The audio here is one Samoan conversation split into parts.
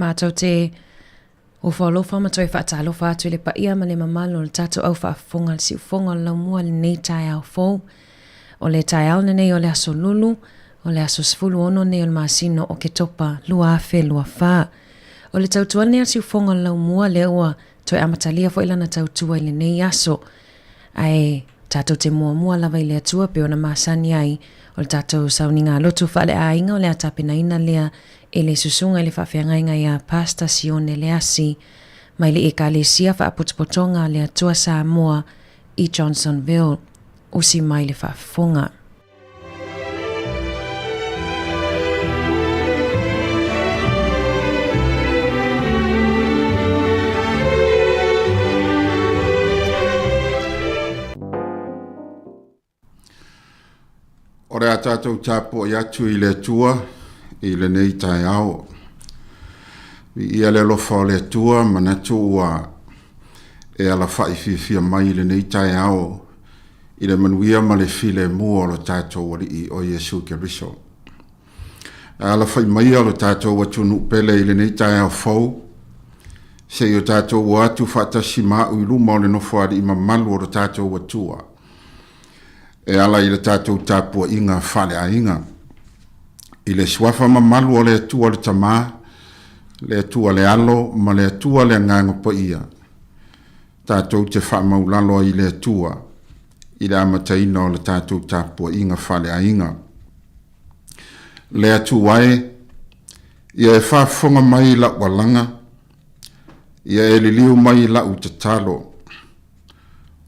Matou te ofo alofa ma toe faatalofa atu i le paia ma le mamalu o le tatou au faafofoga i le siufofoga o le laumua i lenei taeao fou. O le taeao lenei o le aso Lulu, o le aso 16 nei o le masina o Oketopa 2024. O le tautua lenei a le siufofoga o le laumua lea ua toe amatalia foi lana tautua i lenei aso. Ae tatou te muamua lava i le Atua pei ona masani ai o le tatou sauniga lotu faaleaiga o le a tapenaina lea e le Susuga i le Faafeagaiga ia Pastor Sione Leasi mai le Ekalesia Faapotopotoga a le Atua Samoa i Johnsonville. Usi mai le faafofoga. O le a tatou tapuai atu i le Atua i lenei taeao. Viia le alofa o le Atua, manatu ua e alafai fiafia mai i lenei taeao i le manuia ma le filemu o lo tatou Alii o Iesu Keriso. E alafai maia lo tatou atunuu pele i lenei taeao fou, se i o tatou o atu faatasi ma au i luma o le Nofoalii mamalu o lo tatou Atua, e ala i le tatou tapuaiga faaleaiga. I le suafa mamalu o le Atua le Tama, le Atua le Alo ma le Atua le Agaga Paia, tatou te faamaulalo ai i le Atua i le amataina o le tatou tapuaiga faaleaiga. Le Atua e, ia e faafofoga mai i la'u alaga, ia e liliu mai i la'u tatalo.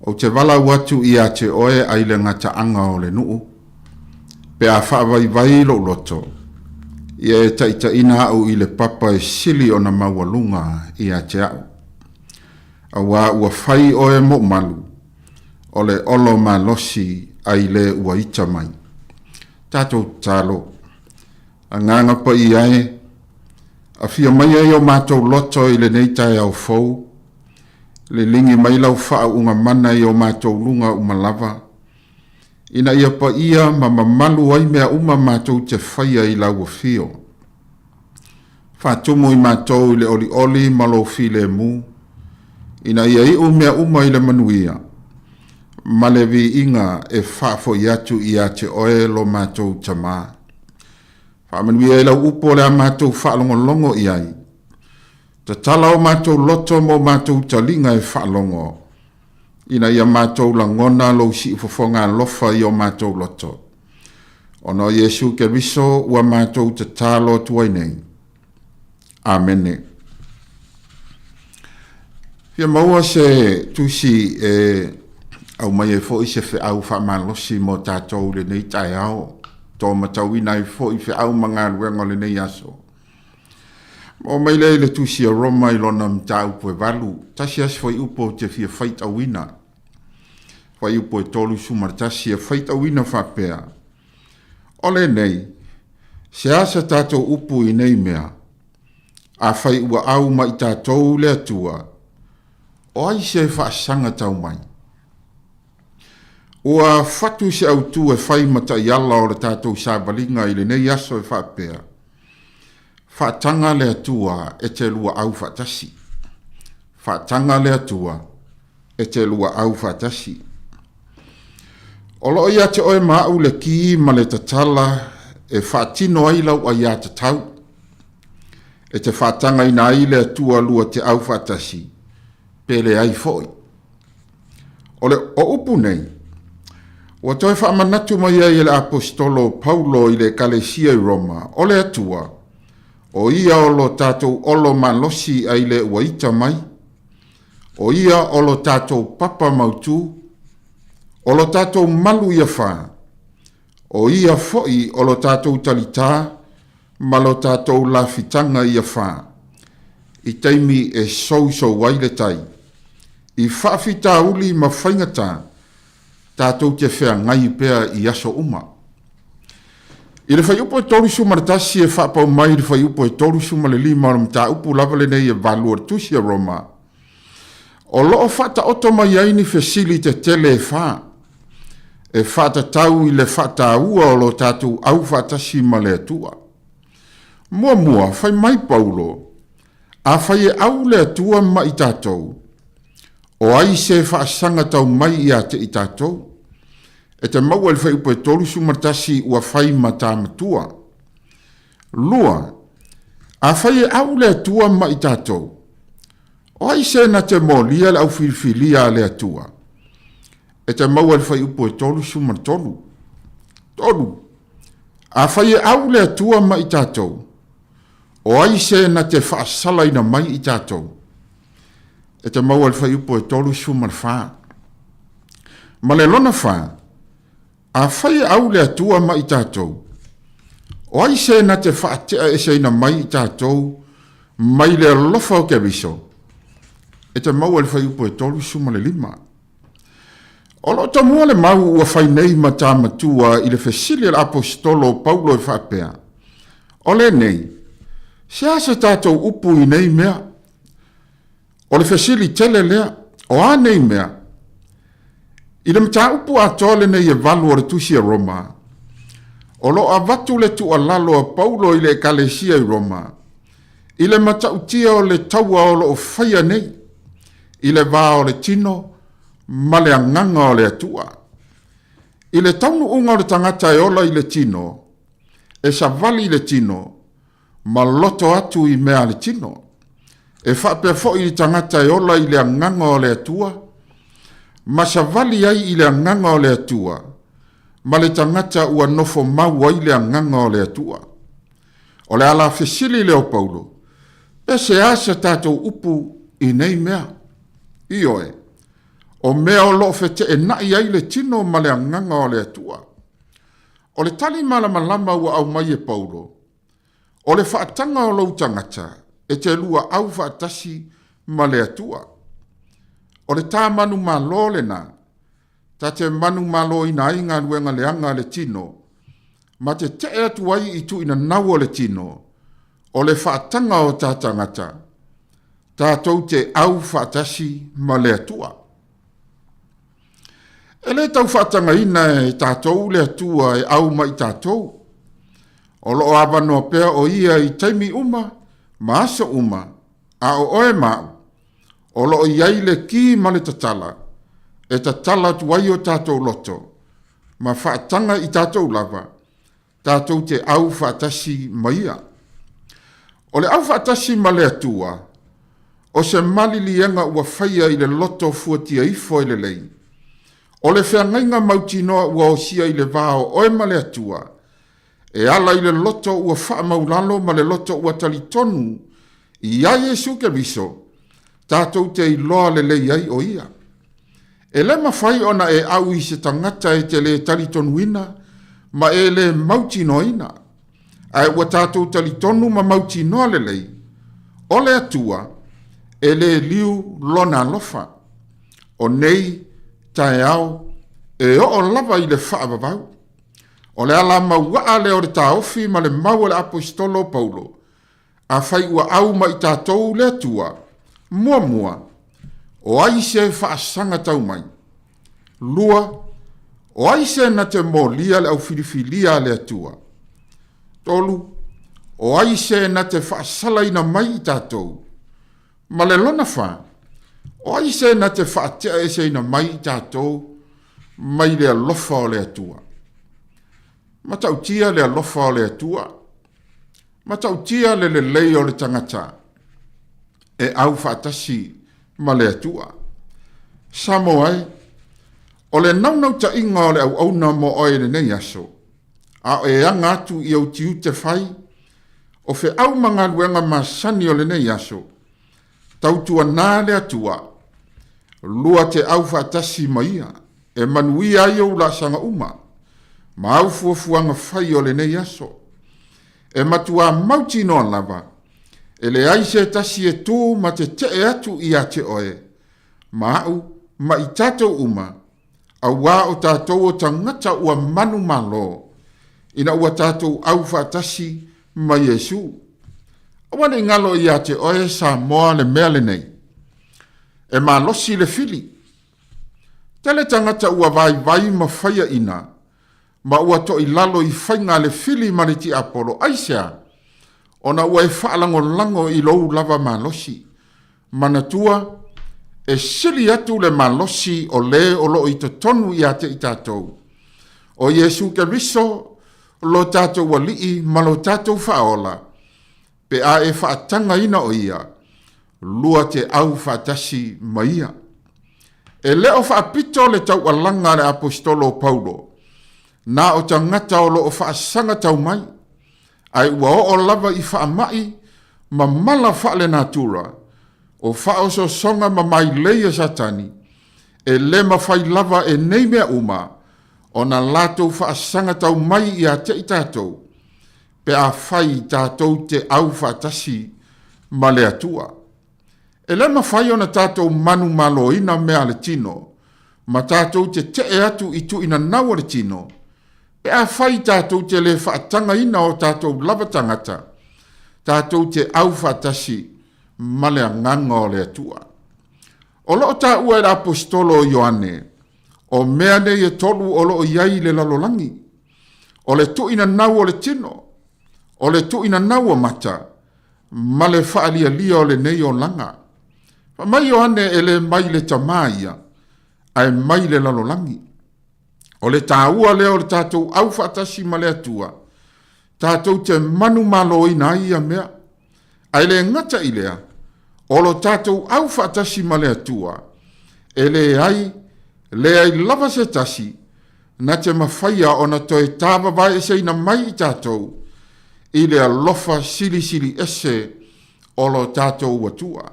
Ou te valaau atu ia te oe ai le gataaga o le nuu, pe a faavaivai lou loto, ia e taitaiina a'u i le papa e sili ona maualuga ia te a'u. Auā ua fai oe moʻu malu, o le olo malosi ai le ua ita mai. Tatou tatalo, Agaga Paia e, afio mai ai o matou loto i lenei taeao fou, liligi mai lau faauuga mana i o matou luga uma lava, ina ia paia ma mamalu ai mea uma matou te faia i lau afio. Faatumu i matou i le olioli ma lou filemu, ina ia iu mea uma i le manuia, ma le viiga e faafoi atu ia te oe lo matou Tamā. Faamanuia i lau upu o le a matou faalogologo i ai. Tatala o matou loto ma o matou taliga e faalogo, ina ia matou lagona lou siufofoga alofa i o matou loto. Ona o Iesu Keriso ua matou tatalo atu ai nei. Amene. Fia maua se tusi e aumai ai foi se feau faamalosi mo tatou i lenei taeao, to matauina ai foi feau ma galuega o lenei aso. Oo mai lea i le tusi a Roma i lona mataupu e 8, tasi lava si fuaiupu ou te fia faitauina. Fuaiupu e 31 e faitauina faapea, O lenei, se a sa tatou upu i nei mea? Afai ua au ma i tatou le Atua, o ai se faasaga tau mai? Ua fatu se autu e fai ma taiala o le tatou savaliga i lenei aso e faapea, Faataga le Atua e te lua au faatasi. Faataga le Atua e te lua au faatasi. O lo o ia te oe ma au le ki ma le tatala e faatino ai lau aiatatau, e te faatagaina ai le Atua lua te au faatasi, pe leai foi. O le o upu nei, ua toe faamanatu mai ai e le Aposetolo o Paulo i le Ekalesia i Roma, o le Atua, o Ia o lo tatou olo malosi ai le ua ita mai, o Ia o lo tatou papa mautū, o lo tatou malu ia fā, o Ia foi o lo tatou talitā ma lo tatou lafitaga ia fā, i taimi e sousou ai le tai. I faafitauli ma faigatā, tatou te feagai pea i aso uma. I le fuaiupu e 31 e faapau mai i le fuaiupu e 35 o le mataupu lava lenei e 8 o le Tusi a Roma, o lo o faataoto mai ai ni fesili tetele e fā e faatatau i le faataua o lo tatou au faatasi ma le Atua. Muamua, fai mai Paulo, afai e au le Atua ma i tatou, o ai se faasaga tau mai ia te i tatou? E te maua i le fuaiupu e 31 ua fai ma tā matua. Lua, afai e au le Atua ma i tatou, o ai se na te molia le aufilifilia a le Atua? E te maua i le fuaiupu e 33. Tolu, afai e au le Atua ma i tatou, o ai se na te faasalaina mai i tatou? E te maua i le fuaiupu e 34. Ma le lona fa, afai e au le Atua ma i tatou, o ai se na te faateaeseina mai i tatou mai le alofa o Keriso? E te maua i le fuaiupu e 35. O lo o tamua le mau ua fai nei ma tā matua i le fesili a le Aposetolo o Paulo e faapea, O lenei, se a se tatou upu i nei mea? O le fesili tele lea, o a nei mea? I le mataupu atoa lenei e 8 o le Tusi a Roma, o lo o avatu le tuualalo a Paulo i le Ekalesia i Roma, i le matautia o le taua o lo o faia nei, i le va o le tino ma le agaga o le Atua. I le taunuuga o le tagata e ola i le tino, e savali i le tino, ma loto atu i mea a le tino. E faapea foi i le tagata e ola i le agaga o le Atua, ma savali ai i le agaga o le Atua, ma le tagata ua nofo mau ai le agaga o le Atua. O le ala fesili lea o Paulo, pe se a sa tatou upu i nei mea? Ioe, o mea o lo o feteenai ai le tino ma le agaga o le Atua. O le tali malamalama ua aumai e Paulo, o le faataga o lou tagata e te lua au faatasi ma le Atua. O le tā manumalo lena, ta te manumaloina ai galuega leaga a le tino, ma te tee atu ai i tuuinanau o le tino, o le faataga o ta tagata, tatou te au faatasi ma le Atua. E lē tau faatagaina e tatou le Atua e au ma i tatou. O lo o avanoa pea o Ia i taimi uma ma aso uma, a o oe ma a'u, o lo o i ai le ki ma le tatala e tatala atu ai o tatou loto ma faataga i tatou lava tatou te au faatasi ma Ia. O le au faatasi ma le Atua, o se maliliega ua faia i le loto fuatia ifo e lelei. O le feagaiga mautinoa ua osia i le va o oe ma le Atua, e ala i le loto ua faamaulalo ma le loto ua talitonu iā Iesu Keriso, tatou te iloa lelei ai o Ia. E lē mafai ona e ʻau i se tagata e te lē talitonuina ma e lē mautinoaina, ae ua tatou talitonu ma mautinoa lelei, o le Atua e lē liu Lona alofa. O nei taeao e oo lava i le faavavau. O le ala mauaa lea o le taofi ma le mau a le Aposetolo o Paulo, Afai ua au ma i tatou le Atua, muamua, o ai se faasaga tau mai? Lua, o ai se na te molia le aufilifilia a le Atua? Tolu, o ai se na te faasalaina mai i tatou? Ma le lona fa, o ai se na te faateaeseina mai i tatou mai le alofa o le Atua? Matautia le alofa o le Atua. Matautia le lelei o le tagata e au faatasi ma le Atua. Samoa e, o le naunautaiga o le auauna mo oe i lenei aso, a o e aga atu i ou tiute fai, o feau ma galuega masani o lenei aso, tautuanā le Atua, lua te au faatasi ma Ia, e manuia ai ou laasaga uma, ma au fuafuaga fai o lenei aso. E matuā mautinoa lava, e leai se tasi e tū ma te teʻe atu iā te oe, ma aʻu, ma i tatou uma, auā o tatou o tagata ua manumalo, ina ua tatou au faatasi ma Iesū. Aua ne i galo iā te oe Samoa le mea lenei. E malosi le fili. Tele tagata ua vaivai ma faiaina, ma ua toʻilalo i faiga a le fili ma le tiapolo, aisea? Ona ua e faalagolago i lou lava malosi. Manatua, e sili atu le malosi o le o lo o i totonu iā te i tatou. O Iesu Keriso lo tatou Alii ma lo tatou Faaola, pe a e faatagaina o Ia, lua te au faatasi ma Ia. E le o faapito le taualaga a le Aposetolo o Paulo, na o tagata o lo o faasaga tau mai, ae ua oo lava i faamai ma mala faalenatura, o faaosoosoga ma mailei a Satani, e le mafai lava e nei mea uma ona latou faasaga tau mai iā te i tatou, pe afai tatou te au faatasi ma le Atua. E le mafai ona tatou manumaloina mea a le tino, ma tatou te teʻe atu i tuuinanau o le tino, pe afai tatou te le faatagaina o tatou lava tagata, tatou te au faatasi ma le Agaga o le Atua. O lo o taua e le Aposetolo o Ioane, o mea nei e tolu o lo o i ai i le lalolagi, o le tuuinanau o le tino, o le tuuinanau o mata, ma le faalialia o lenei olaga. Fai mai Ioane e le mai le Tamā ia, ae mai le lalolagi. O le taua lea o le tatou au faatasi ma le Atua, tatou te manumaloina ai ia mea. Ae le gata i lea, o lo tatou au faatasi ma le Atua, e leai, leai lava se tasi na te mafaia ona toe tāvavaeeseina mai i tatou i le alofa silisili ese o lo tatou Atua.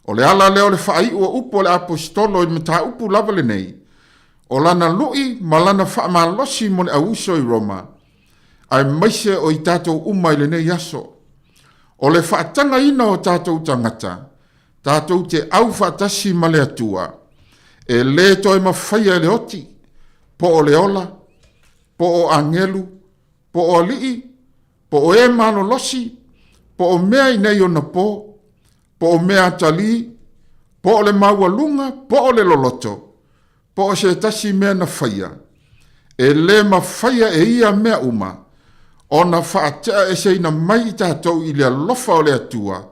O le ala lea o le faaiu o upu a le Aposetolo i le mataupu lava lenei, o lana luʻi ma lana faamalosi mo le auuso i Roma, aemaise o i tatou uma i lenei aso. O le faatagaina o tatou tagata, tatou te au faatasi ma le Atua, e lē toe mafaia e le oti, po o le ola, po o agelu, po o alii, po o e malolosi, po o mea i nei ona po, po o mea atalī, po o le maualuga, po o le loloto, po o se tasi mea na faia, e lē mafaia e ia mea uma ona faateʻaeseina mai i tatou i le alofa o le Atua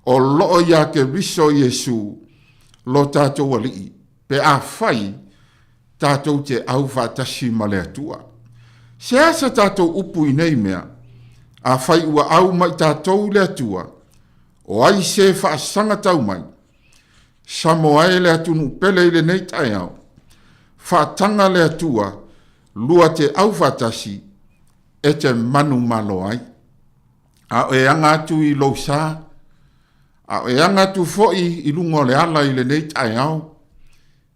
o loo iā Keriso Iesu lo tatou Alii, pe afai tatou te au faatasi ma le Atua. Se a sa tatou upu i nei mea? Afai ua au mai tatou i le Atua, o ai se faasaga tau mai? Samoa e le atunuu pele i lenei taeao, faataga le Atua lua te au faatasi e te manumalo ai. A o e aga atu i lou sa, a o e aga atu foi i luga o le ala i lenei taeao,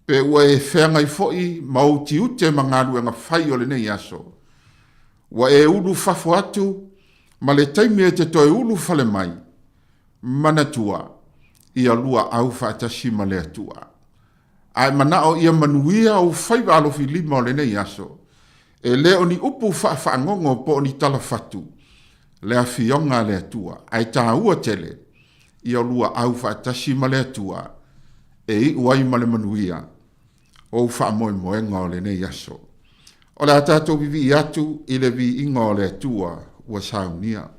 pe ua e feagai foi ma ou tiute ma galuega fai o lenei aso, ua e ulu fafo atu ma le taimi e te toe ulu fale mai, manatua, ia lua au faatasi ma le Atua. Ae manao ia manuia ou faiva alofilima o lenei aso, e le o ni upu faafagogo po o ni talafatu le afioga a le Atua, ae taua tele ia lua au faatasi ma le Atua e iu ai ma le manuia ou faamoemoega o lenei aso. O le a tatou vivii atu i le viiga o le Atua ua saunia.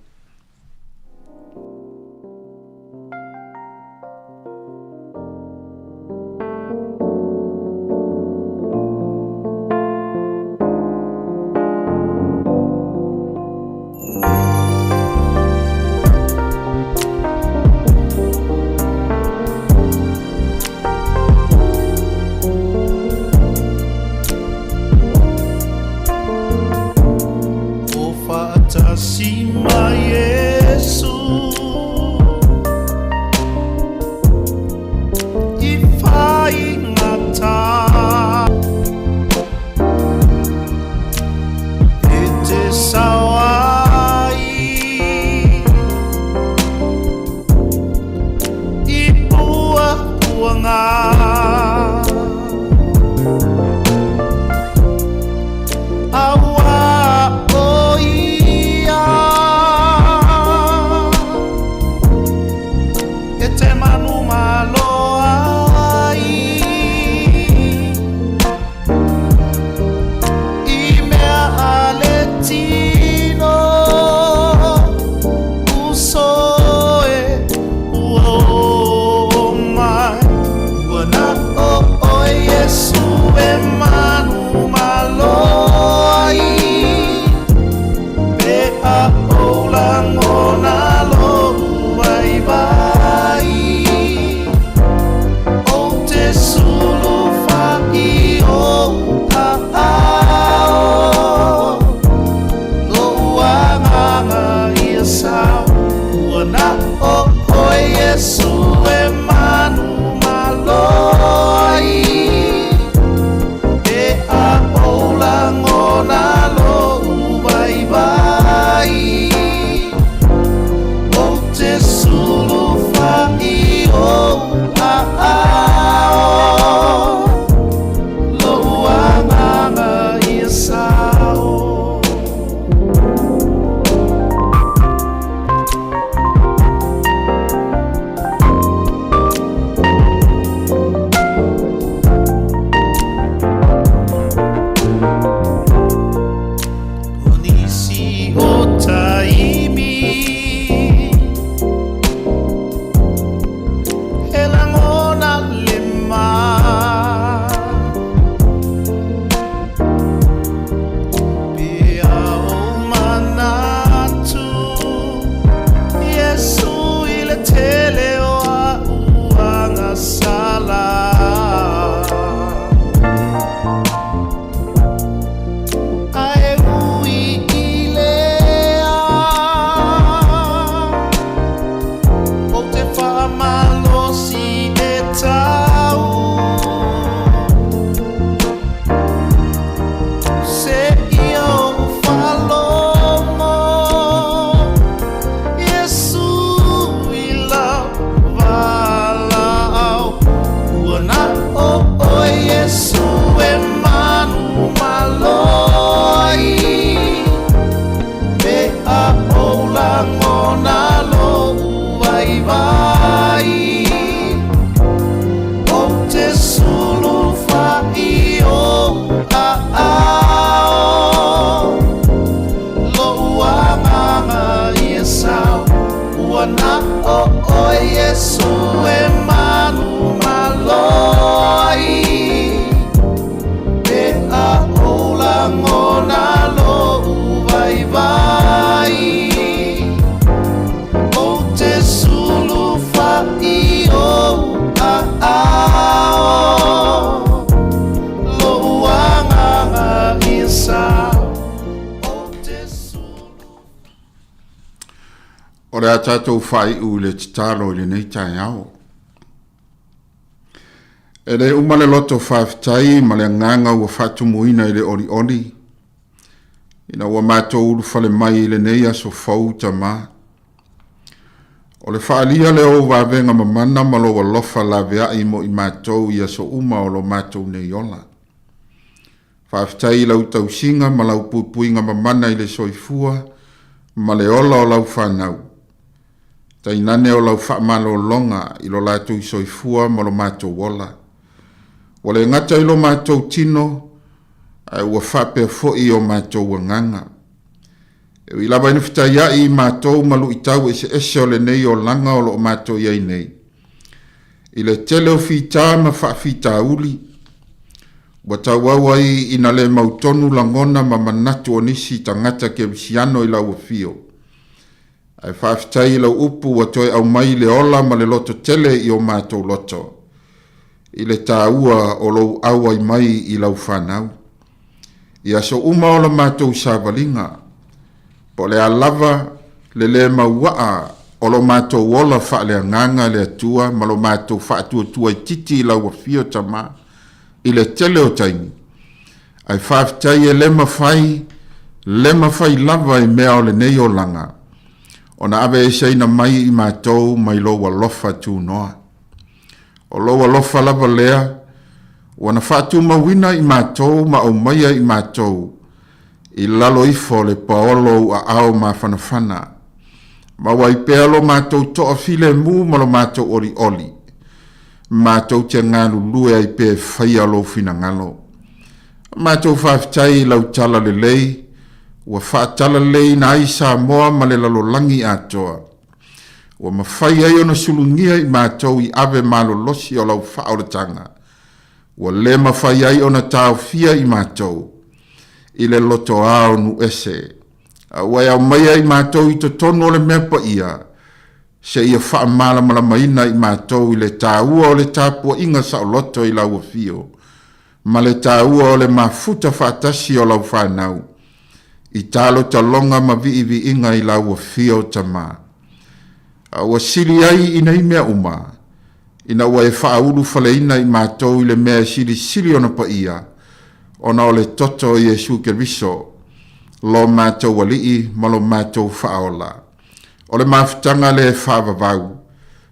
O faatasi ma Iesu i whaingata E te sao ai I puapuanga Aua o ia E te manu malo ai I mea a le tino Uso e ua oo mai Ua na o oe Iesu e manu malo ai Pe a ou lagona lou vaivai Ou te sulufa'i ou aao Lou agaga ia sao Ua na o oe Iesu e manu malo ai Pe a ou lagona lou vaivai Ou te sulufa'i ou aao Lou agaga ia sao. O nisi o taimi He lagona le ma Pe a ou manatu Iesu i le tele o a'u agasala Ae ui i lena. Ua na o ʻoe Iesū e manumalo ai Pe a ou lagona loʻu waiwai Ou te sulufaʻi ou aʻao Loʻu agaga ia sao Ou te sulu O le a tatou faaiu i le tatalo i lenei taeao. E le uma le loto faafetai ma le agaga ua faatumuina i le olioli, ina ua matou ulufale mai i lenei aso fou, Tama. O le faaalia lea o ou vavega mamana ma lou alofa laveai mo i matou i aso uma o lo matou nei ola. Faafetai i lau tausiga ma lau puipuiga mamana i le soifua ma le ola o lau fanau, tainane o lau faamalologa i lo latou soifua ma lo matou ola. Ua le gata i lo matou tino, ae ua faapea foi i o matou agaga. E ui lava ina fetaiai i matou ma luitau eseese o lenei olaga o lo o matou i ai nei, i le tele o fita ma faafitauli, ua tauau ai ina le mautonu lagona ma manatu o nisi tagata kerisiano i lau afio. Ae faafetai i lau upu ua toe aumai le ola ma le loto tele i o matou loto, i le taua o lou auai mai i lau fanau. I aso uma o la matou savaliga, po o le a lava le lē mauaa o lo matou ola faaleagaga le Atua ma lo matou faatuatua itiiti i lau afio Tama i le tele o taimi, ae faafetai e le mafai, le mafai lava i mea o lenei olaga ona aveeseina mai i matou mai lou alofa tunoa. O lou alofa lava lea ua na faatumauina i matou ma aumaia i matou i lalo ifo o le paolo ou aao mafanafana. Maua ai pea lo matou toafilemu ma lo matou olioli, matou te galulue ai pea e faia lou finagalo. Matou faafetai i lau tala lelei ua faatalaleiina ai Samoa ma le lalolagi atoa. Ua mafai ai ona sulugia i matou i ave malolosi o lau faaolataga, ua le mafai ai ona taofia i matou i le lotoa o nuuese, a ua e aumaia i matou i totonu o le mea paia, seia faamalamalamaina i matou i le taua o le tapuaiga saoloto i lau afio, ma le taua o le mafuta faatasi o lau fanau i talotaloga ma viiviiga i lau afio Tama. A ua sili ai i nei mea uma, ina ua e faaulufaleina i matou i le mea e silisili ona paia, ona o le toto o Iesu Keriso, lo matou Alii ma lo matou Faaola. O le mafutaga lea e faavavau,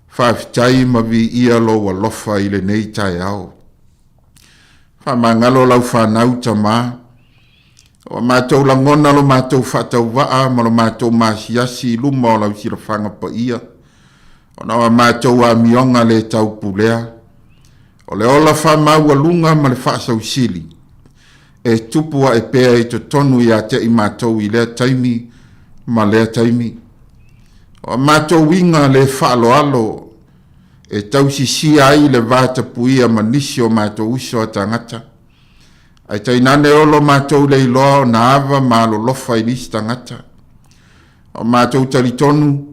faafetai ma viia lou alofa i lenei taeao. Faamagalo lau fanau Tama, ua matou lagona lo matou faatauvaa ma lo matou maasiasi i luma o lau silafaga paia, ona o a matou amioga le taupulea, o le ola faamaualuga ma le faasausili e tupu ae pea i totonu ia te i matou i lea taimi ma lea taimi. O a matou uiga le faaaloalo e tausisia ai le vatapuia ma nisi o matou uso a tagata, ae tainane o lo matou le iloa ona ava ma alolofa i nisi tagata. O matou talitonu,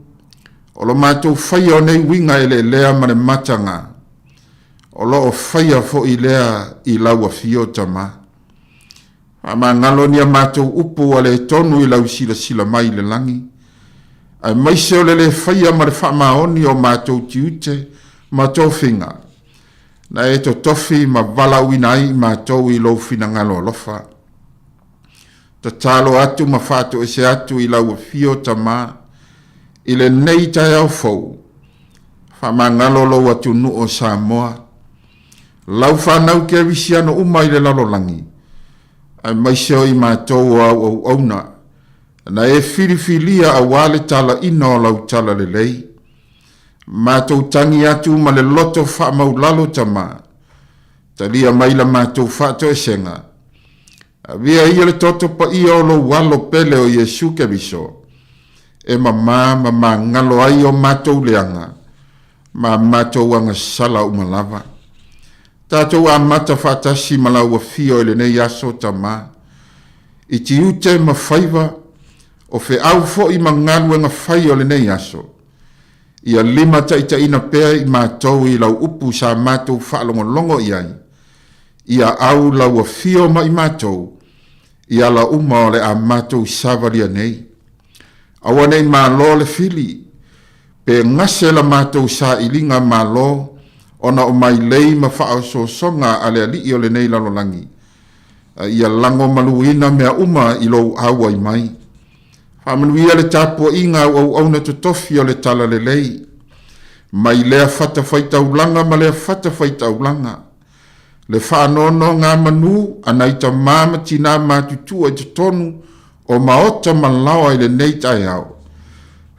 o lo matou faia o nei uiga eleelea ma le mataga, o lo o faia foi lea i lau afio Tama. Faamagalo ni a matou upu ua le tonu i lau silasila mai i le lagi, aemaise o le le faia ma le faamaoni o matou tiute ma tofiga, na e totofi ma valaauina ai i matou i lou finagalo alofa. Tatalo atu ma faatoese atu i lau afio Tama i lenei taeao fou, faamagalo lou atunuu o Samoa, lau fanau kerisiano uma i le lalolagi, aemaise o i matou o au auauna, na e filifilia auā le talaina o lau talalelei. Matou tagi atu ma le loto faamaulalo Tama, talia mai la matou faatoesega. Avea ia le toto paia o lou Alo pele o Iesu Keriso, e mamā ma magalo ai o matou leaga ma matou agasala uma lava. Tatou amata faatasi ma lau afio i lenei aso Tamā, i tiute ma faiva, o feau foi ma galuega fai o lenei aso, ia limataitaiina pea i matou i lau upu sa matou faalogologo i ai, ia au lau afio ma i matou i ala uma o le a matou savalia nei. Aua ne i malo le fili, pe gase la matou sailiga malo ona o mailei ma faaosoosoga a le alii o lenei lalolagi, a ia lagomaluina mea uma i lou auai mai. Faamanuia le tapuaiga a au auauna totofi o le Talalelei, mai lea fatafaitaulaga ma lea fatafaitaulaga, le faanonogamanu a nai tamā ma tinā matutua i totonu o maota ma laoa i lenei taeao.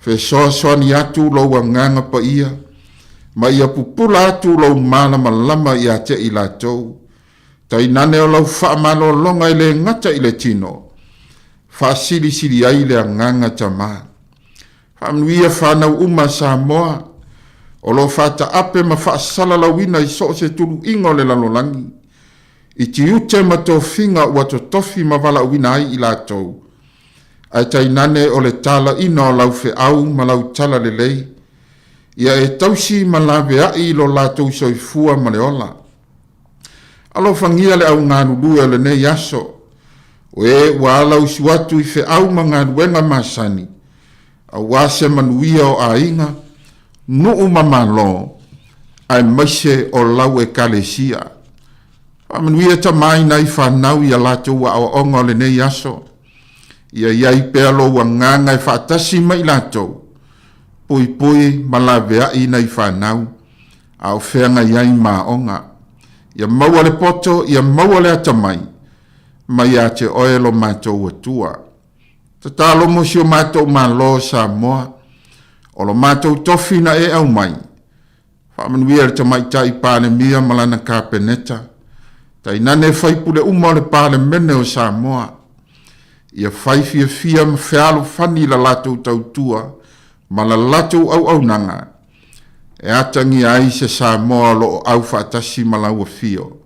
Fesoasoani atu lou Agaga Paia, ma ia pupula atu lou malamalama ia te i latou. Tainane o lau faamalologa e le gata i le tino, faasilisili ai le agaga Tamā. Faamanuia fanau uma a Samoa o lo o faataape ma faasalalauina i so o se tuluiga o le lalolagi, i tiute ma tofiga ua totofi ma valaauina ai i latou, ae tainane o le talaina o lau feau ma lau talalelei, ia e tausi ma laveai i lo latou soifua ma le ola. Alofagia le au galulue o lenei aso, o e ua alausu atu i feau ma galuega masani, aua se manuia o aiga, nuu ma Malo, aemaise o lau Ekalesia. Faamanuia Tama i nai fanau i a latou aoaoga o lenei aso. Ia i ai pea lou agaga e faatasi ma i latou, puipui ma laveai nai fanau, a o feagai ai ma aoga. Ia maua le poto, ia maua le atamai, mai ia te oe lo matou Atua. Tatalo mo si o matou Malo o Samoa, o lo matou tofi na e aumai, faamanuia i le Tamaitai Palemia ma lana Kapeneta, tainane faipule uma o le Palemene o Samoa, ia fai fiafia ma fealofani la latou tautua ma la latou auaunaga, e atagia ai se Samoa o lo o aufaatasi ma lau afio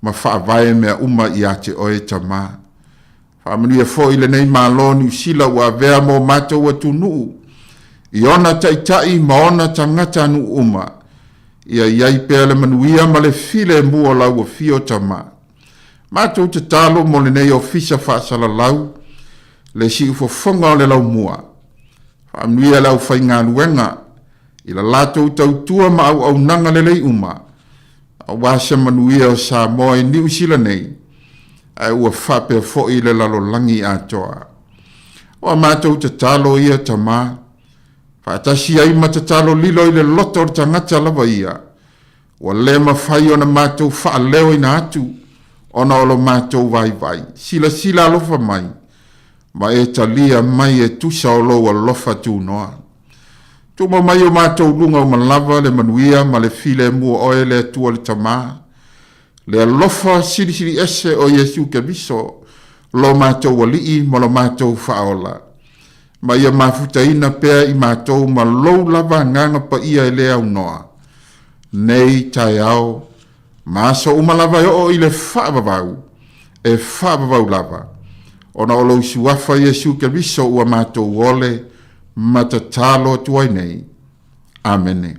ma faavae mea uma ia te oe Tamā. Faamanuia foi lenei Malo o Niu Sila ua avea mo matou atunuu i ona taitai ma ona tagatanuu uma, ia i ai pea le manuia ma le filemu o lau afio Tamā. Matou tatalo mo lenei Ofisa Faasalalau, le siufofoga o le laumua, Faamanuia le aufaigaluega i la latou tautua ma auaunaga lelei uma, aua se manuia o Samoa i Niu Sila nei, ae ua faapea foi le lalolagi atoa. O a matou tatalo ia, Tamā, faatasi ai ma tatalo lilo i le loto o le tagata lava ia, ua le mafai ona matou faaleoina atu ona o lo matou vaivai. Silasila alofa mai, ma e talia mai e tusa o lou alofa tunoa. Tumau mai o matou luga uma lava le manuia ma le filemu o oe le Atua le Tamā, le alofa silisili ese o Iesu Keriso, lo matou Alii ma lo matou Faaola, ma ia mafutaina pea i matou ma lou lava Agaga Paia e le aunoa, nei taeao ma aso uma lava e oo i le faavavau, e faavavau lava, ona o lou Suafa Iesu Keriso ua matou ole ma tatalo atu ai nei. Amene.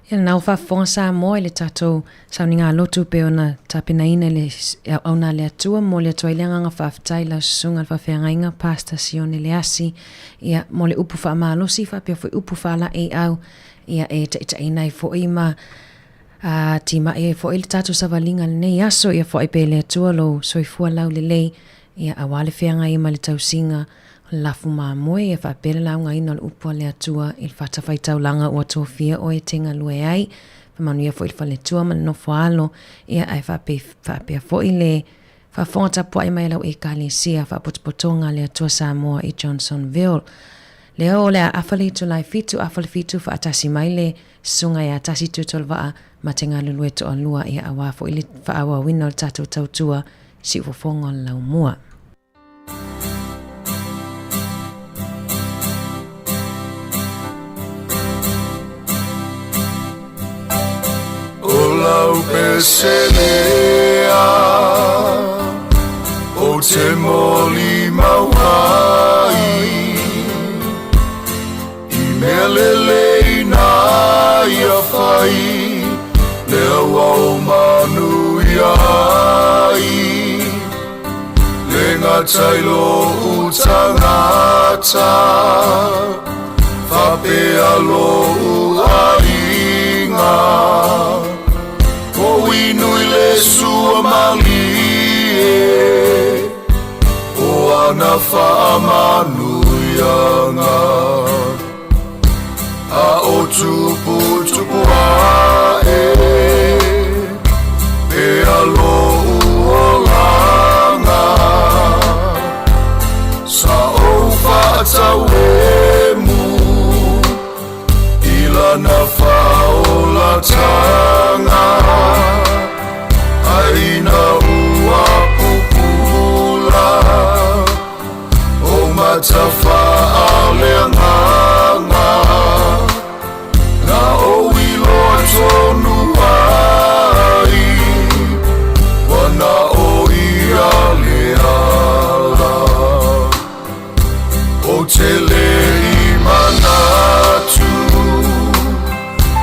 Ia lena ua faafofoga Samoa i le tatou sauniga lotu pei ona tapenaina i le auauna a le Atua. Momoli atu ai le agaga faafetai i lau susuga i le faafeagaiga Pastor Sione Leasi ia mo le upu faamalosi faapea foi upu faalaeiau ia e taitaiina ai foi ma a timai ai foi le tatou savaliga i lenei aso. Ia foai pea e le Atua lou soifua laulelei ia aua le feagai ai ma le tausiga o le lafu mamoe, ia faapea le laugaina o le upu a le Atua i le fatafaitaulaga ua tofia oe e te galue ai. Faamanuia foi i le faletua ma le nofo alo, ia ae faapea foi le faafofoga tapuai mai a lau Ekalesia Faapotopotoga a le Atua Samoa i Johnsonville. Lea o le a afa le itula e fitu afa le fitu faatasi mai le Susuga ia Tasi Tuitolovaa ma te galulue toalua ia aua foi le faaauauina o le tatou tautua siufofoga o le laumua. O lau peselea o te molimau ai I mea lelei na ia fai Lea ua ou manuia ai Le gata i lou tagata Faapea lou aiga Ko inui le sua malie O ana faamanuiaga A o tuputupu ae Pea lou olaga Sa ou faatauemu I lana faaolatanga Ae ina ua pupula O matafaaleagaga Na ou iloa tonu ai Ua na o ia le ala Ou te le i manatu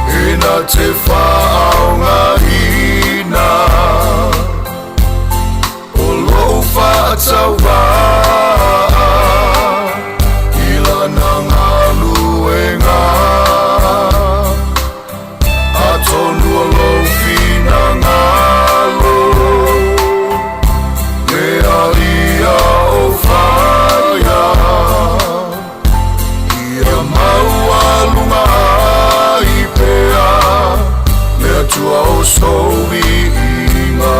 E na te faaaogaina O lou faatauvaa I lana galuega Atonu o lou finagalo Mea ia ou faia Ia maualuga ai pea Le Atua o sou viiga.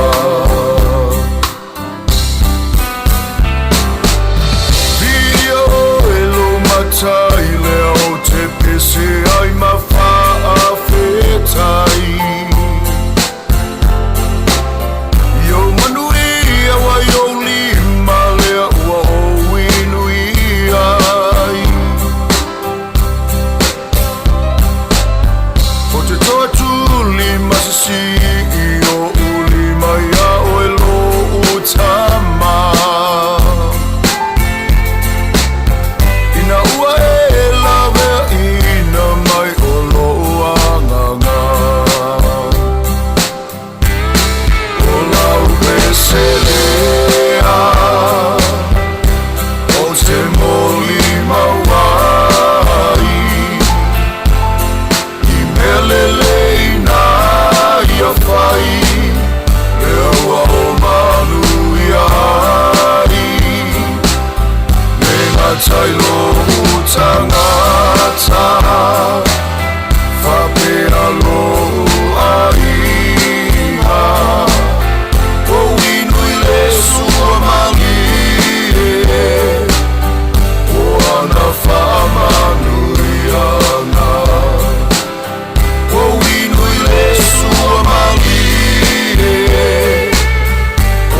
Viia oe lou matai lea ou te pese ai ma faafetai. I ou manuia ua i ou lima lea ua ou inuia ai. Ou te toatuli ma sisii oʻu lima iā oe loʻu tama. Ina ua e laweaʻina mai o loʻu agaga. O lau pese lea, ou te molimau ai I mea lelei na ia fai, lea ua ou manuia ai. Le gata i lou tagata, faapea lou aiga. Ou inu i le sua malie, o ana faamanuiaga. Ou inu i le sua malie,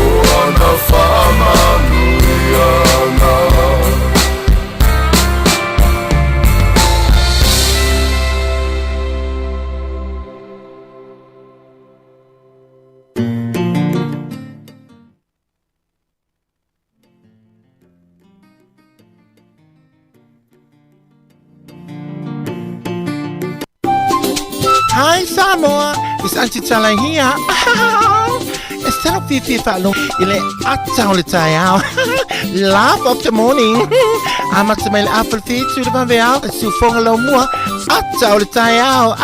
o ana faamanuiaga. Hi Samoa, it's Auntie Tala here. E tino fiafia faalogo i le ata o le taeao. Laugh of the morning. Amata mai le afa le fitu le vaveao, le siufoga laumua, ata o le taeao.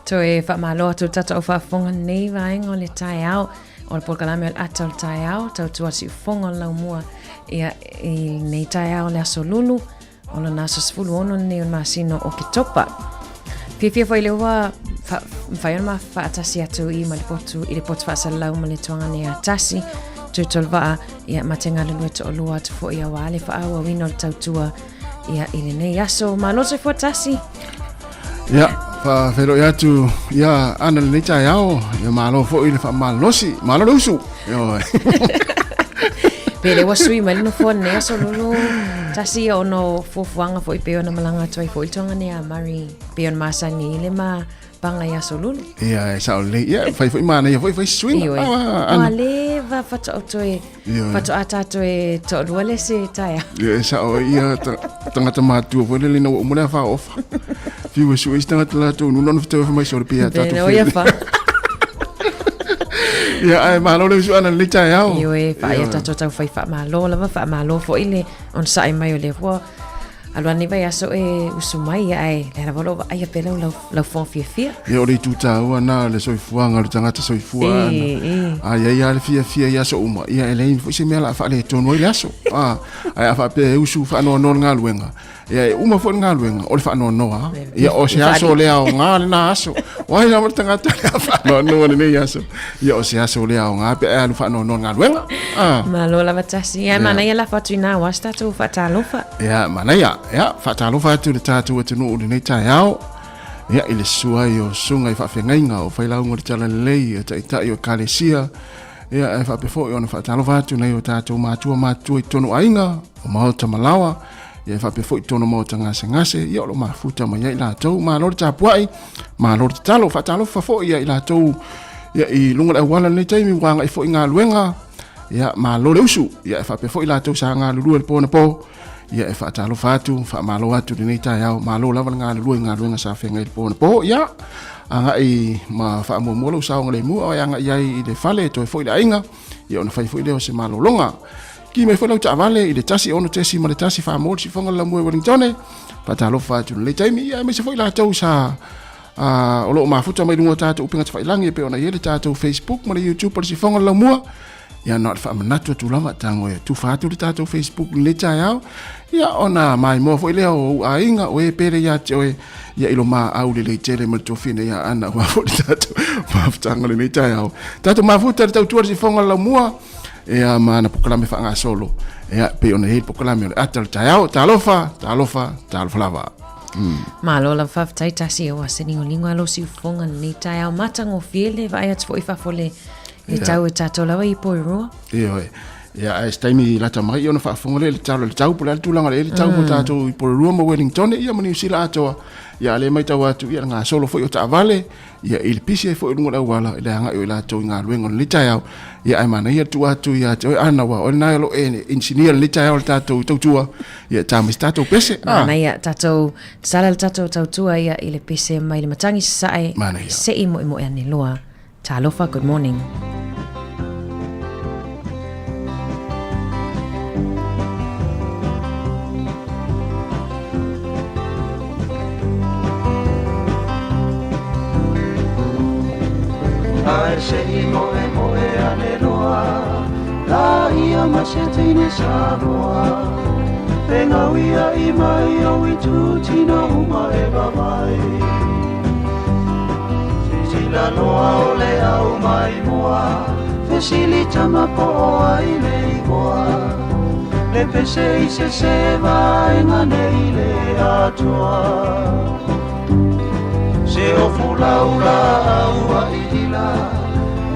Toe faamalo atu i le tatou faafofoga lenei vaega o le taeao o le polokalame o le ata o le taeao tautua siufofoga o le laumua ia i lenei taeao o le aso lulu o lona aso 16 lenei o le masina o Oketopa. Fiafia foi le ua mafai ona ma faatasi atu i ma le potu i le potu faasalalau ma le tuaga nei a tasi Tuitolovaa ia ma te galulue toalua atu foi auā le faaauauina o le tautua ia i lenei aso. Malo soifua tasi. Ia, faafeiloai atu ia Ana lenei taeao, ia malo foi le faamalosi, malo le usu. Ioe. Pe le ua sui mai le nofoa lenei aso lulu tasi ia ona o fuafuaga foi pei ona malaga atu ai foi le tuaga nei a Murray pei ona masani i le ma paga i aso lulu. Ia, e sao lelei. Ia, fai foi manaia foi fai suiga. Ioe. Ah, Ua Ana. leva faatoa toe Ioe. Faatoa tatou e toalua le se taeao. Ia, e sao ia tagata matua foi lele ina ua uma le afa ofa. Fiu e sue isi tagata latou nuna ona fetau mai sore pe ia tatou Pena o ia fa. Ia, ae malo le usu ana lenei taeao. Ioe, whaia Ioe. tatou tau whai whaamalo lava, whaamalo foi le onosai mai o le hua. Alu ane vai aso e usu mai ia ae le lava lo vaai pe lau lau lau fo fiafia. Ia o le itu tāua nā le soifuaga o le tagata soifua E, ana. e. A i ai lava le fiafia i aso uma, ia e leai foi se mea o le a faaletonu ai le aso. A, ae a faapea e usu faanoanoa le galuega, ia e uma foi le galuega, o le faanoanoa lava. Ia o se aso le aoga lena aso. O ai lava le tagata o le a faanoanoa lenei aso. Ia o se aso le aoga pe a e alu faanoanoa le galuega. A. Malo lava tasi. Ia manaia lafo atu inā aua se tatou faatalofa. Ia manaia, ia faatalofa atu i le tatou atunuu i lenei taeao. Ia i le susu ai o susuga i faafeagaiga o failauga o le Talalelei, o taitai o ekalesia, ia ae faapea foi ona faatalofa atu nai o tatou matua matutua i totonu o aiga, o maota ma laoa, ia e faapea foi i totonu o maota gasegase, ia o lo o mafuta mai ai latou. Malo le tapuai, malo le tatalo. Faatalofa foi ia i latou ia i luga o le auala i lenei taimi ua agai foi i galuega, ia malo le usu, ia e faapea foi latou sa galulue i le po anapo. Ia e faatalofa atu, faamalo atu i lenei taeao, malo lava le galulue i galuega sa feagai i le po anapo. Ia, agai ma faamuamua lou saogalemu a o e agai ai i le fale, toe foi i le aiga, ia ona fai foi lea o se malologa. Ki mai foi lau taavale i le 16.1 faa-mo le sifoga o le Lamue Wellingtone. Faatalofa atu i lenei taimi, ia aemaise foi latou sa o lo o mafuta mai luga o tatou upega tafailagi e pei ona i ai le tatou Facebook ma le YouTube o le sifoga o le Laumua. Ia na o le faamanatu atu lava, tago e tufa atu le tatou Facebook i lenei taeao, ia ona maimoa foi lea o ou aiga, o e pele ia te oe, ia i lo maau lelei tele ma le tuafina ia Ana, aua foi le tatou mafutaga o lenei taeao. Tatou mafuta i le tautua i le sifoga o le Laumua, ia ma ana polokalame faagasolo, ia pei ona i ai le polokalame o le ata o le taeao. Talofa, talofa, talofa lava. Malo lava faafetai tasi aua se ligoligo alo siufofoga lenei taeao matagofie le vaai atu foi i fafo le le tau e tatou lava i Poerua. Ioe. Ia, ae se taimi lata mai ia ona faafofoga lea i le tala o le tau, po o le a le tulaga o le tau mo tatou i Porirua ma Wellington, ia ma Niu Sila atoa. Ia, a o lea e matau atu, ia, le gasolo foi o taavale, ia, i le pisi ai foi i luga o le auala i le agai o i latou i galuega o lenei taeao. Ia, ae manaia le tuu atu ia te oe, Ana, aua o oe lena o lo o e inisinia i lenei taeao i le tatou tautua, ia, e ta mai se tatou pese. Ah. Manaia, tatou, tatala le tatou tautua ia i le pese mai le matagi sasae, Manaia. se i moemoe ane loa. Talofa, good morning. Ae se i moe moe ane loa La ia ma se teine Samoa Fegauia i mai o i tū uma e vavai Sisila loa o le au mai mua Fesili tama po o ai le igoa Le pese i se se vaenga nei le atoa Se o fulaula au a ila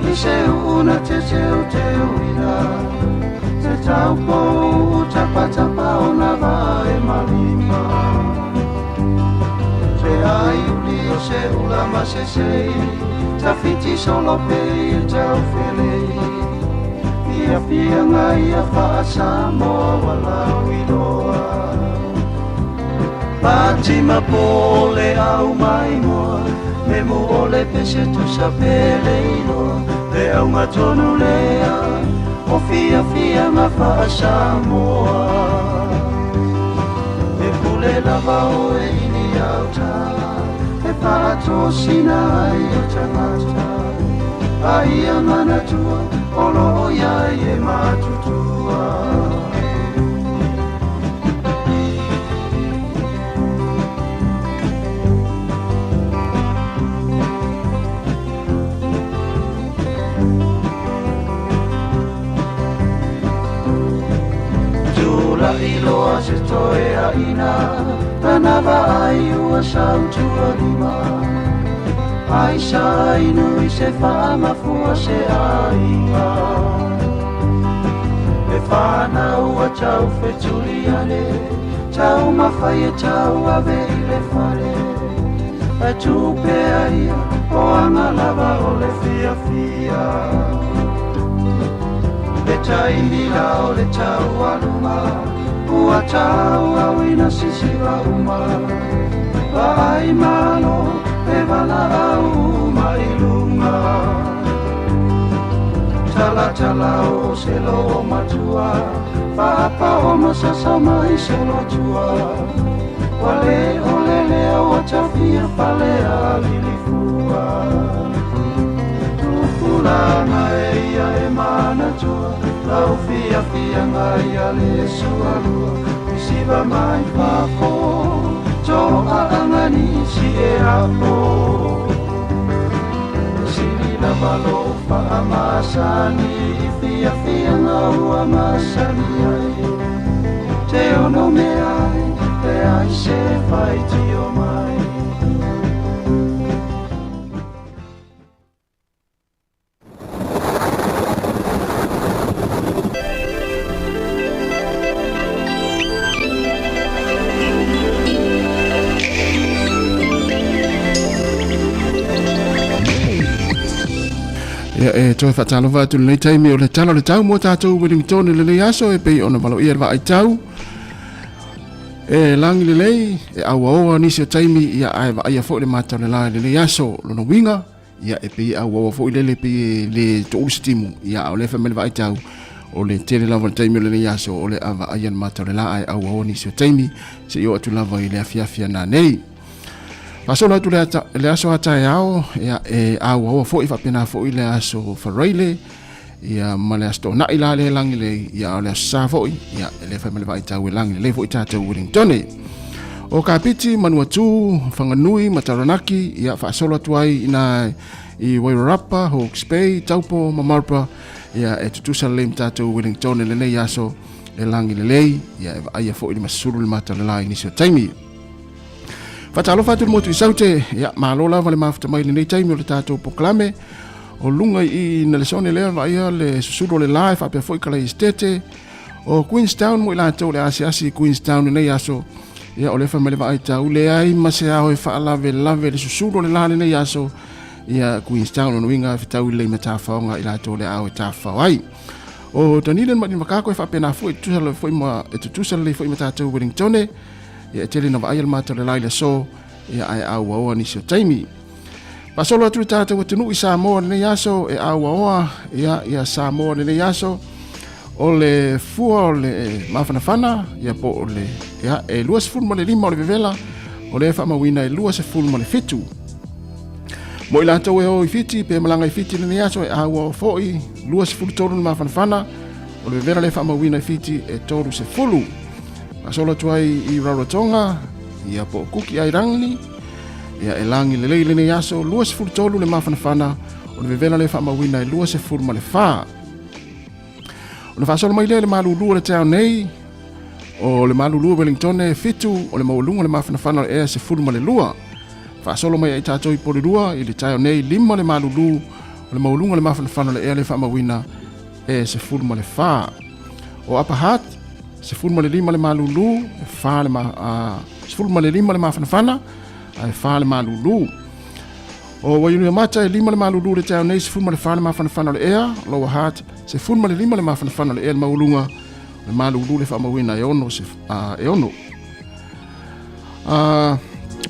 I se una te teu teu ila Te taupo tapatapa o na vae malima Se ai uli o se ula ma se sei Tawhiti solo pe i tau felei Ia fianga ia whaasamoa walau iloa Fatima po le au mai moa Me mo o le pese tusa pele iloa Le aunga tonu lea O fia fianga whaasamoa E pule lava o e ini auta E faatosina ai o tagata a ia manatua o lo o i ai e matutua. Tula'i loa se toeaina Tana vaai ua sautualima Ai sa inu i se faamafua se aiga E whanau a tau whetuli ale Tau mawhai e tau ave i le fale E tupea ia o anga lava o le fiafia Le taimi la o le taualuga Ua tauauina sisiva uma Vaai malo e valaau uma i luga Talatala o se loo matua Faapao ma sasa mai solotua Ua le ole lea ua tafia fale a lilifua Tupulaga e ia e manatua Lau fiafiaga ia le sualua Isiva mai fafo Toaaga nisi e apo Sili lava lou faamasani I fiafiaga ua masani ai Te ono mea ai leai se faitio mai. Ia e toe whaatalofa atu lenei taimi o le tala o le tau mo tātou Wellington i lenei aso e pei ona valoia le vaai tau. E lagi lelei, e auaoa nisi o taimi, ia ae vaaia foi le mata o le la i lenei aso. Lona uiga, ia e pei e auaoa foi lele pei e le toulu se timu, ia a o lea fai mai le vaai tau, o le tele lava o le taimi o lenei aso o le a vaaia le mata o le la ae auaoa nisi o taimi seia oo atu lava i le afiafi a nanei. Faasolo atu le, ata, le aso a taeao, ia e auaoa foi faapena foi le aso Faraile, ia ma le aso Toonai la le lagi lelei, ia o le aso Sa foi, ia e le fai ma le vaai tau e lagi lelei foi tatou Wellingtone. O Kapiti, Manuatū, Whanganui ma Taranaki, ia faasolo atu ai ina i Wairarapa, Hawke's Bay, Taupo ma Marlborough, ia e tutusa lelei ma tatou Wellingtone lenei aso e lagi lelei, ia e vaaia foi le masulu le mata o le la i nisi o taimi. Faatalofa atu le motu i Saute, ia malo lava le mafuta mai lenei taimi o le tatou polokalame. O luga i Nelesone lea vaaia le susulu o le la e faapea foi Kalai Esitete. O Queenstown mo i latou le asiasi i Queenstown lenei aso. Ia o le fai mai le vaai tau leai ma se ao e faalavelave le susulu o le la lenei aso. Ia Queenstown o nuiga fetau i lei matafaoga i latou le ao e tafafao ai. O Dunedin ma Makako e faapena foi tutusa foi ma e tutusa lelei foi ma tatou Wellingtone. Ia e tele na vaaia le mata o le la i le aso ia ae auaoa nisi o taimi. Faasolo atu le tatou atunuu i Samoa lenei aso e auaoa ia, ia Samoa lenei aso o le fua o le mafanafana ia po o le ia, e 25 o le vevela o le faamauina e 27. Mo i latou e o i Fiti pe malaga i Fiti lenei aso e auaoa foi 23 le mafanafana o le vevela le faamauina i Fiti e 30. Faasolo atu ai i Rarotonga ia po o Kuki Airangini Ia e lagi lelei lenei aso 23 le mafanafana o le vevela le faamauina e 24. Ona faasolo mai lea le malulu o le taeao nei o le malulu o Wellington e 7 o le maualuga o le mafanafana o le ea 12. Faasolo mai ai tatou i Porirua i le taeao nei 5 le malulu o le maualuga o le mafanafana o le ea le faamauina e 14. O Upper Hutt 15 le malulu, e 4 le ma, 15 le mafanafana, ae 4 le malulu. O Wainuiomata e 5 le malulu le taeao nei, 14 le mafanafana o le ea. Lower Hutt, 15 le mafanafana o le ea le maualuga, o le malulu le faamauina e 6 se, e 6.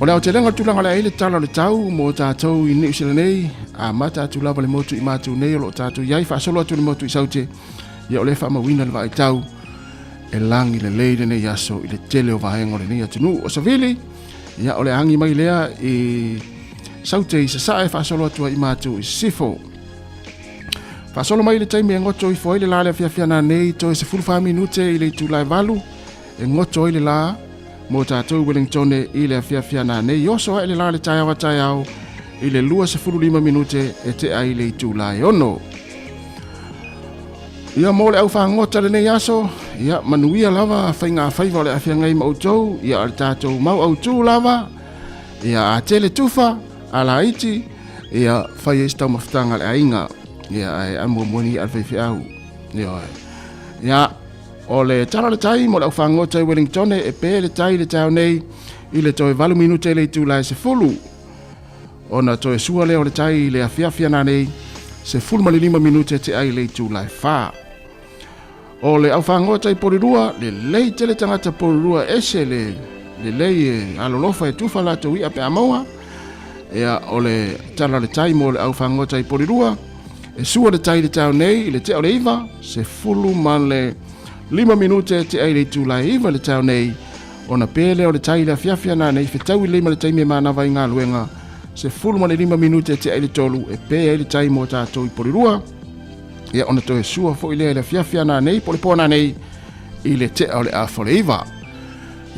O le aotelega o le tulaga o le a i ai le tala o le tau mo tatou i Niu Sila nei, amata atu lava le motu i matou nei o lo o tatou i ai, faasolo atu le motu i Saute, ia o lea e faamauina le vaai tau e lagi lelei lenei aso i le tele o vaega o lenei atunuu. O Savili, ia o le agi mai lea i Saute i sasae faasolo atu ai i matou i sisifo. Faasolo mai le taimi e goto ifo ai le la le afiafi ana nei toe 14 minute i le itula e 8 e goto ai le la mo tatou i Wellingtone i le afiafi ana nei. Oso ae le la le taeao a taeao i le 25 minute e tea i le itula e 6. Ia mo le au fagota lenei aso, ia manuia lava faiga faiva o le afiagai ma outou, ia o le tatou mau autu lava, ia a tele tufa, a laiti, ia fai ai se taumafataga a le aiga, ia ae amuamua ni a le faifeau. Ia, ia o le tala o le tai mo le au fagota i Wellingtone e pe le tai le taeao nei i le toe 8 minute i le itula e 10. Ona toe sua lea o le tai i le afiafi ana nei, 15 minute te ai le itula e 4. O le aufagoa tai Porirua, lelei tele tagata Porirua ese le lelei e alolofa e tufa latou i'a pe a maua. Ia, o le tala o le tai mo le aufagoa tai Porirua, e sua le tai i le taeao nei i le tea o le 9, 15 minute te ai le itula e 9 i le taeao nei, Ona pē lea o le tai i le afiafi ana nei fetaui lelei ma le taimi e manava ai galuega, 15 minute e tea i le 3 e pē ai le tai mo tatou i Porirua. Ia ona toe sua foi lea i le afiafi ana nei po o le po ana nei i le tea o le afa o le 9.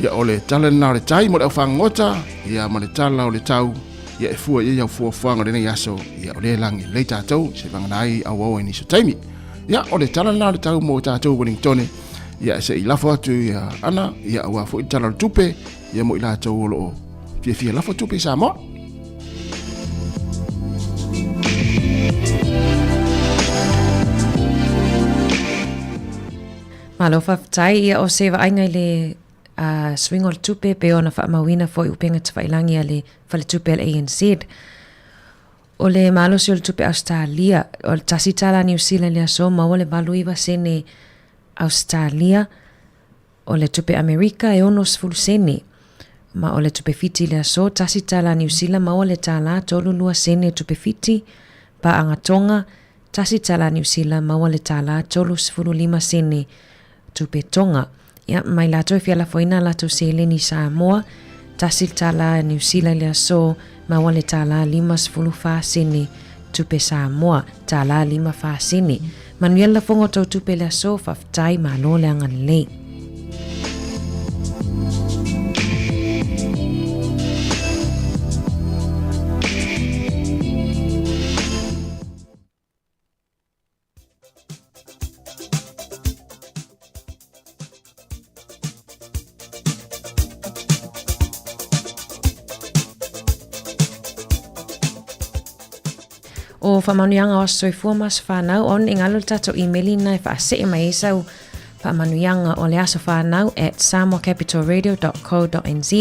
Ia o le tala lena o le tai mo le aufagogota, ia ma le tala o le tau, ia e fua i ai au fuafuaga o lenei aso, ia o lea e lagi lelei tatou, se vagana ai auau ai nisi o taimi. Ia o le tala lena o le tau mo tatou Wellingtone. Ia se i lafo atu ia Ana, ia aua foi le tala o le tupe, ia mo i latou o lo o fiafia lafo tupe i Samoa. Malo faafetai ia o se vaaiga i le suiga o le tupe pei ona faamauina foi upega tafailangi a le faletupe a le ANZ. O le malosi o le tupe Ausetalia, o le tasi tala Niu Sila i le aso, maua le 89 sene Ausetalia, o le tupe Amerika e 60 sene. Ma o le tupe Fiti i le aso, tasi tala Niu Sila maua le tālā 32 sene tupe Fiti, paaga Tonga, tasi tala Niu Sila maua le tālā 35 sene tupe Tonga. Ia, mai latou e fia lafoina a latou seleni i Samoa, tasi le tālā Niu Sila i le aso, maua le tālā 54 sene tupe Samoa, tālā 54 sene. Manuia le lafoga o tou tupe i le aso, faafetai, malo le agalelei. O faamanuiaga o Aso Soifua ma Aso Fanau, on e galo le tatou imeli na e faasee mai ai sau faamanuiaga o le aso fanau at samoacapitalradio.co.nz.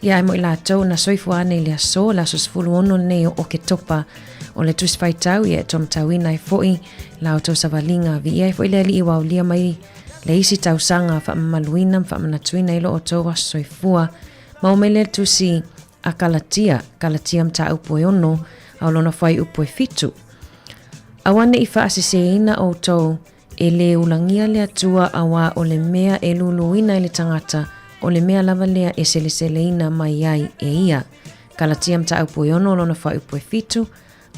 Ia e mo i latou na soifua ane i le aso, le aso 16 lenei o Oketopa. O le Tusi Faitau, ia e taumatauina ai foi la outou savaliga. Viia ai foi le Alii ua aulia mai le isi tausaga faamamaluina ma faamanatuina ai lo outou aso soifua. Maua mai lea le Tusi a Kalatia, Kalatia mataupu e 6, a o lona fuaiupu e 7. Aua ne i faaseseina outou, E lē ulagia le Atua auā o le mea e luluina i le tagata, o le mea lava lea e seleseleina mai ai e ia. Kalatia mataupu e 6 lona fuaiupu e 7,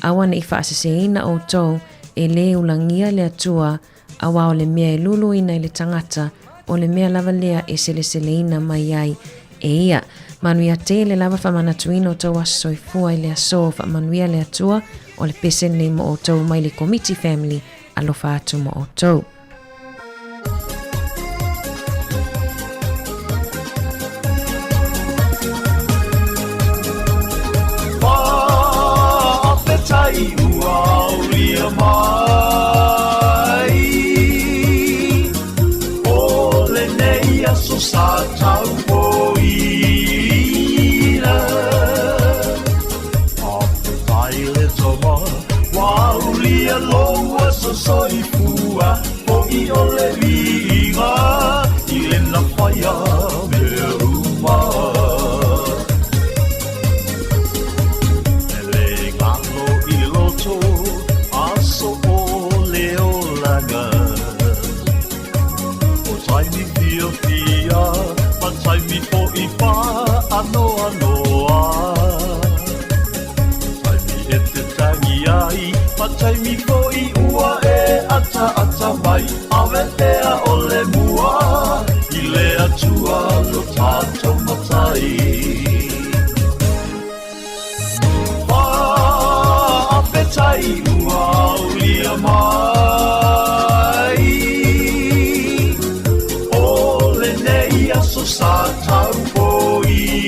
Aua ne i faaseseina outou, e lē ulagia le Atua auā o le mea e luluina i le tagata, o le mea lava lea e seleseleina mai ai e ia. Manuia tele lava faamanatuina o tou aso soifua i le aso, faamanuia le Atua, o le pese lenei mo outou mai le Komiti Family. Alofa atu mo outou. Faafetai ua aulia mai O lenei aso sa taupoina Faafetai le tama ua aulia lou aso soifua Fo'i o le viiga i lena faia mea uma E le galo i le loto taimi foi ua e ataata mai, ave pea o le mua i le Atua lo tatou Matai. Faafetai ua aulia mai o lenei aso sa taupoina.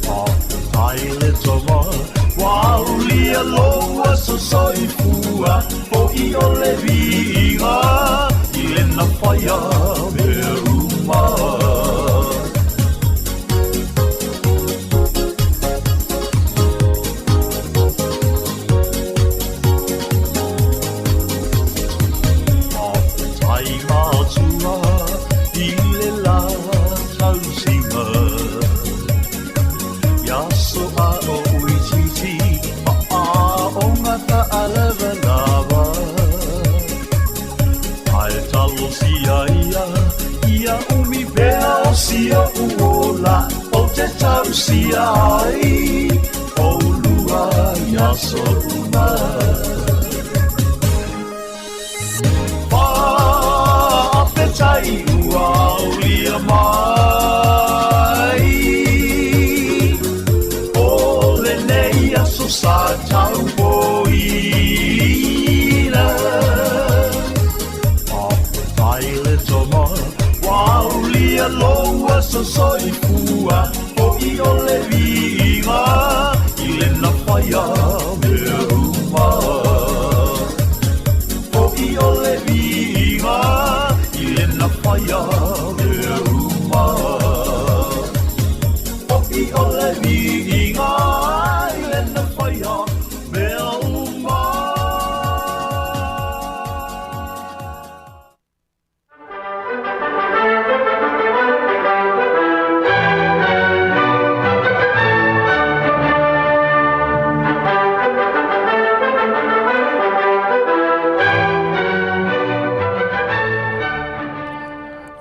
Faafetai le Tama ua aulia lou aso soifua, fo'i o le viiga i lena faia mea uma. Faafetai Matua i le la tausiga, i aso a o uitiiti faaoga taalavalava. Ae talosia ia, ia umi pea o si ou ola, ou te tausia ai oulua i aso uma. Faafetai ua aulia mai o lenei aso sa taupoina. Faafetai le Tama ua aulia lou aso soifua, fo'i o le viiga i lena faia mea uma. Fo'i o le viiga i lena faia mea uma. Fo'i o le viiga i lena faia mea uma.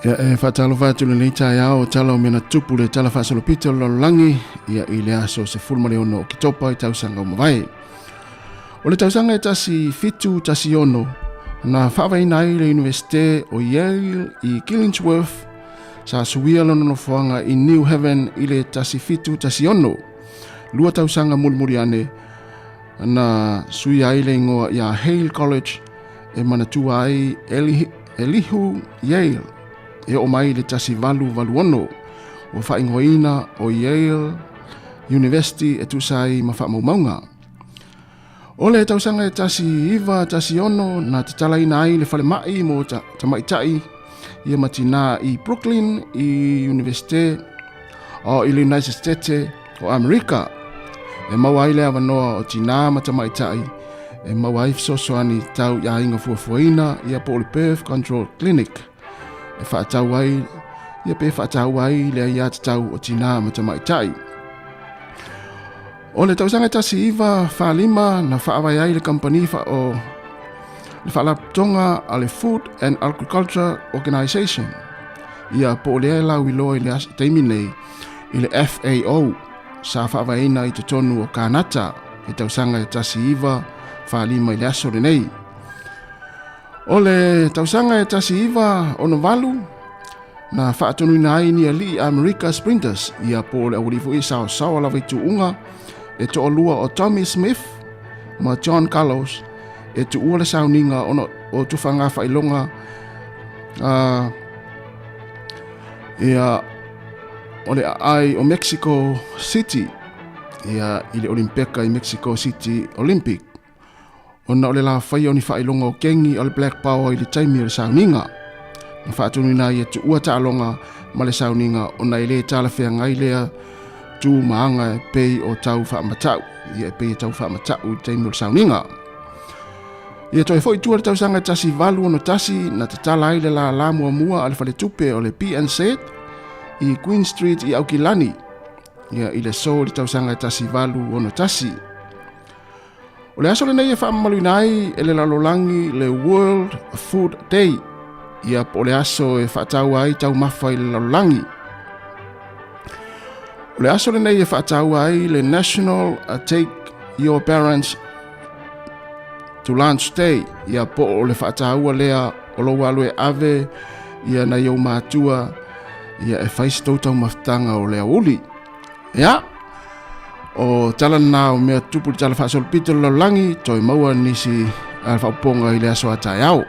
Ia e faatalofa atu lenei taeao o tala o mea na tupu le tala faasolopito o le lalolagi ia i le aso 16 o Oketopa i tausaga ua mavae. O le tausaga e 1716 na faavaeina ai le Iunivesite o Yale i Killingsworth, sa suia lona nofoaga i New Haven i le 1716. Lua tausaga mulimuli ane na suia ai le igoa ia Hale College e manatua ai Elihu Yale e oo mai i le 1886. Ua faaigoaina o Yale University e tusa ai ma faamaumauga. O le tausaga e 1916 na tatalaina ai le falemai mo tamaitai ia ma tinā i Brooklyn i Universite o i le United States o Amerika. E maua ai le avanoa o tinā ma tamaitai e maua ai fesoasoani tau i aiga fuafuaina ia po o le Birth Control Clinic e faatau ai ia pe faataua ai le aiatatau o tinā ma tamaitai. O le tausaga e 1945 na faavae ai le kamupani fa o le faalapotopotoga a le Food and Agriculture Organization ia po o lea e lauiloa i le taimi nei i le FAO sa faavaeina i totonu o Kanata i tausaga e 1945 i le aso lenei. O le tausaga e 1968 na faatonuina ai ni alii Amerika Sprinters ia po o le aualii foi e saosaoa lava i tuuga e toalua o Tommy Smith ma John Carlos e tuua le sauniga ona o tufaga faailoga ia o le aai o Mexico City ia i le Olimpeka i Mexico City Olympic ona o le lafaia o ni faailoga o kengi o le Black Power i le taimi o le sauniga. Na faatonuina ai e tuua taaloga ma le sauniga ona e lē talafeagai lea tu ma aga e pei o tau faamatau, ia e pei e tau faamatau i le taimi o le sauniga. Ia toe foi tua le tausaga e 1861 na tatala ai le lālā muamua a le faletupe o le BNZ i Queen Street i Aukilani, ia i le so i le tausaga e 1861. O le aso lenei e faamamaluina ai e le lalolagi le World Food Day, ia po o le aso e faataua ai taumafa i le lalolagi. O le aso lenei e faataua ai le National Take your parents to lunch day, ia po o le faataua lea o lou alu e ave ia nai ou matua ia e fai se tou taumafataga o le aoauli. Ia, o tala na o mea tupu le tala faasolopito le lalolagi, toe maua nisi a faapopoga i le aso a taeao.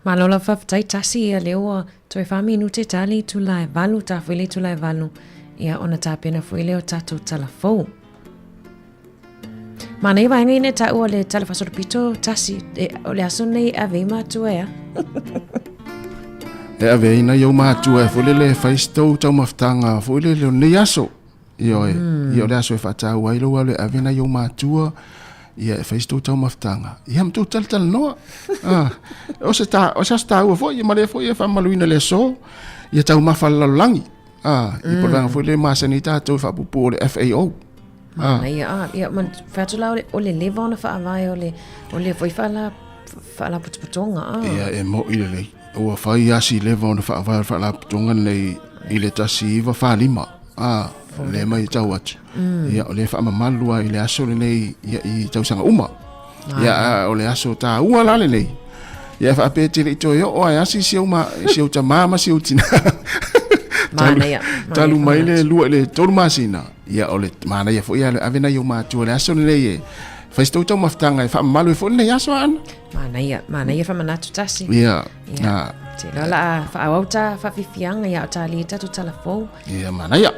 Malo lava faafetai tasi ia lea ua toe fa minute tali itula e valu ta foi le itula e valu ia ona tapena foi lea o tatou tala fou. Manaia vaega ina e taua le tala faasolopito tasi e, o le aso nei e ave ai matua ea. E ave ai nai ou matua e foi lele e fai se tou taumafataga foi lele o lenei aso. Ioe, ia o le aso e faataua ai lou alu e ave nai ou matua, ia e fai se tou taumafataga, ia ma tou talatalanoa. Ah, o se ta, o se aso taua foi, ia ma lea foi e faamamaluina le aso, ia taumafa le lalolagi. Ah, i po le vaega foi lea e masani ai tatou e faapuupuu o le FAO. Ah. Manaia, ah, ia, ma fai atu la o le, o le leva ona faavae o le, o le foi faala, faalapotopotoga, ah. Ia, e mo'i lelei. Ua fai asi leva ona faavae o le faalapotopotoga lenei i le 1945. Ah, lea mai tau atu. Ia, o lea e faamamalu lava i le aso lenei ia, i tausaga uma. Ia, a, o le aso taua la lenei. Ia, e faapea e te le i toe oo lava e asi si ou, ma, si ou tamā ma si ou tinā. Manaia, Talu mai le 2 i le 3 masina. Ia, o le manaia foi ia le ave nai ou matua i le aso lenei e fai se tou taumafataga e faamamalu ai foi lenei aso, Aana. Manaia, manaia faamanatu tasi. Ia, Ia. ah. Te loa la a faaauau ta faafiafiaga ia o ta li tatou tala fou. Ia, manaia.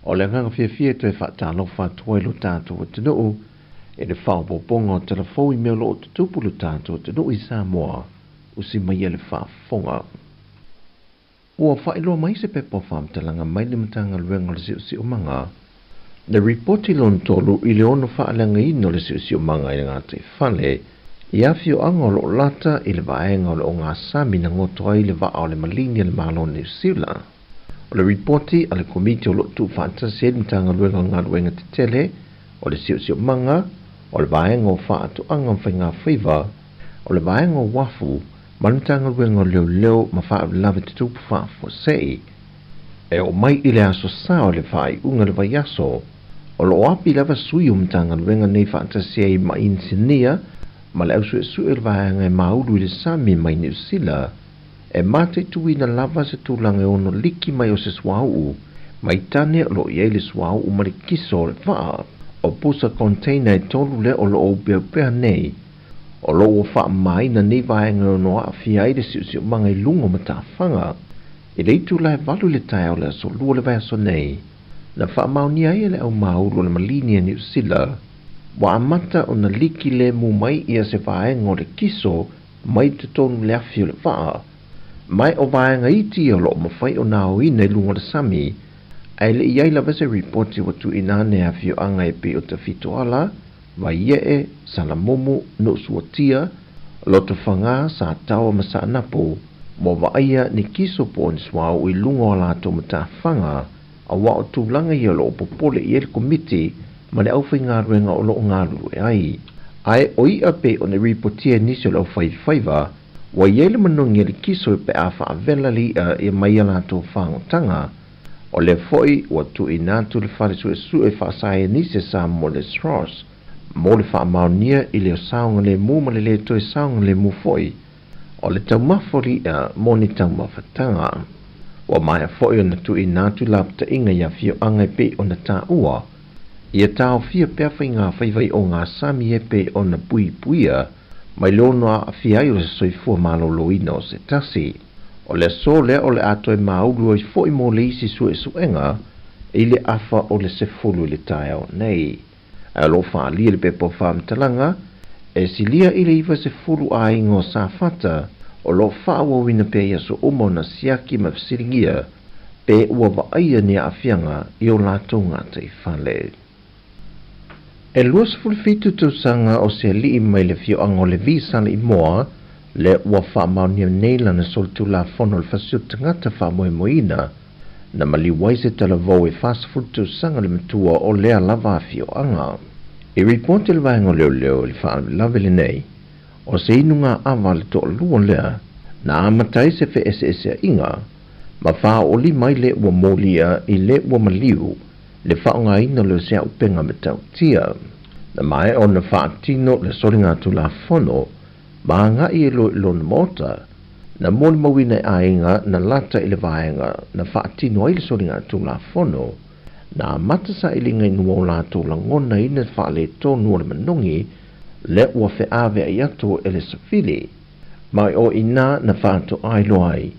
O le agaga fiafia e toe faatalofa atu ai lo tatou atunuu i le faaopoopoga o tala fou i mea o lo o tutupu lo tatou atunuu i Samoa, usi mai ia le faafofoga. Ua faailoa mai se pepa o faamatalaga mai le Matagaluega o le Siosiomaga, le Ripoti Lona Tolu i le ono faaleagaina o le Siosiomaga i le gataifale i afioaga o lo o lata i le vaega o le ogasami na goto ai le vaa o le Maligi a le Malo o Niu Sila. O le ripoti a le Komiti o lo o tuufaatasi ai le Matagaluega o Galuega Tetele o le Siosiomaga, o le Vaega o Faatoaga ma Faigafaiva, o le Vaega o Uafu ma le Matagaluega o Leoleo ma Faalavelave Tutupu Faafuasei. E oo mai i le aso Sa o le faaiuga o le vaiaso, o lo o api lava sui o Matagaluega nei faatasi ai ma inisinia ma le ausuesue o le vaega e maulu i le sami mai Niu Sila, e mataituina lava se tulaga e ono liki mai o se suauu mai tane o lo o i ai le suauu ma le kiso o le vaa. O pusa container e tolu lea o lo o upeaupea nei, o lo o ua faamamaina nei vaega e ono aafia ai le siosiomaga i luga o matafaga. I le itula e valu i le taeao o le aso Lua o le vaiaso nei, na faamaonia ai e le aumaulu o le Maligi a Niu Sila, ua amata ona liki lemu mai ia se vaega o le kiso mai totonu le afi o le vaa. Ma o vaega iti ia o lo o mafai ona aoina i luga o le sami, ae le i i ai lava se ripoti ua tuuina ane e afioaga e pei o Tafitoala, Vaiee, Salamumu, Nuusuatia, Lotofaga, Sataoa ma Saanapu, ua vaaia ni kiso po o ni suauu i luga o a latou matafaga, aua o tulaga ia o lo o popole i ai le Komiti ma le aufaigaluega o lo o galulue ai. Ae o i'a pei ona ripotia e nisi o le aufaifaiva, ua i ai le manogi a le kiso pe a faavela le i'a ia mai a latou fagotaga. O lea foi ua tuuina atu le Fale Suesue Faasaienisi Samoa le SROS mo le faamaonia i le saogalemu ma le lē toe saogalemu foi o le taumafa o le i'a mo ni taumafataga. Ua maea foi ona tuuina atu lapataiga i afioaga e pei ona taua, ia taofia pea faigafaiva i ogasami e pei ona puipuia mai le ono aafia ai o se soifua malōlōina o se tasi. O le aso lea o le a toe maulu ai foi mo le isi suesuega i le afa o le 10 i le taeao nei. Ae o lo o faaalia le pepa o faamatalaga, e silia i le 90 aiga o Safata o lo o faaauauina pea i aso uma ona siaki ma fesiligia pe ua vaaia ni aafiaga i o latou gataifale. E 27 tausaga o se alii mai le afioaga o Levi Saleimoa lea ua faamaonia nei lana solitulafono o le fasioti tagata faamoemoeina na maliu ai se talavou e 40 tausaga le matua o lea lava afioaga. I ripoti a le Vaega o Leoleo i le faalavelave lenei, o se inuga ava a le toalua lea na amata ai se feeseeseaiga ma faaoolima ai le ua molia i le ua maliu le faaaogaina o le seaupega matautia. Na maea ona faatino le soligatulafono ma agai e loa i lona maota, na molimauina e aiga na lata i le vaega na faatino ai le soligatulafono, na amata sailiga ina ua o latou lagonaina le faaletonu o le manogi lea ua feaveai atu e le safili, ma o i ina na faatoa iloa ai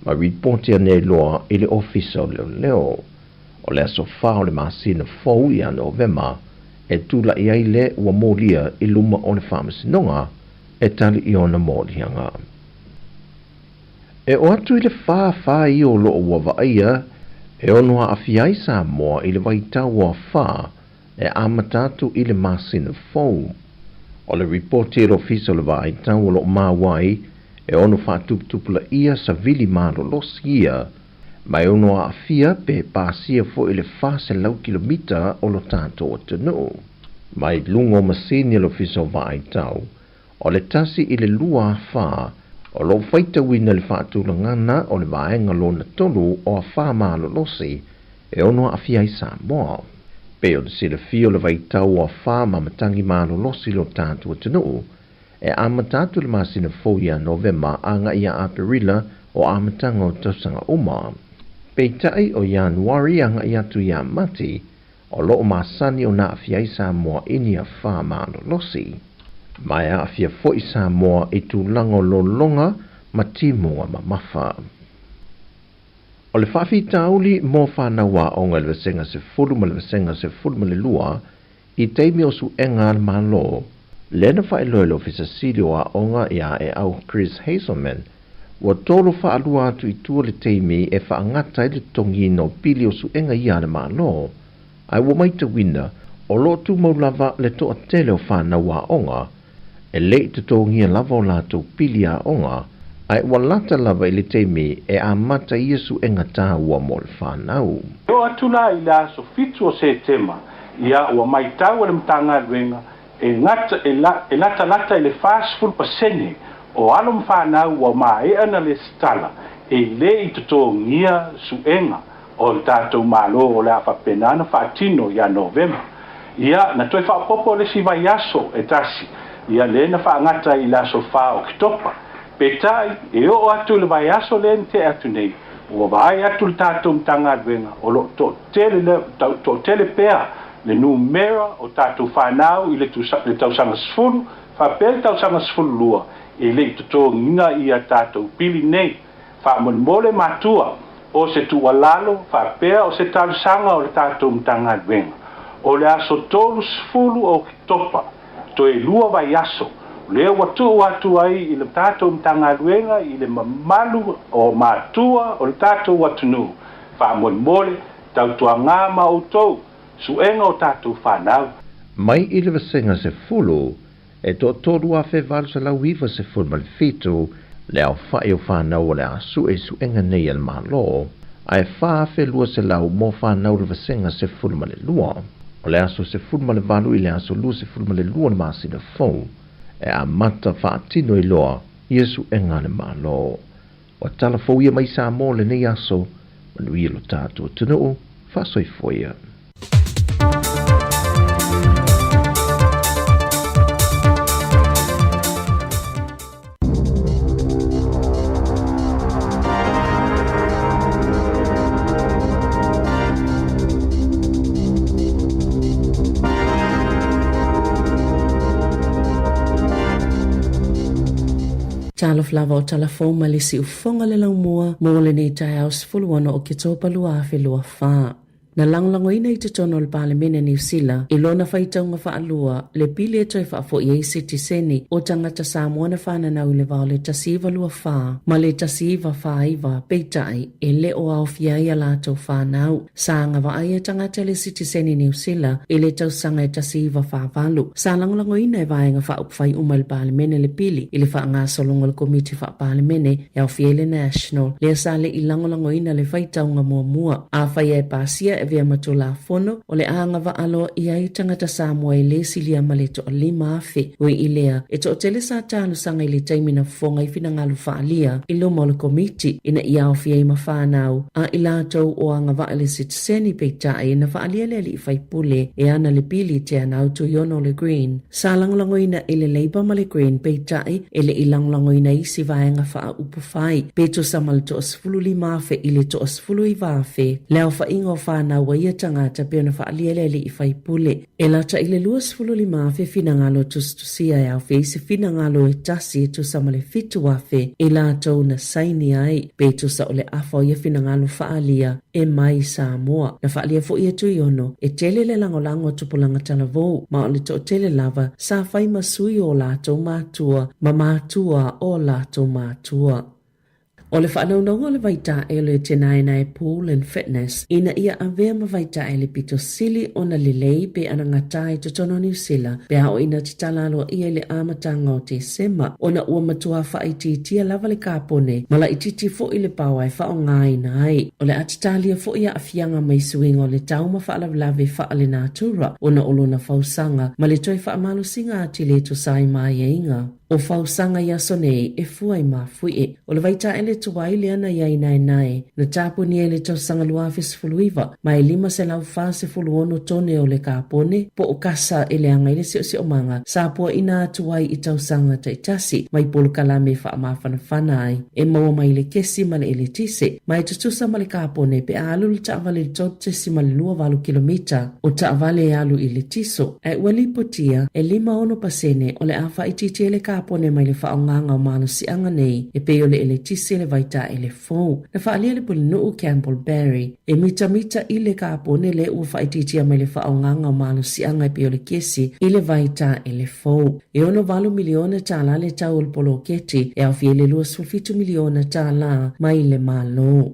ma ripoti ane ai loa i le Ofisa o Leoleo. O le aso 4 o le masina fou ia Novema e tula'i ai le ua molia i luma o le Faamasinoga e tali i ona moliaga. E oo atu i le 4 ia o lo o ua vaaia e ono aafia ai Samoa i le vaitau o afa e amata atu i le masina fou. O le ripoti a le Ofisa o le Vaai Tau o lo o maua ai e ono faatuputupulaia savili malolosi ia ma e ono aafia pe pasia foi le 400 kilomita o lo tatou atunuu. Mai luga o masini a le Ofisa o Vaai Tau, o le 1 i le 2 afa o lo o faitauina le faatulagana o le vaega lona tolu o afa malolosi e ono aafia ai Samoa. Pei ona silafia o le vaitau o afa ma matagi malolosi i lo tatou atunuu, e amata atu i le masina fou ia Novema agai ia Aperila o amataga o tausaga uma. Peitai o Ianuari agai atu ia Mati, o lo o masani ona aafia ai Samoa i ni afa malolosi. Ma e aafia foi Samoa i tulaga o lologa ma timuga mamafa. O le faafitauli mo fanau aoga i le Vasega 10 ma le Vasega 12 i taimi o suega a le Malo, lea na faailoa e le Ofisa Sili o Aoga ia Eau Chris Hazelman, ua tolo faalua atu i tua le taimi e faagata ai le totogiina o pili o suega ia a le Malo, ae ua matauina o lo o tumau lava le toatele o fanau aoga E le i totogia lava o latou pili aoga, ae ua lata lava i le taimi e amata ia suega taua mo le fanau. E oo atu la i le aso 7 o Setema, ia ua maitau e le Matagaluega e gata e e latalata i le 40% o alo ma fanau ua maea ona lesitala e le i totogia suega o le tatou Malo o le a faapena ona faatino ia Novema. Ia, na toe faaopoopo le isi vaiaso e tasi, ia lea na faagata ai i le aso 4 o Oketopa. Peitai, e oo atu i le vaiaso lea na tea atu nei, ua vaai atu le tatou Matagaluega o lo o toatele le, toatele pea le numera o tatou fanau i le, le tausaga 10 faapea le tausaga 12 e le i totogiina ia tatou pili nei. Faamolemole matua, o se tuualalo faapea o se talosaga o le tatou Matagaluega, o le aso 30 o Oketopa, toe 2 vaiaso, lea ua tuu atu ai i le tatou Matagaluega i le mamalu o matua o le tatou atunuu, faamolemole, tautuaga ma outou, suega o tatou fanau. Mai i le vasega 10, E toatolu 1897 le aofai o fanau o le a sue i suega nei a le Malo, ae 4,200 mo fanau o le vasega 12. O le aso 18 i le aso 22 o le masina fou e amata faatino ai loa ia suega a le Malo. Ua tala fou ia mai Samoa lenei aso, manuia lo tatou atunuu, faasoifua ia. Talofa lava o tala fou mai le siufofoga le laumua mo lenei taeao 16 o Oketopa 2024. Na lagolagoina i totonu o le Palemene Niu Sila i lona faitauga faalua le pili e toe faafoi ai sitiseni o tagata Samoa na fananau i le va o le 1924 ma le 1949, peitai, e le o aofia ai a latou fanau. Sa agavaa ia tagata le sitiseni Niu Sila i le tausaga e 1948. Sa lagolagoina e Vaega Faaupufai uma i le Palemene le pili i le faagasologa o le Komiti Faa-Palemene e aofia ai le National, lea sa le i lagolagoina le faitauga muamua. Afai e pasia e avea ma Tulafono, o le a agavaa loa i ai tagata Samoa e le silia ma le toa-5,000. Ui i lea, e toatele sa talosaga i le taimi na fofoga ai finagalo faaalia i luma o le Komiti ina ia aofia ai ma fanau a i latou o agavaa i le sitiseni peitai na faaalia le alii faipule e ana le pili Teanau Tuiono le Green. Sa lagolagoina e le Labour ma le Green peitai e le i lagolagoina isi vaega faaupufai pe tusa ma le toa-15,000 i le toa-19,000 le aofaiga o fanau a ia tagata pei ona faaalia le alii faipule. E lata i le 25,000 finagalo tusitusia e aofia ai se finagalo e tasi e tusa ma le 7,000 i latou na saini ai pe tusa o le afa o ia finagalo faaalia e mai Samoa. Na faaalia foi e Tuiono e tele le lagolago a tupulaga talavou ma o le toatele lava sa fai ma sui o latou matua ma matua o latou matua. O le faanaunauga o le vaitae o le Tenaenae Pool and Fitness ina ia avea ma vaitae le pito sili ona lelei pe anagata i totonu o Niu Sila pe a oo ina tatala aloaia i le amataga o Tesema ona ua matua faaitiitia lava le kapone ma laitiiti foi le paoa e faaaogaina ai. O le a tatalia foi aafiaga mai suiga o le tau ma faalavelave faalenatura ona o lona fausaga ma le toe faamalosiga atili e tusa ai ma aiaiga. O fausaga i aso nei e fua i mafuie. O le vaitaele tuai lea na i ai naenae, na tapunia i le tausaga 2019 ma e 546 tone o le kapone, po o kasa e leaga i le siosiomaga, sa puaina atu ai i tausaga taitasi mai polokalame e faamafanafana ai, e maua mai le kesi ma le eletise, ma e tutusa ma le kapone pe a alu le taavale i le 3.28 kilomita o taavale e alu i le tiso. Ae ua lipotia, e 56 pasene o le a faaitiitia le kapone mai le faaaogaga o malosiaga nei e pei o le eletise le vaitaele fou. Na faaalia le pulenuu Campbell Barry e mitamita i le kapone lea ua faaitiitia mai le faaaogaga o malosiaga e pei o le kesi i le vaitaele fou. E $68 miliona tala le tau o le poloketi e aofia i le $27 miliona tala mai le Malo.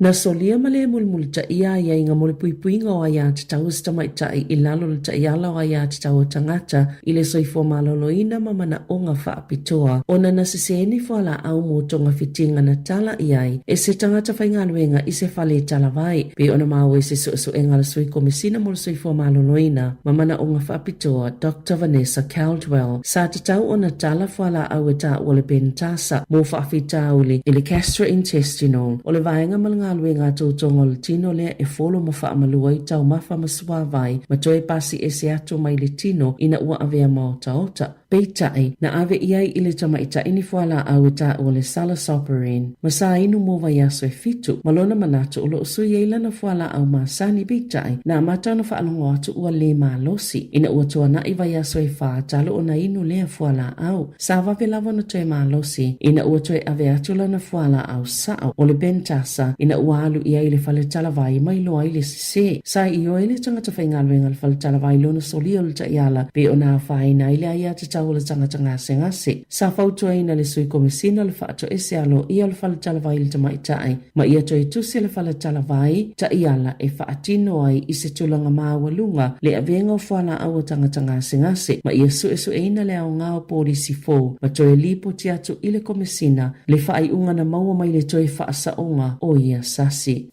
Na solia ma le mulimulitaia aiaiga mo le puipuiga o aiatatau a se tamaitai i lalo o le taiala o aiatatau a tagata i le soifua maloloina ma manaoga faapitoa ona na sese ni fualaau mo togafitiga na tala i ai e se tagata faigaluega i se fale talavai, pei ona maua i se suesuega a le Sui Komesina mo le Soifua Maloloina ma Manaoga Faapitoa, Doctor Vanessa Caldwell. Sa tatau ona tala fualaau e taua le Pentasa mo faafitauli i le gastrointestinal o le vaega ma le galuega a toutoga o le tino lea e folo ma faamalua ai taumafa ma suavai ma toe pasi ese atu mai le tino ina ua avea maotaota. Peitai, na ave i ai i le tamaitai ni fualaau e taua le Salazopyrin ma sa inu mo vaiaso e fitu, ma lona manatu o lo o sui ai lana fualaau masani. Peitai, na amata ona faalogo atu ua le malosi ina ua tuanai vaiaso e fa talu ona inu lea fualaau. Sa vave lava ona toe malosi ina ua toe ave atu lana fualaau sao o le Pentasa ina ua alu i ai i le fale talavai ma iloa ai le sese. Sa ioe le tagata faigaluega i le fale talavai lona solia o le taiala pei ona afaina ai le aiatatau o le tagata gasegase. Sa fautuaina le Sui Komesina o le Faatoese Aloaia o le Fale Talavai i le Tamaitai ma ia toe tusi le fale talavai taiala e faatino ai i se tulaga maualuga le avega o fualaau a tagata gasegase ma ia suesueina le aoga o polisi fou ma toe lipoti atu i le Komesina le faaiuga na maua mai le toe faasaoga o ia sasi.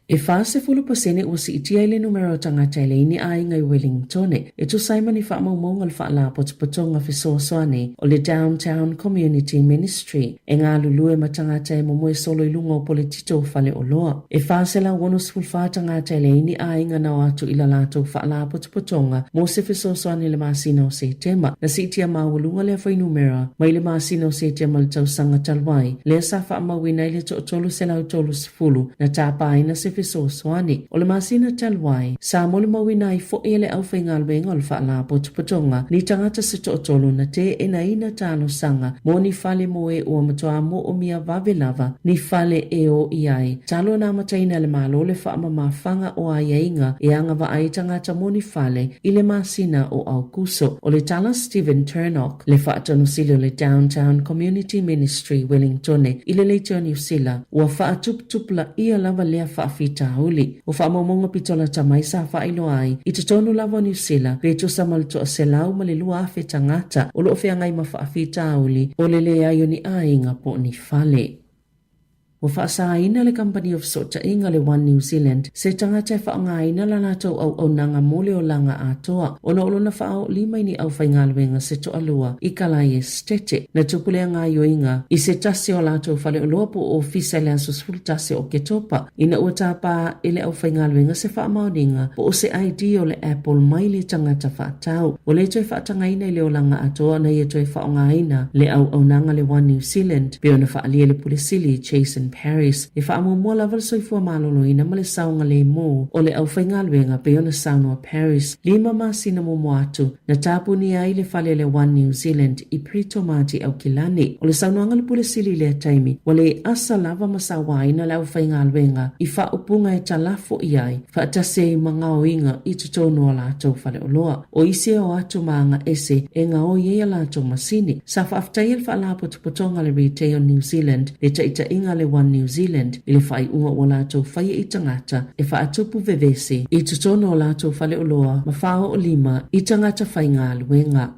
E 40% ua siitia ai le numera o tagata e leai ni aiga i Wellingtone, e tusa ai ma ni faamaumauga o le Faalapotopotoga Fesoasoani o le Downtown Community Ministry e galulue ma tagata e momoe solo i luga o poletito o faleoloa. E 464 tagata e leai ni aiga na o atu i la latou faalapotopotoga mo se fesoasoani i le masina o Setema. Na siitia maualuga lea fuainumera mai le masina o Setema i le tausaga talu ai, lea sa faamauina ai le toa-330. 10 na tāpaina se fesoasoani. O le masina talu ai, sa molimauina ai foʻi e le aufaigaluega o le Faalapotopotoga ni tagata se toatolu na teenaina talosaga mo ni fale mo e ua matuā moomia vave lava ni fale e o i ai. Talu ona amataina e le Malo le faamamafaga o aiaiga e agavaa ai tagata mo ni fale i le masina o Aukuso. O le tala Stephen Turnock, le Faatonusili o le Downtown Community Ministry Wellingtone i le Leitio Niu Sila, ua faatuputupulaia lava lea faafitauli. O faamaumauga pito lata mai sa faailoa ai i totonu lava o Niu Sila pe tusa ma le 102,000 tagata o lo o feagai ma faafitauli o le leai o ni aiga po o ni fale. Ua faasaina le kamupani o fesootaiga le One New Zealand se tagata e faaaogaina la latou auaunaga mo le olaga atoa ona o lona faaoolima i ni aufaigaluega se toalua i Kalai Esetete. Na tupu lea gaoioiga i se tasi o latou faleoloa po o ofisa i le aso 11 o Oketopa ina ua tapa e le aufaigaluega se faamaoniga po o se ID o le Apple mai le tagata faatau. Ua le toe faatagaina i le olaga atoa ona ia toe faaaogaina le auaunaga le One New Zealand pei ona faaalia e le Pule Sili Jason Paris e faamuamua lava le soifua maloloina ma le saogalemu o le aufaigaluega pei ona saunoa Paris lima masina muamua atu na tapunia ai le fale le One New Zealand i Britomart i Aukilani. O le saunoaga a le Pule Sili i lea taimi, ua le asa lava ma sauaina le aufaigaluega i faaupuga e talafo i ai faatasi ai ma gaoiga i totonu o a latou faleoloa. O isi e o atu ma aga ese e gaoi ai a latou masini. Sa faafetaia le Faalapotopotoga a le Retail New Zealand le taitaiga a le One New Zealand i le faaiuga ua latou faia i tagata e faatupu vevesi i totonu o latou faleoloa ma faaoolima i tagata faigaluega.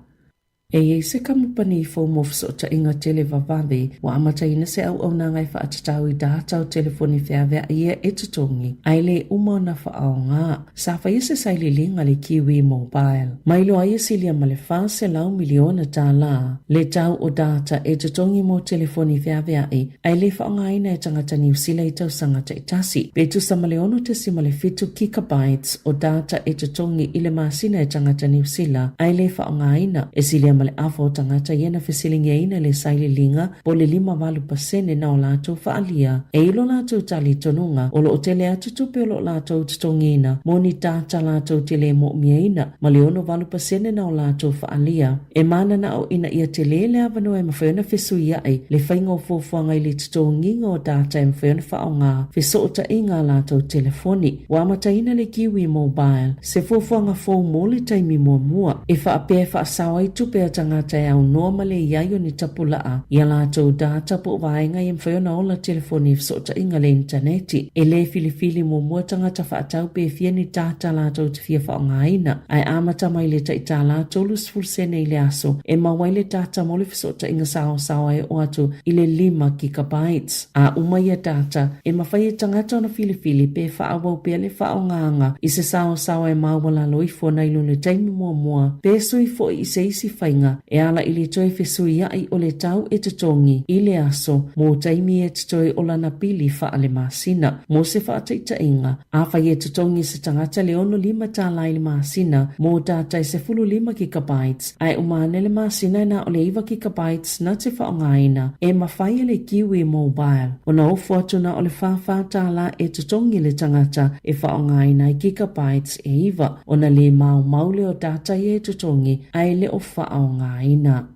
E i ai se kamupani fou mo fesootaiga tele vavave ua amataina se auaunaga e faatatau i data o telefoni feaveai ia e totogi ae le uma ona faaaoga. Sa faia se sailiiliga le Kiwi Mobile. Mailoa ai e silia ma le $400 miliona tālā le tau o data e totogi mo telefoni feaveai ae le faaaogaina e tagata Niu Sila i tausaga taitasi, pe tusa ma le 6.7 gigabytes o data e totogi i le masina e tagata Niu Sila ae le faaaogaina. E silia ma le afa o tagata ia na fesiligiaina le sailiiliga po o le 58% na o latou faaalia e i lo latou talitonuga o lo o tele atu tupe o lo o latou totogiina mo ni data latou te le mo'omiaina ma le 68% na o latou faaalia e mananao ina ia tele le avanoa e mafai ona fesuia'i le faiga o fuafuaga i le totogiga o data e mafai ona faaaoga fesootaiga a latou telefoni. Ua amataina le Kiwi Mobile, se fuafuaga fou mo le taimi muamua, e faapea e faasao ai tupe a tagata e aunoa ma le i ai o ni tapulaa i a latou data po o vaega e mafai ona ola telefoni i fesootaiga le initaneti. E le filifili muamua tagata faatau pe fia ni data latou te fia faaaogaina, ae amata mai le tai $30 sene i le aso e maua ai le data mo le fesootaiga saosaoa e oo atu i le lima gigabytes. A uma ia data, e mafai e tagata ona filifili pe faaauau pea le faaaogaga i se saosaoa e maualalo ifo nai lo le taimi muamua, pe sui foi i se isi faiga e ala i le toe fesuiaʻi o le tau e totogi i le aso mo taimi e totoe o lana pili faalemasina. Mo se faataitaiga, afai e totogi se tagata le 65 tala i le masina mo data e 15 gigabytes, Ae uma ane le masina e na o le 9 gigabytes na te faaaogaina e mafai e le Kiwi Mobile ona ofo atu na o le $44 e totogi le tagata e faaaogaina ai gigabytes e 9 ona le maumau lea o data ia e totogi ae le o faaaogaina.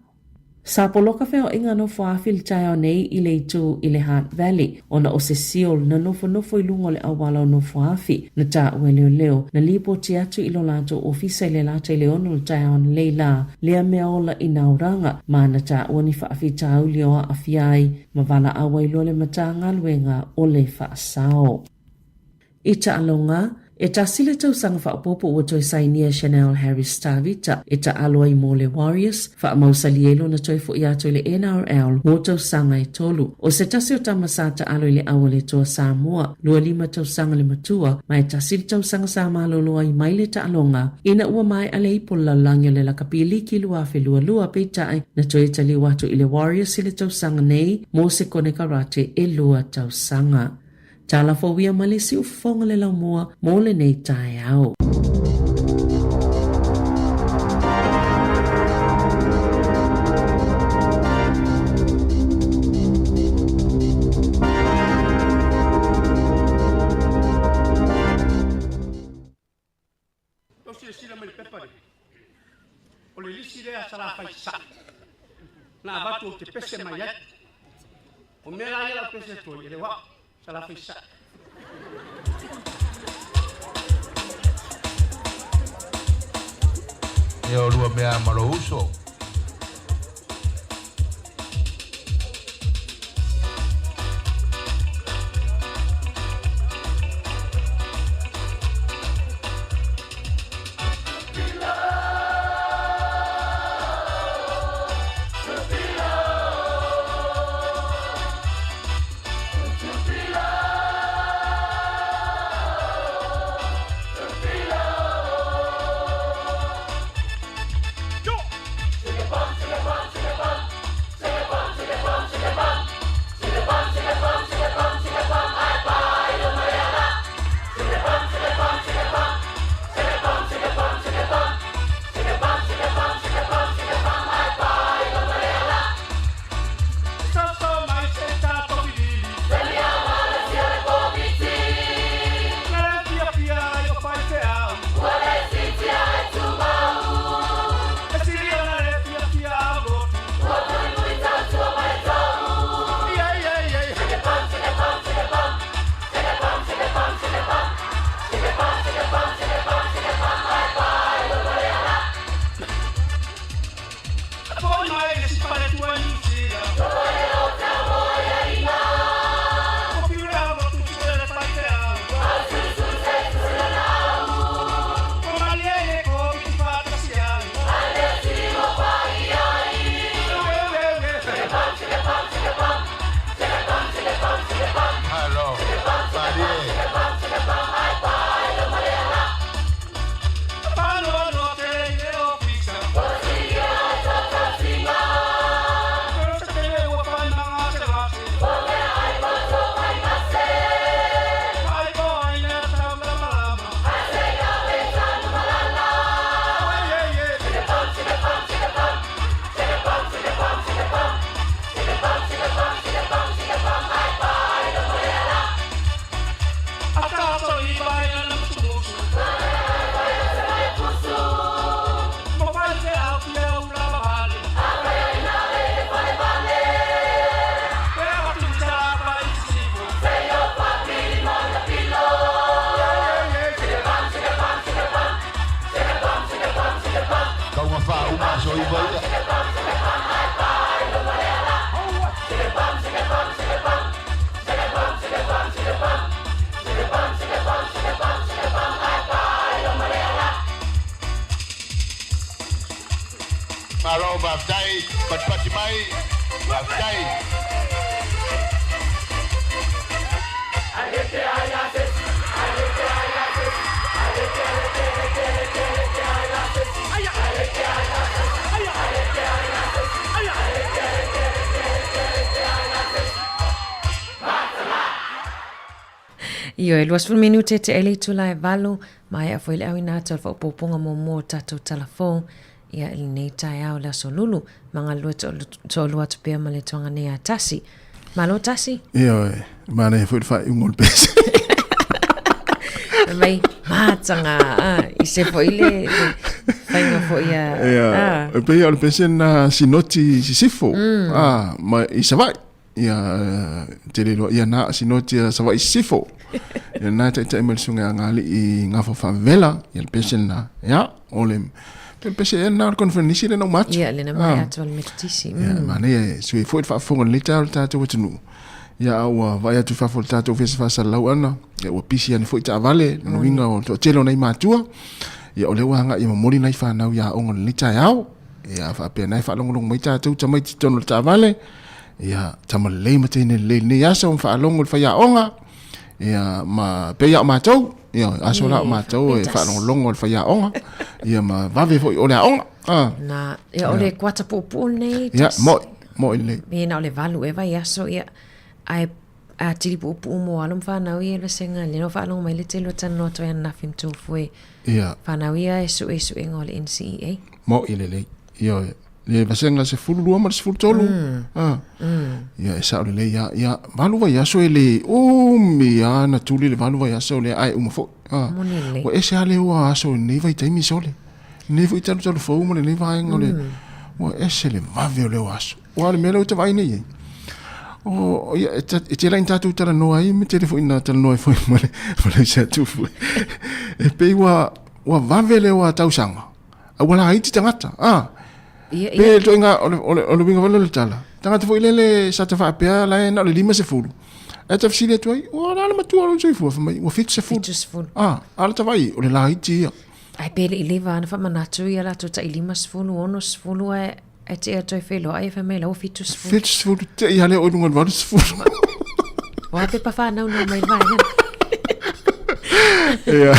Sa poloka feoaiga nofo afi le taeao nei i le itu i le Hutt Valley ona o se seal na nofonofo i luga o le auala o Nofoaafi, na taua e leoleo, na lipoti atu i lo latou ofisa i le lata i le 6 o le taeao analei la, lea mea ola i Nauraga, ma na taua ni faafitauli o aafia ai ma valaau ai loa le Matagaluega o le Faasao. I taaloga, e tasi le tausaga faaopoopo ua toe sainia e Chanel Harris Tavita e taalo ai mo le Warriors, faamausali ai lona toe foi atu i le NRL mo tausaga e tolu. O se tasi o tama sa taalo i le au a le Toa Samoa, 25 tausaga le matua, ma e tasi le tausaga sa malolo ai mai le taaloga ina ua maea le ipu o le lalolagi o le lakapi liki 2022, peitai na toe taliu atu i le Warriors i le tausaga nei mo se konekarate e lua tausaga. Tala fou ia ma le siufofoga le laumua mo lenei taeao. Tou silasila mai i le pepa lea, o le lisi lea a Salafai Sasae na avatu ou te pese mai ai. O mea la ia la ou pese atu ai, e le o au, Salafai Sasae. E o lua mea ma lou uso. Patipati mai, faafetai. Ioe, 20 minute te ele itula e valu, maea foi le auina atu o le faaopoopoga muamua o tatou tala fou, ia i lenei taeao le aso Lulu, ma galulue toalua atu pea ma le toaga nei a Tasi. Malo Tasi? Ioe, manaia foi le faaiuga o le pese. Fai mai, mātanga, ah, i se foi le, le faiga foi a... Ia, ah. e pei o le pese na sinoti sisifo, ah, ma i Savaii. Ia, tele loa ia na sinoti a Savaii sisifo. Ia na taitai mai le susuga ia Agalii Gafa Faavela, ia le pese lena. Ia, o le le pese ea lena o le conference lea na uma atu. Ia, lena mai atu o le Metotisi. Ia, manaia e sui foi le faafofoga i lenei taeao i le tatou atunuu. Ia, a ua vaai atu i fafo i le tatou ofisa faasalalau ana, ia ua pisi ane foi taavale, lona uiga o le toatele o nai matua. Ia, o lea ua agai e momoli nai fanau i aoga i lenei taeao. Ia, faapea na e faalogologo mai tatou tamaiti i totonu o le taavale. Ia, tama lelei ma teine lelei i lenei aso ma faalogo i le faiaoga. Ia, ma pei lava o matou, ia, aso la o matou e faalogologo i le faiaoga, ia ma vave foi o le aoga. Ah. Na, ia, o le kuata puupuu lenei. Ia, mo'i, mo'i lelei. Me na o le valu e vaiaso, ia, ae atili puupuu mo alo ma fanau ia i le vasega, lea na ou faalogo mai le tele o talanoa atu ai ananafi ma Tofue. Ia. Fanau ia e suesuega o le NCEA. Mo'i lelei. Ia, le vasega 12 ma le 13. Ah. Ia, e sao lelei lava. Ia, valu vaiaso e le umi lava ona tuli le valu vaiaso lea ae uma foi. Ah. Moni lelei. Ua ese lava le o a aso i lenei vaitaimi sole. Lenei foi talutalu fou ma lenei vaega o le... Ua ese le vave o le o aso. Aua o le mea lea ou te vaai nei i ai, o, ia, e, e tele ina tatou talanoa ai, ma tele foi ina talanoa ai foi ma le, ma le Satufu. E pei ua, ua vave le o a tausaga, a ua laiti tagata. Ah, Ia, pe ia. ituaiga, o le, o le, o le uiga foi lea o le tala. Tagata foi lele sa ta faapea la e na o le 50. Ae ta fesili atu ai, ua la le matua o lou soifua, fai mai, ua 70. 70. Ah, a o le ta vaai, o le laiti ia. Ae pe le i leva ana faamanatu ia latou tai 50, 60 ae ae te ia toe feiloai e fai mai la ua 70. 70 te i hale o i lunga i le 80. Ua pepa whanau nō mai le vaega. Ia,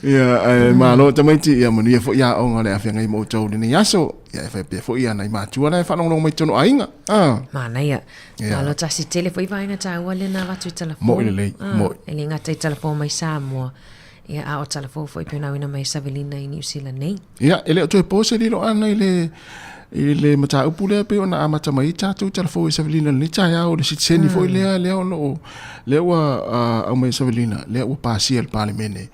ia, ae malo tamaiti, ia manuia foi aoga o le afeagai ma outou i lenei aso. Ia, e faapea foi ia nai matua la e faalogologo mai i totonu o aiga. Ah. Manaia. Ia. Malo tasi tele foi vaega taua lea na avatu i Talafou. Mo'i lelei, mo'i. E le gata i Talafou mai Samoa, ia a o Talafou foi pei ona auina mai e Savelina i Niu Sila nei. Ia, e le o toe po se lilo ana i le, i le mataupu lea pei ona amata mai ai tatou i Talafou e Savelina i lenei taeao, le sitiseni foi lea, lea o lo o, lea ua aumai e Savelina, lea ua pasia e le Palemene.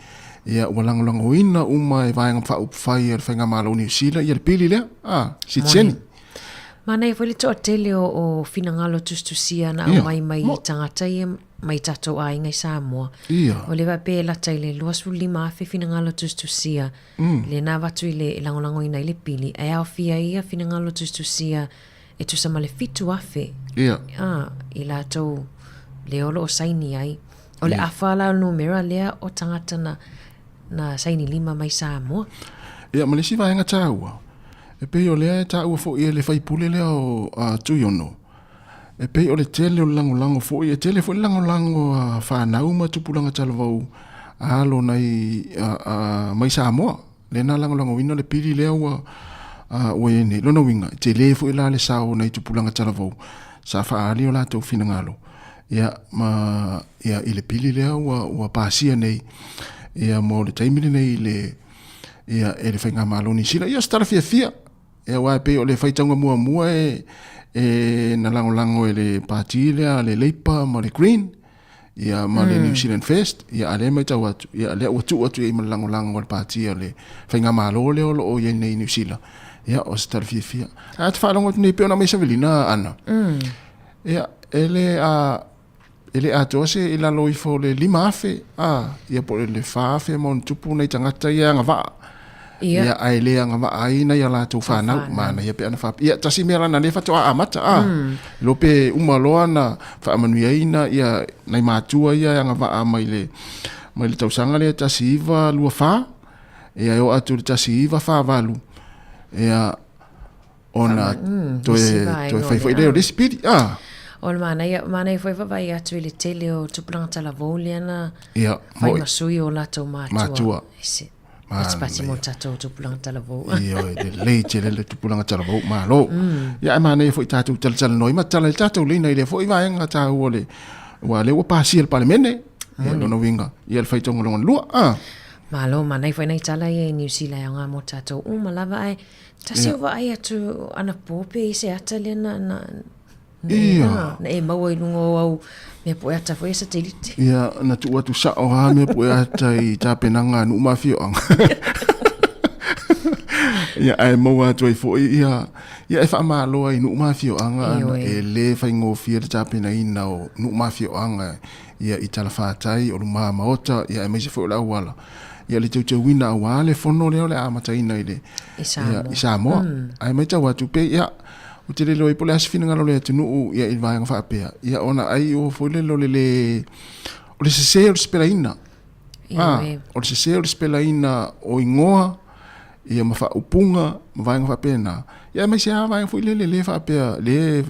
Ia, ua lagolagoina uma e Vaega Faaupufai a le Faigamalo o Niu Sila ia le pili lea, a, sitiseni. Manaia foi le toatele o, o finagalo tusitusia na aumai mai i tagata ia mai tatou aiga i Samoa. Ia. O le faapea e lata i le 25,000 finagalo tusitusia lea na avatu i le e lagolagoina ai le pili, ae aofia ai ia finagalo tusitusia e tusa ma le 7,000 Ia. a, i latou lea o lo o saini ai. O le afa la o le numera lea o tagata na, na saini lima mai Samoa. Ia, ma le isi vaega taua, e pei o lea e taua foi e le faipule lea o Tuiono, E pei o le tele o le lagolago foi, e tele foi le lagolago a fanau ma tupulaga talavou a alo nai mai Samoa. Lea na lagolagoina le pili lea ua ua i ai nei. Lona uiga, e tele foi la le sao o nai tupulaga talavou sa faaali o latou finagalo ia ma ia i le pili lea ua ua pasia nei ia mo le taimi lenei i le ia e le faigamalo o Niu Sila. Ia o se tala fiafia Ia aua e pei o le faitauga muamua e, e na lagolago e le pati lea a le Labour ma le Green, ia ma le New Zealand First, ia a lea e matau atu, ia lea ua tuu atu i ai ma le lagolago a le pati a le faigamalo lea o lo o i ai nei i Niu Sila, ia o se tala fiafia. Ae a te faalogo atu nei pei ona aumai Savelina Ana, ia e le a E le atoa se i lalo ifo o le 5,000, a, ia po o le 4,000 ma ona tupu nai tagata ia e agavaa. Ia. Ia, ae le agavaa ai nai a latou fanau. Manaia pe ana faapea. Ia, tasi mea lana lea faatoa amata, a. Iloa pe uma loa ona faamanuiaina ia nai matua ia e agavaa mai le, mai le tausaga lea 1924, ia e oo atu i le 1948, ia, Ona toe toe fai foi lea o le isi pili. Ah. O le manaia, manaia foi vaavaai atu i le tele o tupulaga talavou lea na fai ma sui o latou matua. Matua. Ese. Patipati mo tatou tupulaga talavou. Ioe, lelei tele le tupulaga talavou, malo. Ia ae manaia foi tatou talatalanoa ai ma tatala ai le tatou laina i lea foi vaega taua o le, aua o lea ua pasia e le Palemene. Ia, lona uiga, ia le faitauga lona lua. Ah. Malo, manaia foi nai tala ia i Niu Sila e aoga mo tatou uma lava ae tasi o vaai atu anapo pe i se ata lea na, na, na, e, na e maua i luga o au mea poe ata foi e satelite. Ia, na tuu atu sao lava mea poe ata i tapenaga a nuu ma afioaga. Ia, ae maua atu ai foi ia, ia e faamalo ai i nuu ma afioaga e le faigofie le tapenaina o nuu ma afioaga ia i talafatai, o luma maota, ia aemaise foi o le auala, ia le teuteuina aua le fono lea o le a amataina i le I Samoa. Ia, i Samoa. Ae matau atu pei ia ou te le iloa ai po o le a se finagalo o le atunuu ia i le vaega faapea, ia ona ai ua foi lele o le le o le sese o le sipelaina. Ah, o le sese o le sipelaina o igoa ia ma faaupuga ma vaega faapena. Ia aemaise lava vaega foi lele le faapea le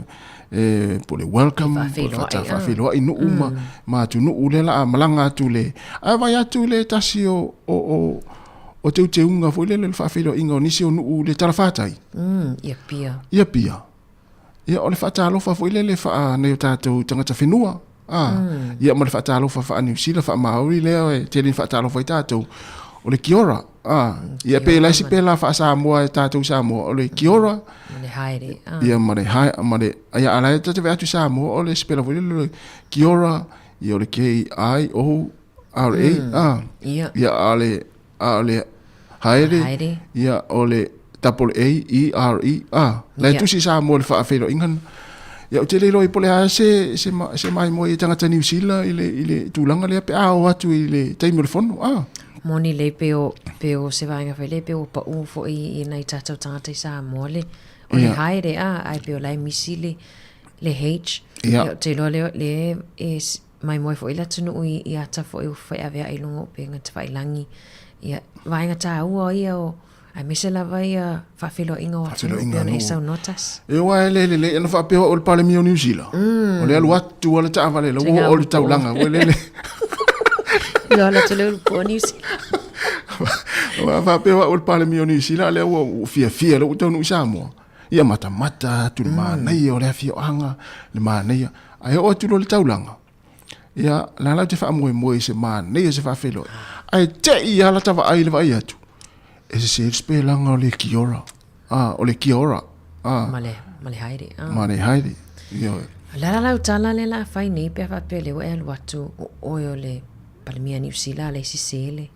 e po o le welcome, po o le faafeiloai nuu ma, ma atunuu lea la a malaga atu le ae vaai atu le tasi o o o o teuteuga foi lele o le faafeiloaiga o nisi o nuu le talafatai. Ia pia. Ia pia. Ia o le faatalofa foi lele faa nai o tatou tagata whenua. Ah, Ia ma le faatalofa faa Niu Sila, faa Māori lea e tele ina faatalofa ai tatou. O le kia ora. Ah, ia pe lai si pela faa Samoa e tatou Samoa. O le kia ora. Ma le haere. Ah. Ia ma le hae, ma le, ia ala e tate atu Samoa o le sipela foi lele o le kia ora. Ia o le K-I-O-R-A. Ah. Ia. Ia a le a o le haere, Haere. ia o le double A E R E a. La e tusi Samoa le faafeiloaiga lena. Ia ou te le iloa ai po o le a se se ma, se maimoe i tagata Niu Sila i le i le tulaga lea pe a oo atu i le taimi o le fono a. Moni lei pe o pe o se vaega foi lea pe ua pau foi i nai tatou tagata i Samoa le o le haere a ae pe o la e misi le le H. Ia ou te iloa lea le e Maimoe foi le atunuu i, i ata foi o faiaveaʻi i luga o upega tafailagi. Ia, vaega tāua ia o, aemaise lava ia faafeiloaiga o atunuu pei ona e saunoa tasi. E aua e le lelei ana faapea o le Palemia o Niu Sila. O le alu atu a le taavale la ua oo i le taulaga ua lele. Ia ala atu le ulu po o Niu Sila. Aua faapea o le Palemia o Niu Sila lea ua fiafia lea ua taunuu i Samoa. Ia matamata atu le manaia o le afioaga, le manaia. Ae oo atu loa i le taulaga, ia, la la ou te faamoemoe i se manaia, se faafeiloai. Ae te i lava lata vaai i le vaai atu, e sese le sipelaga o le kia ora. Ah, o le kia ora. Ah. Ma le, ma le haere. Ah. Ma le haere. Ioe. O le ala lau tala lea la fai nei pe a faapea lea ua e alu atu o oe o le Palemia Niu Sila a le sese le.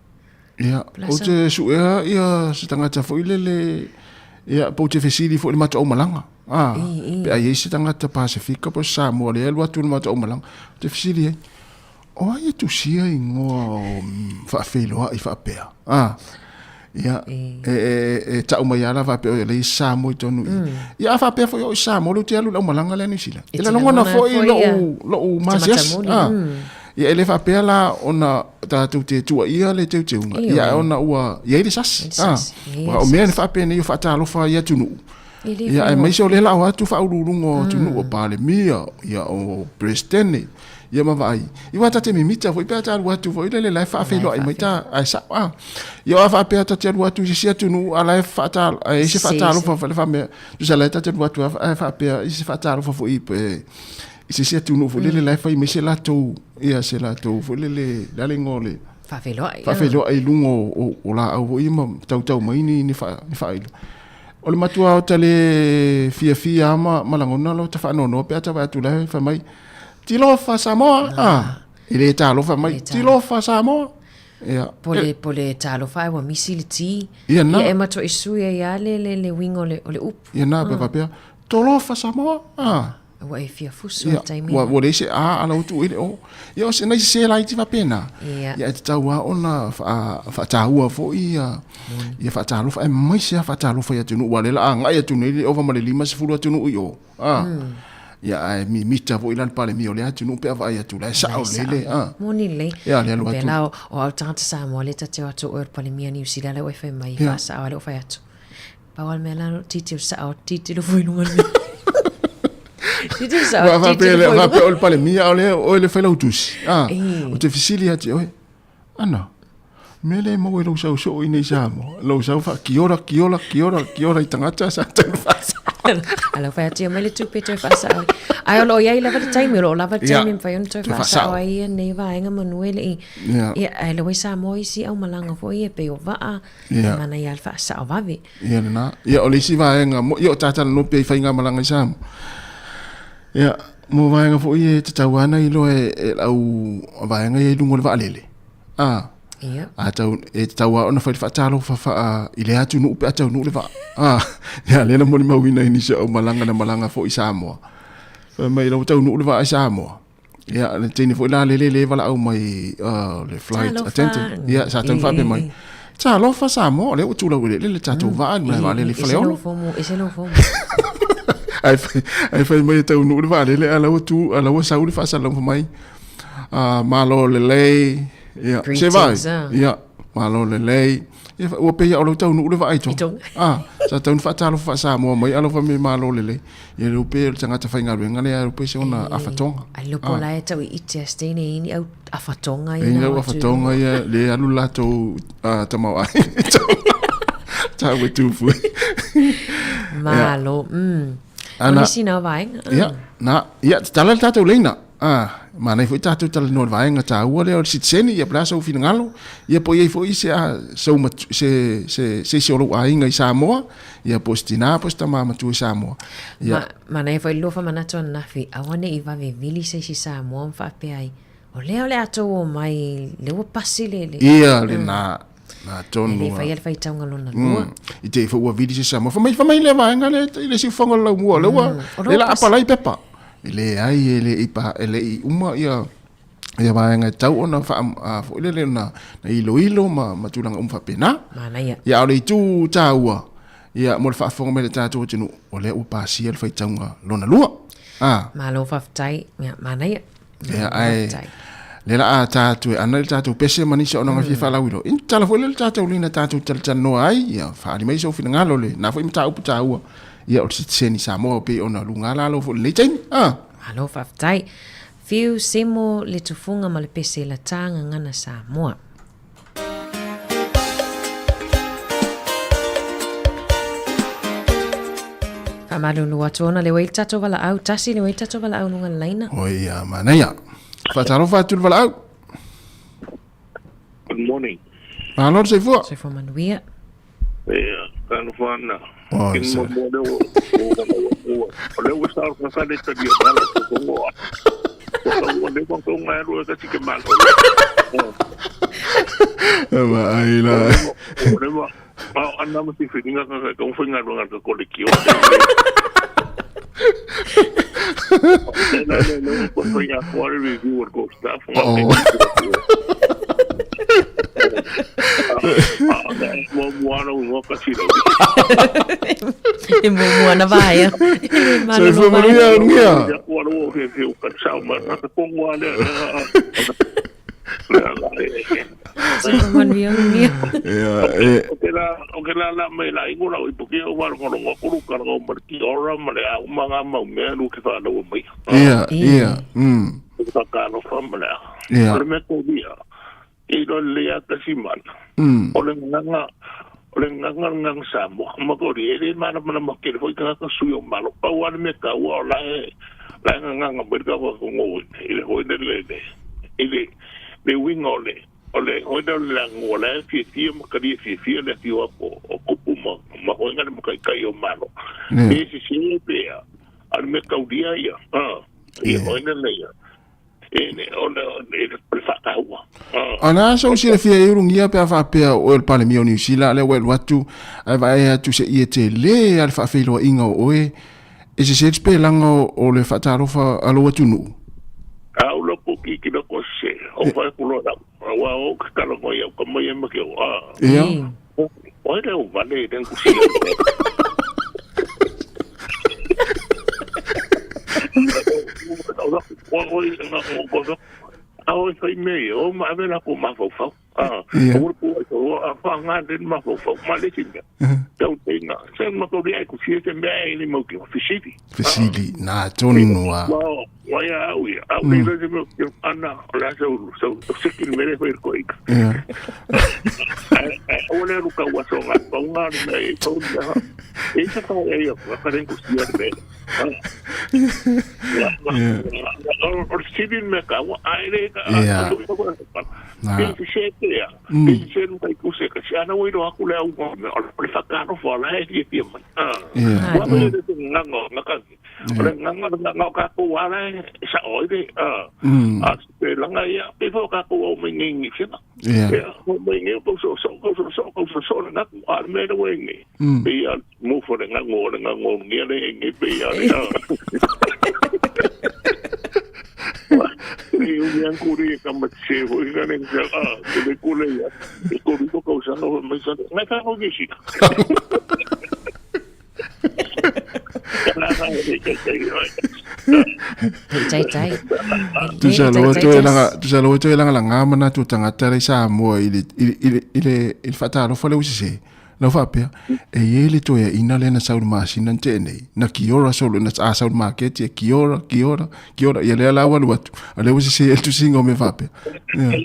Ia, ou te suea ia se tagata foi lele, ia, po ou te fesili foi i le matou aumalaga. Ah, pe a i ai se tagata Pasefika po o se Samoa lea e alu atu i le matou aumalaga, ou te fesili ai, o ai e tusia igoa o faafeiloai faapea? Ah, ia, e, e, e tau mai lava la faapea, o lea e i Samoa i totonu i i. Ia, a faapea foi o i Samoa, lea ou te alu i le aumalaga lea a Niu Sila. E lagona foi lou, lou masiasi. Ah. Ia e le faapea la ona tatou te tuuaia le teuteuga, ia ae ona ua i ai le sasi. Ah, o mea na faapenei o faatalofa i atunuu. Ia aemaise o lea la o atu faauluuluga o atunuu o Palemia, ia o Peresetene, ia ma vaai. Ia aua ta te mimita foi pe a ta alu atu foi lele la e faafeiloai mai ta, ae sao ah. Ia a faapea ta te alu atu i se isi atunuu a la e faata, e i ai se faatalofa foi le faamea, tusa la e ta te alu atu ae faapea i se faatalofa foi pe i se isi atunuu foi lele la e fai mai se latou, ia se latou foi lele, le a le igoa o le... Faafeiloai. Faafeiloai i luga o laau foi ia ma tautau mai ni ni faailo. O le matua o ta le fiafia lava ma lagona lo ta faanoanoa pe a ta vaai atu la e fai mai, Tilofa Samoa! Ah, e le talofa mai, Tilofa Samoa! Ia. Po le, po le talofa ai ua misi le T. Ia na. Ia e matuai sui ai lava le, le, le uiga o le, o le upu. Ia na, pe faapea, Tolofa Samoa! Ah. Ua e fia fusu i taimi. Ua leai se A, ala ua tuu i le O. Ia, o se nai sese laiti faapena. Ia. Ia, e tatau lava ona faataua foi ia, ia faatalofa, aemaise lava faatalofa i atunuu, aua o lea o le a agai atu nei le ova ma le 50 atunuu i o. A. Ia, ae mimita foi la le Palemia o lea atunuu pe a vaai atu, la e sao lelei le, a. Moni lelei. Ia, le alu atu. Pei la o au tagata Samoa lea ta te o atu o oe o le Palemia Niu Sila lea ua e fai mai, faasao lava lea ua fai atu. Pau a le mea la lo titi o le sa'o titi lo foi luga le mea. Titi o le sa'o titi lo foi luga. Faapea o le Palemia a o lea o oe le Failautusi. Ah, ou te fesili ia te oe, Ana, mea lea e maua i lou sau soo i nei Samoa, lou sau faa kia ora, kia ora, kia ora, kia ora i tagata sa tau faasao. Ala fai atu ia mai le tupe toe faasao ai. Ae o lo o iai lava le taimi, o lo o lava le taimi e mafai ona toe faasao ai ia nei vaega manu e le i. Ia, ae le ua i Samoa isi aumalaga foi ia e pei o vaa, e manaia lava le faasao vave. Ia lena. Ia o le isi vaega, ia o tātala no pea i faigamalaga i Samoa. Ia, mo vaega foi e tatau lava ona iloa e, e lau vaega ia i luga o le vaalele. A, Ia. a tau, e tatau lava ona fai le faatalofa faa i le atunuu pe a taunuu le vaa. A, ia lea na molimauina i nisi o aumalaga na malaga foi i Samoa. Fai mai ina ua taunuu le vaa i Samoa, ia le teine foi la lele le valaau mai le flight Talofa. attendant. Ia, sa tau faapea mai. Talofa Samoa, o lea ua tulau i le le tatou vaa i le malae vaalele i Ese Faleolo. lou fomu, ese lou fomu. Ae fai, ae fai mai e taunuu le vaalele, a la ua tu, a la ua sau le faasalalauga fai mai, ah, malo lelei, ia, se vai, Greetings, ah. ia, malo lelei. Ia, ua pei o lou taunuu le vaa i Tonga. I Tonga. Ah, sa tau na faatalofa faa-Samoa mai, a lau fai mai malo lelei. Ia lou pe o le tagata faigaluega lea, lou pe se ona afatoga. Ai lo po la e tau i ite a steine ini au afatoga ia. Ini au afatoga ia le alu latou tamau ai. Tau e tufu. Malo. Ana. O nisi na vaega. Ia, na, ia, tatala le tatou leina. Ah, manaia foi tatou talanoa i le vaega taua lea o le sitiseni, ia po o le a sou finagalo, ia po o i ai foi se, a, sou matu, se, se, se isi o lou aiga i Samoa, ia po o se tinā po o se tamā matua i Samoa. Ia. Ma, manaia foi le lua faamanatu ananafi, aua ne i vave vili se isi Samoa ma faapea ai, o lea o le a tou omai, lea ua pasi le, le. Ia, lenā, nā tonu. E le i faia le faitauga lona lua. I te i foi ua vili se Samoa. Fai mai, fai mai lea vaega lea i le siufaga o le laumua, lea ua, lea la apalai pepa. E leai, e le i pa, e le i uma ia ia vaega e tau ona faa, a, foi lele ona na iloilo ma, ma tulaga uma faapena. Manaia. Ia, a o le itu taua, ia, mo le faafofoga mai a le tatou atunuu, o lea ua pasia le faitauga lona lua. A. Malo faafetai. Ia, manaia. Ia, ae, lea la a tatou e ana i le tatou pese ma nisi o auaunaga fia faalauiloa, ia tatala foi lea le tatou lina tatou talatalanoa ai, ia faaali mai sou finagalo le na foi mataupu taua, ia o le sitiseni Samoa e pei ona luga lalo foi i lenei taimi. A. Malo faafetai. Fiu Semo le tufuga ma le pese lata gagana Samoa. Faamalulu atu ona le ua i le tatou valaau, tasi le ua i le tatou valaau luga le laina. Oi a manaia. Faatalofa atu le valaau. Good morning. Malo le soifua. Soifua manuia. Ia, talofa ana. Oi, King sa. mo mo leo o o o leo sa o ka le tali o kala ko ko ngoa. Ko ka o le ko ko ngai ro ka tike malo. Ma ai la. O le ma ma ana mo ti whiringa ka ka ko whainga runga ka kore ki o. Le le le ko ko ya ko review o ko staff. Oh. E muamua ana vaea. Soifua manuia Ulugia. Soifua manuia Ulugia. Ia, e. O ke la la mai la ingo la ipo ki o warongorongo kuru karago ma ki ora ma le au ma ngā mau mea lu ke whanau mai. Ia, ia. Whakaalofa ma le a. Ia. O le mea kōria. I lo le a kasi mana. O le nganga, o le nganga nganga Samoa. Ma kori, e le mana mana ma kere foi kanga sui o malo. Pau ale me ka ua o la e, la e nganga mo ka wa kongo i le hoi le le le. I le, le winga o le, o le hoi le le ngo la e fia fia ma kari e fia fia le fia o o kupu ma, ma hoi ngare ma kai kai o malo. E si si e pea, ale me kauria ia. Ah, i hoi le le ia. E le, o le, e le whakaua. O le a sou silafia e ulugia pe a faapea o oe o le Palemia o Niu Sila, lea ua e alu atu ae vaai atu se ie tele a le faafeiloaiga o oe, e sese le pelaga o le faatalofa a lou atunuu? A u loko ki ki loko se, o whai kulo rau. Ua o ke kala mai au ka mai e ma ke o a. Ia. O ai leo vale i rengu sia. A o e fai mea ia, o ma ave lakou mafaufau. A, Ia. aua le pua i o a whaanga le mafaufau. Ma le isi mea, tau teinga, se ma kau rea e kusia se mea e le mau ki fisili. Fesili, nā tonu a. Wa, wa ia au ia, au le le mea ki ana, o le asa uru, so, o seki ni mere whai ko ika. Ia. Ai, o le ruka ua so ngā, pau ngā le mea e pau ni aha. E isa ka e ia, ka rengu sia le mea. O le sili me ka ua aere ka Ia. Nā. Pe se te ia. Pe se no kai kuse ka se ana oi aku le au o le whakaro fo la e fia fia mai. Ia. Wa me le te nganga ngaka. O le nganga nganga ka ko wala e sa oi le. A pe langa ia pe fo ka ko o mai ngi ngi fia. Ia. Ia o mai ngi ko so so ko so so ko so so na ku a me le we ngi. Pe ia mo fo le nganga le nganga ngi le ngi pe ia. Ni o mian kuri e kama tse ho i ngane ki a te le kule ia. E kori ko kau sana ho mai sana. Ngai ka ho gisi. Kana na e ke ke i. Tai tai. Tusa loa toe langa, tusa loa toe langa langa mana tu tangata le Samoa i le i le i le i le i le whaatalofa le usise. Lau faapea, e i ai le toeaina lea na sau i le masina na tea nei, na kiora solo, na a sau i le maketi e kiora, kiora, kiora, ia lea la ua alu atu, a lea ua sese ai le tusiga o mea faapea. Ia.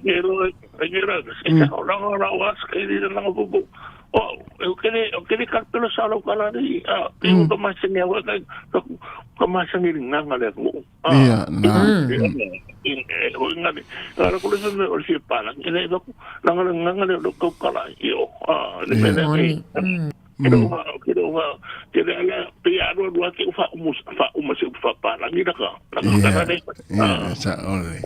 Ia, na. Ia, ia, sa ole.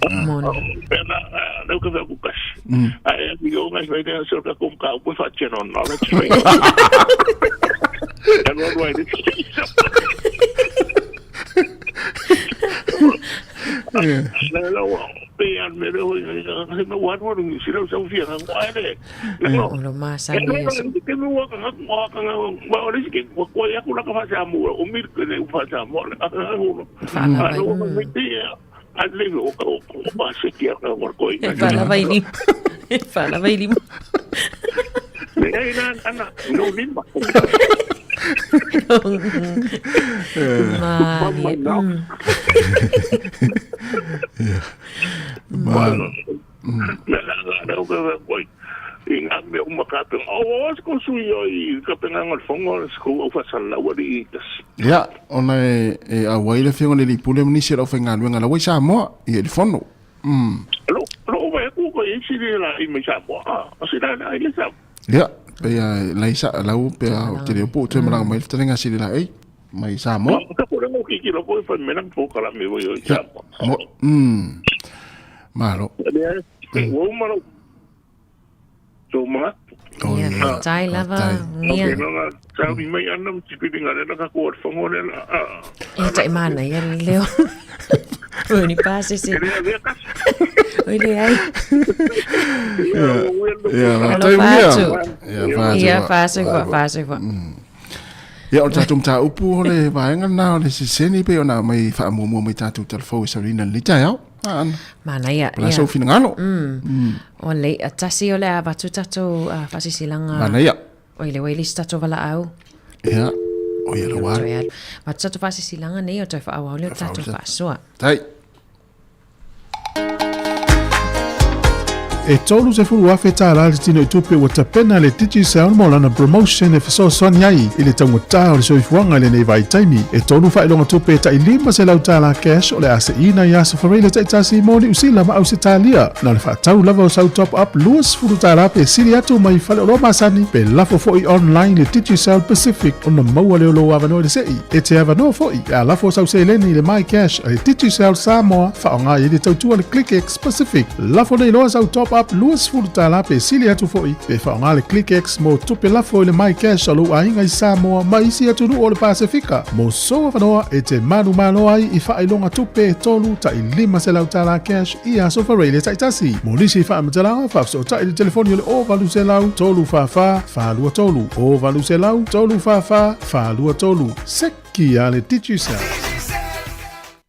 O lo masani ia so. E whaalava i lima. E whaalava i lima. Malie. Malo. Ia, ona e, e auai le afioga i le Alii Pule ma nisi o le aufaigaluega laua i Samoa, ia i le fono. Ia, pei a lai sa lau pe a te leo po toe malaga mai le fetalaiga a Sili Laei mai Samoa. Ia, mo, mm. Malo. Oh, Ia, ia. faafetai lava, Faafetai. Nia. Ia tai manaia le leo. O ni pasese. Oi leai. Ia, faafetai Alofa Nia. atu. Ia, faatu Ia, fa. faasoifua, faasoifua. Ia, o le tatou mataupu o le vaega lena o le seseni pei ona aumai faamuamua mai tatou talafou e sauliina i lenei taeao. A, Ana. Manaia, Po o le a ia. sou finagalo? O le i'a tasi o le a avatu tatou faasisilaga. Manaia. Oi le ua i le isi tatou valaau. Ia, o ia lau alu. Toe alu. Avatu tatou faasisilaga nei o toe faaauau lea o tatou faasoa. Tai. E $30,000 tālā le tinoitupe ua tapena e le Digicel mo lana promotion e fesoasoani ai i le taugata o le soifuaga i lenei vaitaimi. E tolu faailoga tupe e tai $500 cash o le a seina i aso Fareile taitasi mo Niu Sila ma Ausetalia. Na o le faatau lava o sau top up $20 pe sili atu mai faleoloa masani pe lafo foi online i le Digicel Pacific ona maua lea o lou avanoa i le sei. E te avanoa foi pe a lafo sau seleni i le MyCash a le Digicel Samoa faaaoga i ai le tautua a le ClickX Pacific. Lafo nei loa sau top up $20 pe sili atu foi pe faaaoga le ClickX mo tupe lafo i le MyCash a lou aiga i Samoa ma isi atunuu o le Pasefika. Mo sou avanoa e te manumalo ai i faailoga tupe e tolu tai $500 cash i aso Faraile taitasi. Mo nisi faamatalaga, faafesootai i le telefoni o le 0800 344 423, 0800 344 423. Seki a le Digicel.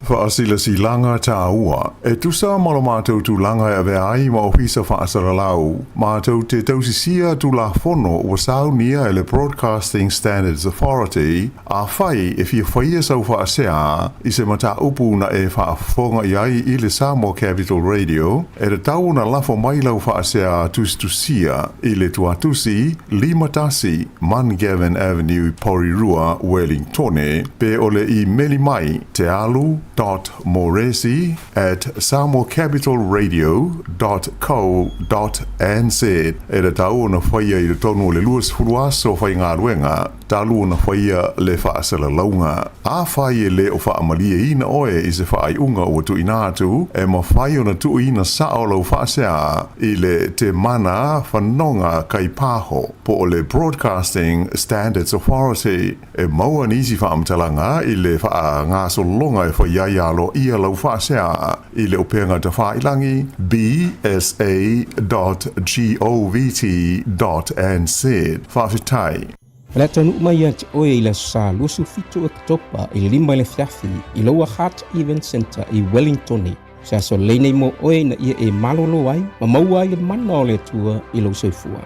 Faasilasilaga taua, E tusa ma lo matou tulaga e avea ai ma Ofisa Faasalalau, matou te tausisia Tulafono ua saunia e le Broadcasting Standards Authority, Afai e fia faia sau faasea i se mataupu na e faafofoga i ai i le Samoa Capital Radio, e tatau ona lafo mai lau faasea tusitusia i le tuatusi 51 Mungavin Avenue, Porirua, Wellingtone, pe o le imeli mai tealu dot moresi at samoacapitalradio dot co dot nz. E tatau ona faia i totonu o le 20 aso faigaluega talu ona faia le faasalalauga. Afai e le o faamalieina oe i se faaiuga ua tuuina atu, e mafai ona tuuina sao lau faasea i le Te Mana Whanonga Kaipaho po o le Broadcasting Standards Authority. E maua nisi faamatalaga i le faagasologa e fai ai aloaia lau faasea i le upega tafailangi bsa.govt.nz. Faafetai. O le a taunuu mai ia te oe i le Aso Sa 27 Oketopa i le 5 i le afiafi i Lower Hutt Event Centre i Wellingtone. O se aso lelei nei mo oe ina ia e malolo ai ma maua ai le mana o le Atua i lou soifua.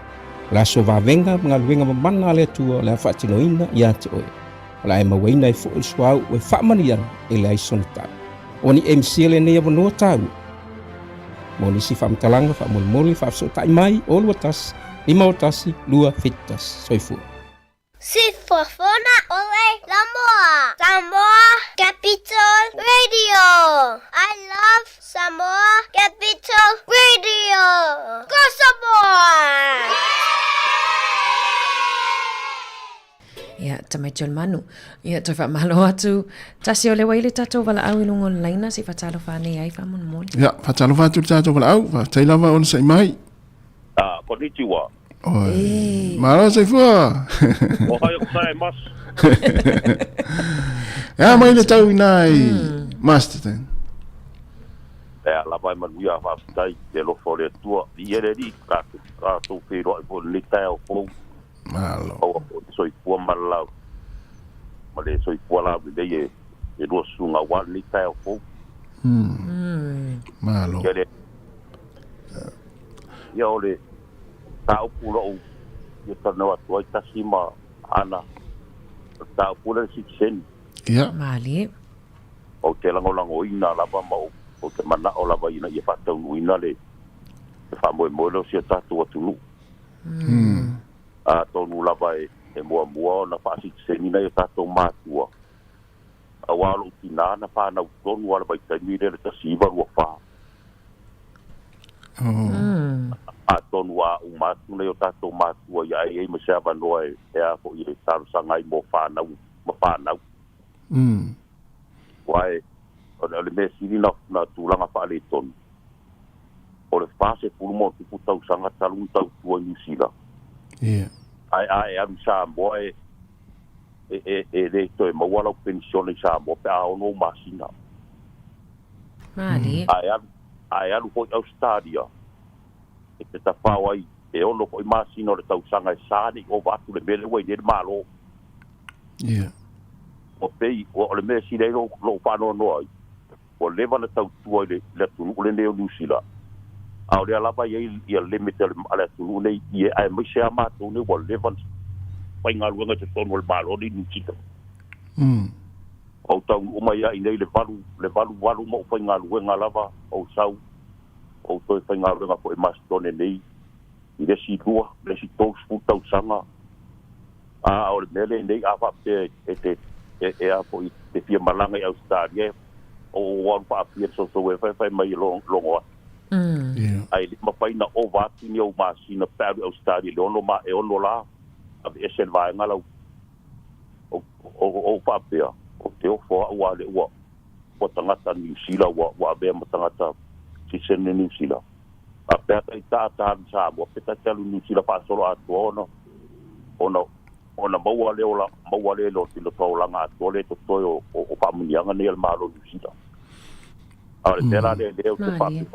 O le aso vavega ma galuega mamana a le Atua o le a faatinoina ia te oe. O le a e mauaina ai foi le suauu e faamanuiaga e leai sona tau. Ua ni e misia lenei avanoa taua. Mo nisi faamatalaga faamolemole faafesootai mai o 21 51 271. Soifua. Sifofoga ole Samoa, Samoa Capital Radio. I love Samoa Capital Radio. Go Samoa! Ia, tamaiti o le manu. Ia, toe faamalo atu. Tasi o le wai le tatou valaau i luga o le laina, se i faatalofa ane ai faamolemole. Ia, faatalofa atu le tatou valaau, faafetai lava ona sa'i mai. Ah, konnichiwa. Oi. Malo soifua. Ohayo gozaimasu. Ea mai le tau ina i Masterton. Ea lava e manuia faafetai te alofa o le Atua. I ele alii tatou feiloai foi i lenei taeao fou. Malo. Maua foi le soifua ma le lau ma le soifua laulelei e lua susuga aua lenei taeao fou. Malo. Ia o le mataupu lou fia talanoa atu ai tasi ma Ana, o le mataupu lea le sitiseni. Ia. Malie. Ou te lagolagoina lava ma ou te manao lava ina ia faataunuuina le faamoemoe lea o si o tatou atunuu. Atonu lava e muamua ona faasitiseni nai o tatou matua, aua o lou tinā na fanau tonu lava i le vaitaimi lea i le 1924. Atonu a uma atu nai o tatou matua ia ai ai ma se avanoa e a foi e talosaga ai mo fanau ma fanau. Aua e, o le mea sili na tulaga faaletonu, o le 40 ma ona tupu tausaga talu ona tautua i Niu Sila. Ae a e alu i Samoa e e le toe maua lau penisione i Samoa pe a 6 ou masina. Malie. A e alu foi i Ausetalia, e te tafao ai e 6 foi masina o le tausaga e sa ne i ova atu le mea lea ua i nei le Malo. Ua pei, o le mea e sili ai lou faanoanoa ai, ua leva ona tautua i le atunuu lenei o Niu Sila, a o lea lava e i ai ia limit a le atunuu nei, aemaise lava matou nei ua leva ona faigaluega i totonu o le Malo lenei Niu Sila. Ou taunuu mai ai nei le valu, le valu valu ma ou faigaluega lava, ou sau, ou toe faigaluega foi i Masitone nei i le isi lua, le isi 30 tausaga. A o le mea lenei, a faapea e te, e a foi, te fia malaga i Ausetalia, o ou alu faapia i le soso e fai mai e logo atu. Ae le mafai ona ova atu ni ou masina pe a alu i Ausetalia i le 6 ma, e 6 la, aveese le vaega lau, ou faapea, ou te ofo au a le ua, ua tagata Niu Sila, ua avea ma tagata sitiseni Niu Sila. Faapea ta ita ta alu i Samoa, pe ta te alu i Niu Sila faasolo atoa ona, ona, ona maua le ola, maua le lo, le taulaga atoa le totoe o, o faamuniaga nei a le Malo o Niu Sila. A o le mea la lea lea ou te faapea,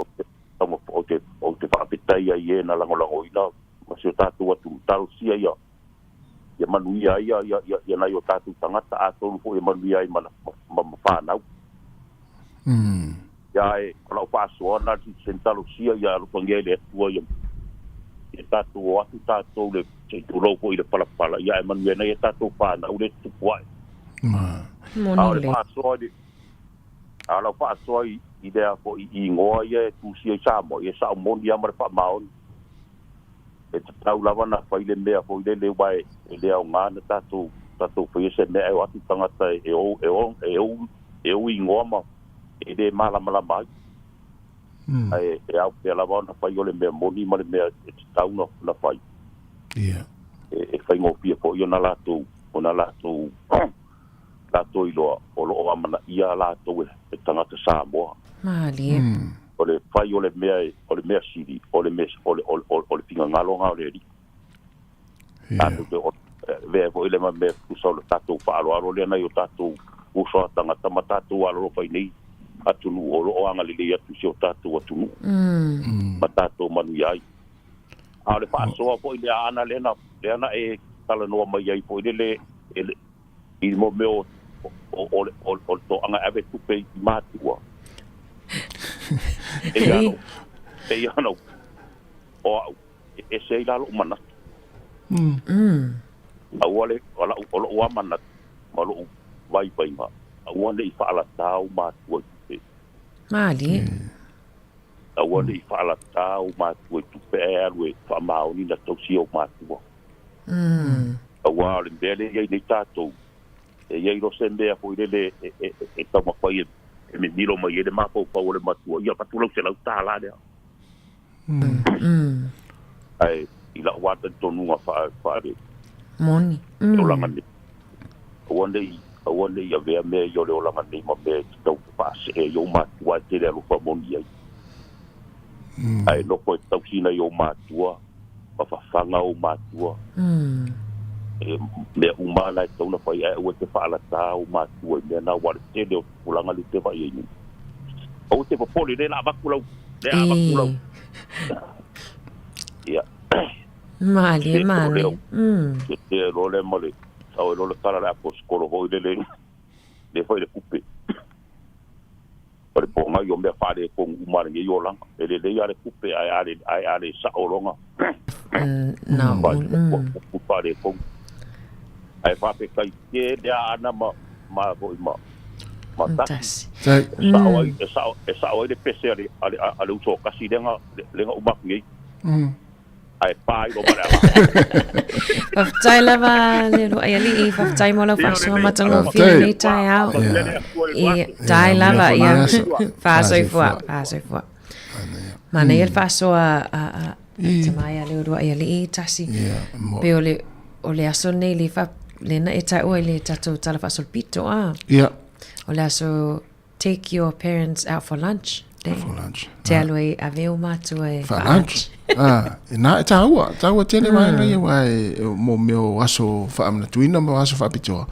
ou te, ou te faafetai ai i e na lagolagoina ma si o tatou atunuu, talosia ia, ia manuia ai ia, ia, ia nai o tatou tagata, atonu foi e manuia ai ma, ma, ma fanau. Ia e o lau faasoa na se talosia ia alofagia e le Atua ia ia tatou o atu tatou le se i tulou foi i le palapala ia ae manuia nai a tatou fanau le tupu ae. A o Moni le le. faasoa i le a o lau faasoa i i lea foi i igoa ia e tusia i Samoa ia e sao moni lava ma le faamaoni. E tatau lava ona fai le mea foi lele aua e le aoga na tatou tatou faia se mea ae o atu tagata e ou e ou e ou e ou igoa ma e le malamalama ai. Ae e ao pea lava ona fai o le mea moni ma le mea e tatau ona ona fai. E e faigofie foi ona latou ona latou latou iloa o lo o amanaia latou e e tagata Samoa. Malie. O le fai o le mea e o le mea sili o le mea o le o le o le finagalo lena o le Alii. Tatou te o avea foi le ma mea tusa o le tatou faaaloalo lea nai o tatou uso a tagata ma tatou alolofa i nei atunuu o lo o agalelei atu i si o tatou atunuu ma tatou manuia ai. A o le faasoa foi le aana lea na lea na e talanoa mai ai foi lele e le i mo mea o o o le o le toaga e ave tupe i matua. E pei lava pei lava ona o au e ese ai la lou manatu. Aua le o lau o lou lava manatu ma lou vaivaiga, aua ne i faalatā ou matua i tupe. Malie. Aua ne i faalatā ou matua i tupe ae alu e faamaoni na tausia ou matua. Aua o le mea lea e i ai nei tatou, e i ai loa se mea foi lele e, e, e taumafai e, e mimilo mai ai le mafaufau o le matua, ia avatu lau $100 lea. Ae i lau lava talitonuga faa, faale Moni. olaga nei, aua ne i, aua ne i avea mea ia o le olaga nei ma mea e tatau faasee ai ou matua e tele alofa moni ai. Ae nofo e tausi nai ou matua ma fafaga ou matua. E mea uma lava na e tatau ona fai ae aua e te faalatā ou matua i mea na aua o le tele o tupulaga lea ou te vaai ai nei. Aua te popole lea o le a avatu lau, lea o le a avatu lau. Ia. Malie, malie. Setea loa lea ma le sao ai loa le tala a le aposetolo foi lele, lea foi le tupe. O le pogai o mea faaletonu uma a lenei olaga. E lelei lava le tupe ae a le, ae a le sao loga upu faaletonu. Ae faafetai tele lava Ana ma ma foi ma ma Tasi. E sao ai, e sao, e sao ai le pese a le, a le, a le uso o Kasi lea na, lea na uma atu nei. Ae pa ai loa ma le ala. Faafetai lava le Luaialii, faafetai mo lau faasoa matagofie i lenei taeao. Ia, tai lava, ia. Faasoifua, faasoifua. Manaia le faasoa a, a, a tama ia le Luaialii tasi. Pe o le, o le aso lenei le fa, le na e taua i le tatou tala faasolopito, a. O le aso Take your parents out for lunch. Te, For lunch. Te alu ai ave o mātua e Fa lunch. Ah, e nā e tāua, tāua tele mai nei wa e mo mea o aso whaamanatuina mo aso whaapitoa.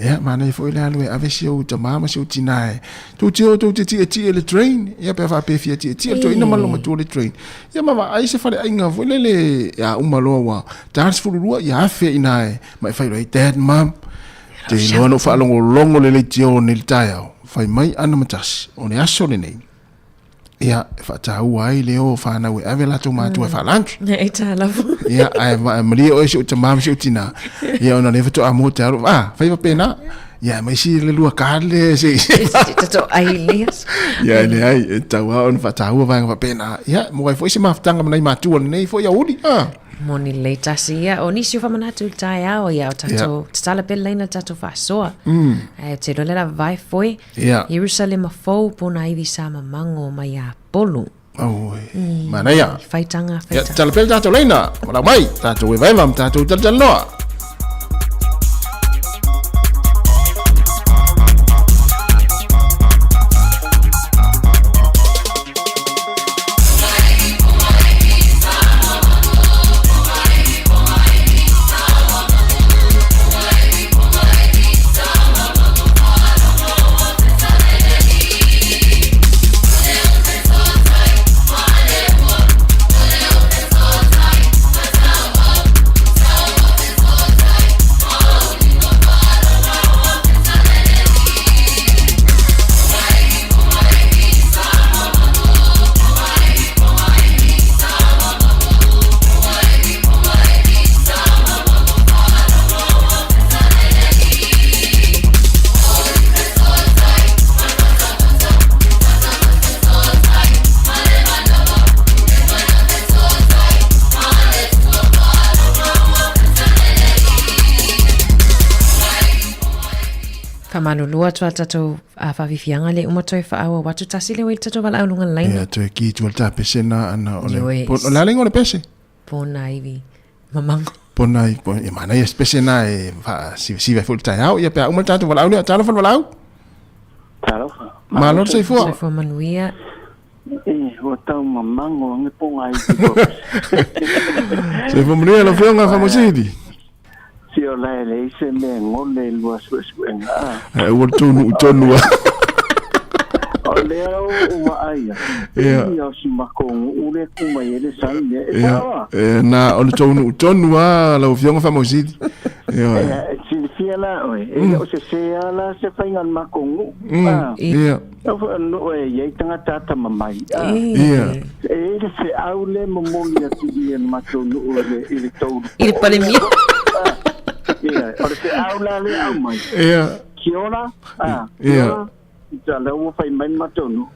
Ia, mānei foi le alu e ave si au tamā ma si au tina e. Tō te o tō te tia tia le train. Ia pea whaapewhia tia tia tō ina malo matua le train. Ia ma wa ai se whare ainga foi lele ia uma loa wa. Tārs fururua ia awhe ina e. Ma e whai roi dad, mum. Te iloa na ou faalogologo le leitio nei le taeao, fai mai ana ma tasi, o le aso lenei, ia, e faataua ai le o whanau e ave latou matua e whaalanch. E tā lava. Ia, ae malie oe si o tamā ma si o tina. Ia, ona le whatoa mō te aro, ah, whai wapena. Ia, mai si le lua kāre se. Tato ai le aso. Ia, le ai, e tau a ona whaataua vaenga wapena. Ia, mo ai foi se mafutanga manai matua lenei foi a uri. Ah. Moni lelei tasi ia. O nisi o whamanatu i taeao ia o tatou yeah. Tatala pele leina tatou whaasoa. Ae te roa le vai foi. Yeah. Yerusalema fou pona iwi sa mamango mai a Polu. Oi. Manaia. Whaitanga, Ia, whaitanga. tatala pele tatou leina. Wala mai, tatou e vaeva ma tatou talatalanoa. Faamalulu atu a tatou faafiafiaga le uma toe faaauau atu tasi le ua i le tatou valaau luga le laina. Ia, toe ki atu le ta pese na ana o le o le a le igoa o le pese? Pona ivi mamago. Pona i po ia manaia se pese na e faasivasiva ai foi le taeao ia pe a uma le tatou valaau lea. Talofa le valaau. Talofa. Malo le soifua. Soifua manuia. E, ua tau mamago age poga ivi po. Soifua manuia lau Afioga Faamausili. Se o la e leai se mea e gole i lua suesuega a. Ae aua le tou nuu tonu a. O lea ua vaai atu, Ia. ia o si makou nuu lea e ku mai ai le sami mea e Ia, sao a. e, na o le tou nuu tonu a lau Afioga Faamausili. Ia. Ia, e silafia la oe, e le o sese a la se faiga a le makou nuu. A. Ia. Au foi o le nuu e i ai tagata atamamai. A. Ia. E i ai le feau lea e momoli atu i le matou nuu i le, i le tou I le Palemia. Ia, o le feau la lea e aumai. Ia. Kia ora, a, Ia. kia ora. Ia, lea ua fai mai le matou nuu.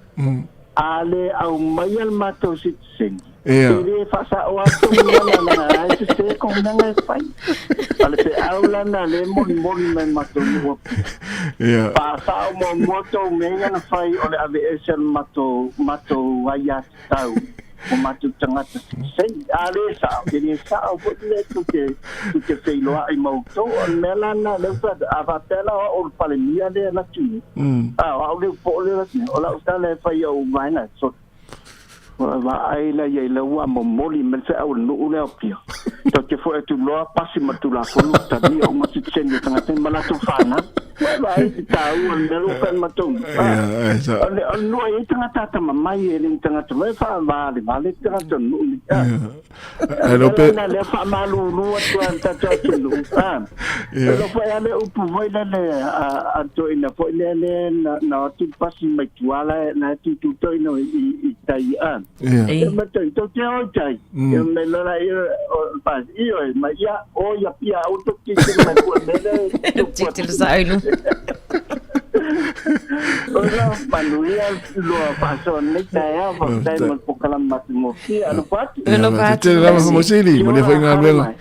A le aumaia le matou sitiseni, Ia. e le faasao atu mea na leaga ai sese ko mea e fai. O le feau la na lea e molimoli mai le matou nuu atu. Ia. Faasao muamua tou mea ia na fai o le aveese o le matou, matou aiatatau o matou tagata sitiseni. A le sao, e le sao foi le mea tou te, tou te feiloai ma outou. O le mea la na lea ua fai atu, a faapea la o au o le Palemia lea e alu atu nei, a o au le upo lea e alu atu nei, o lau tala e fai i au vaega, so, Ua vaai la ia i lau momoli mai le feau o le nuu lea o Apia. Tou te foi atu loa pasi ma le Tulafono talia uma sitiseni o tagata ma latou fanau. Ua vaai i te taua o le mea lea ua fai e le matou nuu. O le o le nuu e i ai tagata atamamai e le ni tagata foi e faavavalevale tagata o le nuu nei. Ae lo pe. Na lea faamalulu atu a le tatou atunuu. Ia. Lo foi ale upu foi lele a toeaina foi lea lea na o atu pasi mai tua la na tutu toeaina i tai a. Ia. E ma toi tou te o i tai. E me lo la ia o pa io e ma ia o ia pia au to ki te mai kua mele. Titilo sa au O la manuia loa faasoa nei taeao faafetai mo le polokalame matagofie. Alofa atu. Alofa atu. Tele lava Faamausili, manuia foi galuega.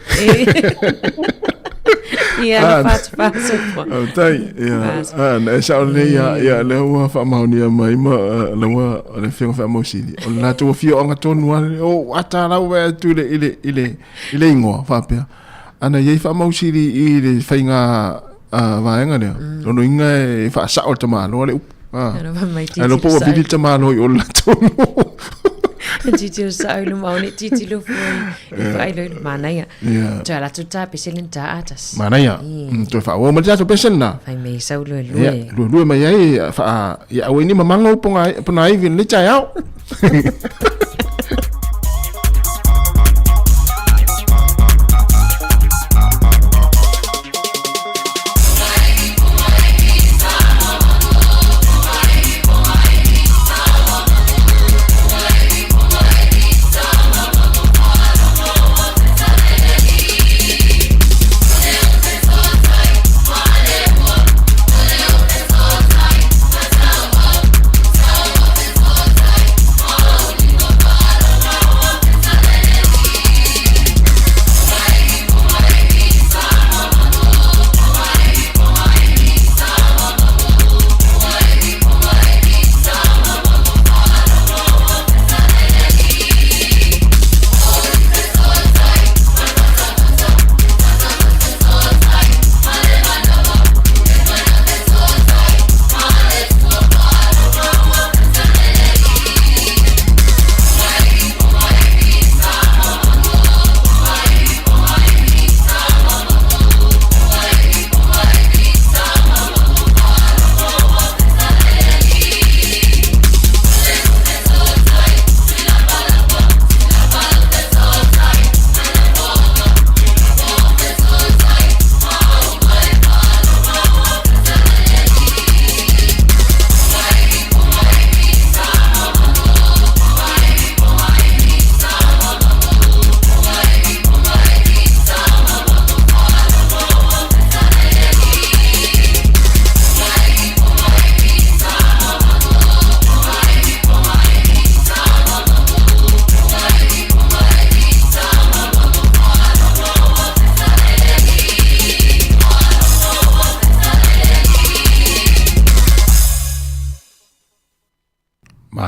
Ia, alofa atu faasoa. Faafetai. Ia, ah, na e sao lelei ia, ia lea ua faamaonia mai ma ah, la ua o le Afioga Faamausili. O le latou afioaga tonu lava, o ata la ua atu i le i le i le i le igoa faapea. Ana i ai Faamausili i le faiga vaega lea, lona uiga e faasao le tamaloa le upu. Ah. Ae iloa po ua vili le tamaloa i o le latou nuu. Titilo sa au luma o le titilo foi i whailo i manaia. Ia. Toe ala atu tā pese le tā atas. Manaia. Toe whaawau mai le tatou pese lena. Whai mei sau lue lue. Ia, lue lue mai ai, wha, ia aua ni mamango ponga, pona iwi le taeao.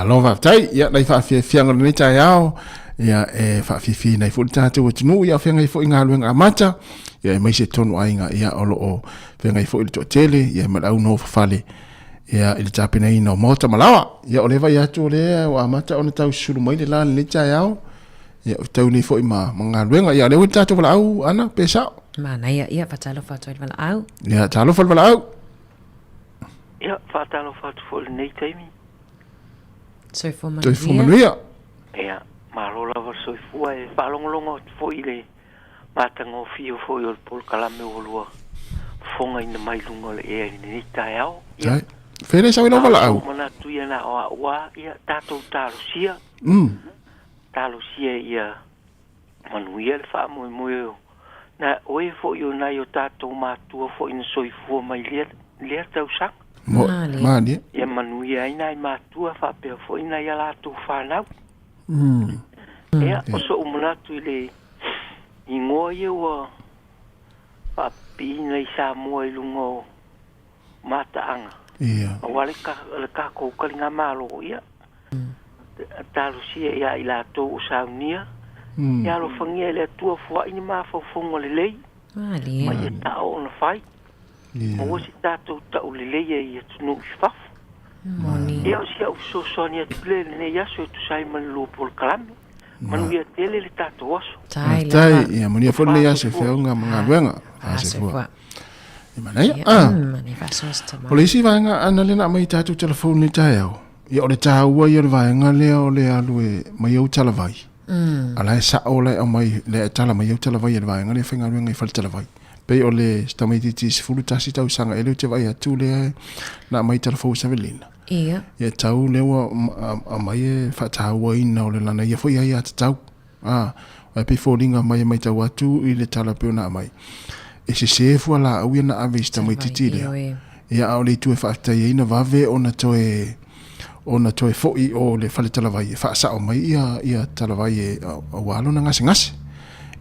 Malo faafetai. Ia, nai faafiafiaga o lenei taeao, ia e faafiafiaina ai foi le tatou atunuu, ia o feagai foi galuega amata, ia aemaise tonu aiga, ia o lo o feagai foi le toatele, ia ma le au nofofale, ia i le tapenaina o maota ma laoa. Ia o lea vai atu o lea ua amata ona tau susulu mai le la i lenei taeao, ia o tau nei foi ma, ma galuega. Ia o lea ua i le tatou valaau, Ana, pe sao? Manaia, ia faatalofa atu ai le valaau. Ia, talofa le valaau. Ia, faatalofa atu foi i lenei taimi. Soifua manuia. Soifua manuia. Ia, malo lava le soifua. E faalogologo atu foi i le matagofie foi o le polokalame ua lua fofogaina mai luga o le ea i lenei taeao. Ia, Fea le sau i lau valaau? Manatu ia na o au lava, ia tatou talosia. Talosia ia manuia le faamoemoe o na oe foi o nai o tatou matua foi na soifua mai lea, lea tausaga. Mo, malie. Ia manuia ai nai matua faapea foi nai a latou fanau. Ia, o so'u manatu i le igoa ia ua faapipiina i Samoa i luga o mataaga. Ia. Aua le, ka, le kakou taligamalo, ia, talosia ia i latou o saunia, ia alofagia e le Atua foai ni mafaufauga lelei, Malie. ma ia tao ona fai. Ia. Maua se tatou taulelei ai i atunuu i fafo. Moni. Ia o si au fesoasoani atu lea i lenei aso e tusa ai ma le lua polokalame. Manuia tele le tatou aso. Tai Faafetai. lava. Ia, manuia foi lenei aso i feauga ma galuega. Faasefua. E manaia. Ah. Manaia faasoa se tama. O le isi vaega ana lea na aumai i tatou telefoni i le taeao, ia o le taua ia o le vaega lea o le alu e mai ou talavai. A la e sao la e aumai, lea e tala mai au talavai e le vaega lea e faigaluega i fale talavai. Pei o le si tamaitiiti 11 tausaga ea lea ou te vaai atu lea na aumai talafou e Savelina. Ia. Ia tau lea ua aumai e faatauaina o le lana ia foi aiatatau. A, ae pei foliga mai e matau atu i le tala pei ona aumai, e sese fualaau ia na ave i si tamaitiiti lea. Ia, a o le itu e faafetai ai na vave ona toe ona toe foi o le fale talavai e faasao mai ia ia talavai e aua lona gasegase.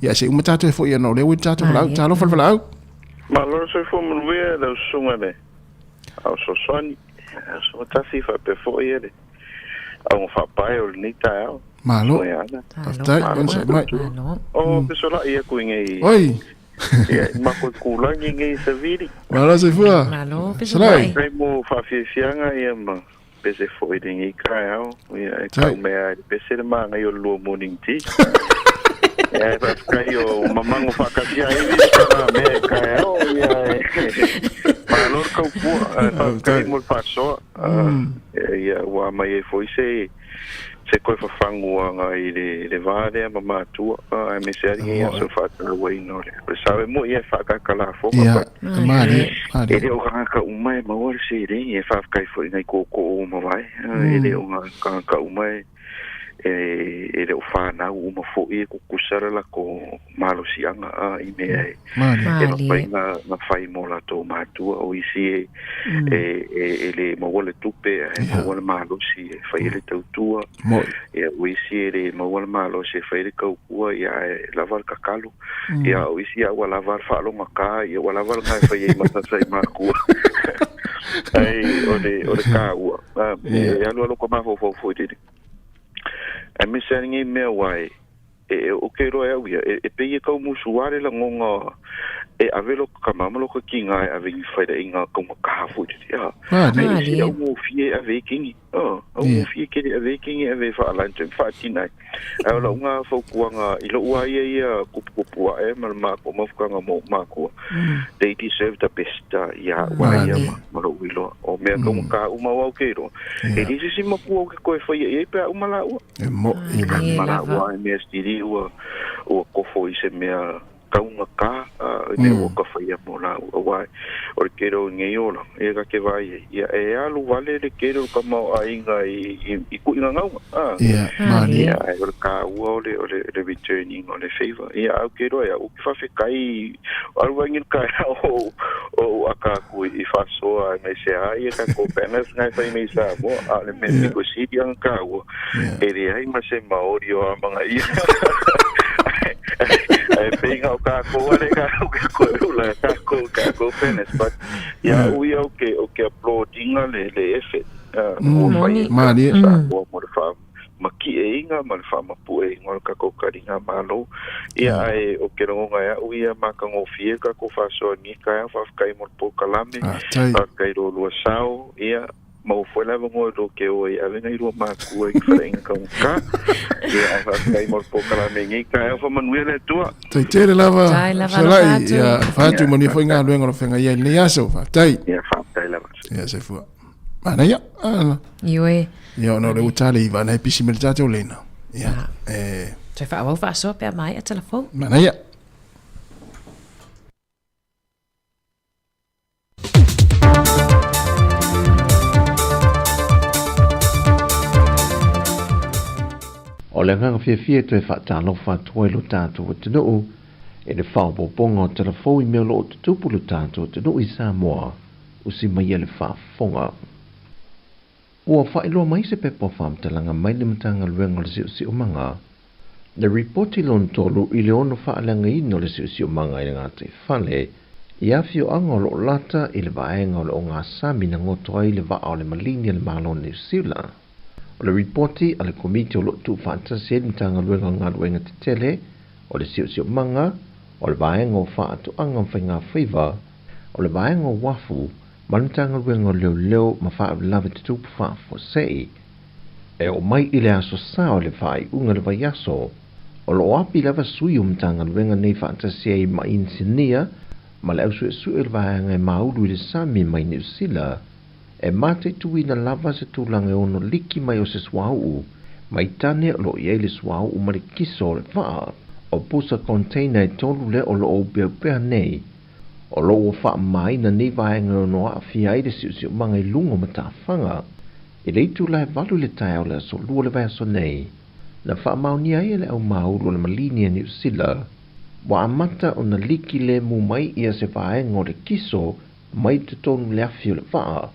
Ia, ae se i uma tatou e foi ana o lea ua i le tatou valaau. Talofa le valaau. Malo le soifua manuia lau susuga le Ao Fesoasoani, Susuga Tasi faapea foi le auga faapae o lenei taeao. Malo. Susuga ia Ana. Faafetai, onosai mai. O fesolai aku i nei. Oi. Ia, i mako i kūlagi nei Savili. Malo soifua. Malo fesolai. Faafetai mo faafiafiaga ia ma pese foi i lenei taeao. Ia, e tau mea ai le pese le māngai o le lua morning tea. Ia, e faafetai o mamago faatasi ai le tala mea i taeao. Ia, e malo le taupua. Faafetai mo le faasoa. Ia, ua aumai ai foi se se toe fafaguaga i le le va lea ma matua, aemaise ai lenei aso faatauaina o le o le sao e moi e whaakaka lafoga. Ia, But malie, e malie. le o tagata uma e maua le seleni e faafetai foi i nai tootoo ua mavae. E le o tagata uma e e le o fanau uma foi e kukusa le latou malosiaga i mea e Malie. e mafai ona fai mo latou matua. O isi e e e le maua le tupe ae maua le malosi e fai ai le tautua. Moi. Ia, o isi e le maua le malosi e fai ai le tautua, ia ae lava le tatalo. Ia, o isi ua lava le faalogata, ia ua lava lena e fai ai ma sasa i matua. Ai o le o le taua, e alualu ka mafaufau foi lele. Aemaise lava lenei mea aua e e ou te iloa e au ia, e pei e tau musu lava le lagona e ave lota tama ma lota tiga e ave i ni failaiga taugata foi lele, a. Ae ese le augofie e ave ai kini, a, augofie tele e ave ai kini e ave e faa-lunch e faatina ai. Ae o lau na fautuaga i lou lava ia ia tuputupu ae ma le matou mafutaga ma ou matua, they deserve the best ia au lava ia ma lou iloa. O mea taugata uma aua ou te iloa, e leai se isi matua ou te toe faia i ai pe a uma laua. E mo'i lava. Ma laua e mea sili ua ua kofo i se mea taugata i mea ua ka faia mo laua aua o le tele o nei olaga ia ka te vaai ai ia e alu wale le tele o le tamaoaiga i i kuʻigagauga a Ia, malie. ia ae o le taua o le o le le returning o le favor ia au ke iloa ia ou te faafetai alu ai ni le taeao o ou aka atu i faasoa aemaise a ia tatou banners na e fai nei i Samoa a o le mea pito sili ona taua e leai ma se Maori o amanaia ae pei na o tatou lava lea tatou te toe ula e tatou tatou banners but ia au ia ou te applaud ina le effort. Ua fai e Malie. Samoa mo le faamaki'eina ma le faamapu'eina o le tatou taligamalo. Ia ae o te lagona e a'u ia matagofie le tatou faasoa i lenei taeao. Faafetai mo le polokalame, faafetai i lo lua sao. Ia maua foi le avanoa e lua te o ai e ave nai lua matua i ni faleaiga taugata. Ia ae faafetai mo le polokalame i lenei taeao. Faamanuia le Atua. Tai tele lava. Tai lava Fesolai. alofa atu. Ia alofa atu manuia foi galuega o lo feagai ai i lenei aso. Faafetai. Ia faafetai lava. Ia soifua. Manaia. Ah. Ioe. Ia ona o le ua tale iva na e pisi me le tatou leina. Ia. E Toe faaauau faasoa pe a maea telefou. Manaia. O le agaga fiafia e toe faatalofa atu ai lo tatou atunuu i le faaopoopoga o telefou i mea o lo o tutupu lo tatou atunuu i Samoa, usi mai le faafofoga. Ua faailoa mai se pepa o faamatalaga mai le Matagaluega o le Siosiomaga, le ripoti lona tolu i le ono faaleagaina o le siosiomaga i le gataifale i afioaga o lo o lata i le vaega o le ogasami na goto ai le vaa o le Maligi a le Malo o Niu Sila. O le ripoti a le Komiti o lo o tuufaatasi ai le Matagaluega o Galuega Tetele o le Siosiomaga, o le Vaega o Faatoaga ma Faigafaiva, o le Vaega o Uafu ma le Matagaluega o Leoleo ma Faalavelave Tutupu Faafuasei. E oo mai i le aso Sa o le faaiuga o le vaiaso, o lo o api lava sui o Matagaluega nei faatasi ai ma inisinia ma le ausuesue o le vaega e maulu i le sami mai Niu Sila, e mataituina lava se tulaga e ono liki mai o se suauu mai tane o lo o i ai le suauu ma le kiso o le vaa. O pusa container e tolu lea o lo o upeaupea nei, o lo o ua faamamaina nei vaega e ono aafia ai le siosiomaga i luga o matafaga. I le itula e 8 i le taeao o le aso Lua o le vaiaso nei, na faamaonia ai e le aumaulu o le Maligi a Niu Sila, ua amata ona liki lemu mai ia se vaega o le kiso mai totonu le afi o le vaa.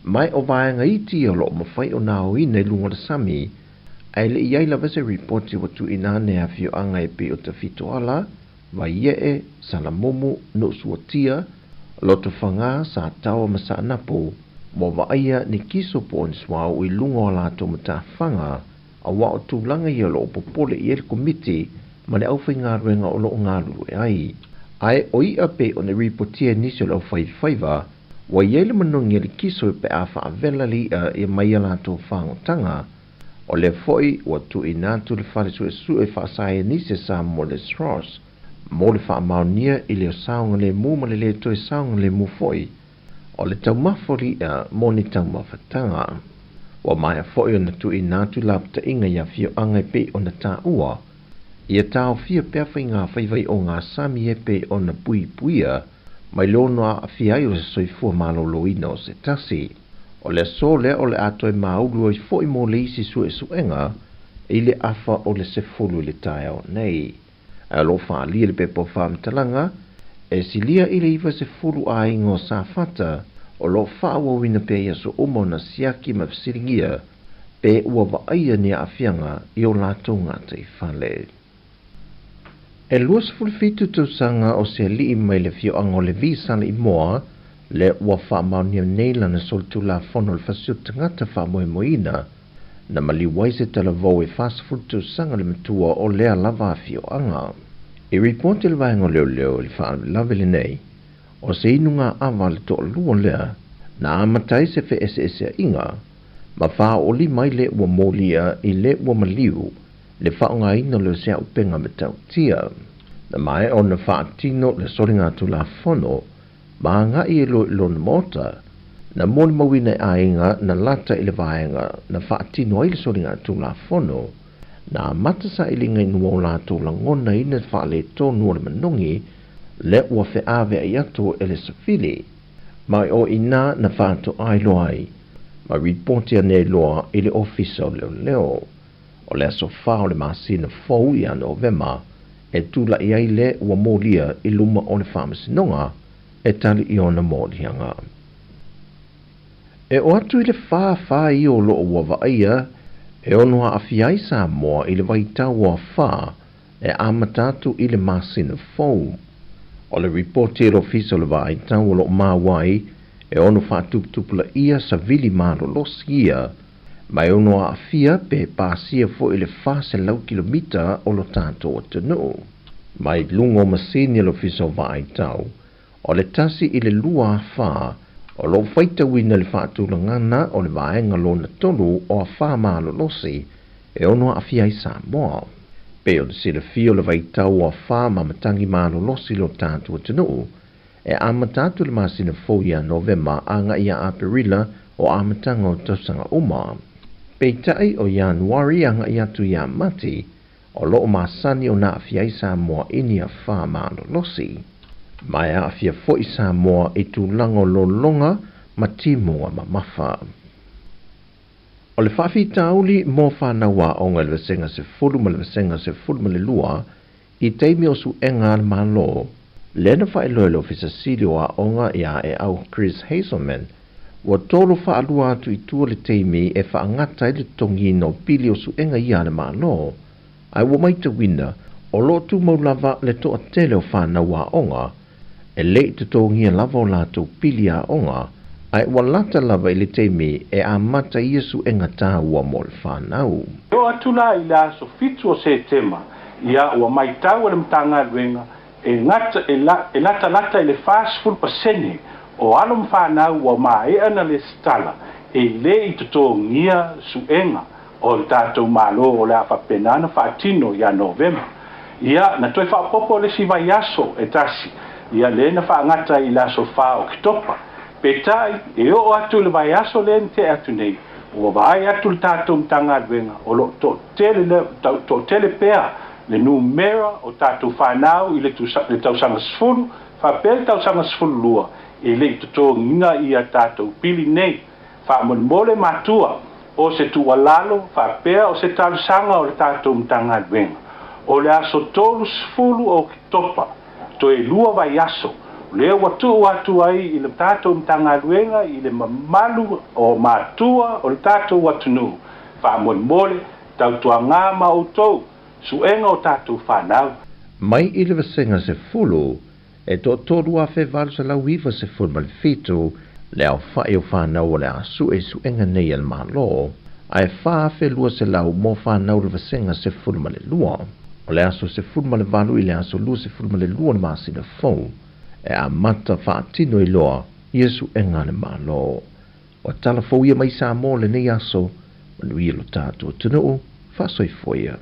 Ma o vaega iti ia o lo o mafai ona aoina i luga o le sami, ae le i ai lava se ripoti ua tuuina ane e afioaga e pei o Tafitoala, Vaiee, Salamumu, Nuusuatia, Lotofaga, Sataoa ma Saanapu, ua vaaia ni kiso po o ni suauu i luga o a latou matafaga, auā o tulaga ia o lo o popole i ai le Komiti ma le aufaigaluega o lo o galulue ai. Ae o i'a pei ona ripotia e nisi o le aufaifaiva, ua i ai le manogi a le kiso pe a faavela le i'a ia mai a latou fagotaga. O lea foi ua tuuina atu le fale suesue faasaienise Samoa Les Ross mo le faamaonia i le saogalemu ma le lē toe saogalemu foi o le taumafa o le i'a mo ni taumafataga. Ua maea foi ona tuuina atu lapataiga i afioaga e pei ona taua, ia taofia pea faigafaiva i ogasami e pei ona puipuia mai le ono aafia ai o se soifua malōlōina o se tasi. O le aso lea o le a toe maulu ai foi mo le isi suesuega i le afa o le 10 i le taeao nei. Ae o lo o faaalia le pepa o faamatalaga, e silia i le 90 aiga o Safata o lo o faaauauina pea i aso uma ona siaki ma fesiligia pe ua vaaia ni aafiaga i o latou gataifale. E 27 tausaga o se alii mai le afioaga o Levi Saleimoa lea ua faamaonia nei lana solitulafono o le fasi o tagata faamoemoeina na maliu ai se talavou e 40 tausaga le matua o lea lava afioaga. I ripoti le vaega o leoleo i le faalavelave lenei, o se inuga ava le toalua lea na amata ai se feeseeseaiga ma faaoolima ai le ua molia i le ua maliu le faaaogaina o le seaupega matautia. Na maea ona faatino le soligatulafono ma agai e loa i lona maota, na molimauina e aiga na lata i le vaega na faatino ai le soligatulafono, na amata sailiga i nua o latou lagona ina faaletonu o le manogi lea ua feaveai atu e le safili, ma o i ina na faatoa iloa ai ma ripoti ane ai loa i le Ofisa o Leoleo. O le aso 4 o le masina fou ia Novema e tula'i ai le ua molia i luma o le Faamasinoga e tali i ona moliaga. E oo atu i le 4 ia o lo o ua vaaia e ono aafia ai Samoa i le vaitau o afa e amata atu i le masina fou. O le ripoti a le Ofisa o le Vaai Tau o lo o maua ai E ono faatuputupulaia savili malolosi ia, ma e ono aafia pe pasia foi le 400 kilomita o lo tatou atunuu. Mai luga o masini a le Ofisa o Vaai Tau, o le 1 i le 2 afa o lo o faitauina le faatulagana o le vaega lona tolu o afa malolosi e ono aafia ai Samoa. Pei ona silafia o le vaitau o afa ma matagi malolosi i lo tatou atunuu, e amata atu i le masina fou ia Novema agai ia Aperila o amataga o tausaga uma. Peitai o Ianuari agai atu ia Mati, o lo o masani ona aafia ai Samoa i ni afa malolosi. Ma e aafia foi Samoa i tulaga o lologa ma timuga mamafa. O le faafitauli mo fanau aoga i le Vasega 10 ma le Vasega 12 i taimi o suega a le Malo, lea na faailoa e le Ofisa Sili o Aoga ia Eau Chris Hazelman, ua tolo faalua atu i tua le taimi e faagata ai le totogiina o pili o suega ia a le Malo, ae ua maitauina o lo o tumau lava le toatele o fanau aoga e le i totogia lava o latou pili aoga, ae ua lata lava i le taimi e amata ai ia suega taua mo le fanau. E oo atu la i le aso 7 o Setema, ia ua maitau e le Matagaluega e gata e e latalata i le 40% o alo ma fanau ua maea na lesitala e le i totogia suega o le tatou Malo o le a faapena ona faatino ia Novema. Ia, na toe faaopoopo le isi vaiaso e tasi, ia lea na faagata ai i le aso 4 o Oketopa. Peitai, e oo atu i le vaiaso lea na tea atu nei, ua vaai atu le tatou Matagaluega o lo o toatele le, toatele pea le numera o tatou fanau i le le tausaga 10 faapea le tausaga 12 e le i totogiina ia tatou pili nei. Faamolemole matua, o se tuualalo faapea o se talosaga o le tatou Matagaluega, o le aso 30 o Oketopa, toe lua vaiaso, lea ua tuu atu ai i le tatou Matagaluega i le mamalu o matua o le tatou atunuu, faamolemole, tautuaga ma outou, suega o tatou fanau. Mai i le vasega 10, E 3,897 le aofai o fanau o le a sue i suega nei a le Malo, ae 4,200 mo fanau o le Vasega 12. O le aso 18 i le aso 22 o le masina fou e amata faatino ai loa ia suega a le Malo. Ua tala fou ia mai Samoa lenei aso, manuia lo tatou atunuu, faasoifua ia.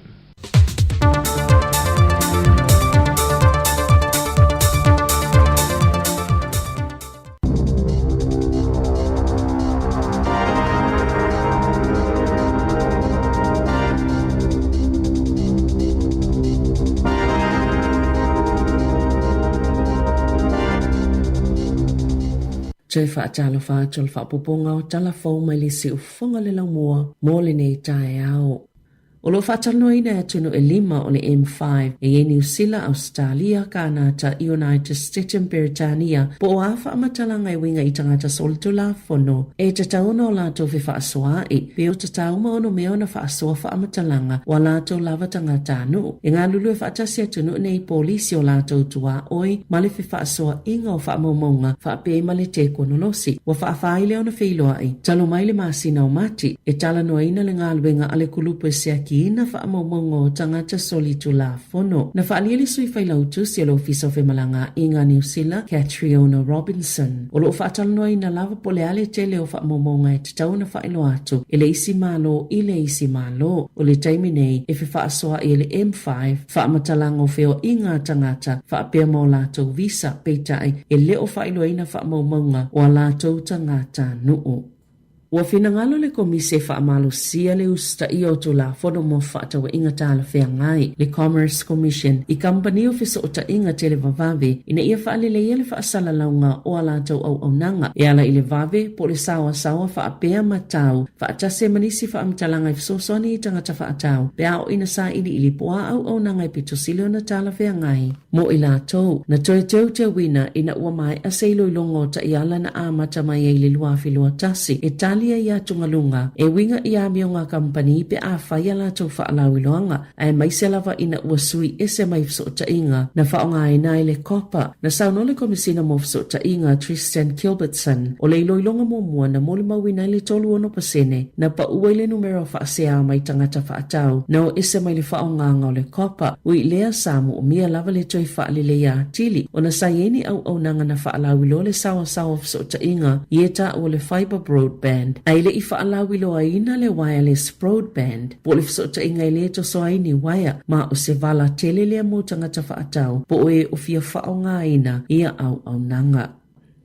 Toe faatalofa atu o le faaopoopoga o tala fou mai le siufofoga le laumua mo lenei taeao. O lo o faatalanoaina e atunuu e lima o le M5 e i ai Niu Sila, Ausetalia, Kānata, United States ma Peretania po o a faamatalaga e uiga i tagata solitulafono e tatau ona o latou fefaasoaai pe o tatau ma ono mea ona faasoa faamatalaga o a latou lava tagatanuu. E galulue faatasi atunuu nei polisi o latou tuaoi ma le fefaasoaaiga o faamaumauga faapea ma le tekonolosi. Ua faafa ai lea ona feiloai talu mai le masina o Mati e talanoaina le galuega a le kulupu e siakiina faamaumauga o tagata solitulafono. Na faaalia le sui failautusi o le Ofisa o Femalagaaiga a Niu Sila, Catriona Robinson, o lo o faatalanoaina lava po o le a le tele o faamaumauga e tatau ona faailoa atu e le isi Malo i le isi Malo. O le taimi nei e fefaasoaai e le M5 faamatalaga o feoaiga a tagata faapea ma o latou visa, peitai e le o faailoaina faamaumauga o a latou tagatanuu. Ua finagalo le Komisi e faamalosia le usitaia o Tulafono mo Fefaatauaiga Talafeagai, le Commerce Commission, i kamupani o fesootaiga televavave ina ia faaleleia le faasalalauga o a latou auaunaga e ala i le vave po o le saoasaoa faapea ma tau faatasi ai ma nisi faamatalaga e fesoasoani i tagata faatau pe a oo ina sailiili po o a auaunaga e pito sili ona talafeagai mo i latou. Na toe teuteuina ina ua maea se iloiloga o taiala na amata mai ai i le 2021 e tali. tali ai atugaluga e uiga i amioga a kamupani pe afai a latou faalauiloaga, aemaise lava ina ua sui ese mai fesootaiga na faaaogaina ai le copper. Na saunoa le Komesina mo Fesootaiga Tristan Gilbertson, o le iloiloga muamua na molimauina ai le 36 na pau ai le numera o faasea mai tagata faatau na o ese mai le faaaogaga o le copper. Ui i lea, sa moomia lava le toe faaleleia atili ona sa i ai ni auaunaga na faalauiloa le saoasaoa o fesootaiga i e taua o le fibre broadband, ae le i faalauiloaina le wireless broadband, po o le fesootaiga e le toso ai ni uaea, ma o se vala tele lea mo tagata faatau po o e o fia faaaogaina ia auaunaga.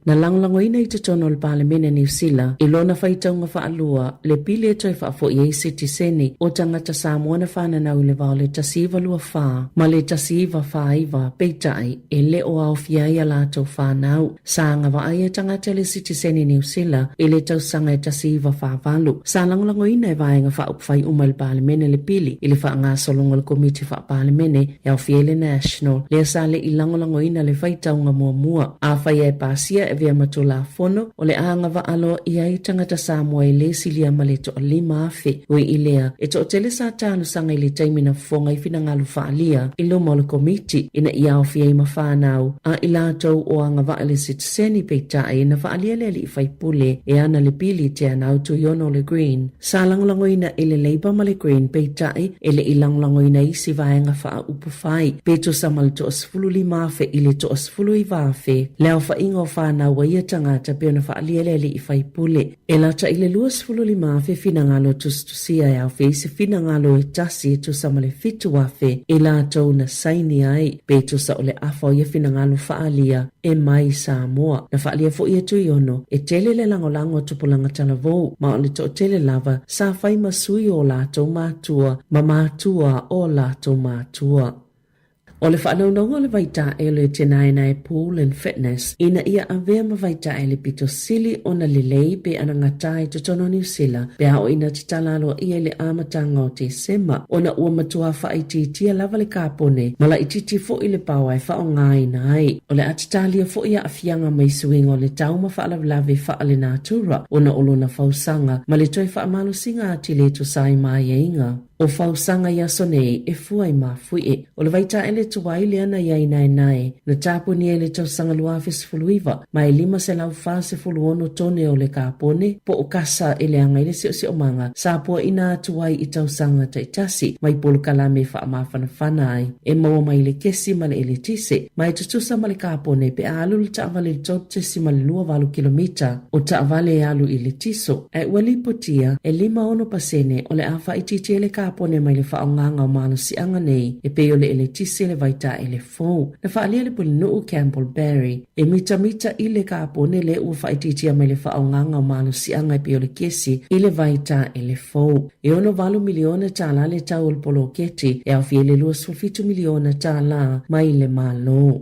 Na lagolagoina i totonu o le Palemene Niu Sila i lona faitauga faalua le pili e toe faafoi ai sitiseni o tagata Samoa na fananau i le va o le 1924 ma le 1949, peitai, e le o aofia ai a latou fanau. Sa agavaa ia tagata i le sitiseni Niu Sila i le tausaga e 1948. Sa lagolagoina e Vaega Faaupufai uma i le Palemene le pili i le faagasologa o le Komiti Faa-Palemene e aofia ai le National, lea sa le i lagolagoina le faitauga muamua. Afai e pasia e avea ma Tulafono, o le a agavaa loa i ai tagata Samoa e le silia ma le 5,000. Ui i lea, e toatele sa talosaga i le taimi na fofoga ai finagalo faaalia i luma o le Komiti ina ia aofia ai ma fanau a i latou o agavaa i le sitiseni peitai na faaalia le alii faipule e ana le pili Teanau Tuiono o le Green. Sa lagolagoina e le Labour ma le Green peitai e le i lagolagoina isi vaega faaupufai pe tusa ma le 15,000 i le 19,000 le aofaiga o fanau a ia tagata pei ona faaalia le alii faipule. E lata i le 25,000 finagalo tusitusia e aofia ai se finagalo e tasi e tusa ma le 7,000 i latou na saini ai, pe tusa o le afa o ia finagalo faaalia e mai Samoa. Na faaalia foi e Tuiono, e tele le lagolago a tupulaga talavou, ma o le toatele lava sa fai ma sui o latou matua ma matua o latou matua. O le faanaunauga o le vaitaele o le Tenaenae Pool and Fitness ina ia avea ma vaitaele pito sili ona lelei pe anagata i totonu o Niu Sila pe a oo ina tatala aloaia i le amataga o Tesema ona ua matua faaitiitia lava le kapone ma laitiiti foi le paoa e faaaogaina ai. O le a tatalia foi aafiaga mai suiga o le tau ma faalavelave faalenatura ona o lona fausaga ma le toe faamalosiga atili e tusa ai ma aiaiga. O fausaga i aso nei e fua i mafuie. O le vaitaele tuai lea na i ai naenae, na tapunia i le tausaga 2019, ma e 546 tone o le kapone, po o kasa e leaga i le siosiomaga, sa puaina atu ai i tausaga taitasi mai polokalame e faamafanafana ai, e maua mai le kesi ma le eletise, ma e tutusa ma le kapone pe a alu le taavale i le 3.28 kilomita o taavale e alu i le tiso. Ae ua lipotia, e 56 pasene o le a faaitiitia le kapone mai le faaaogaga o malosiaga nei e pei o le eletise le vaitaele fou. Na faaalia le pulenuu Campbell Barry e mitamita i le kapone lea ua faaitiitia mai le faaaogaga o malosiaga e pei o le kesi i le vaitaele fou. E 68 miliona tala le tau o le poloketi e aofia ai le 27 miliona tala mai le Malo.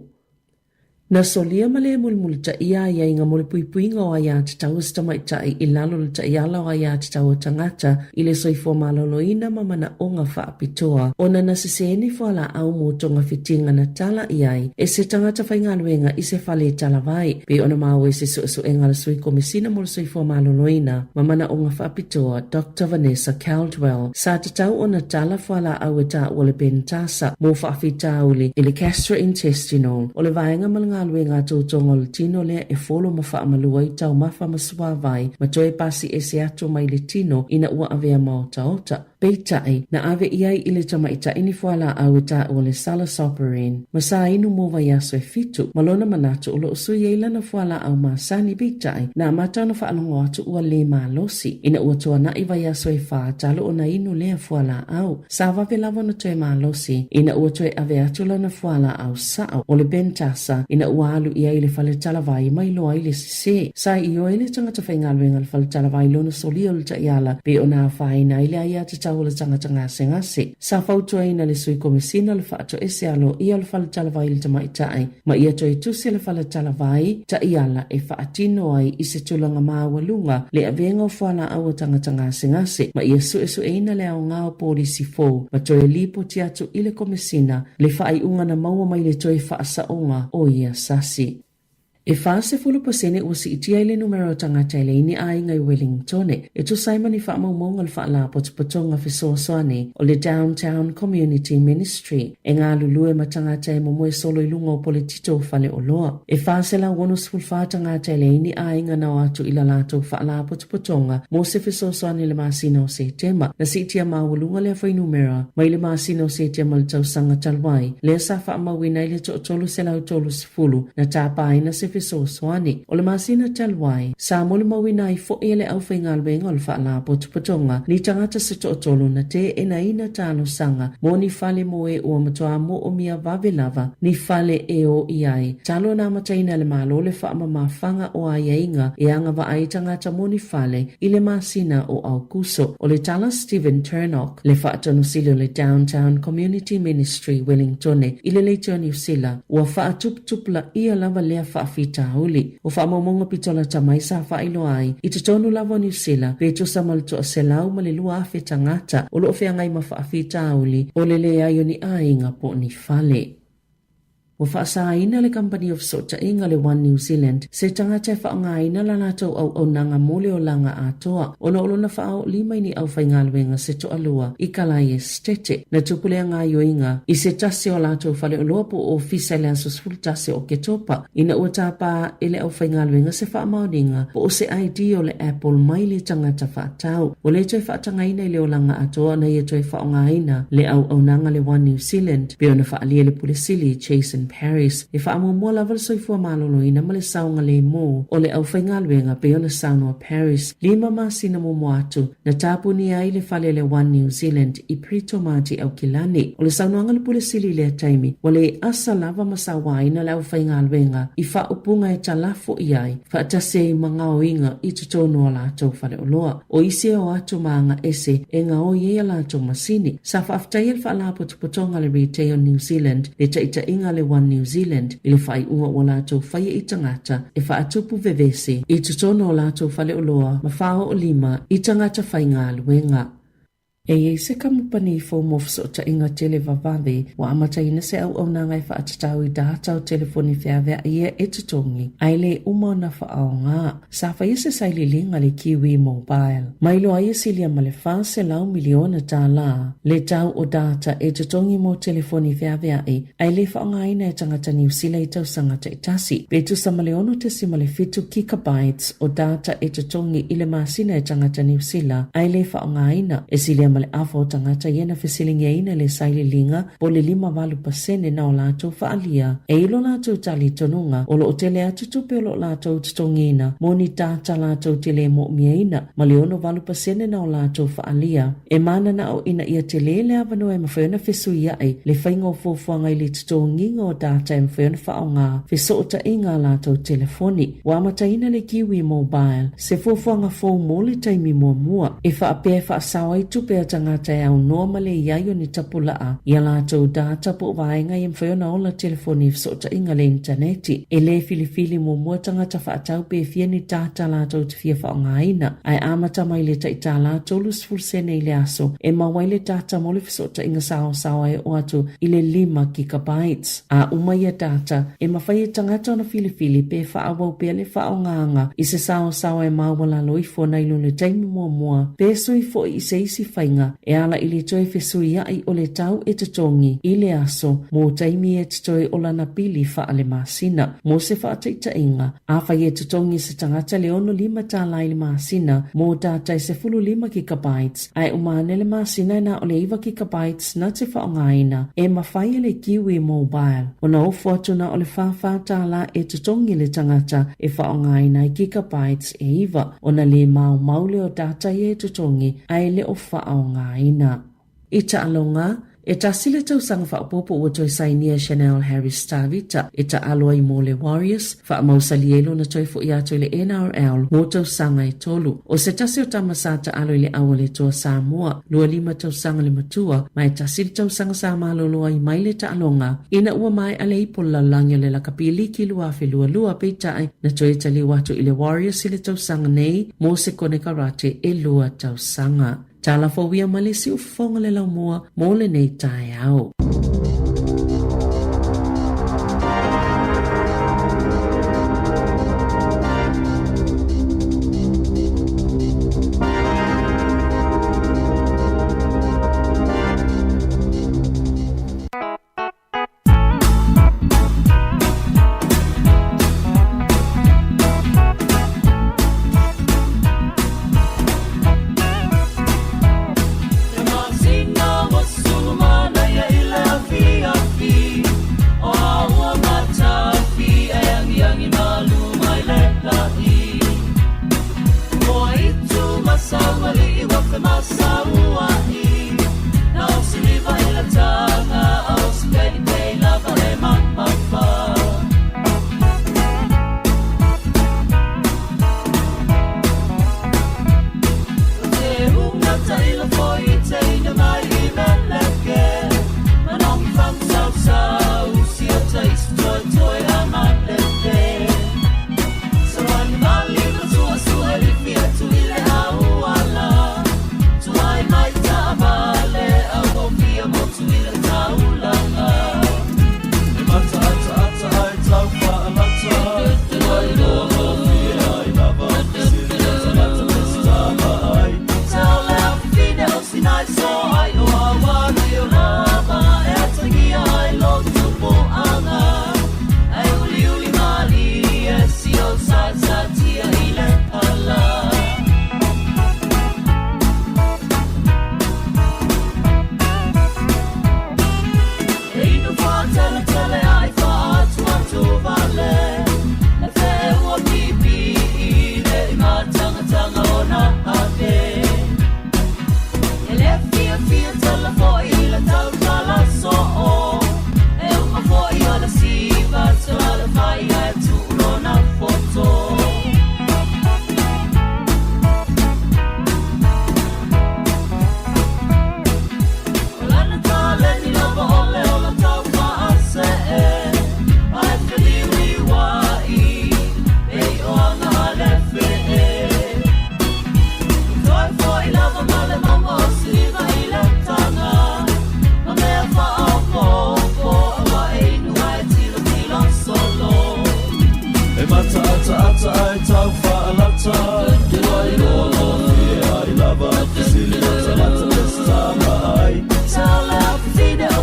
Na solia ma le mulimulitaia aiaiga mo le puipuiga o aiatatau a se tamaitai i lalo o le taiala o aiatatau a tagata i le soifua maloloina ma manaoga faapitoa ona na sese ni fualaau mo togafitiga na tala i ai e se tagata faigaluega i se fale talavai pei ona maua i se suesuega a le Sui Komesina mo le Soifua Maloloina ma Manaoga Faapitoa Doctor Vanessa Caldwell. Sa tatau ona tala fualaau e taua le Pentasa mo faafitauli i le gastrointestinal o le vaega ma le galuega a toutoga o le tino lea e folo ma faamalu ai taumafa ma suavai ma toe pasi ese atu mai le tino ina ua avea ma otaota. Peitai, na ave i ai i le tamaitai ni fualaau e taua le Salazopyrin ma sa inu mo vaiaso e fitu, ma lona manatu o lo o sui ai lana fualaau masani. Peitai, na amata ona faalogo atu ua le malosi ina ua tuanai vaiaso e fa talu ona inu lea fualaau. Sa vave lava ona toe malosi ina ua toe ave atu lana fualaau sao o le Pentasa ina ua alu i ai i le fale talavai ma iloa ai le sese. Sa ioe le tagata faigaluega i le fale talavai lona solia o le taiala pei ona afaina ai le aiatatau o le tagata gasegase. Sa fautuaina le Sui Komesina le faatoese aloaia o le fale talavai i le tamaitai ma ia toe tusi le fale talavai taiala e faatino ai i se tulaga maualuga le avega o fualaau a tagata gasegase ma ia suesueina le aoga o polisi fou ma toe lipoti atu i le Komesina le faaiuga na maua mai le toe faasaoga o ia sasi. E 40% ua siitia ai le numera o tagata e leai ni aiga i Wellingtone, e tusa ai ma ni faamaumauga o le Faalapotopotoga Fesoasoani o le Downtown Community Ministry e galulue ma tagata e momoe solo i luga o poletito o faleoloa. E 464 tagata e leai ni aiga na o atu i la latou faalapotopotoga mo se fesoasoani i le masina o Setema. Na siitia maualuga lea fuainumera mai le masina o Setema i le tausaga talu ai, lea sa faamauina ai le toa-330. 10 na tapaina se fesoasoani. O le masina talu ai, sa molimauina ai foi e le aufaigaluega o le Faalapotopotoga ni tagata se toatolu na teenaina talosaga mo ni fale mo e ua matua moomia vave lava ni fale e o i ai. Talu ona amataina e le Malo le faamamafaga o aiaiga e agavaa ai tagata mo ni fale i le masina o Aokuso. O le tala Stephen Turnock, le Faatonusili o le Downtown Community Ministry Wellingtone i le Leitio Niu Sila, ua faatuputupulaia lava lea faafitauli. O faamaumauga pito lata mai sa faailoa ai i totonu lava o Niu Sila pe tusa ma le 102,000 tagata o lo o feagai ma faafitauli o le leai o ni aiga po o ni fale. Ua faasaina le kamupani o fesootaiga le One New Zealand se tagata e faaaogaina la latou auaunaga mo le olaga atoa ona o lona faaoolima i ni aufaigaluega se toalua i Kalai Esetete. Na tupu lea gaoioiga i se tasi o a latou faleoloa po o ofisa i le aso 11 o Oketopa ina ua tapa e le aufaigaluega se faamaoniga po o se ID o le Apple mai le tagata faatau. Ua le toe faatagaina i le olaga atoa ona ia toe faaaogaina le auaunaga le One New Zealand pei ona faaalia e le Pule Sili Jason Paris e faamuamua lava le soifua maloloina ma le saogalemu o le aufaigaluega pei ona saunoa Paris lima masina muamua atu na tapunia ai le fale le One New Zealand i Britomart i Aukilani. O le saunoaga a le Pule Sili i lea taimi, ua le asa lava ma sauaina le aufaigaluega i faaupuga e talafo i ai faatasi ai ma gaoiga i totonu o a latou faleoloa. O isi e o atu ma aga ese e gaoi ai a latou masini. Sa faafetaia le Faalapotopotoga a le Retail New Zealand le taitaiga a le One New Zealand i le faaiuga ua latou faia i tagata e faatupu vevesi i totonu o latou faleoloa ma faaoolima i tagata faigaluega. E i ai se kamupani fou mo fesootaiga tele vavave ua amataina se auaunaga e faatatau i data o telefoni feaveai ia e totogi ae le uma ona faaaoga. Sa faia se sailiiliga le Kiwi Mobile. Mailoa ai e silia ma le $400 miliona tālā le tau o data e totogi mo telefoni feaveai ae le faaaogaina e tagata Niu Sila i tausaga taitasi, pe tusa ma le 6.7 gigabytes o data e totogi i le masina e tagata Niu Sila ae le faaaogaina. E silia ma le afa o tagata ia na fesiligiaina le sailiiliga po o le 58% na o latou faaalia e i lo latou talitonuga o lo o tele atu tupe o lo o latou totogiina mo ni data latou te le mo'omiaina ma le 68% na o latou faaalia e mananao ina ia tele le avanoa e mafai ona fesuia'i le faiga o fuafuaga i le totogiga o data e mafai ona faaaoga fesootaiga a latou telefoni. Ua amataina le Kiwi Mobile, se fuafuaga fou mo le taimi muamua, e faapea e faasao ai tupe a tagata e aunoa ma le i ai o ni tapulaa i a latou data po o vaega ia mafai ona ola telefoni i fesootaiga le initaneti. E le filifili muamua tagata faatau pe fia ni data latou te fia faaaogaina, ae amata mai le tai $1 30 sene i le aso e maua ai le data mo le fesootaiga saosaoa e oo atu i le lima gigabytes. A uma ia data, e mafai e tagata ona filifili pe faaauau pea le faaaogaga i se saosaoa e maualalo ifo nai lo le taimi muamua, pe sui foi i se isi faiga e ala i le toe fesuia'i o le tau e totogi i le aso mo taimi e totoe o lana pili faalemasina. Mo se faataitaiga, afai e totogi se tagata le 65 tālā i le masina mō data e 15 gigabytes, ae uma ane le masina e na o le 9 gigabytes na te faaaogaina, e mafai e le Kiwi Mobile ona ofo atu na o le 44 tālā e totogi le tagata e faaaogaina ai gigabytes e 9, ona le maumau lea o data ia e totogi ae le o faaaogaina. I taaloga, e tasi le tausaga faaopoopo ua toe sainia e Chanel Harris Tavita e taalo ai mo le Warriors, faamausali ai lona toe fo'i atu i le NRL mo tausaga e tolu. O se tasi o tama sa taalo i le au a le Toa Samoa, 25 tausaga le matua, ma e tasi le tausaga sa malolo ai mai le taaloga ina ua maea le ipo lalolagi o le Lakapi Liki 2022, peitai na toe taliu atu i le Warriors i le tausaga nei mo se konekarate e lua tausaga. Tala fou ia mai le siufofoga le laumua mo lenei taeao.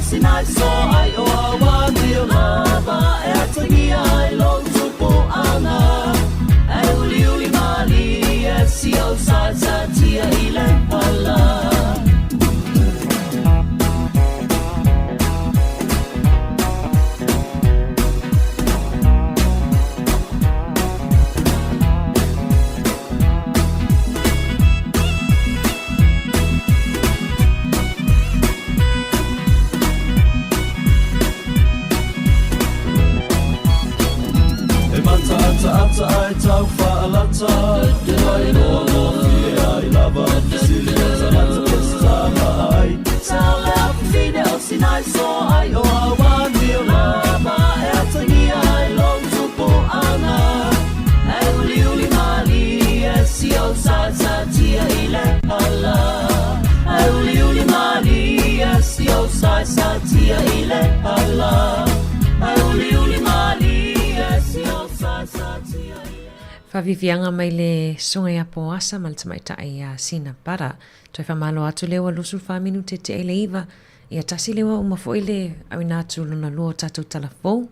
sina i so ai o awa o lava e atagia ai lou tupuaga. E uliuli malie si o sa sa tia i le pala. E mata ata ata ai tau whaalata Ai loa loa fie ai lava Sili ata ata pesa ai Tau le afafine o sinai so ai o awa nui o lava e atagia ai lou tupuaga. E uliuli malie si o sa sa tia i le pala. E uliuli malie si o sa sa tia i le pala. E uliuli malie si o sa sa tia i le Faaviaviaga mai le Susuga ia Poasa ma le Tamaitai ia Sina Para. Toe faamalo atu lea ua 24 minute tea i le 9. Ia tasi lea ua uma foi le auina atu lona lua o tatou tala fou.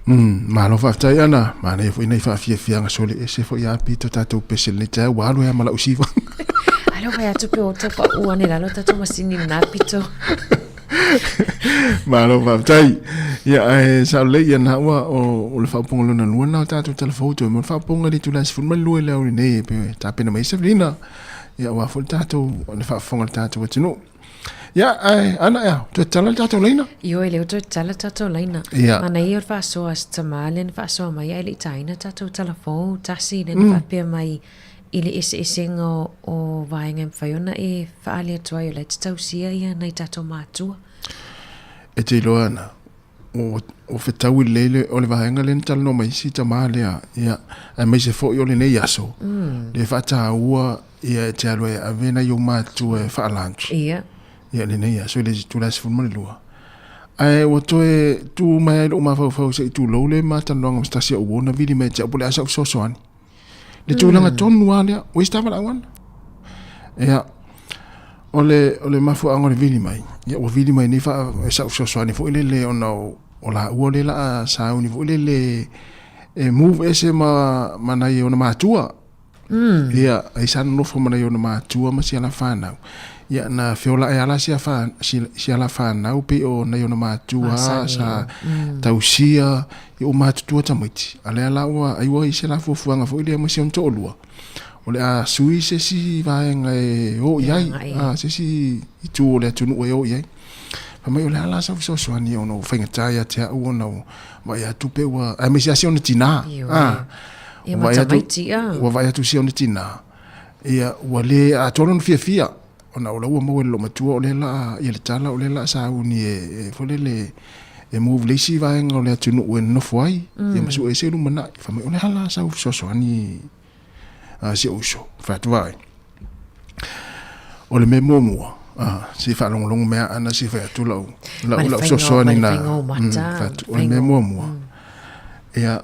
Mm, malo faafetai Ana, manaia foi nai faafiafiaga sole ese foi a pito tatou pese lenei taeao ua alu ai lava ma lau siva. Ai lea ua fai atu pe ua tau paʻu ane lalo tatou masini lena pito. Malo faafetai. Ia ae sao lelei ia na ua o, o le faaupuga lona lua lena o tatou tala fou toe mo le faaupuga i le itula e 12 i le aoauli nei e pe tapena mai ai Savelina. Ia aua foi le tatou le faafofoga a le tatou atunuu. Ia, ae ana ea, toe tatala le tatou laina. Ioe, lea ua toe tatala le tatou laina. Ia. Manaia o le faasoa a si tamā lea na faasoa mai ae le i taina tatou tala fou tasi lea na faapea mai i le eseesega o, o vaega e mafai ona e faaali atu ai o la e te tausia ia nai tatou matua. E te iloa ana, o, o fetaui lelei le, o le vaega lea na talanoa mai si tamā lea, ia, aemaise foi o lenei aso, lea e faataua Ia e te alu ai e ave nai ou matua e faa-lunch. Ia. Ia lenei aso i le itula e 12. Ae ua toe tu mai ai lou mafaufau se i tulou le ma talanoaga ma se tasi o au uo na vili mai ia te au po o le a sau fesoasoani. Le tulaga tonu lava lea, ua i se tavalau ana. Ia, o le, o le mafuaaga o le vili mai, ia ua vili mai nei faa, sau fesoasoani foi lele ona o, o laua lea o le a sauni foi lele e move ese ma, ma nai ona matua. Mm. Ia, ai sa nonofo ma nai ona matua ma si ala whanau. Ia, na feola e ala si, a si, si ala whanau pe o nai ona matua, sa tausia, ia o matutua tamaiti. A lea la ua, ai ua i se la fuafuaga foi lea ma si ona toalua. O le a sui se isi vaega e o i ai, a, se isi itu o le atunuu e o i ai. Fai mai o le a la sau fesoasoani ona ua faigata ia te au ona ua vaai atu pe ua, aemaise lava si ona tinā. A, Ia ma tamaiti, a. Ua vaai atu si ona tinā, ia ua le atoa lona fiafia, ona o la ua maua e le loomatua o lea la, ia le tala o lea la sauni e, e foi lele, e move le isi vaega o le atunuu e nonofo ai, ia ma sue se lumanai. Fai mai o le a la sau fesoasoani a si ou uso, fai atu vaai. O le mea muamua, a, se i faalogologo mai a Ana se i fai atu lau, lau, lau fesoasoani na. Fai atu, o le mea muamua, ia,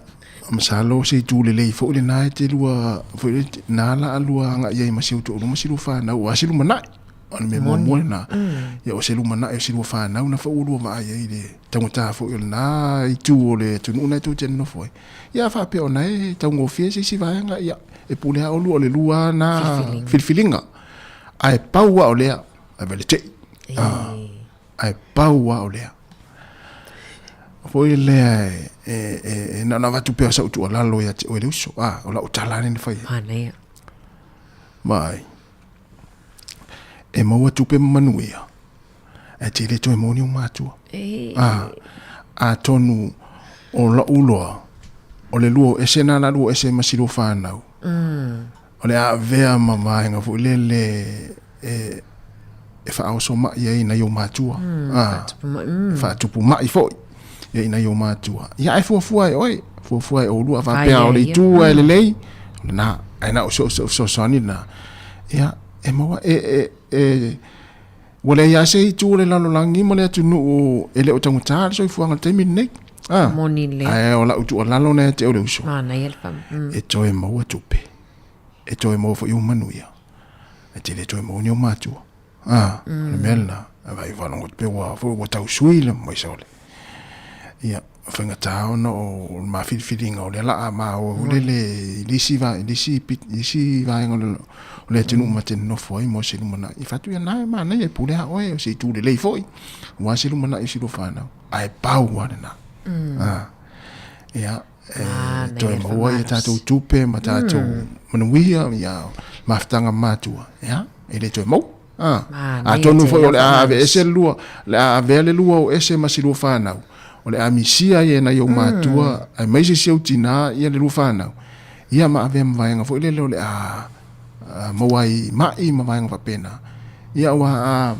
masalo se itu lelei foi lena e te lua, foi le, na la a lua agai ai ma si ou toalua ma si lua fanau, aua se lumanai. O le mea muamua lena, ia o se lumanai o si lua fanau na foi ua lua vaai ai i le taugata foi o lena itu o le atunuu na e tou te nonofo ai. Ia faapea ona e taugofie se isi vaega, ia e pule lava oulua o le lua lava na filifiliga. Ae pau lava o lea, ave le tei. Ae pau lava o lea. Foi lea e, e, e na ona avatu pea o sau tuualalo ia te oe le uso. A, o lau tala lea na fai ai. Manaia. Vaai. E maua tupe ma manuia. Ae te le toe maua ni ou matua. A, atonu o lou loa, o le lua o ese na la lua ese ma si lua fanau. O le a avea ma vaega foi lele e, e faaoso mai ai nai ou matua. A, e faatupu mai foi ia i nai ou matua. Ia ae fuafua e oe, fuafua e oulua faapea o le itu e lelei, o lena, ae na o so so fesoasoani lena. Ia, e maua, e, e, e, Ua leai lava se itu o le lalolagi ma le atunuu e le o taugata le soifuaga i le taimi lenei. Ah, Moni lea. Ae o lau tuualalo lena ia te oe le uso. Manaia le fam. E toe maua tupe. E toe maua foi ou manuia. E te le toe maua ni ou matua. Ah, o le mea lena. Ae vaai faalogo atu pea ua foi ua tau sui le maisa o le ia faigata ona o le mafilifiliga o lea la a ma o le le i le isi va i le isi i isi vaega o le o le atunuu ma te nonofo ai mo se lumanai. E fatu ia na e manaia e pule a oe o se itu lelei foi aua se lumanai o si lua fanau ae pau lava lena. Ah, ia e toe maua ia tatou tupe ma tatou manuia ia mafutaga matua ia e le toe maua. Ah, atonu foi o le a aveese le lua, le a avea le lua o ese ma si lua fanau, o le a misia ai e nai ou matua, aemaise si ou tinā ia le lua fanau, ia ma avea ma vaega foi lele o le a maua ai ma'i ma vaega faapena. Ia aua a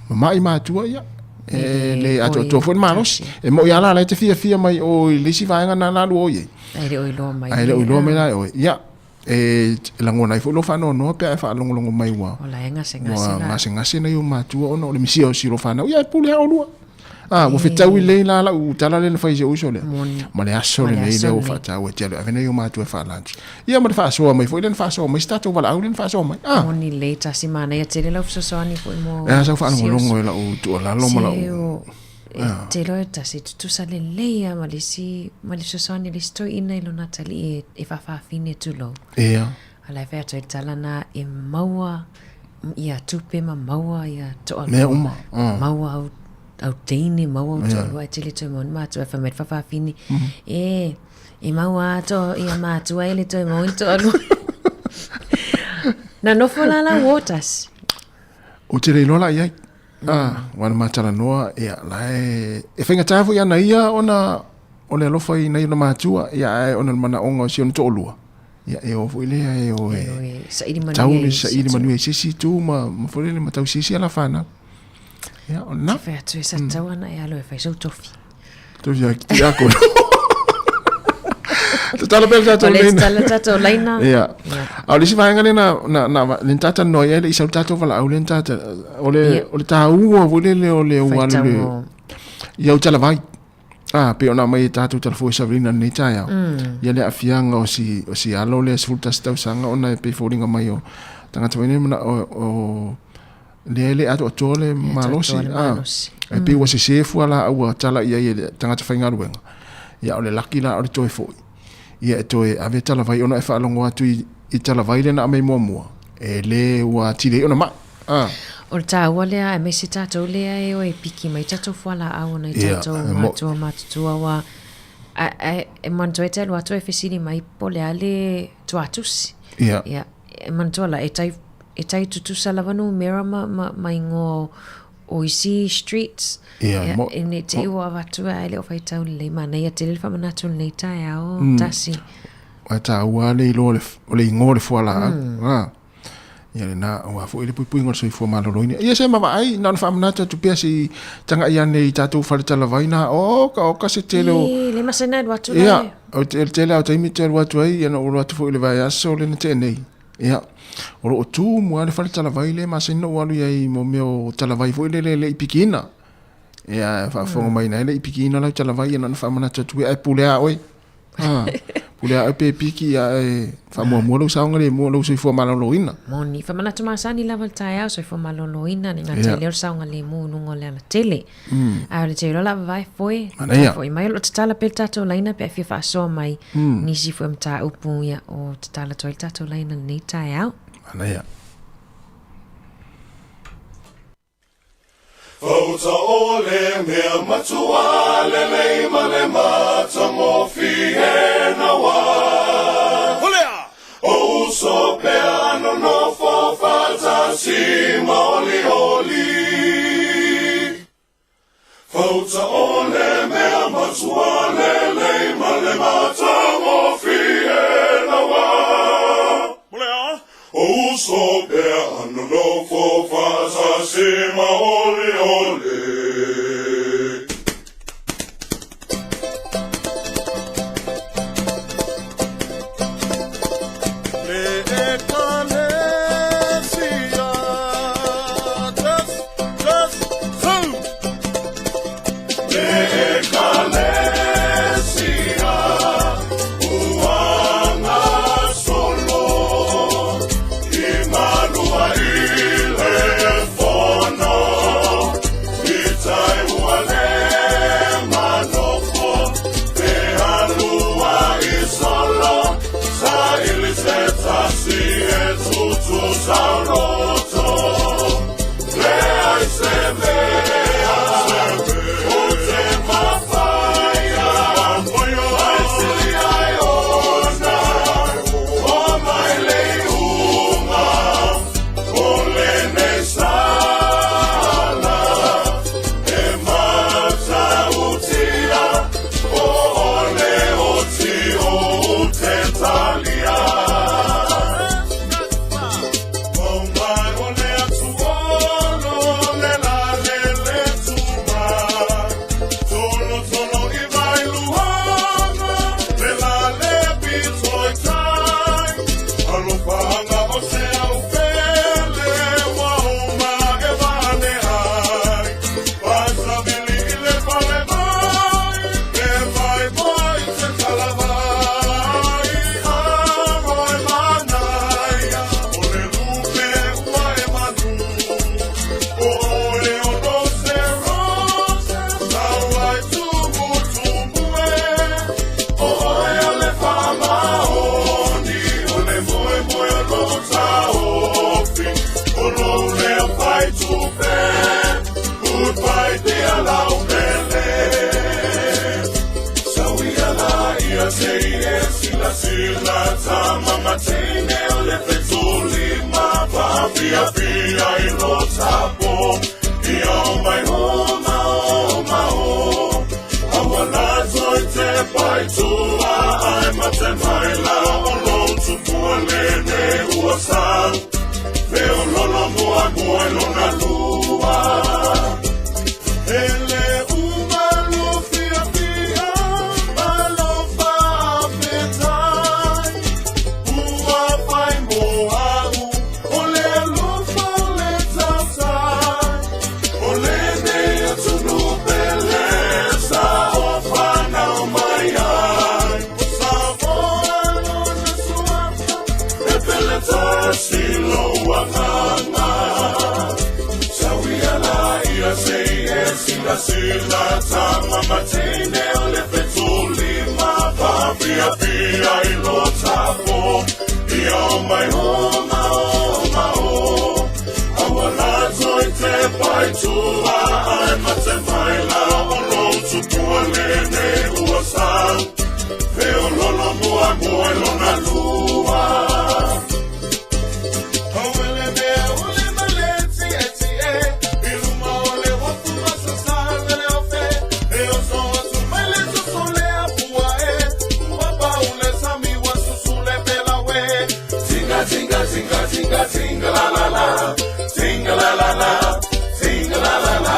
mama'i matua, ia, e le atoatoa foi le malosi. E mo'i lava la la e te fiafia mai o i le isi vaega na la alu o i ai. Ae le o iloa mai. Ae le o iloa mai la e oe. Ia, e lagona ai foi lou faanoanoa pe a e faalogologo mai ua O la e gasegase ua la. gasegase nai ou matua ona o le misia o si lou fanau. Ia e pule lava oulua. Ah, ua fetaui lelei la lau tala lea na fai i si ou uso lea. Moni. Ma le aso Ma le lenei aso lea ua lenei. faataua e te alu e ave nai ou matua e faa-lunch. Ia ma le faasoa mai foi lea na faasoa mai si tatou valaau lea na faasoa mai. Ah. Moni lelei tasi manaia tele lau fesoasoani foi mo E a sau si faalogologo uso. e lau tuualalo ma lau Se o e te iloa e tasi tutusa lelei lava ma le isi ma le fesoasoani a le isi toeaina i lona atalii e, e faafafine tulou. Ia. A la e fai atu ai le tala na e maua ia tupe ma maua ia toalua. Mea uma. Maua au au teine, maua au toalua ae tele toe maua ni matua e fai mai le faafafine. E, e maua a to ia matua e le toe maua ni toalua. Na nofo la la uo tasi. Ou te le iloa la i ai. Ah, aua na ma talanoa, ia, la e, e faigata foi ana ia ona o le alofa i nai ona matua, ia, ae ona o le manaoga o si ona toalua, ia, e o foi lea e o e, E o e saili manuia tau i le se saili itu. manuia i se isi itu ma, ma foi lele ma tausisi ala fanau. Ia, o lena. Te fai atu e sa tatau ana e alu e fai sou tofi. Tofi a ki ako. Tatalo pea le tatou O le laina. tatalo tatou laina. Ia. Ia. A o le isi vaega lea na, na, na, le tata noa i ai le i sau tatou valaau lea na tata, o le, Ia. o le taua foi lele o le ua alu le, Faitauga. i au talavai. Ah, pei ona aumai e tatou talafua i Savelina i lenei taeao. Ia le aafiaga o si, o si alo lea 11 tausaga ona e pei e foliga mai o tagata foi nei manao o, o lea e le atoatoa le malosi. Ah, e pei ua sese fua laau ua tala i ai e le tagata faigaluega. Ia o le laki la o le toe foi. Ia e toe ave talavai ona e faalogo atu i, i talavai lea na aumai muamua. E le ua atili ai ona mai. Ah. O le taua lea, aemaise tatou lea e o e piki mai tatou fualaau ona i Ia, tatou e mo- matua matutua aua a, a, e manatua e te alu atu e fesili mai po o le a le tuatusi. Ia. Ia, e manatua la, e tai, e tai tutusa lava numera ma, ma, ma ingoa o, o isi streets. Ia, Ia, mo- e nei te i ua avatu ae le o faitau lelei. Manaia tele le faamanatu i lenei taeao, tasi. Ae taua lava le iloa o le, o le igoa o le fualaau. Ah. Ia lena, aua foi le puipuiga o le soifua maloloina. Ia se ma vaai, na ona faamanatu atu pea se i tagai ane i tatou fale talavai na, oka, oka se tele o... Ī, le masina e alu atu la Ia, e. o le tele lava o taimi e te alu atu ai, ia na ou alu atu foi i le vaiaso lea na tea nei. Ia, o lo o tumu lava le fale talavai lea e masani ona ou alu i ai i mo mea o talavai foi lele e le i pikiina. Ia, e faafofoga mai ina e le i pikiina lau talavai, ia na ona faamanatu atu ai, ae pule lava oe. Ah, pule lava oe pe piki, ae faamuamua lou saogalemu, lou soifua maloloina. Moni. Faamanatu masani lava le taeao, soifua maloloina, le gata i lea o le saogalemu i luga o le alatele. Ae o le te iloa la vavae foe, Manaia. foi mai o lo o tatala pea le tatou laina pe a fia faasoa mai nisi foi o mataupu, ia, o tatala atu ai le tatou laina i lenei taeao. Manaia. Fauta o le mea matua lelei ma le matagofie naua. O uso pea nonofo faatasi ma olioli. Fauta o le mea matua lelei ma le matagofie naua. O uso pea nonofo faatasi ma olioli. Le Ekalesia, tes, tes, tu. Le Ekalesia, ua gasolo, i malua i le fono. sila tama matine o le fetuli ma fia i lo tapo i o mai o ma o ma o Awa toi te pai tua ai mate mai la o lo tupua lene ua sa Feo lolo mua mua lona lua Ele uma lo fia fia malo fa fetai Ua fai mo au o le alofa o le tautai O le nei atunu pele sa o whanau mai ai O sa o alona suafa E pele tasi lo wanganga Sawia la ia se e sila sila tama matine o le fetuli ma fia fia i lo tapo I o mai o ma o ma o Awa la toi te pai tua ai mate mai la o lo tupua lene ua sa Feo lolo mua mua lona lua Awele mea ule maleti eti e Iluma ole wafu masasanga le ofe E oso atu mele susule apua e Wapa ule sami wa susule pela we Tinga tinga tinga tinga tinga la la la Tinga la la la Tinga la la la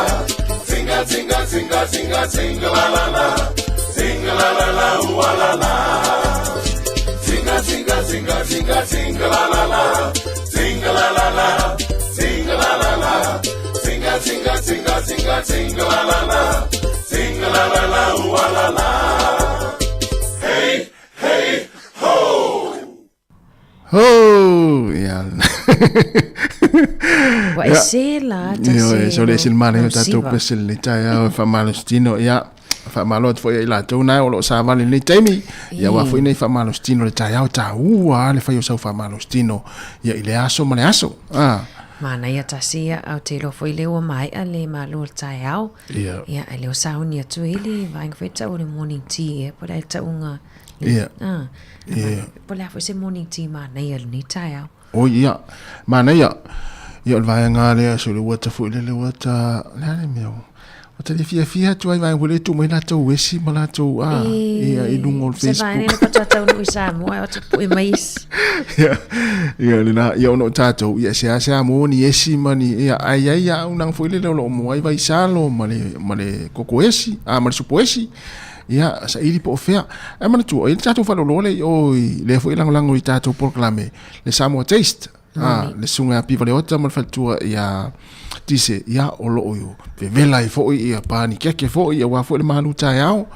Tinga tinga tinga tinga tinga la la la Tinga la la la ua la la Tinga tinga tinga tinga tinga la la la Tinga la la la Tinga la la la Tinga tinga tinga tinga tinga la la la Tinga la la la ua la la Hey hey ho Ho! Ia. Ua e se la ta Io se. e so le sil mane o tatou siva. pese le taeao e faamalositino ia faamalo atu foi ia i latou na o loo savali i lenei taimi ia ua foi nei faamalositino le taeao taua a le fai o sau faamalositino ia i le aso ma le aso a Manaia tasi ia, au te iloa foi lea ua maea le malo o le taeao. Ia. Ia, ai lea ua sauni atu ai le vaega foi tau o le morning tea, ia, po o le a le tauga. Ia. Ah, Ia. po o le a foi se morning tea manaia i lenei taeao. Oi ia, manaia. Ia o le vaega lea so le uata foi le le uata, le a le mea o. Ua ta le fiafia atu ai vaega foi le tuu mai latou esi ma latou a ia i luga o le Se vaega Facebook. le faatoa taunuu i Samoa, o tupue mai isi. Ia, ia lena, ia ona o tatou, ia seasea mo ni esi ma ni, ia ai ai ia au nang foi lele o loo mo ai vaisalo ma le, ma le koko esi, a ma le supo esi. Ia, saili po o fea. Ae manatua, e i ai le tatou faaloloa lea i o i lea foi e lagolago i tatou polokalame, le Samoa Taste, a, le susuga ia Piva Leota ma le faletua ia Tise, ia, o loo i vevela ai foi ia panikeke foi aua foi le malu taeao,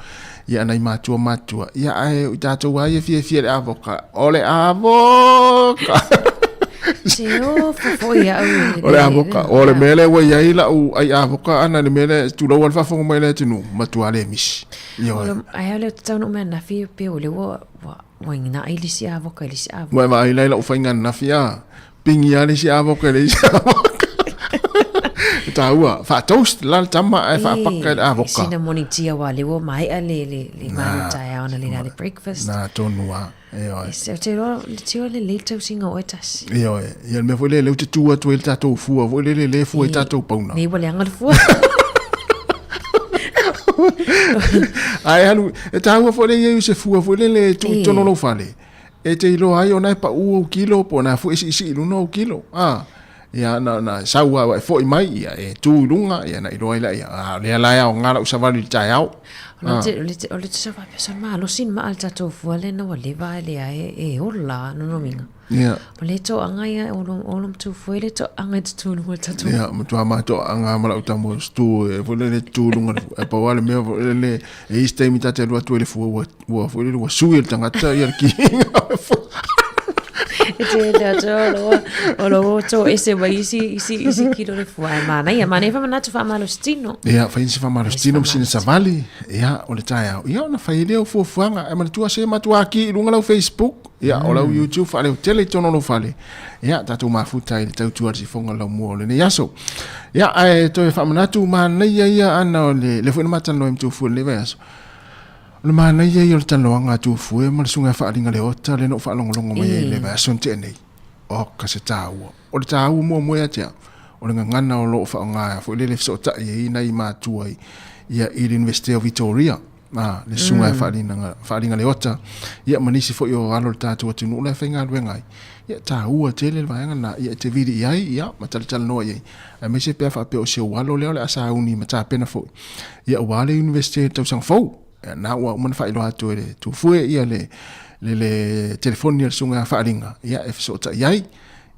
ia nai matua matua, ia, ae o i tatou lava ia fiafia i le avoka, o le avoka! Se ofo foi au i O le avoka, o le mea lea ua i ai lau ai avoka ana i le mea lea, tulou lava le faafofoga mai a le atunuu, matua le misi. Ioe. Ae o le taunuu mai ananafi pei o lea ua, ua, ua gina'i le isi avoka i le isi avoka. Ua e vaai la i lau faiga ananafi a, pingi lava le isi avoka i le isi avoka. E taua, faa-toast la le tama ae faapaka i le avoka. Sina morning tea aua o lea ua maea le, le, le malu taeao ana le la le breakfast. Na tonu lava. Ioe. E, ou te iloa, ou te iloa lelei le tausiga o oe tasi. Ioe. Ia le mea foi lea, lea ou te tu atu ai le tatou fua foi lele, lea e fua i tatou pauna. Nei ua leaga le fua. Ae alu, e taua foi le i ai o se fua foi lele e tuu i totonu o lou fale, e te iloa ai ona e pau ou kilo po o na foi e siisii i luga ou kilo. A, ia na, na sau lava e foi mai, ia e tu i luga, ia na iloa ai lea, ia, a, o lea la e aoga lau savali i le taeao. O le, o le, o le tau faapea sa malosi ni maa le tatou fua lea na ua leva ae leai e ola lona uiga. Ia. O le toaga ia o lo o lo matua fua le toaga i totonu o le tatou. Ia, matua ma toaga ma lau tama o stu e foi lele tu i luga o le fua. E pau lava le mea foi lele e i ai se taimi ta te alu atu ai i le fua ua ua foi lele ua sui e le tagata ia le kiiga o le fua. E te le atu o lo o lo to ese mai isi isi isi kilo le fua e manaia manaia faamanatu faamalositino. Ia, fai se faamalositino ma sina savali, ia, o le taeao. Ia, ona fai ai lea o fuafuaga. Ae manatua se matua ki i luga lau Facebook, ia, o lau YouTube faaleotele i totonu o lou fale. Ia, tatou mafuta i le tautua i le sifoga o le laumua o lenei aso. Ia, ae toe faamanatu manaia ia ana o le, lea foi na matalanoa ai ma Tuafua i lenei vaiaso. O le manaia ia o le talanoaga a Tufue ma le Susuga ia Faaliga Leota lea na ou faalogologo mai ai i le vaiaso na tea nei. Oka se taua. O le taua muamua ia te au, o le gagana o lo o faaaoga foi lele e fesootai ai nai matua i, ia, i le Iunivesite o Vitoria, a, le Susuga ia Faaliga, Faaliga Leota, ia ma nisi foi o alo o le tatou atunuu la e faigaluega ai. Ia, e taua tele le vaega lena, ia e te vili i ai, ia, ma talatalanoa i ai, aemaise pe a faapea o si ou alo lea o le a sauni ma tapena foi, ia aua le Iunivesite i le tausaga fou. Ia, na ua uma ona faailoa atu e le Tufue ia le, le, le telefoni a le Susuga ia Faaliga, ia, e fesootai ai,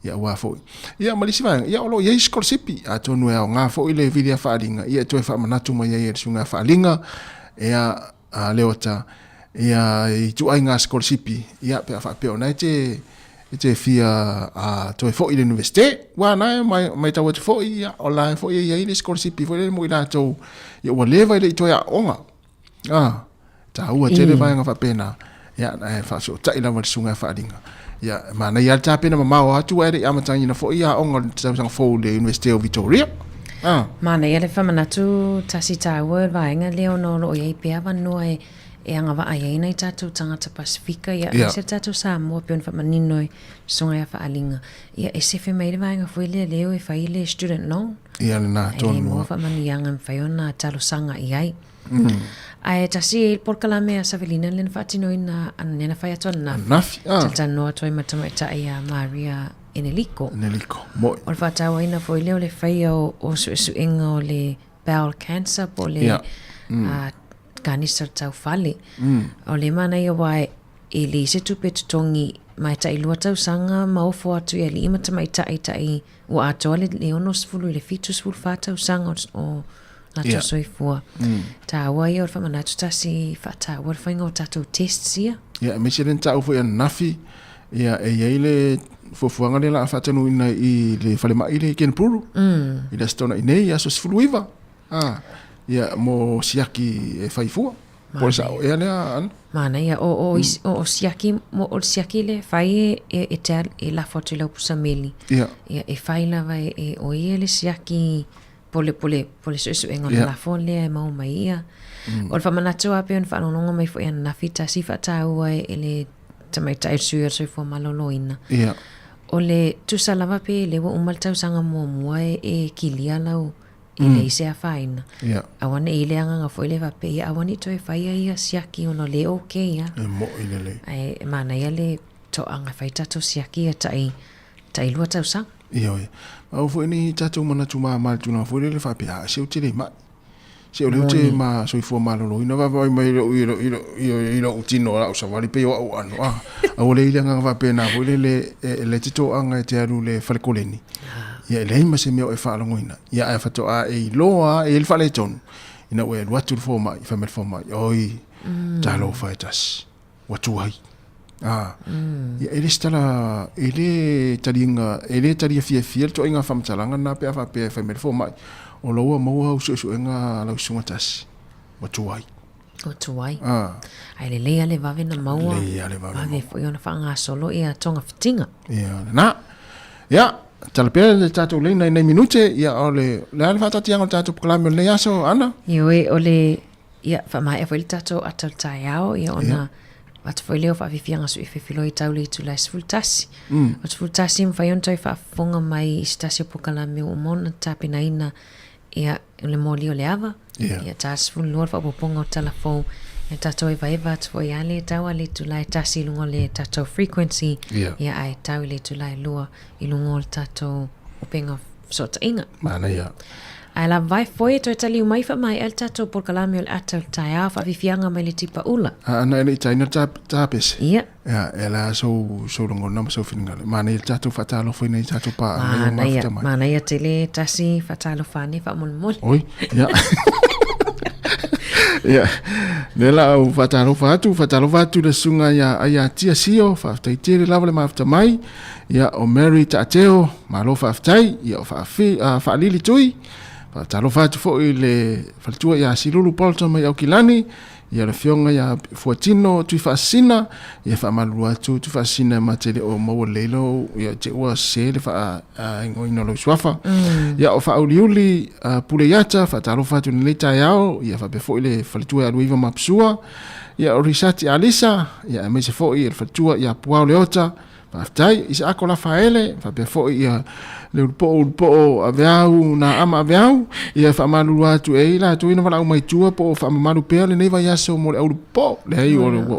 ia aua foi. Ia, ma le isi vaega, ia, o lo o i ai sikolasipi, atonu e aoga foi le vili a Faaliga, ia, e toe faamanatu mai ai e le Susuga ia Faaliga, ia, a Leota, ia, i ituaiga sikolasipi, ia, pe a faapea o na e te, e te fia a, toe foi i le Iunivesite, aua na e mai, matau atu foi, ia, o la e foi e i ai le sikolasipi foi lele mo i latou, ia, ua leva e le i toe aooga. Ah, taua tele vaega faapena. Ia, e faafesootai lava i le susuga ia Faaliga. Ia, e manaia lava le tapena mamao atu ae le i amataina foi aoga o le tausaga fou i le Iunivesite o Victoria. Ah. Manaia le faamanatu tasi taua le vaega lea ona o lo o i ai pea avanoa e e agavaa ai nai tatou tagata Pasifika, ia, aemaise le tatou Samoa pei ona faamanino e le Susuga ia Faaliga. Ia, e sefe mai ai le vaega foi lea lea e fai le student loan. Ia, lena tonu. E le maua faamanuiaga e mafai ona talosaga i ai. Mm. Ae tasi e polokalame a Savelina lea na faatinoina lea na fai atu ananafi. Ananafi, ah. Talatalanoa atu ai ma le tamaitai ia Maria Eneliko. Eneliko, mo'i. O le faatauaina foi lea o le faia o, o suesuega o le bowel cancer po o le yeah. Kanisa o le taufale. O le manaia aua e leai se tupe totogi ma e tailua tausaga ma ofo atu i alii ma tamaitai tai ua atoa le 60 i le 74 tausaga o latou yeah. soifua. Taua ia o le faamanatu tasi faataua le faiga o tatou tests ia. Ia, aemaise le na taua foi ananafi, ia, e i ai le fuafuaga lea o le a faataunuuina i le falemai lea i Kenepuru, i le Aso Toonai nei, aso 19. Ah, ia, mo siaki e fai fua. Po o le sao ea lea, Ana? Manaia. O, o, mm. o, o siaki, mo, o le siaki le fai e, e, e, te, e lafo atu i lau pusa meli. Ia. Ia, e fai lava e, e o ia le siaki po le, po le, po le suesuega o le lafo lea e maua mai ia. O le faamanatu lava pei ona faalogologo mai foi ananafi tasi faataua e, e le tamaitai o le sui o le soifua maloloina. Ia. O le tusa lava pe le ua uma le tausaga muamua e, e kilia lau e leai se afaina. Yeah. Aua ne i le agaga foi lea faapea, ia aua ne i toe faia ia siaki ona le okay ia. E mo'i lelei. Ae e manaia le toaga e fai tatou siaki ia tai, tailua tausaga. Ioe. Aua foi ne i tatou manatu mama i le tulaga foi lele faapea, a, se ou te le ma'i. Se o lea ou te ma soifua maloloina vaavaai mai i lou, i lou, i lou, i lou tino a o savali pei o au ano. A, aua le i le agaga faapena foi lele e le te toaga e te alu i le fale koleni. Ia e leai ma se mea o e faalogoina. Ia ae faatoa e iloa e i ai le faaletonu ina ua e alu atu i le fomai, fai mai le fomai, oi, talofa e tasi, ua tuai. A, ia e le se tala, e le taliga, e le talia fiafia le ituaiga faamatalaga lena pe a faapea e fai mai le fomai, o la ua maua au suesuega a lau susuga tasi, ua tuai. Ua tuai. A. Ae lelei lava le vave ona maua. Lelei lava le vave ona maua. Vave foi ona faagasolo ia togafitiga. Ia, lena. Ia, tala pea le tatou laina i nai minute, ia o le, le a le faataatiaga o le tatou polokalame o lenei aso, Ana? Ioe, o le, ia, faamaea foi le tatou ata o le taeao, ia ona atu foi lea o faafiafiaga sui fefiloi tau le itula e 11. O le 11 mafai ona toe faafofoga mai i se tasi o polokalame ua uma ona tapenaina, ia, o le moli o le ava, ia, ta 12 le faaopoopoga o tala fou, ia tatou evaeva atu foi a le tau a le itula e tasi i luga o le tatou frequency, ia, ae tau i le itula e lua i luga o le tatou upega fesootaiga. Manaia. Ae lava foi e toe taliu mai faamaea le tatou polokalame o le ata o le taeao faafiafiaga mai le tipa ula. A ana e le i taina le tapese. Ia. Ia, e ala sou, sou lagona ma sou finagalo. Manaia le tatou faatalofaina i tatou paaga i o mafuta mai. Manaia tele tasi faatalofa ane faamolemole. Oi, ia. Ia, lea la au faatalofa atu, faatalofa atu le susuga ia Aiatia Sio, faafetai tele lava le mafuta mai. Ia, o Mary Taateo, malo faafetai. Ia, o Faalili Tui, Faatalofa atu foi i le faletua ia Silulu Bolton mai Aukilani, ia le afioga ia Fuatino Tuifaasisina, ia faamalulu atu Tuifaasisina ma te le o maua lelei lou, ia te ua sese le faaigoaina o lou suafa. Ia o Faauliuli Puleiata, faatalofa atu i lenei taeao, ia faapea foi le faletua ia Luiva Mapusua, ia o Risati Alisa, ia aemaise foi le faletua ia Puao Leota, Faafetai Isaako Lafaele, faapea foi ia le Ulupoo Ulupoo Aveau na ama Aveau, ia faamalulu atu e i latou ina valaau mai tua po o faamamalu pea lenei vaiaso mo le Aulupoo. Leai ua ua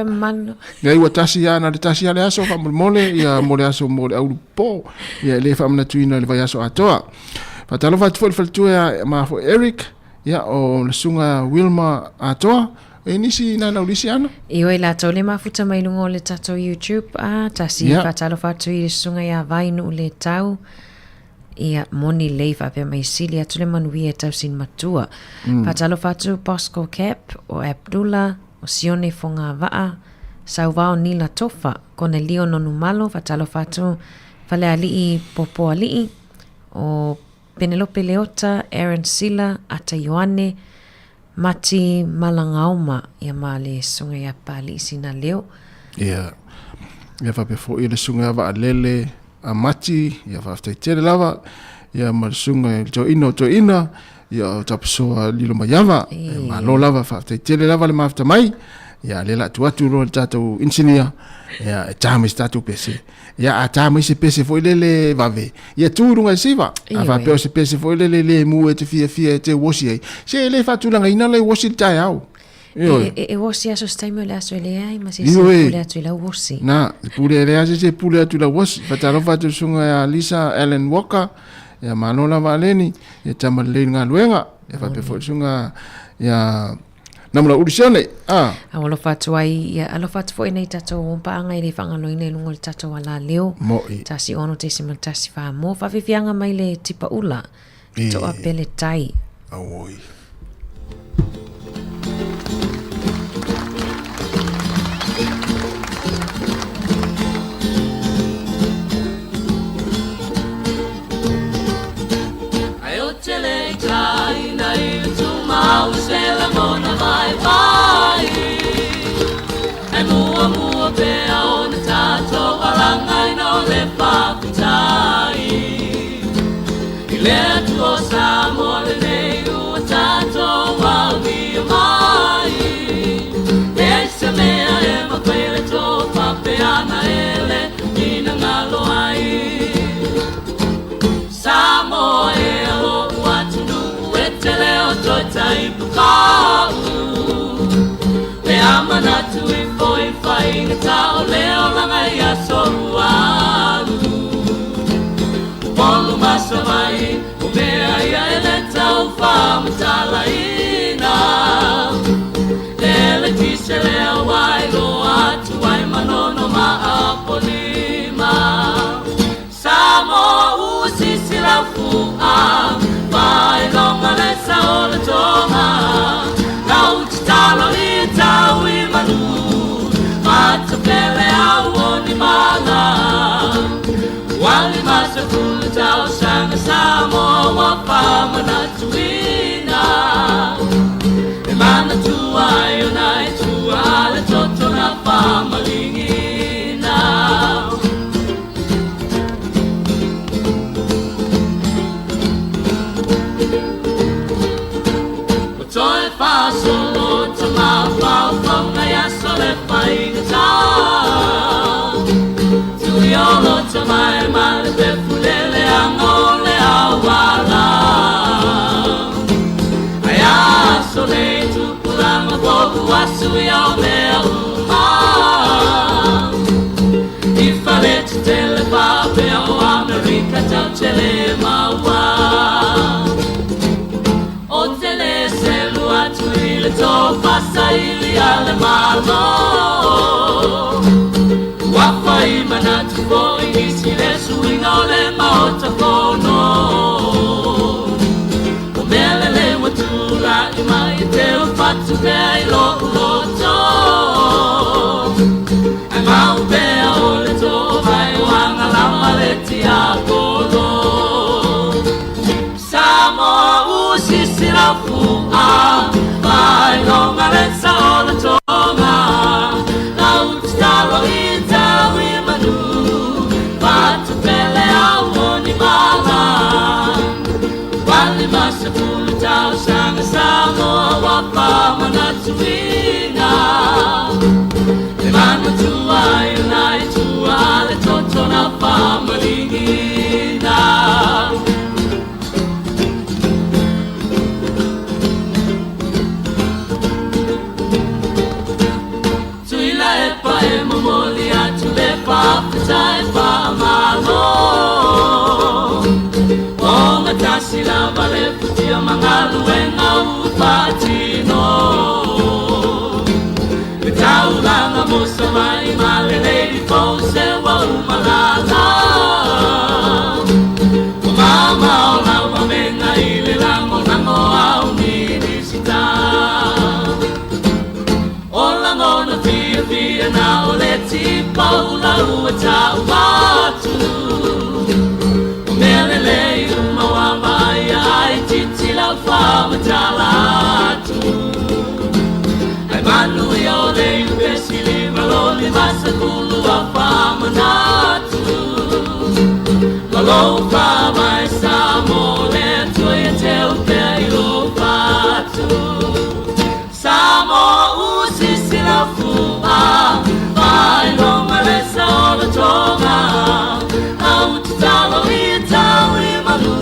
uma. Leai ua tasi lava na o le tasi lava le aso faamolemole ia mo le aso mo le Aulupoo. Ia e le faamanatuina i le vaiaso atoa. Faatalofa atu foi i le faletua ia ma foi Eric, ia o le susuga Wilma Atoa, E nisi nai lau lisi ana? Ioe latou le mafuta mai luga o le tatou YouTube a tasi yeah. Faatalofa atu i le susuga ia Vainuu le tau ia moni lei faapea mai sili atu le manuia e tausi matua. Faatalofa atu Bosco Cap o Abdullah o Sione Fogavaa Sauvao Nila Tofa Konelio Nonumalo faatalofa atu Falealii Popoalii o Penelope Leota Aaron Sila Ata Ioane Mati Malagaoma, ia ma le susuga ia Papalii Sinaleo. Ia, ia faapea foi le susuga ia Vaalele a Mati, ia faafetai tele lava, ia ma le susuga i le toeaina o toeaina, ia o Tapasoa Lilomaiava, ia malo lava, faafetai tele lava le mafuta mai, ia lea o le a tuu atu loa i le tatou inisinia, ia e ta mai se tatou pese. Ia a ta mai se pese foi lele vave, ia tu i luga i siva. A faapea o se pese foi lele le mu e te fiafia e te uosi ai, se e le faatulagaina le uosi i le taeao. Ioe. E uosi aso se taimi o le aso e leai ma se isi e pule atu i lau uosi. Na, e pule e leai se isi e pule atu i lau uosi. Faatalofa atu i le susuga ia Lisa Ellen Walker, ia malo lava Aleni, ia tama lelei i le galuega. Ia faapea foi le susuga ia Namula ulu sione, a. A ua alofa atu ai, ia alofa atu foi nei tatou paaga i le faagaloina i luga o le tatou alaleo. Mo'i. 16.14 mo faafiafiaga mai le tipa ula. E. Toa pele tai. Auoi. Samoa e lo'u atunuu e tele o toe taipuka'u Le a manatu ifo i faigata o le olaga i aso ua alu Upolu ma Savaii o mea ia e le tau faamatalaina Le eletise lea ua iloa atu ai Manono ma Apolima Samoa ua sisi lau fu'a Faailoga le sao o le toga Lau tatalo ia tau i manu Matapele au o ni mala Ua 50 tausaga Samoa ua faamanatuina E manatua ai ona e tua le toto na faamaligina Ua toe faasolo tamafaufauga i aso le faigata Tuiolo tamae ma le pefulele anga o le auala Ai aso nei tupulaga povu asu ia o mea uma I fale tetele faapea o Amerika tau tele maua O te le selu atu i le tofa saili a le Malo Ua fai manatu foi nisi le suiga o le Maota Fono O mea lelei ua tulai mai e teu fatu pea i lo'u loto Ae mau pea o le too mai o Agalama le tiapolo Samoa. faamanatuina. E manatua ai ona i tua le toto na faamalīina. Tuilaepa e momoli atu le faafetai faamalo. O gatasi lava le futia ma galuega ua faatino. Le taulaga mo Savaii ma le Lady Fose ua uma lala. Ua mamao lava mega i le lagolago au Minisita. O lagona fiafia na o le tipaula ua tau atu. O mea lelei uma ua vaaia ai titi lau faamatala atu. Ae manuia o le iupesi 5 lo 50 ua faamanatu. Ma lou faavae Samoa le Atua ia te upea i lou fatu. Samoa usisi lau fua, faailoga le saolotoga. Au tatalo ia tau i manu,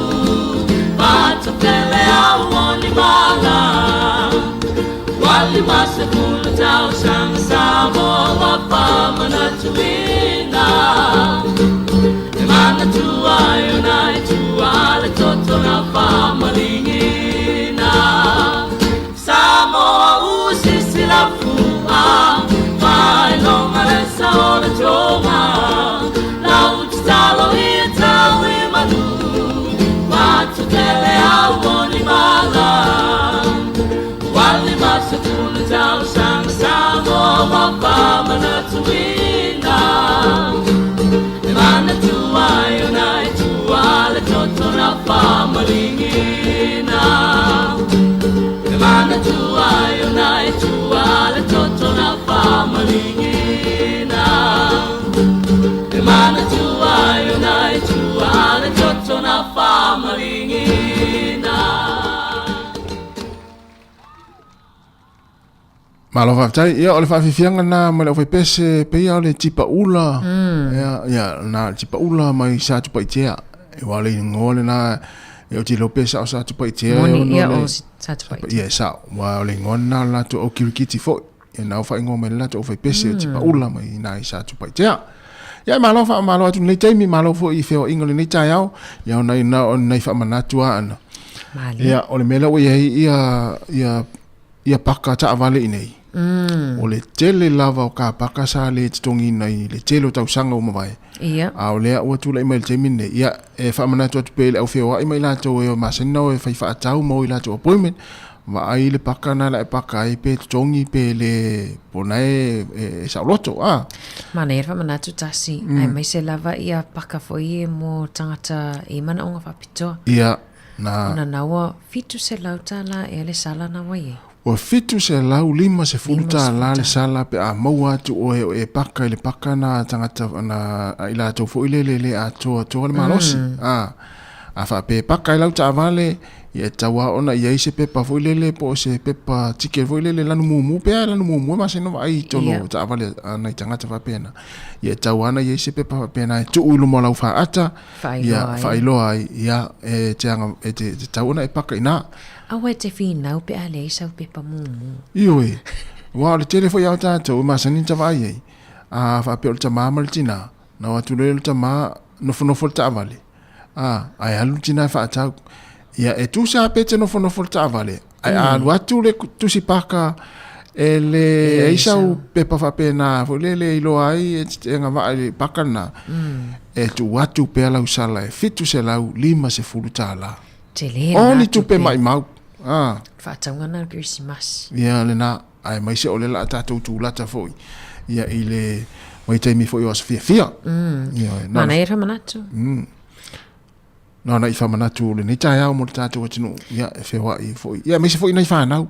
fatafele au o ni mala. Ua 50 tausaga Samoa ua faamanatuina. E manatua ai ona i tua le toto na faamalīina. Samoa usisi lau fua, faailoga le saolotoga. Lau tatalo ia tau i manu, fatutele au o ni mala. Ua 50 tausaga Samoa ua faamanatuina. E manatua ai ona i tua le toto na faamalīina. E manatua ai ona i tua le toto na faamalīina. E manatua ai ona i tua le toto na faamalīina. Malo faafetai. Ia, o le faafiafiaga na ma le aufaipese peia o le tipaula. Ia, ia, na le tipaula mai Satupaitea. E ua le igoa lena e o te iloa pe sao Satupaitea e Moni, ono ia, le o Satupaitea. Ia, e sao. Ua o le igoa lena o le latou au kirikiti foi. Ia na o faaigoa mai le latou aufaipese o tipaula mai ina i Satupaitea. Ia, malo faamalo atu lenei taimi, malo foi i feoaiga o lenei taeao. Ia, ona ina o nai faamanatu lava ana. Malie. Ia, o le mea lea ua i ai ia, ia ia paka taavale i nei. O le tele lava o ka paka sa le totogiina i le tele o tausaga ua mavae. Ia. A o lea ua tulai mai i le taimi lenei, ia, e faamanatu atu pea i le au feoai ma i latou e masani na o e fai faatau ma o i latou appointment, vaai le paka na la e paka ai pe totogi pe le, po o na e, e saoloto, a. Manaia le faamanatu tasi, aemaise lava ia paka foi e mo tagata e manaoga faapitoa. Ia. Na. Ona na ua $700 ea le sala na ua i ai. Ua $750 le sala pe a maua atu oe o e paka i le paka na tagata na a i latou foi lele le atoatoa le malosi. A, a faapea e paka ai lau taavale, ia e tatau lava ona i ai se pepa foi lele po o se pepa ticket foi lele lanu mumu pea lanu mumu e masani ona vaai i totonu o taavale a nai tagata faapena. Ia e tatau lava ona i ai se pepa faapena e tuu i luma o lau faata Faailoa Ia, ai. faailoa ai, ia, e te anga, e te, te tau ona e paka inā. Aua e te whinau pe a leai sau pepa mumu. Ioe, aua o le tele foi a o tātou e masani ona vaai ai, a faapea o le tamā ma le tinā, na o atu loa ia o le tamā nofonofo le taavale, a, ae alu le tinā e faatau. Ia, e tusa pe te nofonofo le taavale, ae a alu atu le tusi paka e le ai sau pepa faapena foi lele e iloa ai e te agavaa i le paka lena, e tuu atu pea lau sala e $750. Tele O lena ni tupe tupe. maimau. A. Faatauga na o le Kerisimasi. Ia lena, aemaise o le la a tatou tulata foi ia i le vaitaimi foi o aso fiafia. Ia, na o le Manaia le faamanatu. Na ona i faamanatu o lenei taeao mo le tatou atunuu, ia, e feoai ai foi. Ia, aemaise foi nai fanau.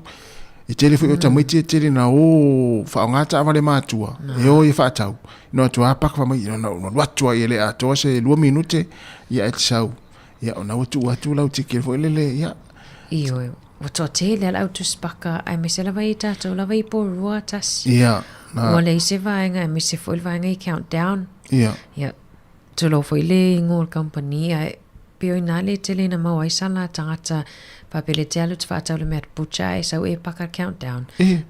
E tele foi o tamaiti e tele na o faaaoga taavale matua, e o e faatau. No atu a paka fai mai, na alu atu ai e le atoa se 2 minute, ia e te sau. Ia, ona ua tuu atu lau ticket foi lele, ia. Ioe. Ua toatele lava le au tusi paka aemaise lava i tatou lava i Porirua tasi. Ia, na. Ua leai se vaega aemaise foi le vaega i Countdown. Ia. Ia, tulou foi le igoa o le kamupani ae pei o ina le tele ina maua ai sala tagata faapea le te alu te faatau le mea butcher ae sau e paka le Countdown.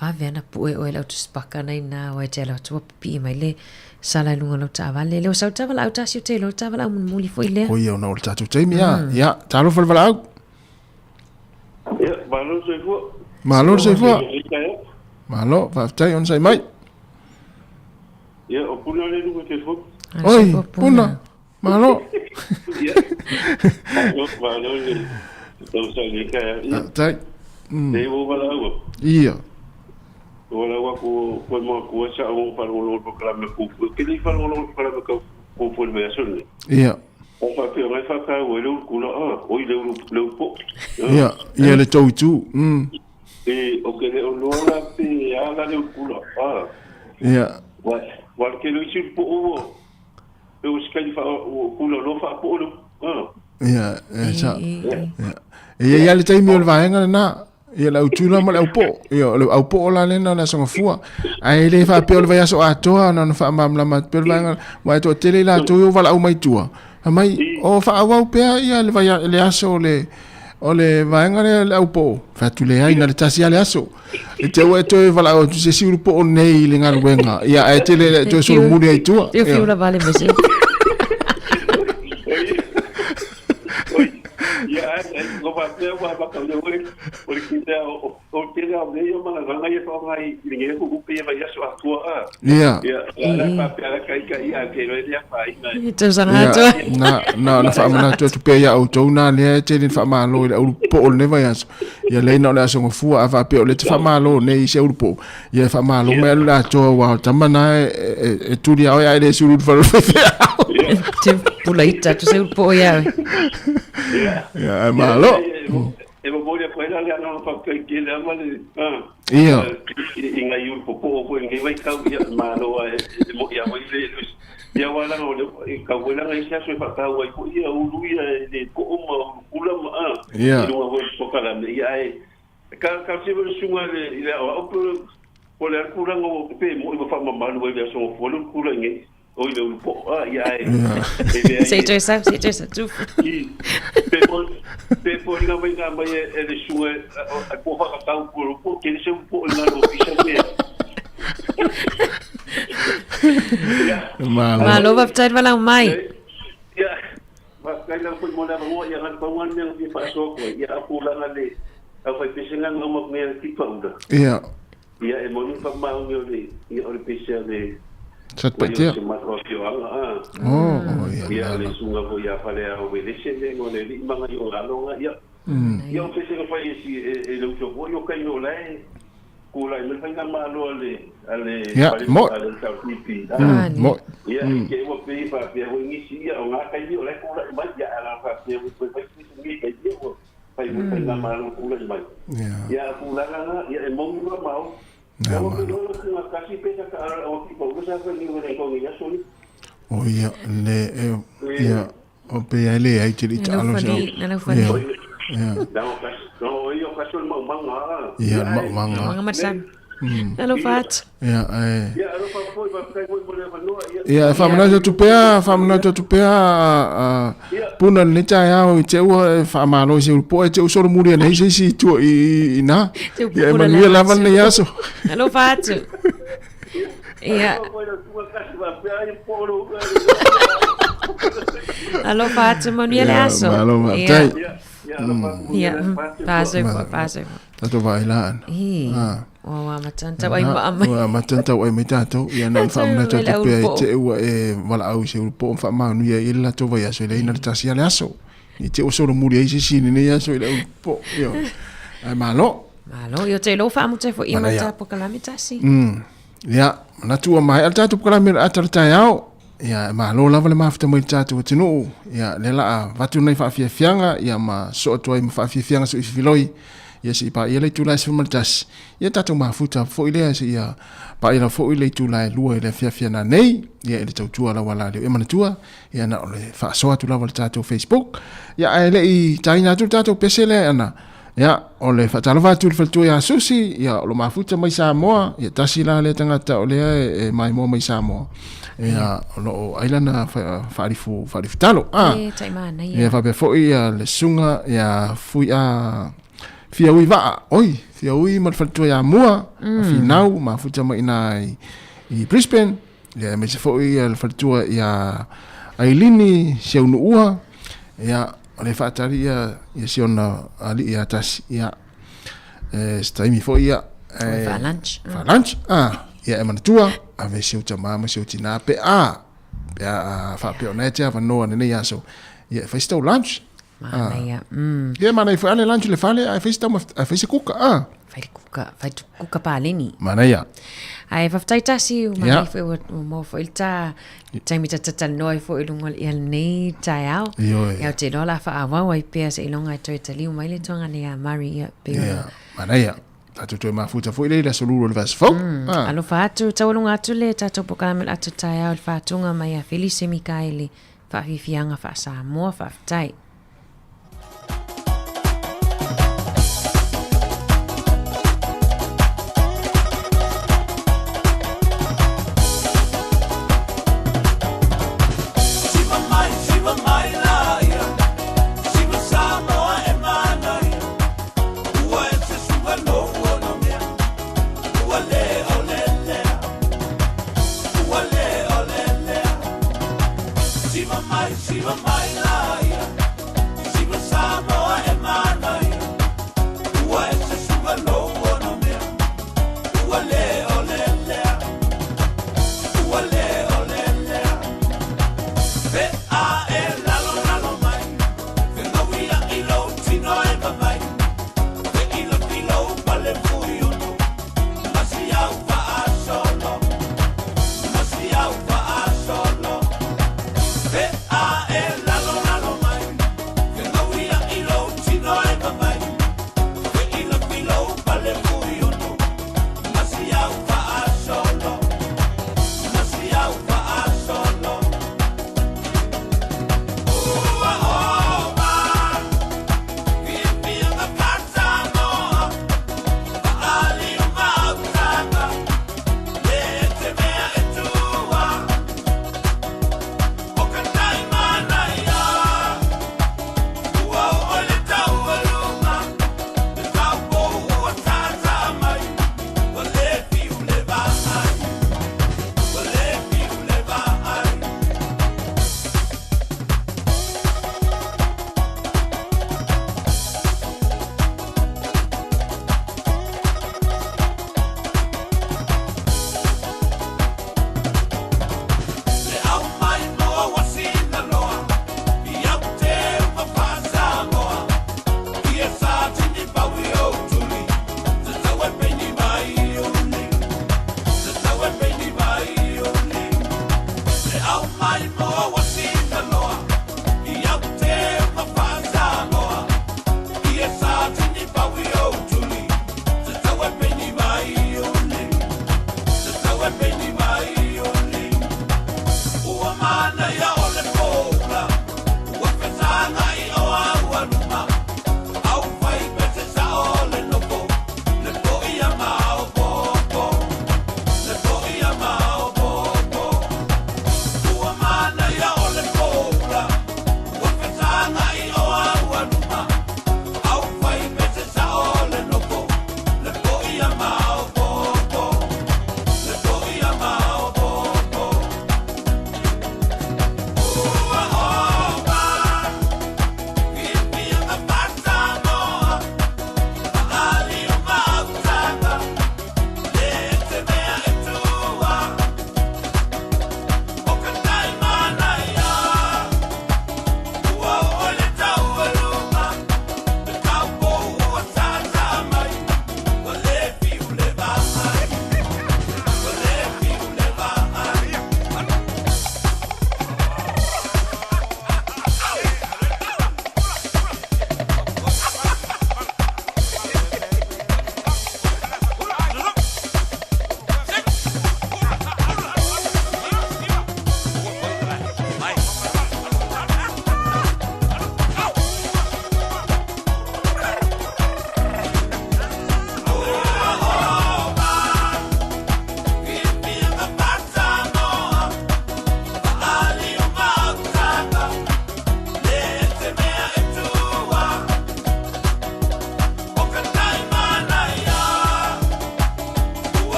Vave ana pue oe le au tusi paka na ina aua e te alu atu ua pipii mai le sala i luga o lau taavale. Le o sau tavalaau tasi o te iloa le tavalaau mulimuli foi lea. O ia ona o le tatou taimi, ia. Ia, talofa le valaau. Ia, malo le soifua. Malo le soifua. Malo, faafetai onosai mai. Ia, o Puna le luga telefoni. Oi, Puna. Malo. Ia, malo, malo le tausaga i taeao. Ia. Faafetai. Nei ua valaau. Ia. Ua valaau atu koe matua sa o faalogologo i le polokalame a Kupu. Ke le faalogologo i le polokalame a Kupu i le vaiaso lenei. Ia. O faapea mai faataua i le ulu kula, a, oi le ulu, le ulu po'o. Ia, ia le tou itu. E, o ke le o loa la pe a la le ulu kula, a. Ia. Wa, wa le tele o isi ulu po'o ua, pe ua se kaini faa, ua kula loa faapo'o le, a. Ia, e sa. Ia. E i ai lava le taimi o le vaega lena. Ia le autula ma le aupoo. Ia o le aupoo la lena o le Aso Gafua. Ae le faapea o le vaiaso atoa na ona faamalamalama atu pea le vaega aua e toatele i latou ia ua valaau mai tua. Fai mai, o faaauau pea ia le vaia, le aso o le o le vaega lea le aupoo. Fai atu leai, na le tasi lava le aso. E te ua e toe valaau atu se isi ulupoo nei i le galuega. Ia ae tele le toe solomuli ai i tua. Te fiu lava le mese. Ia, ai, ai, ko faapea ua amata o le oe, o le tele o, o le tele o mea ia o malagaga ia faaaoga i i lenei atunuu pei e vaiaso atoa a. Ia. Ia, la faapea la kai kai a ke loe lea faaina. I tausaga atoa. Na, na, na faamanatu atu pea ia outou na lea e tele faamalo i le aulupoo o lenei vaiaso. Ia lea na o le aso gafua a faapea o lea te faamalo nei i se aulupoo. Ia e faamalo mai alu le atoa aua o tama na e, e, e tuli a oe ae le sulu i le fale o le faifeau. Te pula ita atu se ulupoo ia oe. Ia, ae malo. E momoli atu ai la le agaga faafetai tele lava le Ia. i nai ulu popoo foi i lenei vaitau, ia malo lava e moni lava foi le ia aua leaga o lea e tau foi leaga isi aso e faataua ai foi ia ulu ia e le poo ma ulu kula ma Ia. i luga foi o le polokalame ia ae ka ka siva le susuga i le i le aoao po o le a le tulaga ua pe moni ua faamamalu ai le aso gafua le ulu kula i nei. Oi le ulu po'o, a ia e, e leai Se i toe sau, se i toe sau, tufu. I, pe po, pe foliga mai ngā mai e, e le sunga e, e po whakatau po ulu po'o, kere se ulu po'o i ngā no pisa mea. Malo. Malo, faafetai le valaau mai. Ia, faafetai lava foi mo le avanoa, ia ngā pau ngā mea ngā whaasoa koe, ia a pūlanga le au whai pese ngā ngā uma mea ki paura. Ia. Ia e moni whakamaungi o le, ia o le pese a le, Satupaitea. o se matou afioaga, a. Oh, oh, ia, Ia na, le na. sunga foi ia fale a o Welese le ngo le lii manga i o lalo nga, ia. Ia o pese nga fai e si, e, e le uso foi o kai no lae, ku lai me whai ngā malo a le, a le, Ia, fale, mo. a le SLPP, a. Mo. Ia, i te ua pei wha pea hoi ngisi, ia, o ngā kai ni o lai ku lai mai, ia, a la wha pea hoi whai pese ngi kai, ia, ua, Fai mai fai ngā malo kula i mai. Ia a kūlanga ngā, ia e maunu la mau. Ia ua pei ona ku ngā kasi pesa ka ara o ki paura sa fai ni wera i kongi ia soni. O ia, le, e, ia, o pe ai le ai te li ta alo sa. Ia, ia. Na o kasi, no o ia o kasi o le maumanga a. Ia, le maumanga. Maumanga matasami. Alofa atu. Ia, e. Ia, alofa foi, faafetai foi mo le avanoa, ia. Ia, e faamanatu atu pea, faamanatu atu pea, a, Puna lenei taeao i te ua e faamalo i se ulupoa e te usolomuli ana i se isi i tua i, i nā. Ia, e manuia lava lenei aso. Alofa atu. Ia. Alofa atu, manuia le aso. Malo, faafetai. Ia, fasoifua, fasoifua. Tatou vaai la ana. Ī. Ah. Ua ua amata ona tau ai maa mai. Ua amata ona tau ai mai tatou. Ia na ona faamanatu atu pea i te ua e valaau i se ulupo ma faamanuia i le latou vaiaso e leai na le tasi a le aso. I te ua solomuli ai se isi i lenei aso i le ulupo. Io. Ae malo. Malo, ia te lou faamuta foi i Manaia. mata pokalame tasi. Ia, manatu ua maea le tatou pokalame o le ata o le taeao. Ia, e malo lava le mafuta mai i le tatou atunuu. Ia, lea la a avatu nai faafiafiaga, ia ma soo atu ai ma faafiafiaga suififiloi. Ia, se i paia le itula e 11. Ia, tatou mafuta foi lea, se ia paia lava foi le itula e 2 i le afiafi ana nei. Ia, i le tautua lau ala leo e manatua. Ia, na o le faasoa atu lava i le tatou Facebook. Ia, ae le i taina atu le tatou pese lea ana. Ia, o le faatalofa atu i le faletua ia Susi, ia, o lo mafuta mai Samoa, ia tasi la lea tagata o lea e, e maimoa mai Samoa. Ia, o lo o ai lana faalifu, faalifu talo. Ah. E, tai manaia. Ia, faapea foi ia le susuga ia Fui a Fiaui Vaa, oi, Fiaui ma le faletua ia Mua, mm. Finau, mafuta mai ina i, i Brisbane. Ia, aemaise foi ia le faletua ia Ailini Siaunuua, ia, o le faatali ia, ia si ona alii ia tasi, ia, e, se taimi foi ia, e, Faa-lunch. Faa-lunch, ah, ia e manatua, ave si ou tamā ma si ou tinā, pe a, pe a, a faapea o na e te avanoa lenei aso, ia e fai se tau lunch. Manaia. Ia manaia foi ale lunch i le fale, ae fai se tau, ae fai se kuka, ah. Fai le kuka, fai tu kuka paleni. Manaia. Ae faafetai tasi, ua manaia foi ua maua foi le ta taimi ta talanoa ai foi i luga o ia lenei taeao. Ioe. Ia ou te iloa o le a faaauau ai pea seiloga e toe taliu mai le tuaga ia Murray ia pei ona. Ia, manaia. Tatou toe mafuta foi lea i le aso lulu o le vaiaso fou. Ah. Alofa atu, taualuga atu le tatou polokalame o le ata taeao i le faatuga mai ia Felise Mikaele, Faafiafiaga faa-Samoa, faafetai. Siva mai, siva mai la ia. Siva Samoa e manaia. Ua e se suga lou ona mea. Ua le o le lea. Ua le o le lea. Siva mai, siva mai la ia. Siva Samoa e manaia. Ua e se suga lou ona mea. Ua le o le lea. Ua le o le lea. Pe a e lalo lalo mai. Fegaui ai lou tino e vavai. Fe ilo ilo pale fui ono.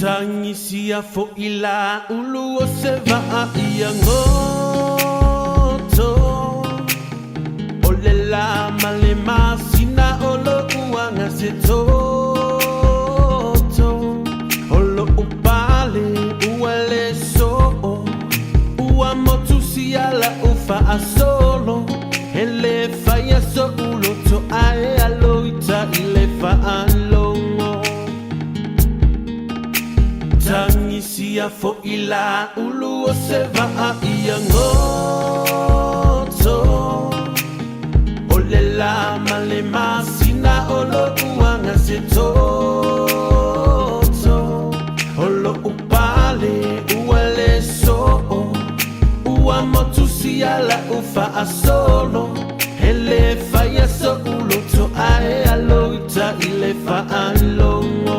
Tagisia fo'i la ulu o se vaa ia goto. O le la ma le masina o lo'u aga se toto. O lo'u pale ua le soo, ua motusia la'u faasolo. E le faia so'u loto ae aloita i le faalogo. Tagisia fo'i la ulu o se vaa ia goto. O le la ma le masina o lo'u aga se toto. O lo'u pale ua le soo, ua motusia la'u faasolo. E le faia so'u loto ae aloita i le faalogo.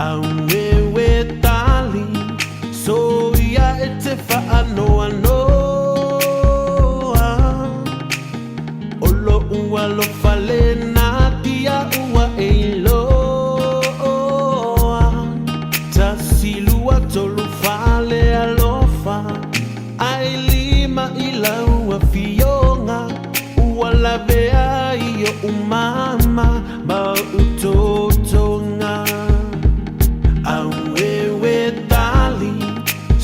Aueue tali soia e te faanoanoa. O lo'u alofa lena tia ua e iloa. Tasi lua tolu fale alofa, ae lima i lau afioga. Ua lavea ai o'u mama ma o'u totoga. Aueue tali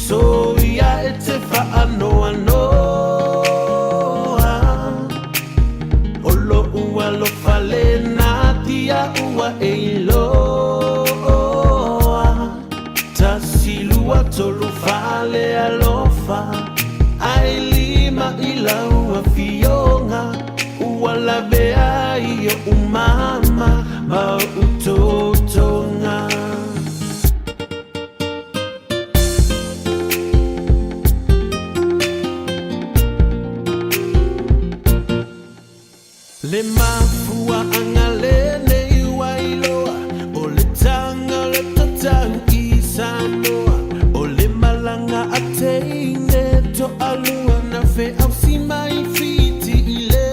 soia e te faanoanoa. O lo'u alofa lena tia ua e iloa. Tasi lua tolu fale alofa, ae lima i lau afioga. Ua lavea ai o'u mama ma o'u totoga. Le mafuaaga lenei ua iloa, o le taga o le tatau i Samoa. O le malaga a teine toalua na feausi mai Fiti i le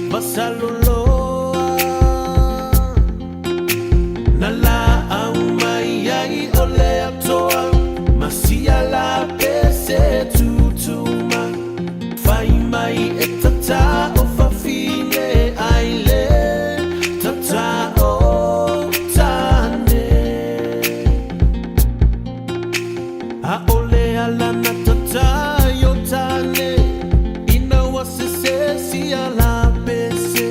Vasaloloa. Na laau mai ai o le atoa ma sia la pese tutu mai. Fai mai e tata o fafine ai le tata o tane. A o le ala na tata i o tane, ina ua sese sia la pese.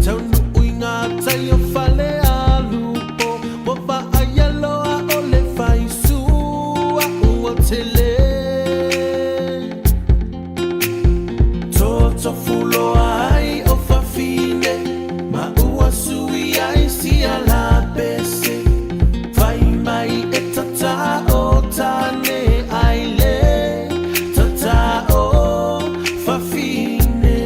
Taunuu i ngā tai o fale alupo, ua vaaia loa o le faisua ua tele. Totofuloa ai o fafine, ma ua sui ai sia la pese. Fai mai e tata o tane ai le tata o fafine.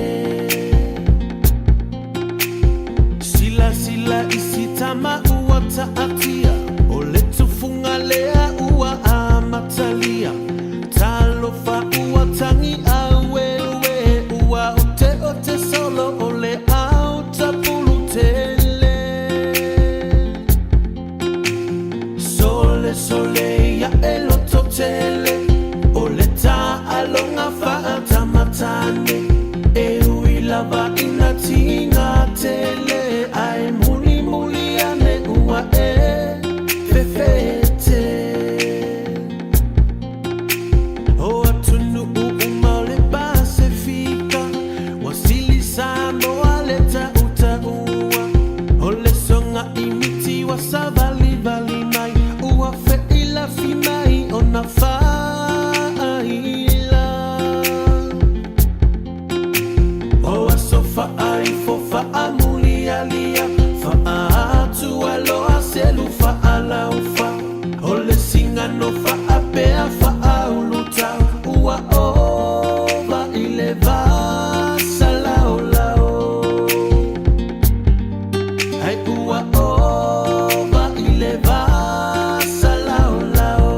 Silasila i si tama ua taatia, o le tufuga lea ua amatalia. Talofa ua tagi aueue, ua oteote solo o le au tapulu tele. Sole sole ia e loto tele, o le taaloga faatamatane. E ui lava ina tiga tele, ae mulimuli ane ua e fefete. O atunuu uma o le Pasefika, ua sili Samoa le tautaua. O le soga i miti ua savalivali mai, ua feilafi mai ona faaila. O aso faaifo faamulialia, faaatualoa selu faalaufa. O le sigano faapea faaulutau, ua ova i le vasalaolao. Ai ua ova i le vasalaolao.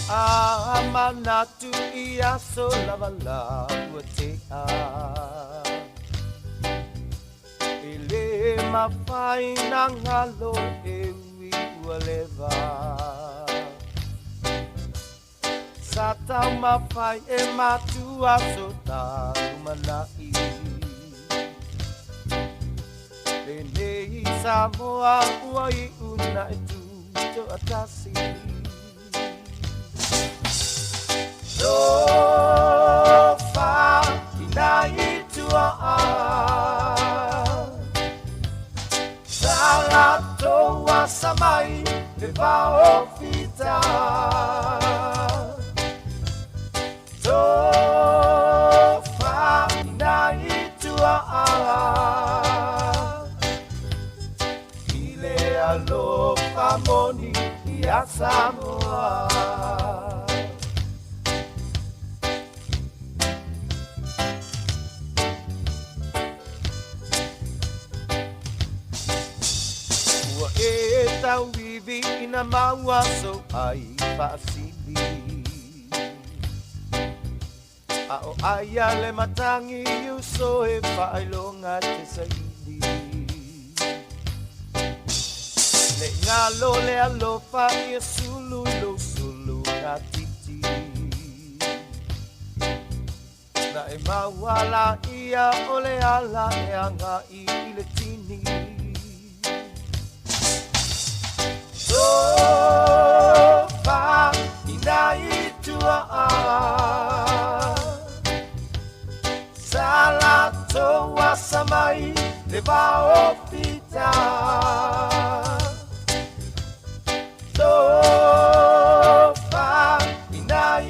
A manatu i aso lava la ua tea. E le mafai na galo e ui ua leva. Sa taumafai e matua so ta lumanai. Lenei Samoa ua iu na e tutoatasi. Tofa ina i tua Sa latou asa mai le vao fita. Tofa ina i tua I le alofa moni ia Samoa. Ua e tauivi ina maua so ai faasili. A o aia le matangi uso e faailoga te saili. Le galo le alofa ia sulu i lou sulu na titi. Na e maua laia o le ala e agai i le tini. Tofa ina i tua Sa latou asa mai le vao fita. Tofa ina i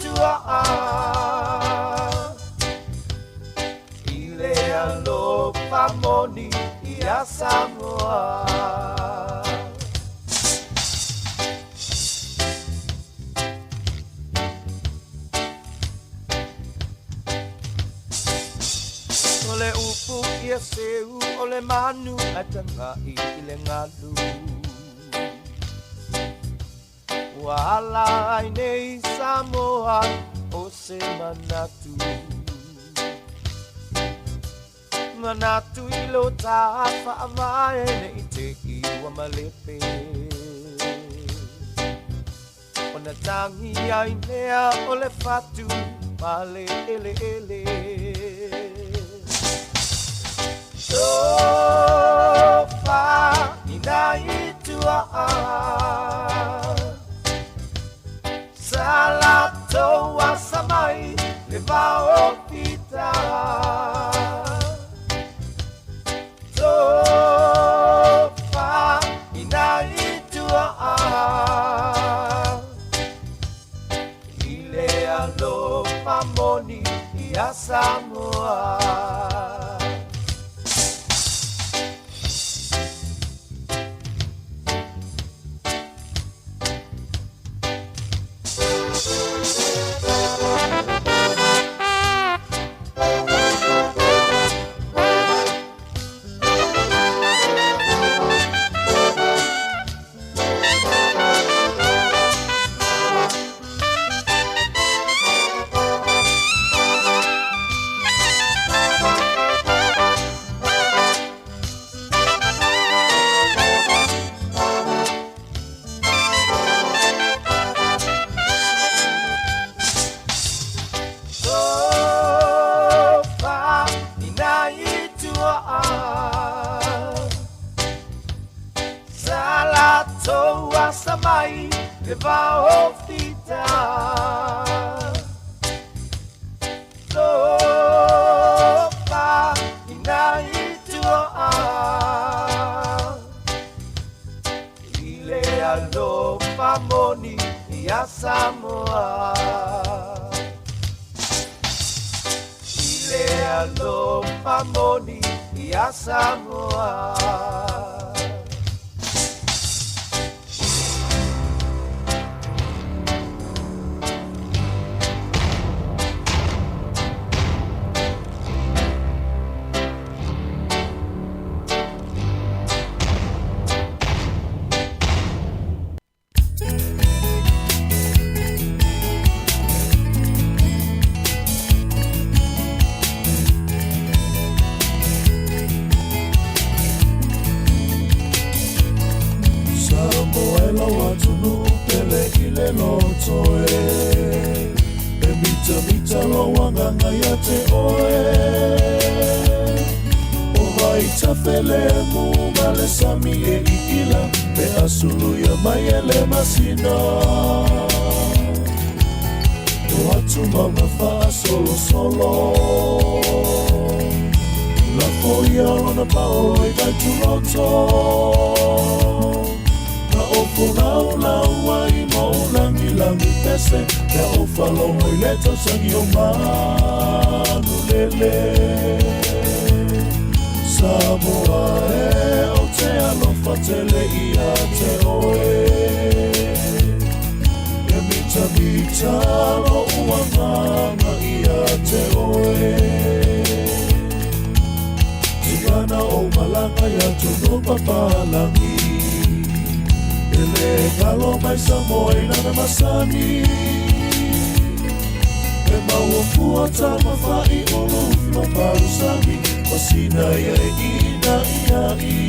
tua I le alofa moni ia Samoa. O le upu ia seu o le manu ae tagai i le galu. Ua ala ai nei Samoa o se manatu. Manatu i lo ta faavae nei te i ua malepe. Ona tagi ai lea o le fatu ma le eleele. Tofa ina i tua Sa latou asa mai le vao fita. Tofa ina i tua I le alofa moni ia Samoa. Tofa ina i tua Sa latou asa mai le vao fita. Tofa ina i tua I le alofa moni ia Samoa. I le alofa moni ia Samoa. le loto e E mitamita lou agaga ia te oe O vaitafelemu ma le sami e iila Pe a suluia mai e le masina O atu mauga faasolosolo Lafo ia lona paolo i vaituloto Na ou folaulau ai ma ou lagilagi pese Pea ou faalogo i le tausagi o manulele Samoa e ou te alofa tele ia te oe E mitamita lo'u agaga ia te oe Tigana ou malaga i atunuu papalagi E lē galo mai Samoa i lana masani E maua fua tamafa'i o lufi ma palusagi Masina ia e ina'ia'i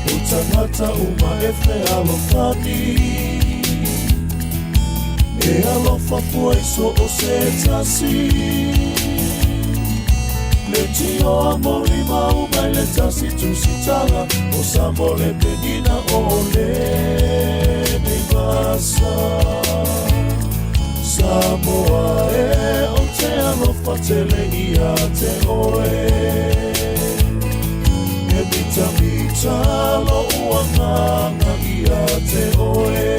O tagata uma e fealofani E alofa fua i so o se tasi Le tio a moli mau mai le tasi tusitaga O Samo le penina o le nei vasa Samoa e o te alofa tele ia te oe E mitamita lo'u agaga ia te oe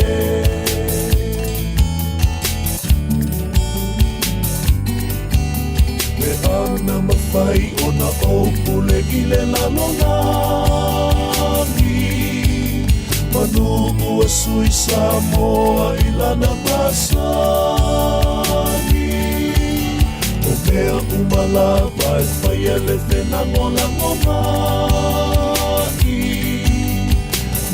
Pe ana mafai ona ou pule i le lalolagi Manu ua sui Samoa i lana masani O mea uma lava e faia le felagolagomai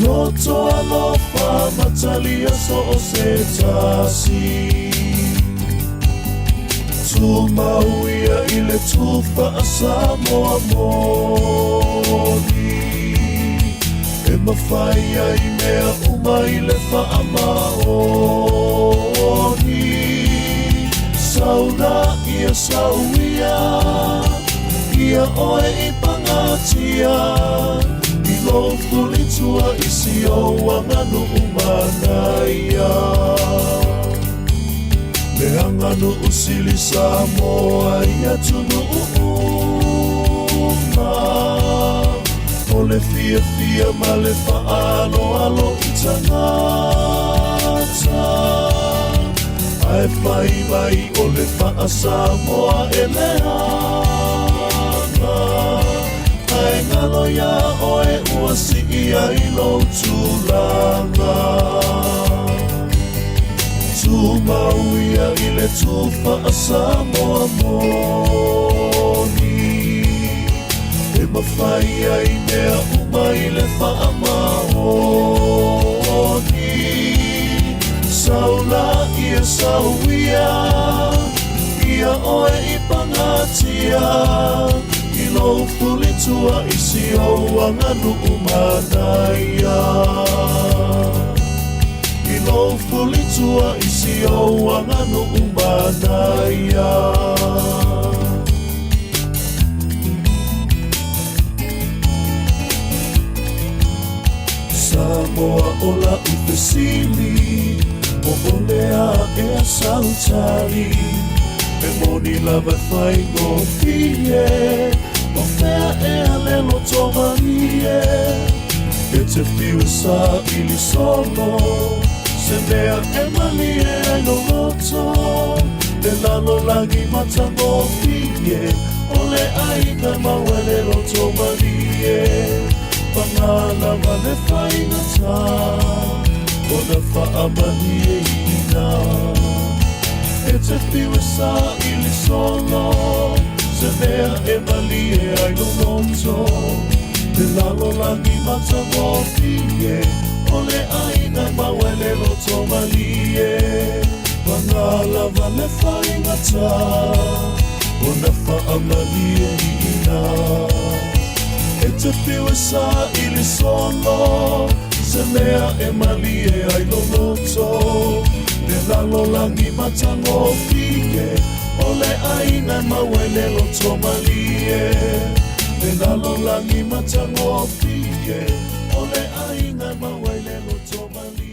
Loto alofa matalia so o se tasi Tumau ia i le tufa a Samoa moni E mafai ai mea uma i le faamaoni Saula ia sau ia Ia oe i pagatia I lou fulitua i si ou aganuu manaia Le aganuu sili Samoa i atunuu uma O le fiafia ma le faaaloalo i tagata Ae fai mai o le faasamoa e leaga Ae galo iā oe ua sii ai lou tulaga Tumau ia i le tufa a Samoa moni E mafai ai mea uma i le faamaoni Saula ia sau ia Ia oe i pagatia I lou fulitua i si ou aganuu manaia I lou fulitua i si ou aganuu manaia Samoa o la'u fesili Po o le a ea sau tali E moni lava e faigofie O fea ea le lotomalie E te fiu e saili solo Se mea e malie ai lou loto Le lalolagi matagofie O le aiga maua le lotomalie Paga lava le faigata Ona faamalieina E te fiu e saili solo Se mea e malie ai lou loto Le lalolagi matagofie O le aiga maua le lotomalie Paga lava le faigata Ona faamalieina E te fiu e saili solo. Se mea e malie ai lo loto Le lalolagi matagofie O le ʻāina e maua ai le loto malie Le lalolagi matagofie O le ʻāina e maua ai le loto malie.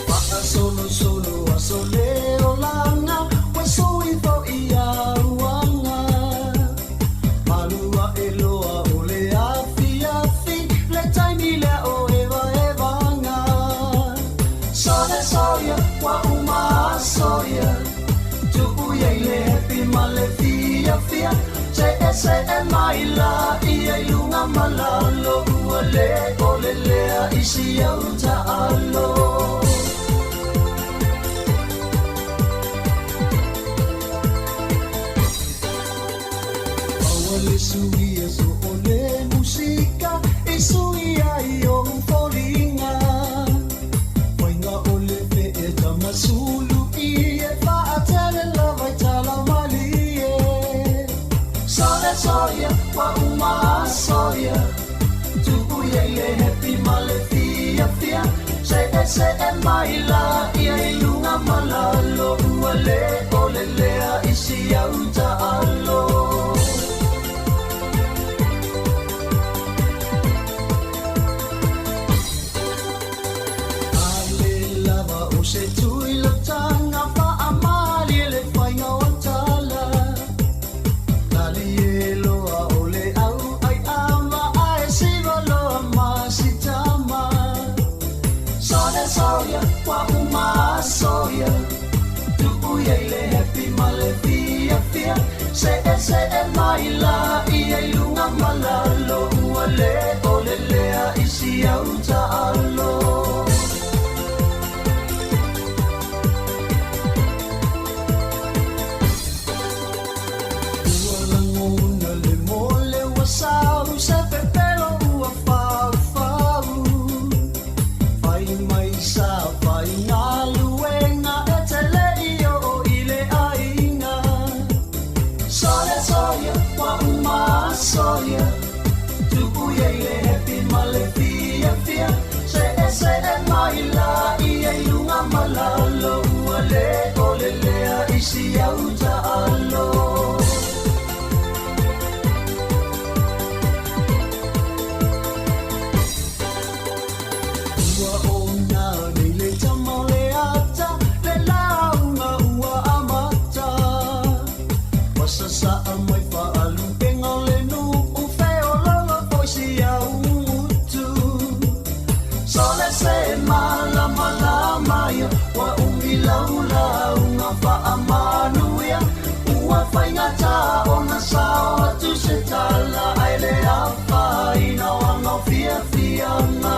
Faasolosolo aso le olaga ua sui foʻi auaga Malu aʻe loa o le afiafi le taimi lea o evaevaga Sole soia ua uma aso ia Tuu ia i le happy ma le fiafia Seʻeseʻe mai laia i luga ma lalo Ua lē ʻole lea i si au taʻalo Maua le suia so o le musika i sui ai ou foliga Faiga o le feʻe tamasulu i e faatele lava i tala malie Sole soia ua uma aso ia Tuu ia i le happy ma le fiafia Seʻeseʻe mai laia i luga ma lalo Ua lē ʻole lea i si au taʻalo A le lava o se tui lataga faamalie le faiga o tala Talie loa o le au ai ava ae siva loa ma si tama Sole soia ua uma aso ia Tuu ia i le happy ma le fiafia Seʻeseʻe mai laia i luga ma lalo Ua lē ʻole lea i si au taʻalo Ua lagona le mole ua sau se pepelo ua faufau Fai mai sa faigaluega e te leʻi oo i le aiga Sole soia ua uma aso ia Tuu ia i le happy ma le fiafia Seʻeseʻe mai laia i luga ma lalo Ua lē ʻole lea i si au taʻalo Ua ona nei le tama o le ata le lauga ua amata Ua sasaa mai faalupega o le nuu feololo foi si au gutu Sole se malamalama ia ua umi lau lauga faamanuia Ua faigata ona sao atu se tala ae le afaina o aga o fiafiaga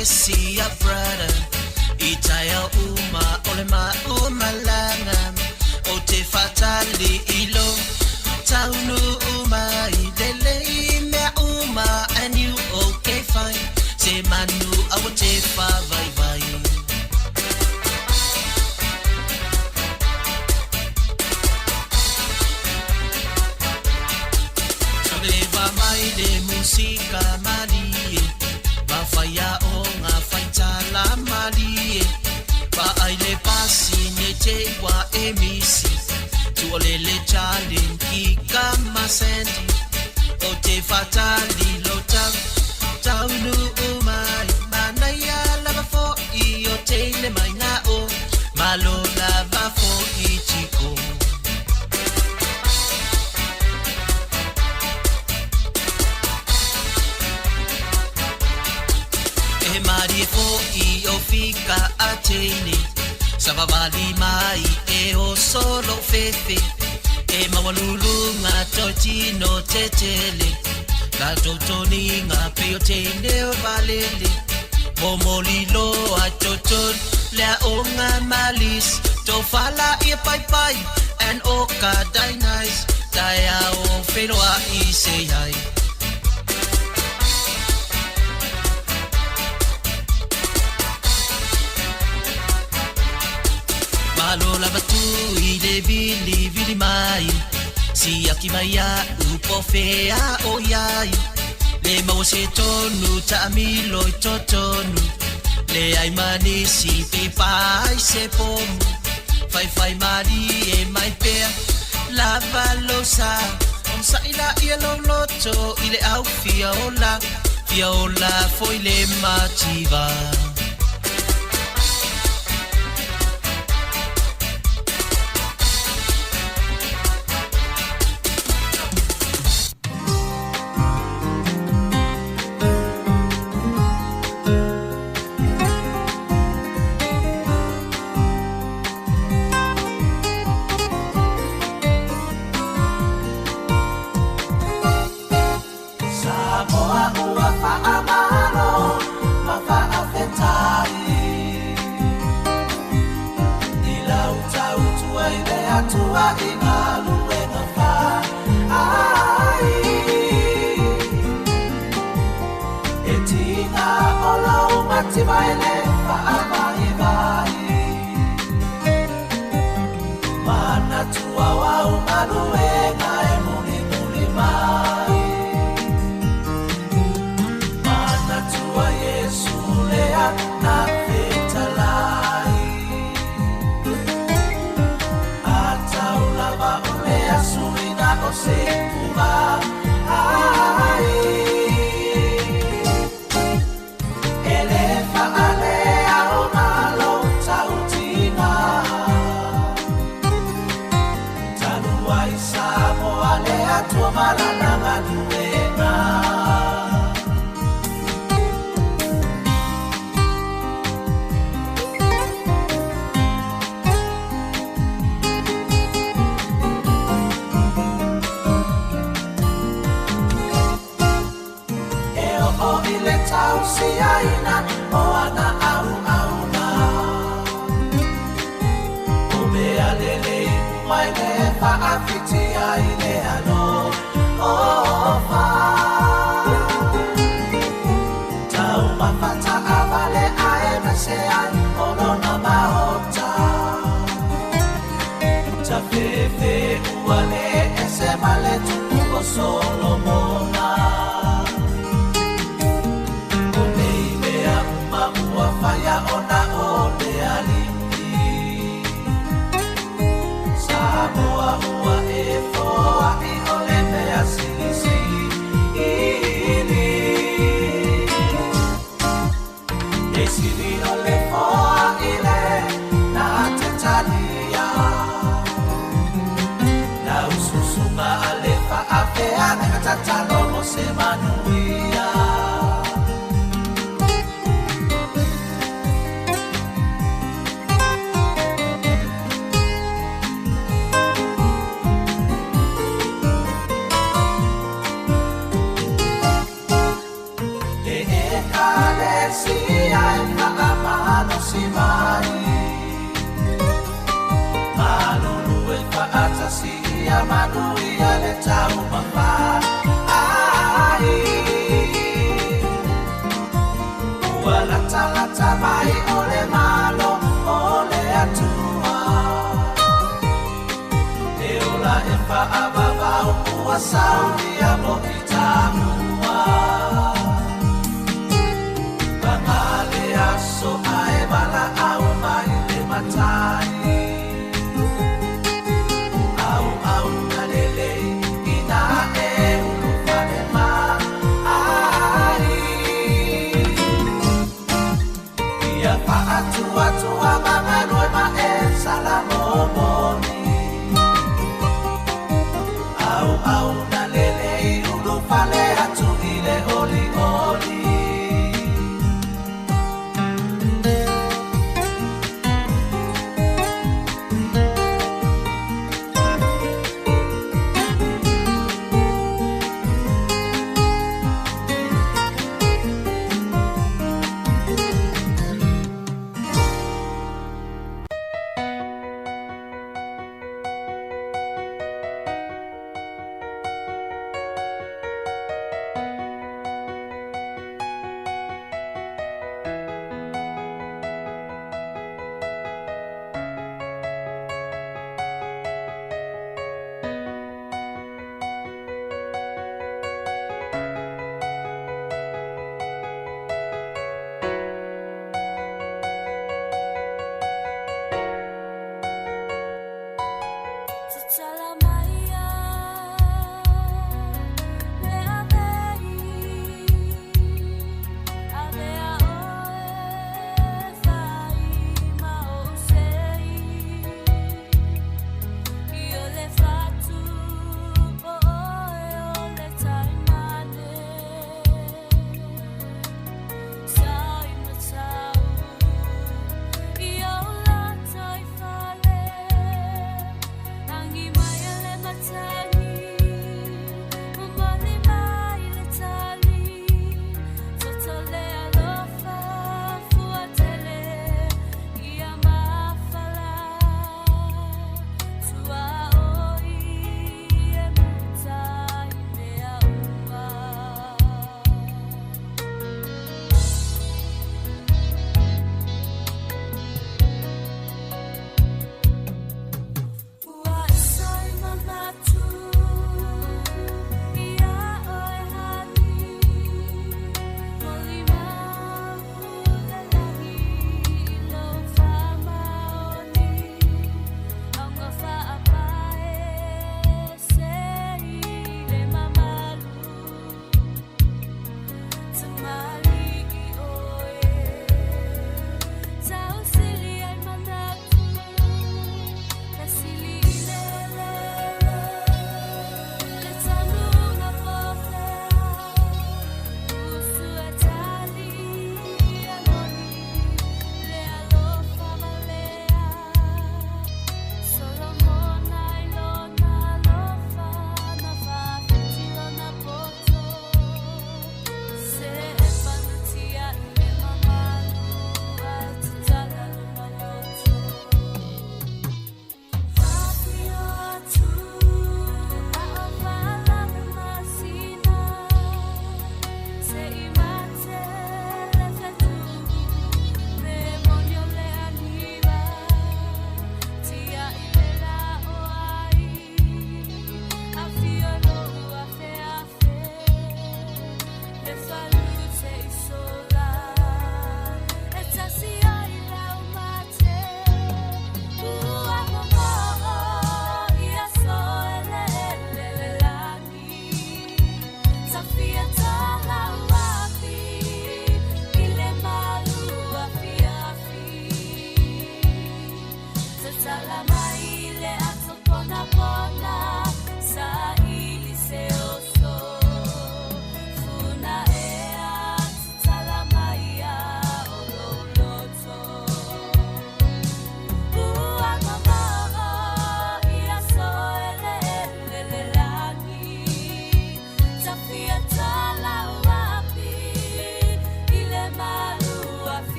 esi a brother I tae uma o le maumalaga O te faatali i lo taunuu mai Lelei mea uma and you okay fine Se manu aua te faavaivai Leva mai le musika malie Ma faiaoga faitala malie Vaai le pasi ne te ua e misi Tuolele challenge kika ma Sandy O te faatali lo tau taunuu mai Manaia lava fo'i o teine mai nga'o Malo lava fo'i tiko E malie fo'i o fika a teine Savavali mai e oso lou fefe E maualuluga toetino tetele La totoniga pei o teine o valele Momoli loa totonu le aoga malisi Tofala ia paipai and oka dainais Taeao feiloai se i ai Malo lava tu i le vilivili mai Siaki mai a'u po o fea o i ai Le maua se tonu taamilo i totonu Leai ma nisi pe pa ai se pomu Faifai malie mai pea lava lou sa Onosa'i laia lou loto i le au fia ola Fia ola foi le mativa. Samoa ua faamalo ma faafetai I lau tautua i le Atua i galuega fai E tiga o lou mativa e le faavaivai Manatua o au galuega e mulimuli mai Manatua Iesu lea na fetalai Atau lava o le asuina o se ai E le faaleaoga lou tautiga Talu ai Samoa le Atua ma lana galuega E oo i le tausiaina o ana auauna O mea lelei uma e le faafitia i le alofa Taumafa taavale aemaise ai o lona maota Tafefe ua le ese ma le tupu o Solomona O nei mea uma ua faia ona o le Alii Samoa ua e foai o le mea silisili E sili o le foai le na te talia Lau susuga a le faafeagaiga tatalo mo se manuia Le Ekalesia faatasi ia manuia le taumafa ai. Ua latalata mai o le malo o le Atua, e ola e faavavau ua saunia mo i tamua. Paga le aso ae valaau mai le Matai, auau na lelei ina e ulufale ma ai. Ia faatuatua magalue ma e salamomoni, auau na lelei ulufale atu i le olioli.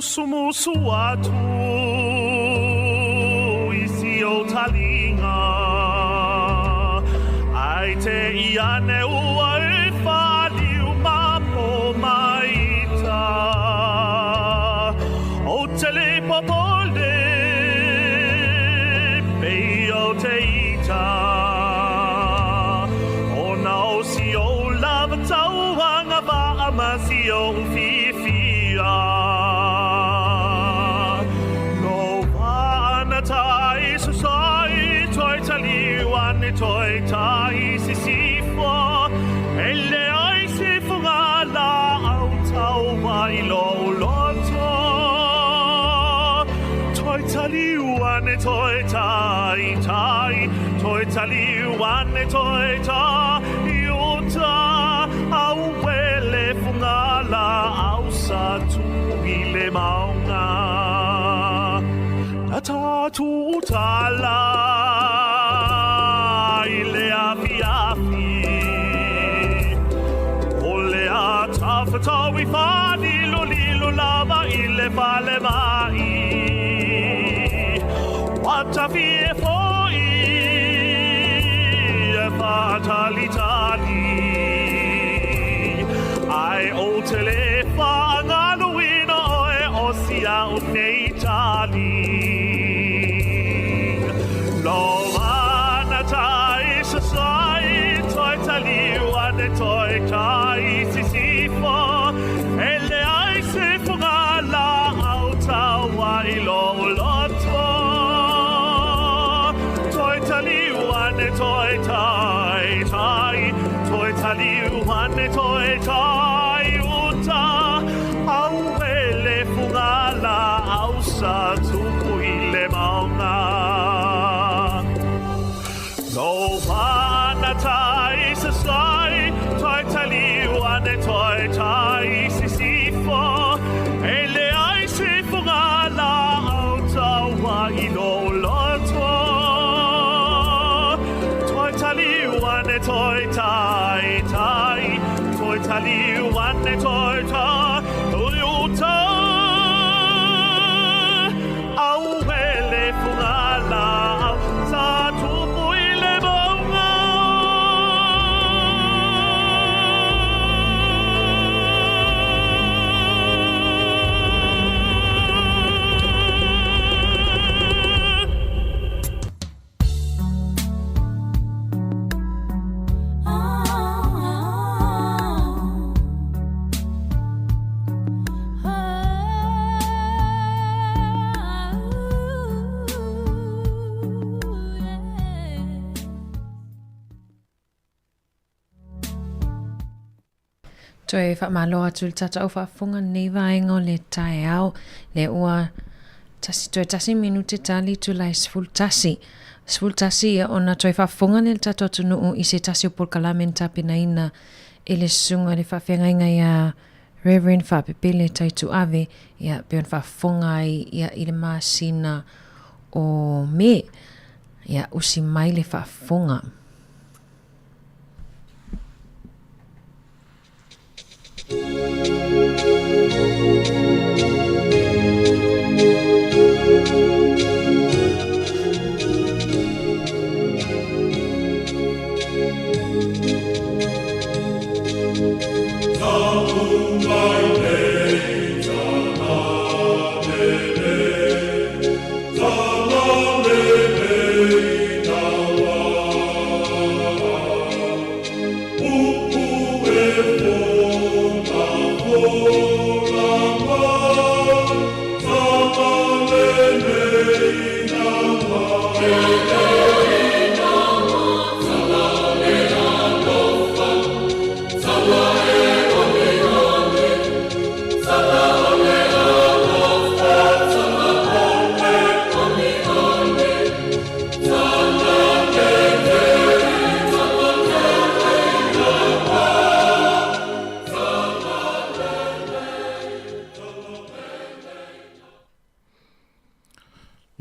Musumusu atu i si ou taliga, Ai te i ane ua e whaliu ma po maita. O te le popole, pei o te ita. Ona o si o lava tauanga va ma si o fiafia. No vana tai susai toi taliu ane toi tai sisifo. E le ai se funga la au tau vai lo loto. Toi taliu ane toi tai tai. Toi taliu ane toi tai uta. Au wele funga la au sa tu i le maunga. Na tatu tala i le afi afi. O le a tawhatau i whani lo lilo lava i le fale mai. Watafi e foi e whatali tali. Ai o te le whaangaluina oe o sia o nei tali. Lo mana tai sasai toi taliu ane toi tai sisifo. E le ai se funga la au taua i lo loto. Toi taliu ane toi tai tai. Toi taliu ane toi tai uta. Au ele funga la au sa tupu i le maunga. No mana tai sasai, toi taliu ane toi tai sisifo. E le ai se funga la au taua i lo loto. Toi taliu ane toi tai tai. Toi taliu ane toi tai uta. Au ele funga la au sa tupu i le maunga. Toe whaamalo atu le tatou faafofoga lenei vaega o le taeao le ua tasi toe tasi minute tali tula i 11. 11 ia ona toe faafofoga lea le tatou atunuu i se tasi o polokalame na tapenaina e le susuga i le faafeagaiga ia Reverend Faapepele Taituave ia pe ona faafofoga ai ia i le masina o Me. Ia usi mai le faafofoga.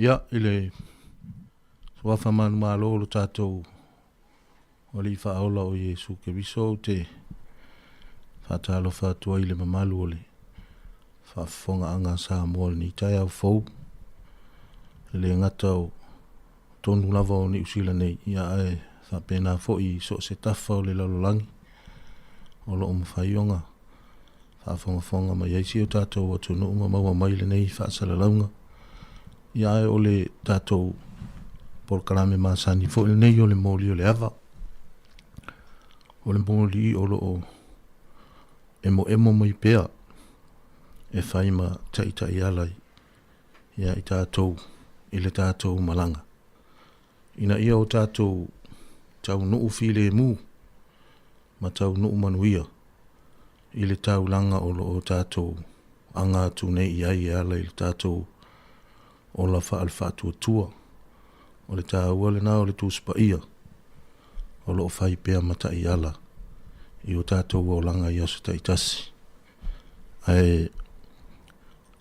Ia, i le suafa manumalo o lo tatou Alii Faaola o Iesu Keriso, ou te faatalofa atu ai i le mamalu o le Faafofogaaga a Samoa i lenei taeao fou. E le gata o totonu lava o Niu Sila nei, ia ae faapena foi i so o se tafa o le lalolagi o lo o mafai ona faafogafoga mai ai si o tatou atunuu ma maua mai lenei faasalalauga. Ia ae o le tatou polokalame masani foi lenei o le moli o le ava. O le moli o lo o emoemo mai pea e fai ma taitaiala ia i tatou i le tatou malaga ina ia o tatou taunuu filemu ma taunuu manuia i le taulaga o lo o tatou aga atu nei i ai e ala i le tatou ola faale-faatuatua. O le taua lena o le Tusi Paia o lo o fai pea ma taiala i o tatou olaga i aso taitasi. Ae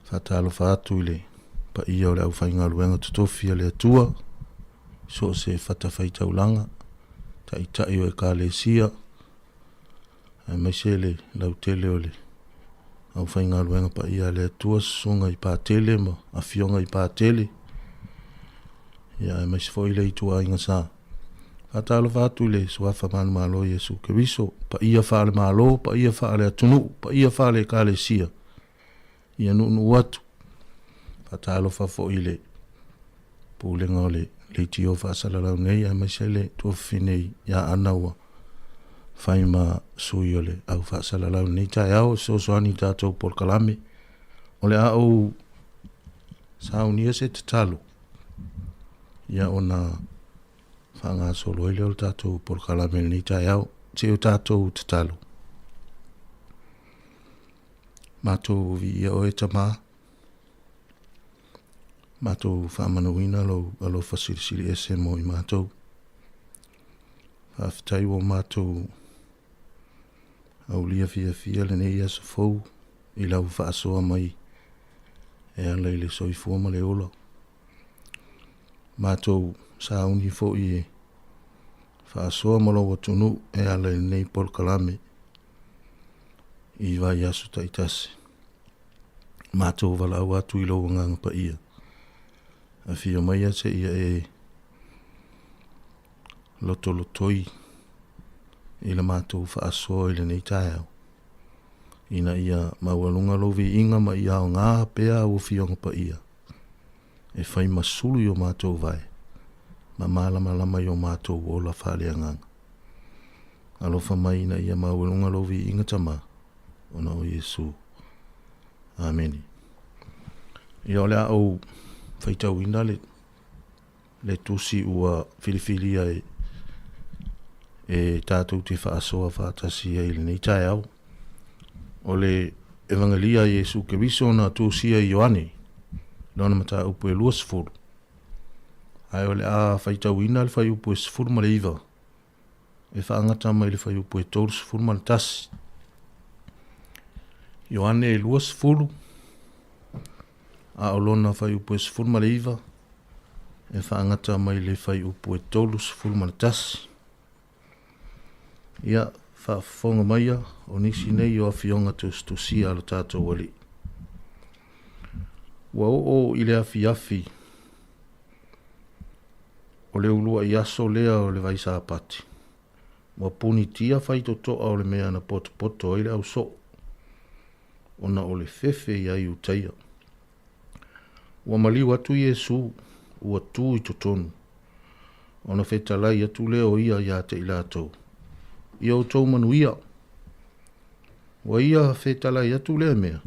faatalofa atu i le paia o le aufaigaluega totofi a le Atua, so o se fatafaitaulaga, taitai o Ekalesia, aemaise le lautele o le aufaigaluega paia a le Atua, susuga i Patele ma afioga i Patele, ia aemaise foi le ituaiga sa. Faatalofa atu i le Suafa Manumalo Iesu Keriso, paia faale-Malo, paia faale-atunuu, paia faale-Ekalesia, ia nuunuu atu. Faatalofa foi i le Pulega o le Leitio Faasalalau nei, aemaise le tuafafine ia Ana ua fai ma sui o le au faasalalau nei taeao, e fesoasoani i tatou polokalame. O le a ou saunia se tatalo, ia ona faagasolo ai lea o le tatou polokalame i lenei taeao. Se o tatou tatalo. Matou viia oe Tamā, matou faamanuina lou alofa silisili ese mo i matou. Faafetai ua matou aulia fiafia lenei aso fou i lau faasoa mai e ala i le soifua ma le ola. Matou sauni foi e faasoa ma lou atunuu e ala i lenei polokalame i vaiaso taitasi. Matou valaau atu i lou Agaga Paia, afio maia seia e lotolotoi i le matou faasoa i lenei taeao, ina ia maualuga lou viiga ma ia aoga pea au Afioga Paia e fai ma sulu i o matou vae ma malamalama i o matou ola faaleagaga. Alofa mai ina ia maualuga lou viiga Tama, ona o Iesu. Amene. Ia o le a ou faitauina le, le tusi ua filifilia e, e tatou te faasoa faatasi ai i lenei taeao. O le Evangelia a Iesu Keriso na tusia i Ioane, lona mataupu e 20. Ae o le a faitauina le fuaiupu e 19 e faagata mai le fuaiupu e 31. Ioane e 20, a o lona fuaiupu e 19, e faagata mai le fuaiupu e 31. Ia, faafofoga maia, o nisi nei o afioga tusitusia a lo tatou Alii. Ua oo i le afiafi O le uluai aso lea o le Vaisapati, ua punitia faitotoa o le mea na potopoto ai le ausoo, ona o le fefe iā Iutaia. Ua maliu atu Iesu, ua tu i totonu, ona fetalai atu lea o ia iā te i latou, Ia outou manuia! Ua ia fetalai atu lea mea,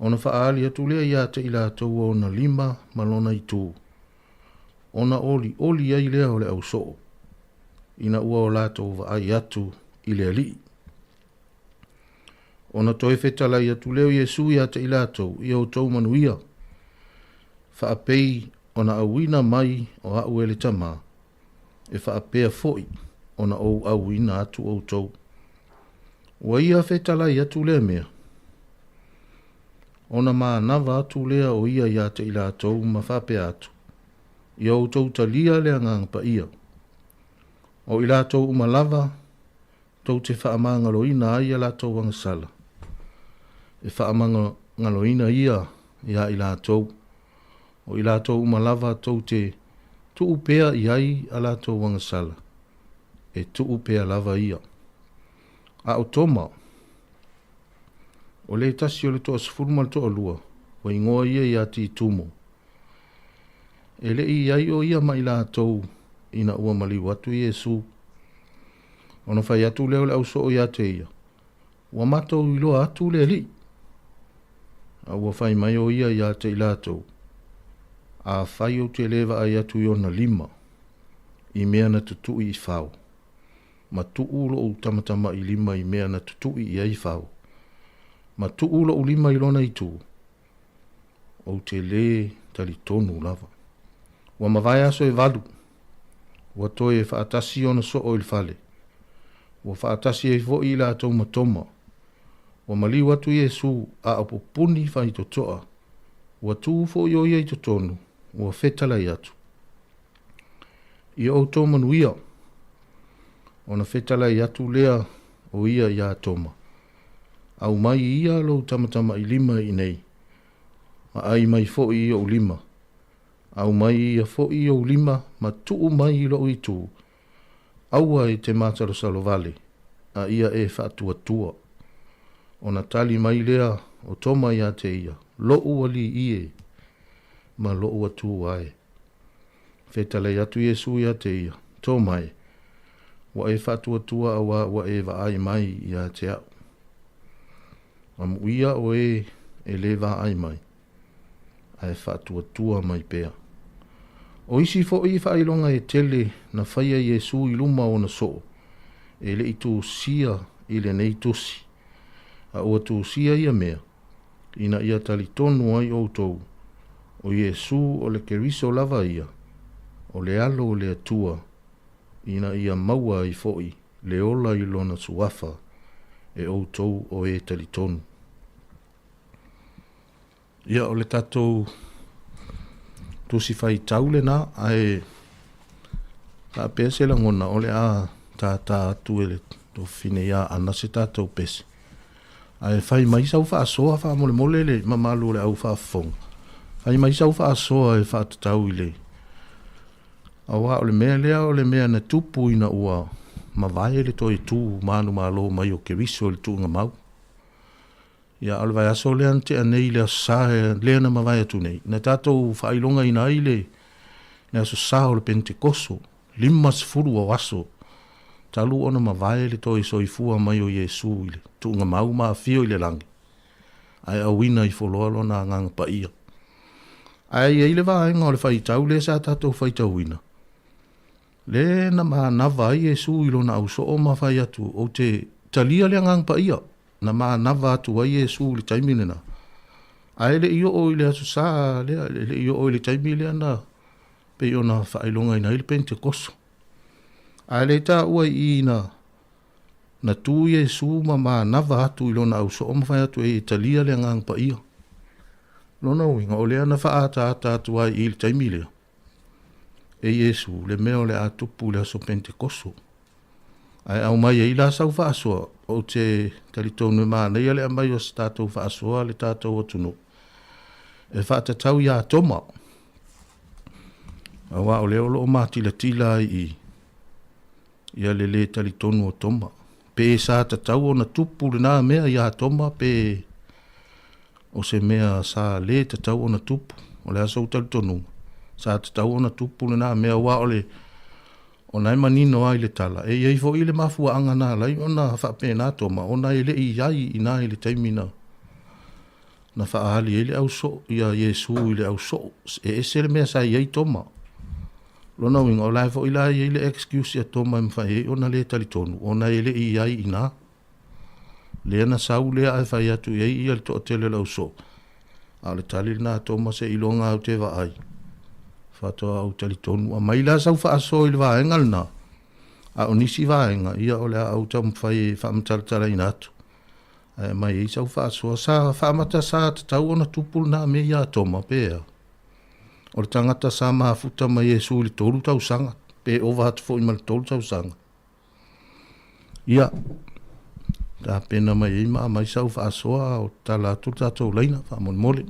ona faaali atu lea iā te i latou ona lima ma lona itu, ona olioli ai lea o le ausoo, ina ua o latou vaai atu i le Alii. Ona toe fetalai atu lea o Iesu ia te i latou, Ia outou manuia, faapei ona auina mai o a'u e le Tamā, e faapea foi ona ou auina atu outou. Ua ia fetalai atu lea mea, Ona manava atu lea o ia ia te i latou ma faapea atu, Ia outou talia le Agaga Paia. O i latou uma lava tou te faamagaloina ai a latou agasala, e galoina ia iā i latou, o i latou uma lava tou te tuu pea i ai a latou agasala, e tuu pea lava ia. A o Toma, o le tasi o le 12, ua igoa ia ia Titumo, e le i i ai o ia ma i latou ina ua maliu atu Iesu. Ona fai atu lea o le ausoo ia te ia, Ua matou iloa atu le Alii. A ua fai mai o ia ia te i latou, Afai ou te le vaai atu i ona lima, i mea na tutui i fao, ma tuu lou tamatama'i lima i mea na tutui i ai fao, ma tuu lou lima i lona itu, ou te lē talitonu lava. Ua mavae aso e valu, ua toe faatasi ona soo i le fale. Ua faatasi ai foi i latou ma Toma. Ua maliu atu Iesu, a o pupuni faitotoa. Ua tu foi o ia i totonu, ua fetalai atu. Ia outou manuia. Ona fetalai atu lea o ia iā Toma. Aumai ia lou tamatama'i lima iinei, ma ai mai foi i ou lima. Aumai ia foi i ou lima ma tuu mai i lou itu. Aua e te masalosalo vale, a ia e faatuatua. Ona tali mai lea o Toma iā te ia, Loʻu alii e, ma loʻu Atua e. Fetalai atu Iesu iā te ia, Toma e, ua e faatuatua auā ua e vaai mai iā te aʻu. Amuia o e e lē vaai mai, ae faatuatua mai pea. O isi foʻi faailoga e tele na faia Iesu i luma o ona soo, e le i tusia i lenei tusi, a ua tusia ia mea, ina ia talitonu ai outou, o Iesu o le Keriso lava ia, o le Alo o le Atua, ina ia maua ai foʻi le ola i lona suafa e outou o e talitonu. Ia, o le tatou tusi faitau lena, ae faapea se lagona o le a tātā atu e le tofine ia Ana se tatou pese. Ae fai mai sau faasoa faamolemole le mamalu o le au faafofoga. Fai mai sau faasoa e faatatau i le Auā o le mea lea o le mea na tupu ina ua mavae le toe tū manumalo mai o Keriso i le tuuga mau. Ia, a o le vaiaso lea na tea nei i le Aso Sa lea na mavae atu nei, na tatou faailogaina ai le, le Aso Sa o le Penetekoso, 50 o aso talu ona mavae le toe soifua mai o Iesu i le tuuga mau ma afio i le lagi, ae auina ifo loa lona Agaga Paia. Ae i ai le vaega o le faitau lea sa tatou faitauina, le na manava ai Iesu i lona ausoo ma fai atu, Ou te talia le Agaga Paia. Na manava atu ai Iesu i le taimi lena, ae le i oo i le Aso Sa lea, e le i oo i le taimi lea na pei ona faailogaina ai le Penetekoso. Ae le taua i i na, na tu Iesu ma manava atu i lona ausoo ma fai atu e talia le Agaga Paia. Lona uiga, o lea na faaataata atu ai i le taimi lea, e Iesu le mea o le a tupu i le aso Penetekoso. Ae aumai ai la sau faasoa, ou te talitonu e manaia le aumai o se tatou faasoa le tatou atunuu e faatatau iā Toma, auā o lea o lo o matilatila ai i ia le lē talitonu o Toma. Pe sa tatau ona tupu lenā mea iā Toma pe o se mea sa lē tatau ona tupu. O le a sou talitonuga? Sa tatau ona tupu lenā mea auā o le Ona e manino ai le tala, e i ai foi le mafuaaga na ala ai ona faapena Toma, ona e le i i ai i ina i le taimi na, na faaali ai le ausoo, ia Iesu i le ausoo. E ese le mea sa i ai Toma. Lona uiga, o la e foi la e i ai le excuse ia Toma e mafai ai ona le talitonu, ona e le i i ai i ina. Lea na sau lea ae fai atu i ai ia le toatele o le ausoo, A o le tali lena a Toma, Seiloga au te vaai, faatoa ou talitonu. Aumai la sau faasoa i le vaega lena, a o nisi vaega, ia o le a ou taumafai e faamatalatalaina atu. Ae aumai ai sau faasoa. Sa faamata sa tatau ona tupu lena mea ia Toma, pe a? O le tagata sa mafuta ma Iesu i le 3 tausaga, pe ova atu foi ma le 3 tausaga. Ia, tapena mai ai ma aumai sau faasoa a o tatala atu le tatou laina faamolemole.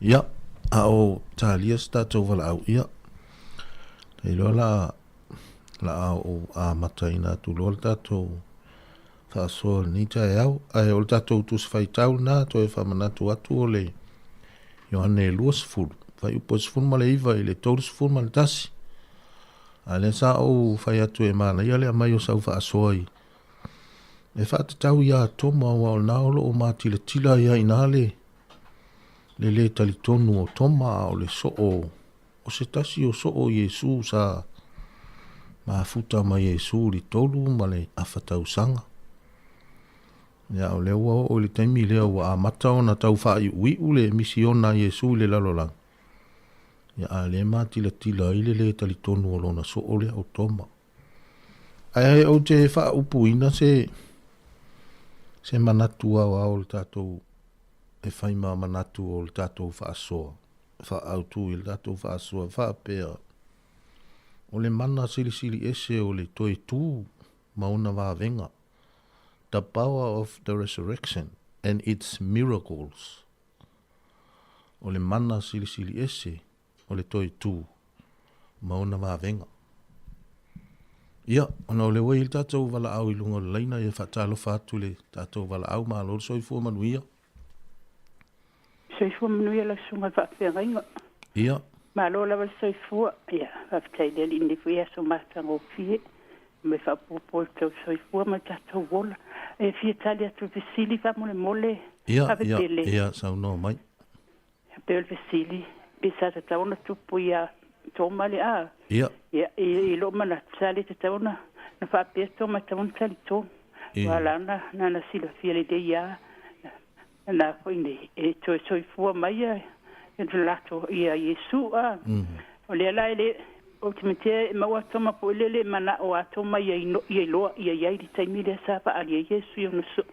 Ia, a o talia se tatou valaau, ia, e iloa la, la a o amataina atu loa le tatou faasoa lenei taeao, ae o le tatou tusi faitau lena, toe faamanatu atu o le Ioane 20, fuaiupu e 19 i le 31. A lea sa ou fai atu e manaia le aumai o sau faasoa i e faatatau iā Toma aua o lena o lo o matilatila ai lava i ina le le lē talitonu o Toma a o le soo o se tasi o soo o Iesu sa mafuta ma Iesu i le tolu ma le afa tausaga. Ia o lea ua oo i le taimi lea ua amata ona tau faaiuiu le misiona a Iesu i le lalolagi. Ia a lea e matilatila ai le lē talitonu o lona soo lea o Toma. Ae ou te faaupuina se se manatu aoao o le tatou e fai ma manatu o le tatou faasoa, faaautu i le tatou faasoa faapea, o le mana silisili ese o le toe tū ma ona vavega, the power of the resurrection and its miracles, o le mana silisili ese o le toe tū ma ona vavega. Ia, ona o lea ua i ai le tatou valaau i luga o le laina, ia faatalofa atu i le tatou valaau, malo le soifua manuia. Soifua manuia lau susuga i le faafeagaiga. Ia. Malo lava le soifua, ia, faafetai i le Alii i lenei foi aso matagofie, ma e faaopoopo i le tau soifua ma le tatou ola. E fia tali atu i le fesili faamolemole, Ia, ia, Avepele. ia, saunoa mai. Pei o le fesili, pe sa tatau ona tupu ia Toma le a? Ia. Ia, i, i lou manatu, sa le tatau ona na faapea Toma e tatau ona talitonu. Ua ala ona na na silafia lelei lava na foi nei e toe soifua mai ia le latou ia Iesu a. O lea la e le ou te matea e maua Toma foi lele e manao a Toma ia ino, ia iloa ia i ai le taimi lea sa faaali ai Iesu i ona so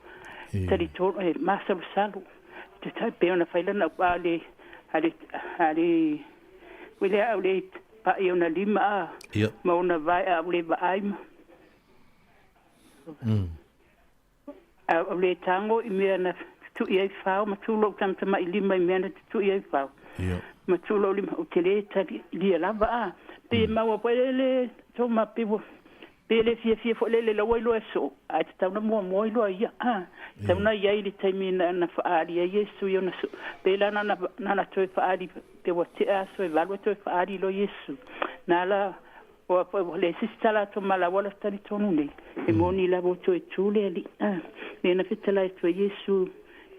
talitonu e masalosalo. Te tai pei ona fai lana upu a le a le a le foi lea a o le pa'i ona lima a ma ona vae a o le vaai ma A o le tago i mea na tutui ai fao ma tu lou tamatama'i lima i mea na tutui ai fao. Ma tu lou lima, ou te le talia lava a. Pe maua foi le le toma pe ua pe le fiafia foi le le laua iloa e soo, ae tatau na muamua iloa ia a. Tatau na i ai le taimi na na faaali ai Iesu i ona soo. Pe la na na na na toe faaali pe ua tea aso e valu e toe faaali loa Iesu. Na ala Ua ua le sisi tala atu ma la wala talitonu nei. E moni lava ua toe tu le Alii, a, lea na fetalai atu ai Iesu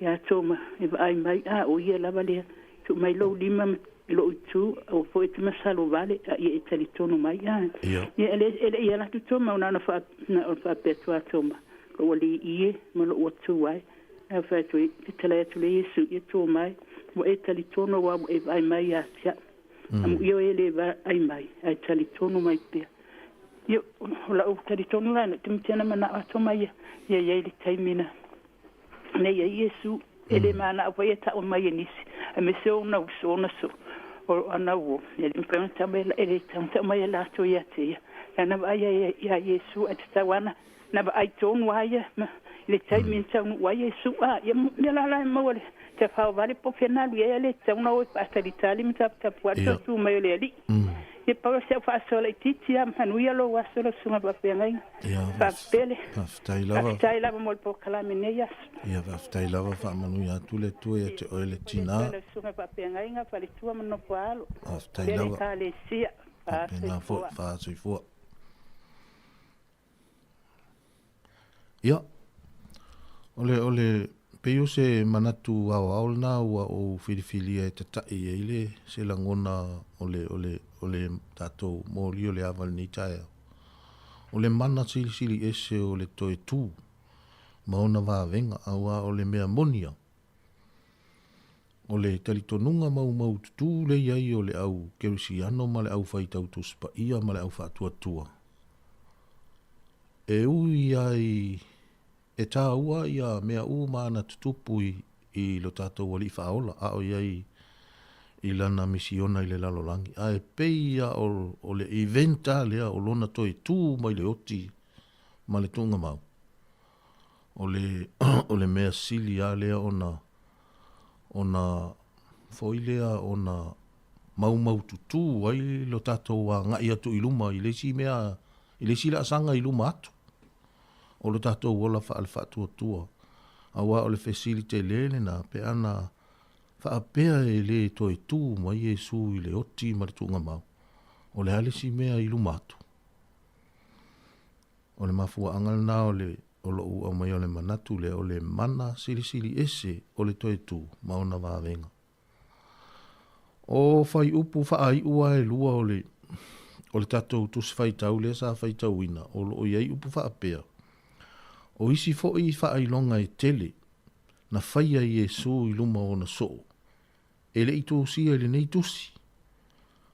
iā Toma, e vaai mai, a, o ia lava lea, tuu mai lou lima ma lou itu, aua foi e te masalo vale, a ia e talitonu mai, a. Ia. Ia, e le, e le i ala atu Toma, na ona faa, na ona faapea atu a Toma, Lou alii ie, ma lou Atua e. Ae fai atu ai, fetalai atu lea Iesu, Ia Toma e, ua e talitonu aua ua e vaai mai ia te au. Amuia oe e le vaai mai, ae talitonu mai pea. Ia, o la'u talitonu la, te matea na mana'o atu mai ia, ia i ai le taimi na, na i ai Iesu, e le mana'o foi e ta'u mai e nisi, aemaise o ona uso, ona so, o ana uo, e le mafai ona tau mai, e le tatau ona ta'u mai e latou ia te ia. Lana vaai ai iā Iesu, ae tatau lava na vaai tonu lava ia ma le taimi na taunuu ai Iesu, a ia mea la la e maua le tafaovale po o fea na alu i ai, a le tatau ona o e faatalitali ma taputapuai le totu mai o le Alii. Ia pau si au faasoa laitiiti lava, manuia lou aso lau susuga faafeagaiga. Faapele. Faafetai lava. Faafetai lava mo le polokalame i lenei aso. Ia, faafetai lava, faamanuia atu le Atua ia te oe le tina. Lau susuga faafeagaiga, faletua ma nofo alo. Faafetai lava. Pele Ekalesia. Faapena foi, faasoifua. Ia, o le, o le, pei o se manatu aoao lena ua ou filifilia e tata'i ai le, se lagona o le, o le, o le tatou moli o le ava i lenei taeao. O le mana silisili ese o le toe tu ma ona vavega, auā o le mea moni a, o le talitonuga maumaututu le i ai o le au kerisiano ma le au faitau Tusi Paia ma le au faatuatua, E ui ai e tāua ia mea uma ana tutupu i, i lo tātou Alii Faaola, a o iai i lana misiona i le lalolagi, a e pei ia o, o le event a lea o lona toe tū mai le oti ma le tuugamau, o le, o le mea sili a lea ona, ona foi lea ona maumaututu ai lo tātou agai atu i luma i le isi mea i le isi laasaga i luma atu o lo tatou ola faale-faatuatua, aua o le fesili tele lena pe ana faapea e le toe tu mai Iesu i le oti ma le tuugamau, o le a le isi mea i luma atu? O le mafuaaga lena o le o lou aumaia o le manatu lea o le mana silisili ese o le toe tu ma ona vavega. O fuaiupu faaiu a e lua o le o le tatou Tusi Faitau lea sa faitauina, o lo o i ai upu faapea, O isi foi faailoga e tele na faia e Iesu i luma o ona soo, e le i tusia i lenei tusi,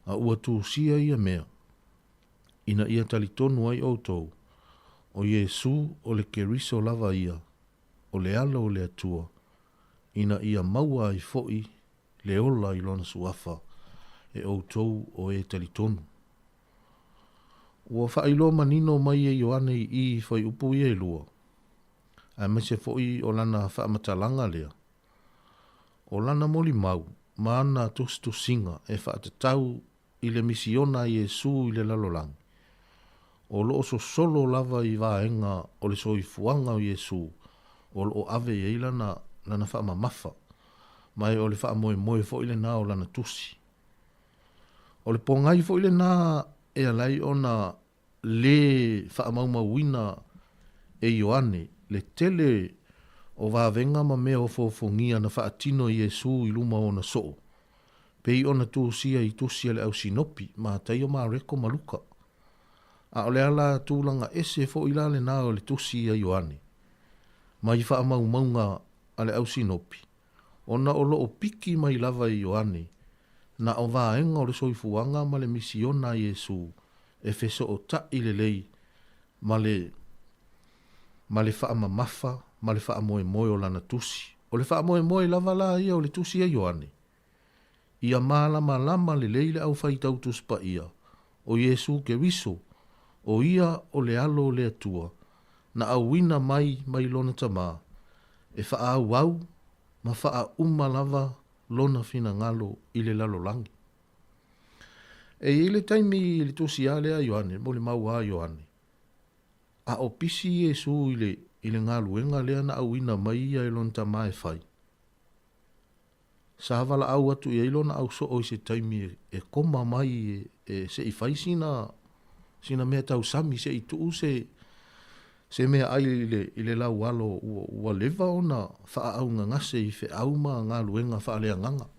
a ua tusia ia mea, ina ia talitonu ai outou, o Iesu o le Keriso lava ia, o le Alo o le Atua, ina ia maua ai foi le ola i Lona Suafa e outou o e talitonu. Ua faailoa manino mai e Ioane i i fuaiupu ia e lua, aemaise foi o lana faamatalaga lea, o lana molimau ma ana tusitusiga e faatatau i le misiona a Iesū i le lalolagi, o lo o sosolo lava i vaega o le soifuaga o Iesū o lo o ave i ai lana, lana faamamafa, ma e o le faamoemoe foi lena o lana tusi. O le pogai foi lenā e ala ai ona lē faamaumauina e Ioane le tele o vavega ma mea ofoofogia na faatino e Iesu i luma o ona soo, pei ona tusia i tusi a le au Sinopi, Mataio, Mareko ma Luka. A o le ala tulaga ese foi la lenā o le tusi a Ioane mai faamaumauga a le au Sinopi, ona o lo o piki mai lava e Ioane na o vaega o le soifuaga ma le misiona a Iesu e fesootaʻi lelei ma le ma le faamamafa ma le faamoemoe o lana tusi. O le faamoemoe lava la ia o le tusi a Ioane, ia malamalama lelei le aufaitau Tusi Paia o Iesu Keriso, o ia o le Alo o le Atua, na auina mai mai Lona Tama, e faaauau ma faauma lava Lona finagalo i le lalolagi. E i ai le taimi i le tusi a lea a Ioane, molimau a Ioane, a o pisi Iesu i le, i le galuega lea na auina mai ia e Lona Tama e fai. Sa valaau atu i ai lona au soo i se taimi e koma mai e se i fai sina, sina mea tausami, se i tuu se, se mea ai i le, i le lau alo ua, ua leva ona faaaaugagase i feau ma galuega faaleagaga.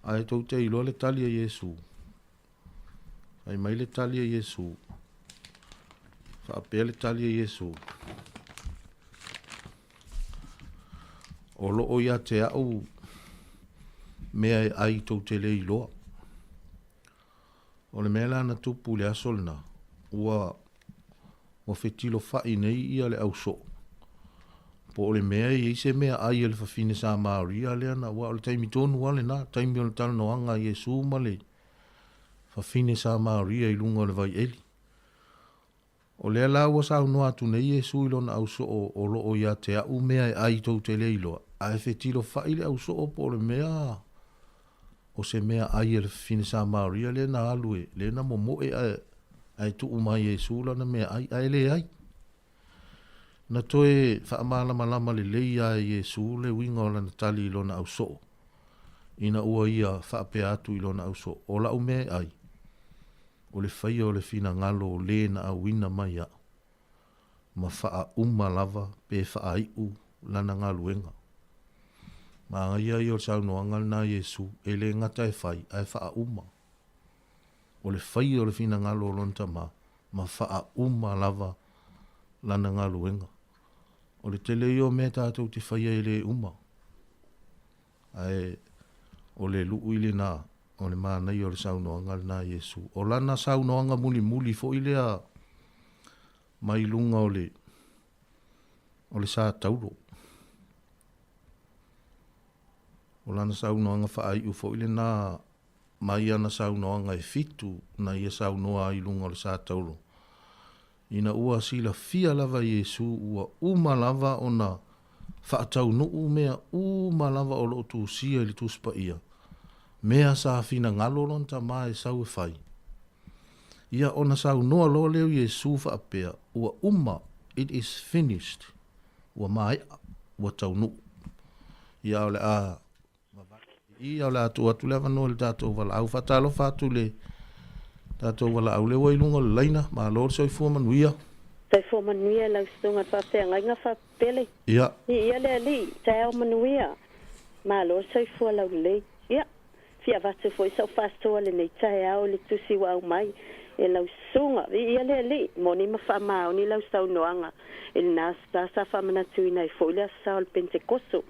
Ae tou te iloa le tali a Iesu. Fai mai le tali a Iesu. Faapea le tali a Iesu. O loo ia te au mea e ai tou te le iloa. O le mea la na tupu i le aso lena, ua ua fetilofai nei ia le au soo, po o le mea e i ai se mea ai a le fafine Samaria lea na, aua o le taimi tonu lava lena, taimi o le talanoaga a Iesu ma le fafine Samaria i luga o le vaieli. O lea la ua saunoa atu nei Iesu i lona au soo o loo ia te a'u mea e ai tou te le iloa, ae fetilofai le au soo po o le mea o se mea ai a le fafine Samaria lea na alu e, lea na momoe ae, ae tuu mai e Iesu lana mea ai, ae leai. Na toe faamalamalama lelei lava e Iesu le uiga o lana tali i lona au soo, ina ua ia faapea atu i lona au soo, O la'u mea e ai, o le faia o le finagalo o lē na auina mai a'u, ma faauma lava pe faai'u lana galuega. Manaia ia o le saunoaga lena a Iesu, e le gata e fai, ae faauma. O le faia o le finagalo o lona Tama, ma faauma lava lana galuega. O le tele ia o mea tatou te faia e le uma, ae o le luʻu lena o le manaia o le saunoaga lena a Iesu. O lana saunoaga mulimuli foi lea mai luga o le o le sa taulo. O lana saunoaga faaiu foi lena mai ana saunoaga e fitu na ia saunoa ai i luga o le sa taulo. Ina ua silafia lava e Iesu ua uma lava ona faataunuu mea uma lava o lo o tusia i le Tusi Paia, mea sa finagalo lona Tama e sau e fai. Ia ona saunoa loa lea o Iesu faapea, Ua uma, it is finished, ua maea, ua taunuu. Ia o le a Ia, o le a tuu atu le avanoa i le tatou valaau. Faatalofa atu i le tatou valaau lea ua i luga o le laina. Malo le soifua manuia. Soifua manuia i lau susuga i le faafeagaiga faapele. Ia. Ia le alii, taeao manuia. Malo le soifua laulelei. Ia, fia avatu foi sau faasoa lenei taeao i le tusi ua aumai e lau susuga. Viia le Alii, moni ma faamaoni lau saunoaga i lena aso sa faamanatuina ai foi le aso sa o le Pentekoso.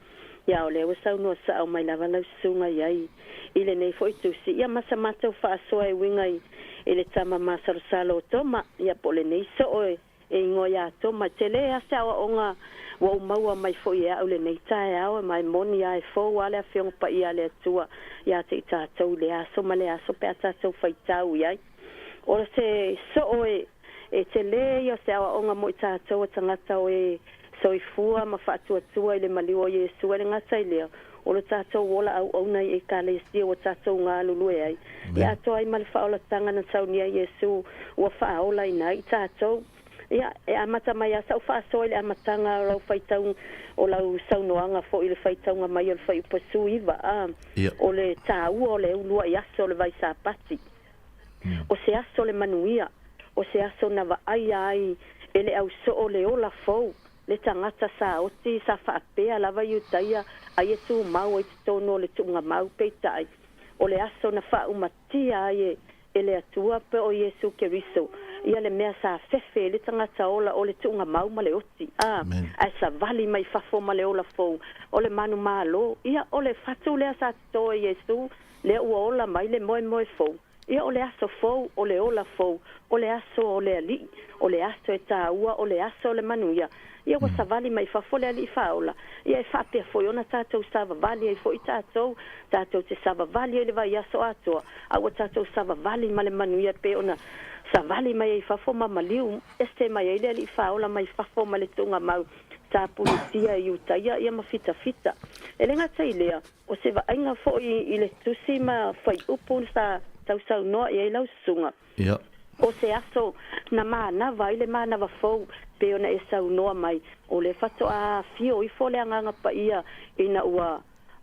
Ia, o lea ua saunoa sa'o mai lava lau susuga i ai i lenei foi tusi, ia ma sa matou faasoa e uiga i, i le tama masalosalo o Toma, ia po o lenei soo e, e igoa iā Toma. E tele a se aoaoga ua ou maua mai foi e a'u lenei taeao, ma e moni a e fou a le Afioga Paia a le Atua iā te i tatou i le aso ma le aso pe a tatou faitau i ai. O se soo e, E tele ia o se aoaoga mo i tatou o tagata o e soifua ma faatuatua i le maliu o Iesu e le gata i lea, o lo tatou ola auauna i Ekalesia ua tatou galulue ai, e atoa ai ma le faaolataga na saunia e Iesu ua faaola ina ai i tatou. Ia, e amata mai lava sa'u faasoa i le amataga o lau faitau o lau saunoaga foi i le faitauga mai o le fuaiupu 19 a, o le taua o le ulua'i aso o le Vaisapati. O se aso le manuia, o se aso na vaaia ai e le au soo le ola fou, le tagata sa oti sa faapea lava Iutaia ai e tumau ai totonu o le tuugamau, peitai, o le aso na faaumatia ai e e le Atua pe o Iesu Keriso, ia le mea sa fefe ai le tagata ola o le tuugamau ma le oti, a, ae savali mai fafo ma le ola fou o le manumalo, ia, o le fatu lea sa toto e Iesu, lea ua ola mai le moemoe fou. Ia, o le aso fou, o le ola fou, o le aso o le Alii, o le aso e taua, o le aso o le manuia. Ia, ua savali mai fafo le Alii Faaola. Ia, e faapea foi ona tatou savavali ai foi tatou, tatou te savavali ai le vaiaso atoa, a ua tatou savavali ma le manuia e pei ona savali mai ai fafo ma maliu ese mai ai le Alii Faaola mai fafo ma le tuugamau sa punitia e Iutaia ia ma fitafita. E le gata i lea, O se vaaiga foi i le tusi ma fuaiupu sa tausaunoa i ai lau susuga. Ia. O se aso na manava ai le manava fou pei ona e saunoa mai, o lea faatoa afio ifo le Agaga Paia ina ua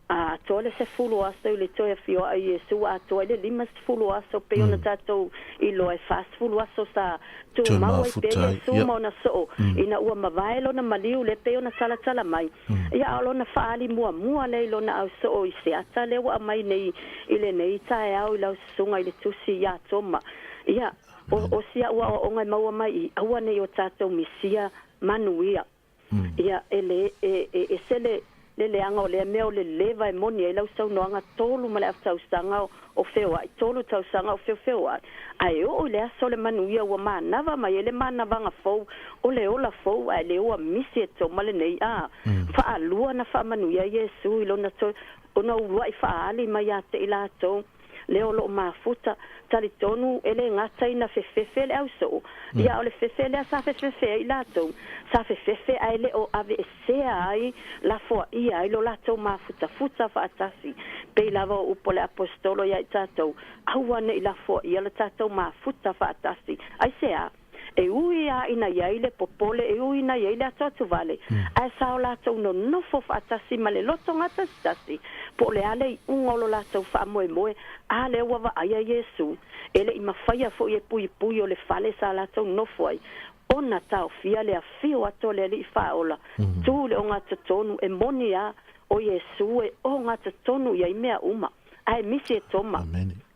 atoa le 10 aso i le toe afioa'i i Iesu, ua atoa ai le 50 aso pei ona tatou iloa e 40 aso sa tumau ai pea Iesu ma ona soo ina ua mavae lona maliu lea pei ona talatala mai. Ia, a o lona faaali muamua lea i lona ausoo i se ata lea ua aumai nei i lenei taeao i lau susuga i le tusi iā Toma. Ia, o, o si a'u aoaoga e maua mai i, aua ne i o tatou misia manuia. Ia, e le, e, e ese le, le leaga o lea mea o le leva e moni ai lau saunoaga tolu ma le autausaga o, o feoai, tolu tausaga o feofeoai, ae oo i le aso o le manuia ua manava mai ai le manavaga fou o le ola fou ae le ua misi e Toma lenei a faalua na faamanuia ai Iesu i lona toe ona uluai faaali mai ia te i latou lea o loo mafuta. Talitonu e le gata ina fefefe le ausoo, ia o le fefe lea sa fefefe ai i latou, sa fefefe ae le o aveesea ai lafoaia ai lo latou mafutafuta faatasi. Pei lava o upu a le Aposetolo ia i tatou, Aua ne i lafoaia lo tatou mafuta faatasi. Aisea? E ui lava ina i ai le popole, e ui ina i ai le atoatuvale, ae sa o latou nonofo faatasi ma le loto gatasitasi, po o le a le iuga o lo latou faamoemoe, a lea ua vaaia Iesu, e le i mafaia foi e puipui o le fale sa latou nofo ai, ona taofia le afio atu o le Alii Faaola, tu i le ogatotonu, e moni lava o Iesu e ogatotonu i ai mea uma. Ae misi e Toma.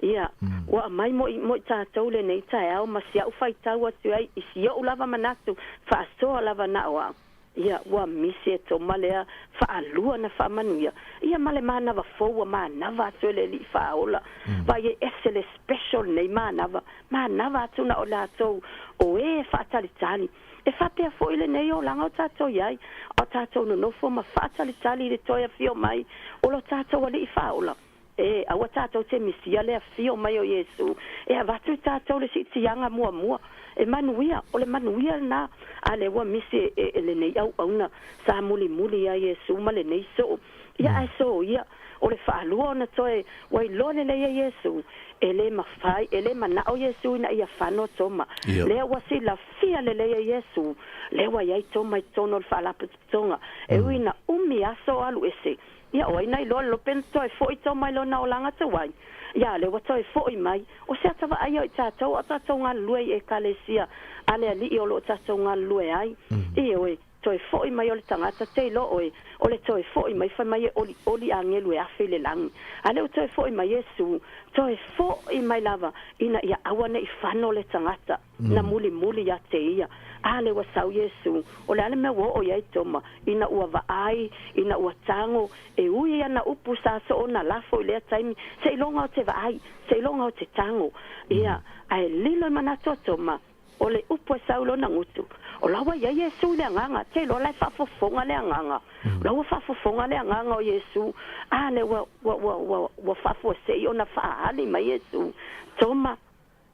Ia, ua aumai mo i, mo i tatou lenei taeao ma si a'u faitau atu ai i si o'u lava manatu, faasoa lava na o a'u. Ia, ua misi e Toma lea faalua na faamanuia ia ma le manava fou ua manava atu e le Alii Faaola. Vaai e ese le special lenei manava, manava atu na o latou o e faatalitali. E faapea foi lenei olaga o tatou i ai, a o tatou nonofo ma faatalitali i le toe afio mai o lo tatou Alii Faaola. E, aua tatou te misia le afio mai o Iesu e avatu i tatou le siitiaga muamua. E manuia, o le manuia lena, a lea ua misi e, e, e lenei auauna sa mulimuli ia Iesu ma lenei soo. Ia ae soia, o le faalua ona toe ua iloa lelei e Iesu, e le mafai, e le manao Iesu ina ia fano Toma. Lea ua silafia lelei e Iesu, lea ua i ai Toma i totonu o le faalapotopotoga, e ui ina umi aso o alu ese. Ia, o ai na iloa le lope na toe foi Toma i lona olaga tuai? Ia, lea ua toe foi mai. O se ata vaaia o i tatou a o tatou galulue i Ekalesia a le Alii o lo o tatou galulue ai. Ioe. Toe foi mai o le tagata te iloa oe, o le toe foi mai fai mai e olioli agelu e afe i le lagi. A lea ua toe foi mai Iesu, toe foi mai lava ina ia aua ne i fano le tagata na mulimuli ia te ia. A lea ua sau Iesu, o le a le mea ua oo i ai Toma, ina ua vaai, ina ua tago, e ui ana upu sa soona lafo i lea taimi, seiloga o te vaai, seiloga o te tago. Ia, ae lilo i manatu o Toma, O le upu e sau i lona gutu, o la ua i ai Iesu i le Agaga, te iloa la e faafofoga le Agaga. O la ua faafofoga le Agaga o Iesu, a lea ua, ua, ua, ua, ua faafuasei ona faaali mai Iesu. Toma,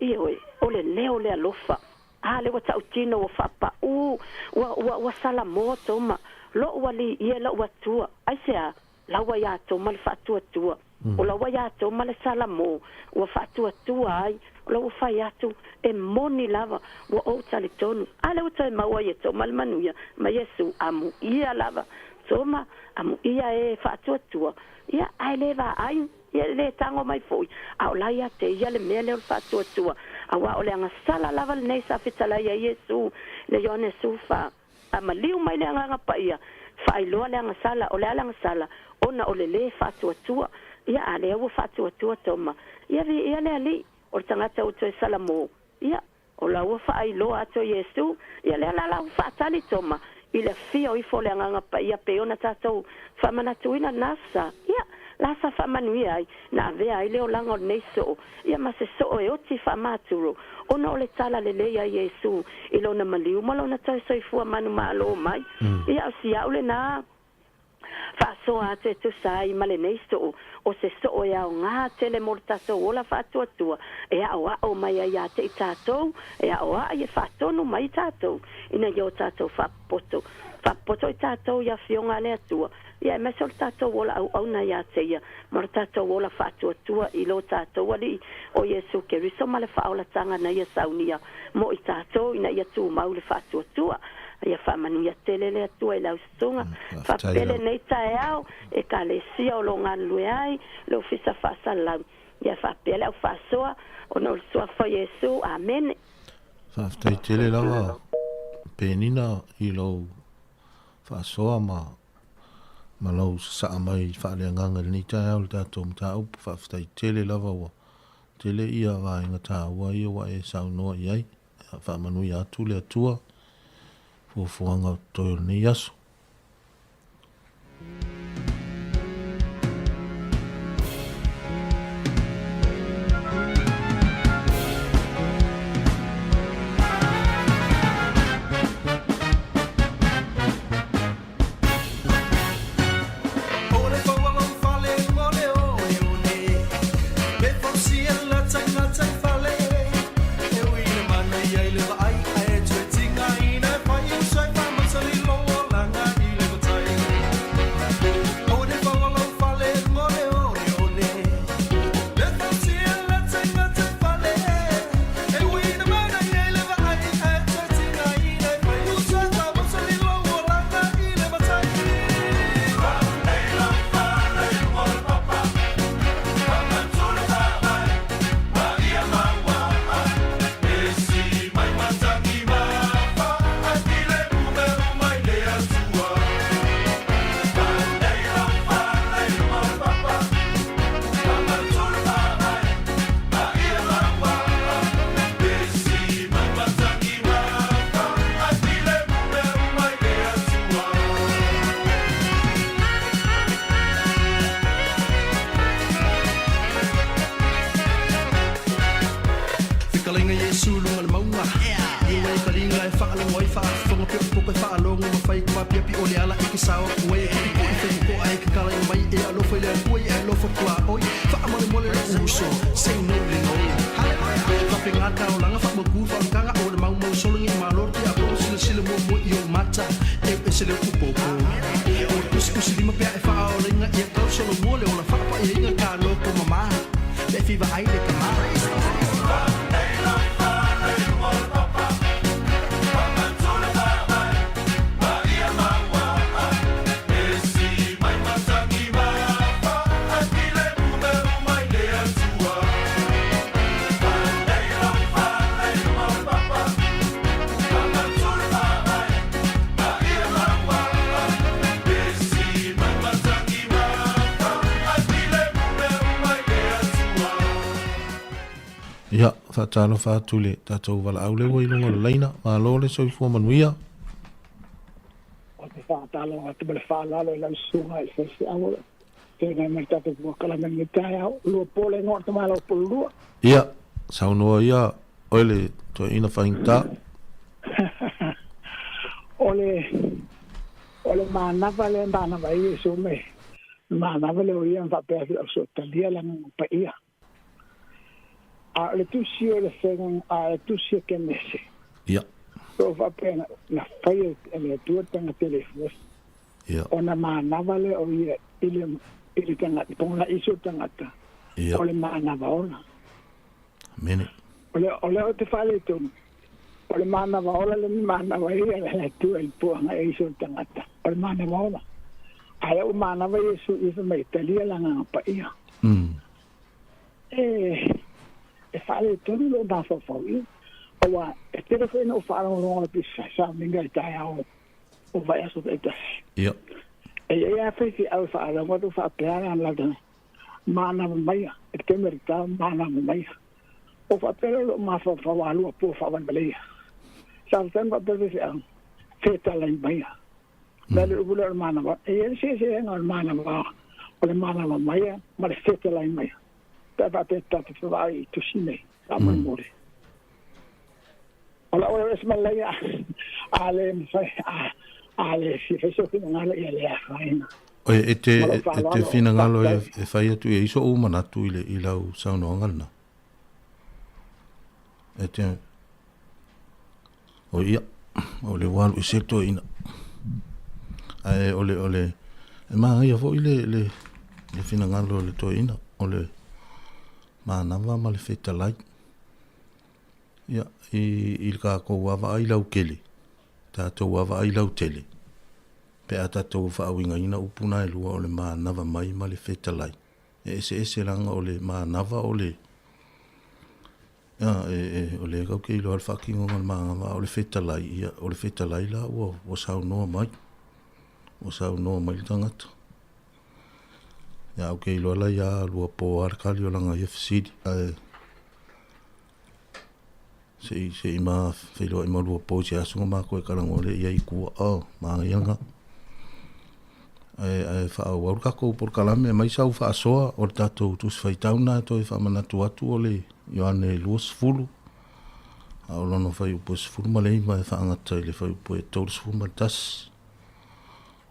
ioe, o le leo o le alofa. A lea ua tautino, ua faapaū, ua, ua, ua salamoa Toma, Lo'u Alii e, lo'u Atua. Aisea? La ua iā Toma le faatuatua. O la ua iā Toma le salamo ua faatuatua ai, o la ua fai atu, E moni lava, ua ou talitonu. A lea ua toe maua ai e Toma le manuia ma Iesu, Amuia lava, Toma, amuia e faatuatua, ia, ae le vaai, ia, e le tago mai foi, a o la ia te ia le mea lea o le faatuatua, auā o le agasala lava lenei sa fetalai ai Iesu i le Ioane 14. A maliu mai le Agaga Paia, faailoa le agasala, o le a le agasala? Ona o le lē faatuatua. Ia, a lea ua faatuatua Toma, ia viia le Alii, o le tagata ua toe salamo, ia, o la ua faailoa atu e Iesu, ia lea la la ua faatali Toma i le afio ifo o le Agaga Paia pei ona tatou faamanatuina lena sa, ia, la sa faamanuia ai, na avea ai le olaga o lenei soo, ia ma se soo e oti faamaturo, ona o le tala lelei a Iesu i lona maliu ma lona toe soifua manumalo mai. Ia, o si au lena faasoa atu e tusa ai ma lenei soo, o se soo e aoga tele mo le tatou ola faatuatua, e aoao mai ai ia te i tatou, e aoai e faatonu mai i tatou, ina ia o tatou faapopoto. Faapopoto i tatou i Afioga a le Atua, ia aemaise o le tatou ola auauna ia te Ia, ma lo tatou ola faatuatua i lo tatou Alii o Iesu Keriso ma le faaolataga na Ia saunia mo i tatou ina ia tumau le faatuatua. Ia faamanuia tele le Atua i lau susuga. Faapea lenei taeao, Ekalesia o lo o galulue ai le Ofisa Faasalalau. Ia faapea le au faasoa ona o le Suafa o Iesu. Amene. Faafetai tele lava Penina i lou faasoa ma ma lau sasaa mai faaleagaga i lenei taeao i le tatou mataupu. Faafetai tele lava ua tele ia vaega taua ia ua e saunoa i ai. Faamanuia atu le Atua fuafuaga o totoe o lenei aso. Ia, faatalofa atu i le tatou valaau lea ua i luga o le laina. Malo le soifua manuia. O te faatalofa atu ma le faaaloalo i lau susuga i le faifeau o lo o feagai ma le tatou polokalame i lenei taeao. Lua po le igoa o le tamaloa Pululua. Ia, saunoa ia oe le toeaina faigata. O le o le manava lea e manava ai Iesu me le manava lea o ia na faapea atu i le ausoatalia le Agaga Paia. A o le tusi o le fega a le tusi o Kenese. Ia. O lo o faapea na, na faia e le Atua le tagata e le fuafu. Ia. Ona manava lea o ia i le i le tagata, pogalaisi o le tagata, o le manava ola. Amene. O le, o lea ou te faaletonu, o le manava ola le manava ia le Atua i le puaga e iso le tagata, o le manava ola. Ae ua manava Iesu i fai mai, talia le Agaga Paia. E, e faaletonu lou mafaufau i, aua e tele foi ina ou faalogologo atu i sauniga i taeao o vaiaso taitasi. Ia. E i ai lava faifeau e faalogo atu faapea la latou manava maia, e te taimi o le tao manava maia. O faapea lea o lou mafaufau a lua po faavalevaleia. Sa faapea ona faapea le faifeau, fetalai maia. O le a le upu lea o le manava? E i ai le eseesega o le manava, o le manava maia ma le fetalai maia. Pe a faapea tatou te vaai i tusi nei, faamolemole. O lau ese ma lelei a le mafai a le fia fai sou finagalo ia le afaina. Oi, e te, e te finagalo e, e fai atu i ai so'u manatu i, le, i lau saunoaga lena. E te, o ia, o le ua alu i se toeaina. Ae o le, o le, e manaia foi le, le, le finagalo o le toeaina, o le manava ma le fetalai. Ia, i, i le tatou lava vaai lautele, tatou lava vaai lautele, pe a tatou faauigaina upu na e lua o le manava mai ma le fetalai, e eseese leaga o le manava o le, ia, e, e, o lea tatou te iloa le faatinoga o le manava, a o le fetalai, ia, o le fetalai la ua, ua saunoa mai, ua saunoa mai le tagata. Ia, ou te iloa la ia lua po lava le tali o lana ia fesili, ae Se i, se i ma feiloai ma lua po i se aso na matou e talanoa lea i ai i tua. Oh, manaia lena. Ae, ae faaauau le tatou polokalame, aumai sau faasoa o le tatou Tusi Faitau lena e toe faamanatu atu o le Ioane 20, a o lona fuaiupu e 19 e faagata i le fuaiupu e 31.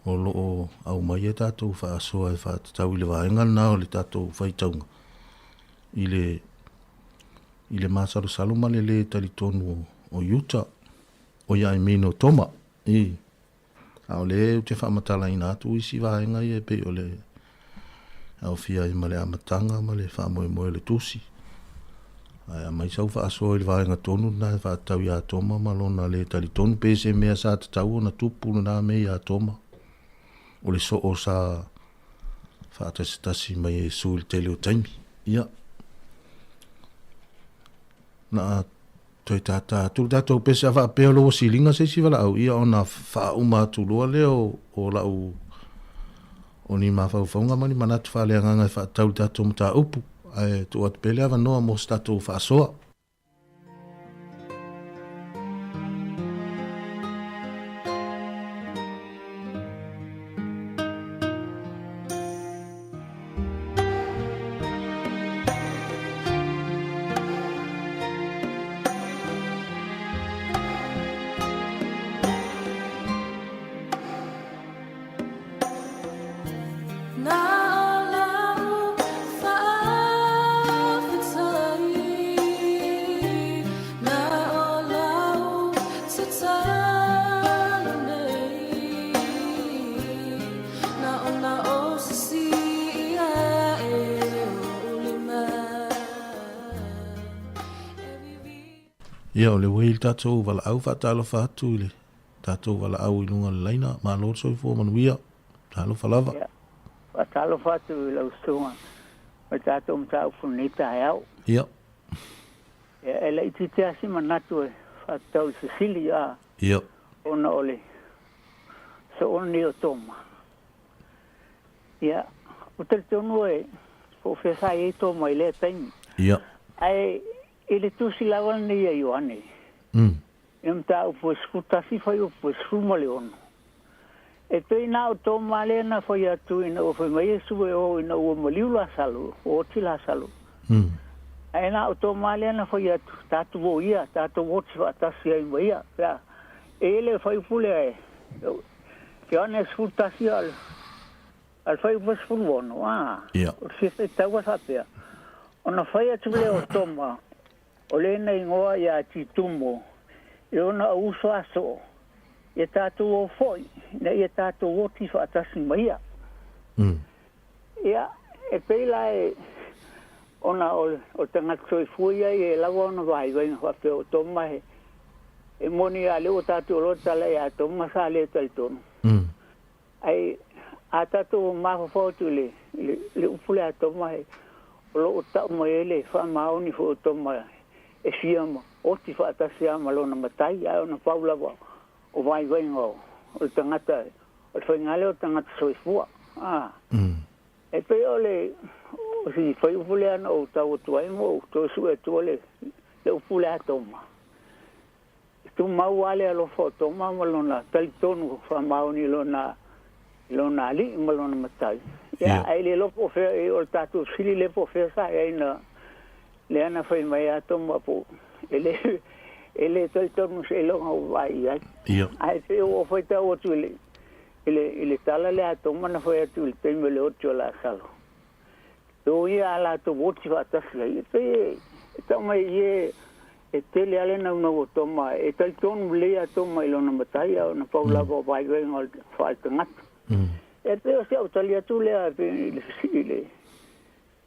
O lo o aumai a tatou faasoa e faatatau i le vaega lena o le tatou faitauga i le i le masalosalo ma le lē talitonu o, o Iuta, o ia I mean o Toma, i. A o lea ou te faamatalaina atu isi vaega ia e pei o le aofia ai ma le amataga ma le faamoemoe o le tusi. Ae aumai sau faasoa i le vaega tonu lena e faatatau iā Toma ma lona lē talitonu pe se mea sa tatau ona tupu lena mea iā Toma. O le soo sa faatasitasi mai e Iesu i le tele o taimi. Ia, na toe tātā atu le tatou pese a faapea o lou siliga se isi valaau, ia ona faauma atu loa lea o, o lau o ni mafaufauga ma ni manatu faaleagaga e faatatau i le tatou mataupu, ae tuu atu pea le avanoa mo se tatou faasoa. Ia, o le ua i le tatou valaau faatalofa atu i le tatou valaau i luga o le laina. Malo le soifua manuia. Talofa lava. Ia, faatalofa atu i lau susuga ma le tatou mataupu i lenei taeao. Ia. Ia, e laitiiti lava si manatu e faatatau i le fesili, a. Ia. Ona o le soona nei o Toma. Ia, ou te talitonu e po o fea sa i ai Toma i lea taimi. Ia. Ae i le tusi lava lenei a Ioane, i le mataupu e 11 fuaiupu e 16, e pei na o Toma lea na fai atu ina ua fai mai Iesu e o ina ua maliu Lasalo, ua oti Lasalo. Ae na o Toma lea na fai atu, tatou o ia, tatou oti faatasi ai ma ia. Pe a, e i ai le fuaiupu lea e, Ioane 11 a o le fuaiupu e 16, a, o le fia faitau e faapea, ona fai atu lea o Toma, O le na igoa iā Titumo i ona uso a soo, ia tatou o foi, ina ia tatou oti faatasi ma ia. Ia, e pei la e ona o le tagata soifua ia e lava ona vaivaiga faapea o Toma he e moni a lea ua tatou iloa tala ia Toma sa le talitonu. Ai a tatou mafaufau atu i le upu lea a Toma he o lo o tau mai ai le faamaoni foi o Toma e fia ma oti faatasi lava ma lona matai, ae ona pau lava o vaivaiga o le tagata, o le faiga lea o le tagata soifua. A. E pei o le o si fuaiupu lea na ou tau atu ai ma ou toe sue atua le le upu lea a Toma. E tumau lava le alofa o Toma ma lona talitonu faamaoni i lona i lona alii ma lona matai. Ia, ae le iloa po o fea, o le tatou fesili lea po o fea sa i ai na lea na fai mai a Toma po e le e le talitonu seiloga ua vaai i ai. Ae pei ua ou faitau atu i le I le, i le tala lea a Toma na fai atu i le taimi o le oti o Lasalo, e o ia a latou oti faatasi ai. E pei e, e tau mai i e, e tele lava le naunau o Toma, e talitonu lelei a Toma i lona matai, a ona pau lava o vaivaiga o le faaletagata. E pei o si au tali atu lea i le, i le,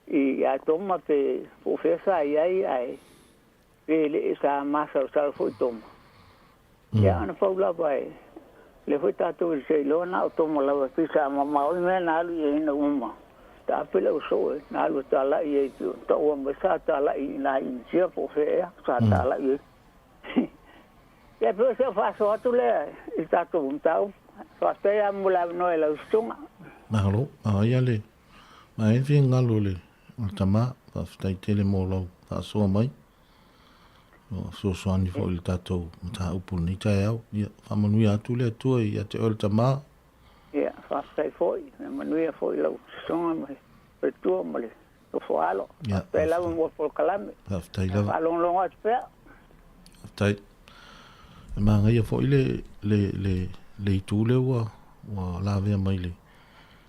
ia Toma pe po o fea sa i ai, ae pe le sa masalosalo foi Toma. Ia ana pau lava e le foi tatou i se iloa na o Toma lava pei sa mamao le mea na alu i ai ina ua ma taape le ausoo e na alu e talai ai pei ona taua mai sa talai i ina i Initia po o fea ea sa talai ai. Ia pei o se faasoa atu lea i tatou mataupu. Faafetai lava mo le avanoa i lau susuga. Malo, manaia le manaia le finagalo o le tama, faafetai tele mo lau faasoa mai. O fesoasoani foi i le tatou mataupu i lenei taeao. Ia, faamanuia atu le Atua ia te oe le tama. Ia, faafetai foi, e manuia foi lau sosoga ma le faletua ma le nofo alo. Ia, Faafetai lava mo le polokalame. Faafetai lava. Faalogologo atu pea. Faafetai. E manaia foi le, le, le, le itu lea ua, ua lavea mai le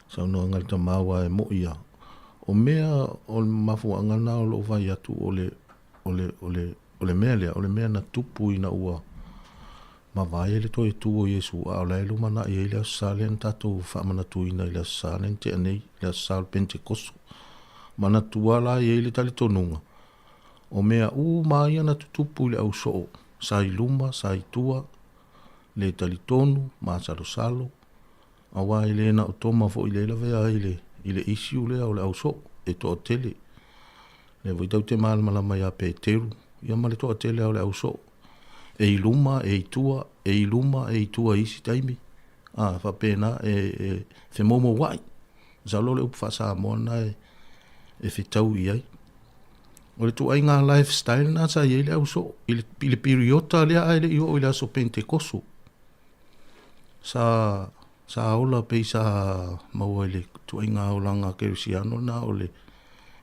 saunoaga a le tama aua e mo'i lava. O mea o le mafuaaga lena o lou fai atu o le, o le, o le, o le mea lea, o le mea na tupu ina ua mavae le toe tu o Iesu, a o la e lumanai ai le Aso Sa lea na tatou faamanatuina i le Aso Sa lea na tea nei, le Aso Sa o le Penetekoso. Manatua la e i ai le talitonuga, o mea uma ia na tutupu i le ausoo, sa i luma, sa i tua, le talitonu, masalosalo, Aua e le na o Toma foi lea e lavea ai i le, i le issue lea o le ausoo, e toatele. Lea foi tatou te malamalama ia Peteru, ia ma le toatele lava o le ausoo. E i luma, e i tua, e i luma, e i tua i isi taimi. A, faapena, e, e femoumouai. Masalo o le upu faa-Samoa lena e, e fetau i ai. O le ituaiga lifestyle lena sa i ai le ausoo i le, i le piriota lea ae le i oo i le aso Pentekoso. Sa, sa ola pei sa maua i le ituaiga olaga kerisiano lena o le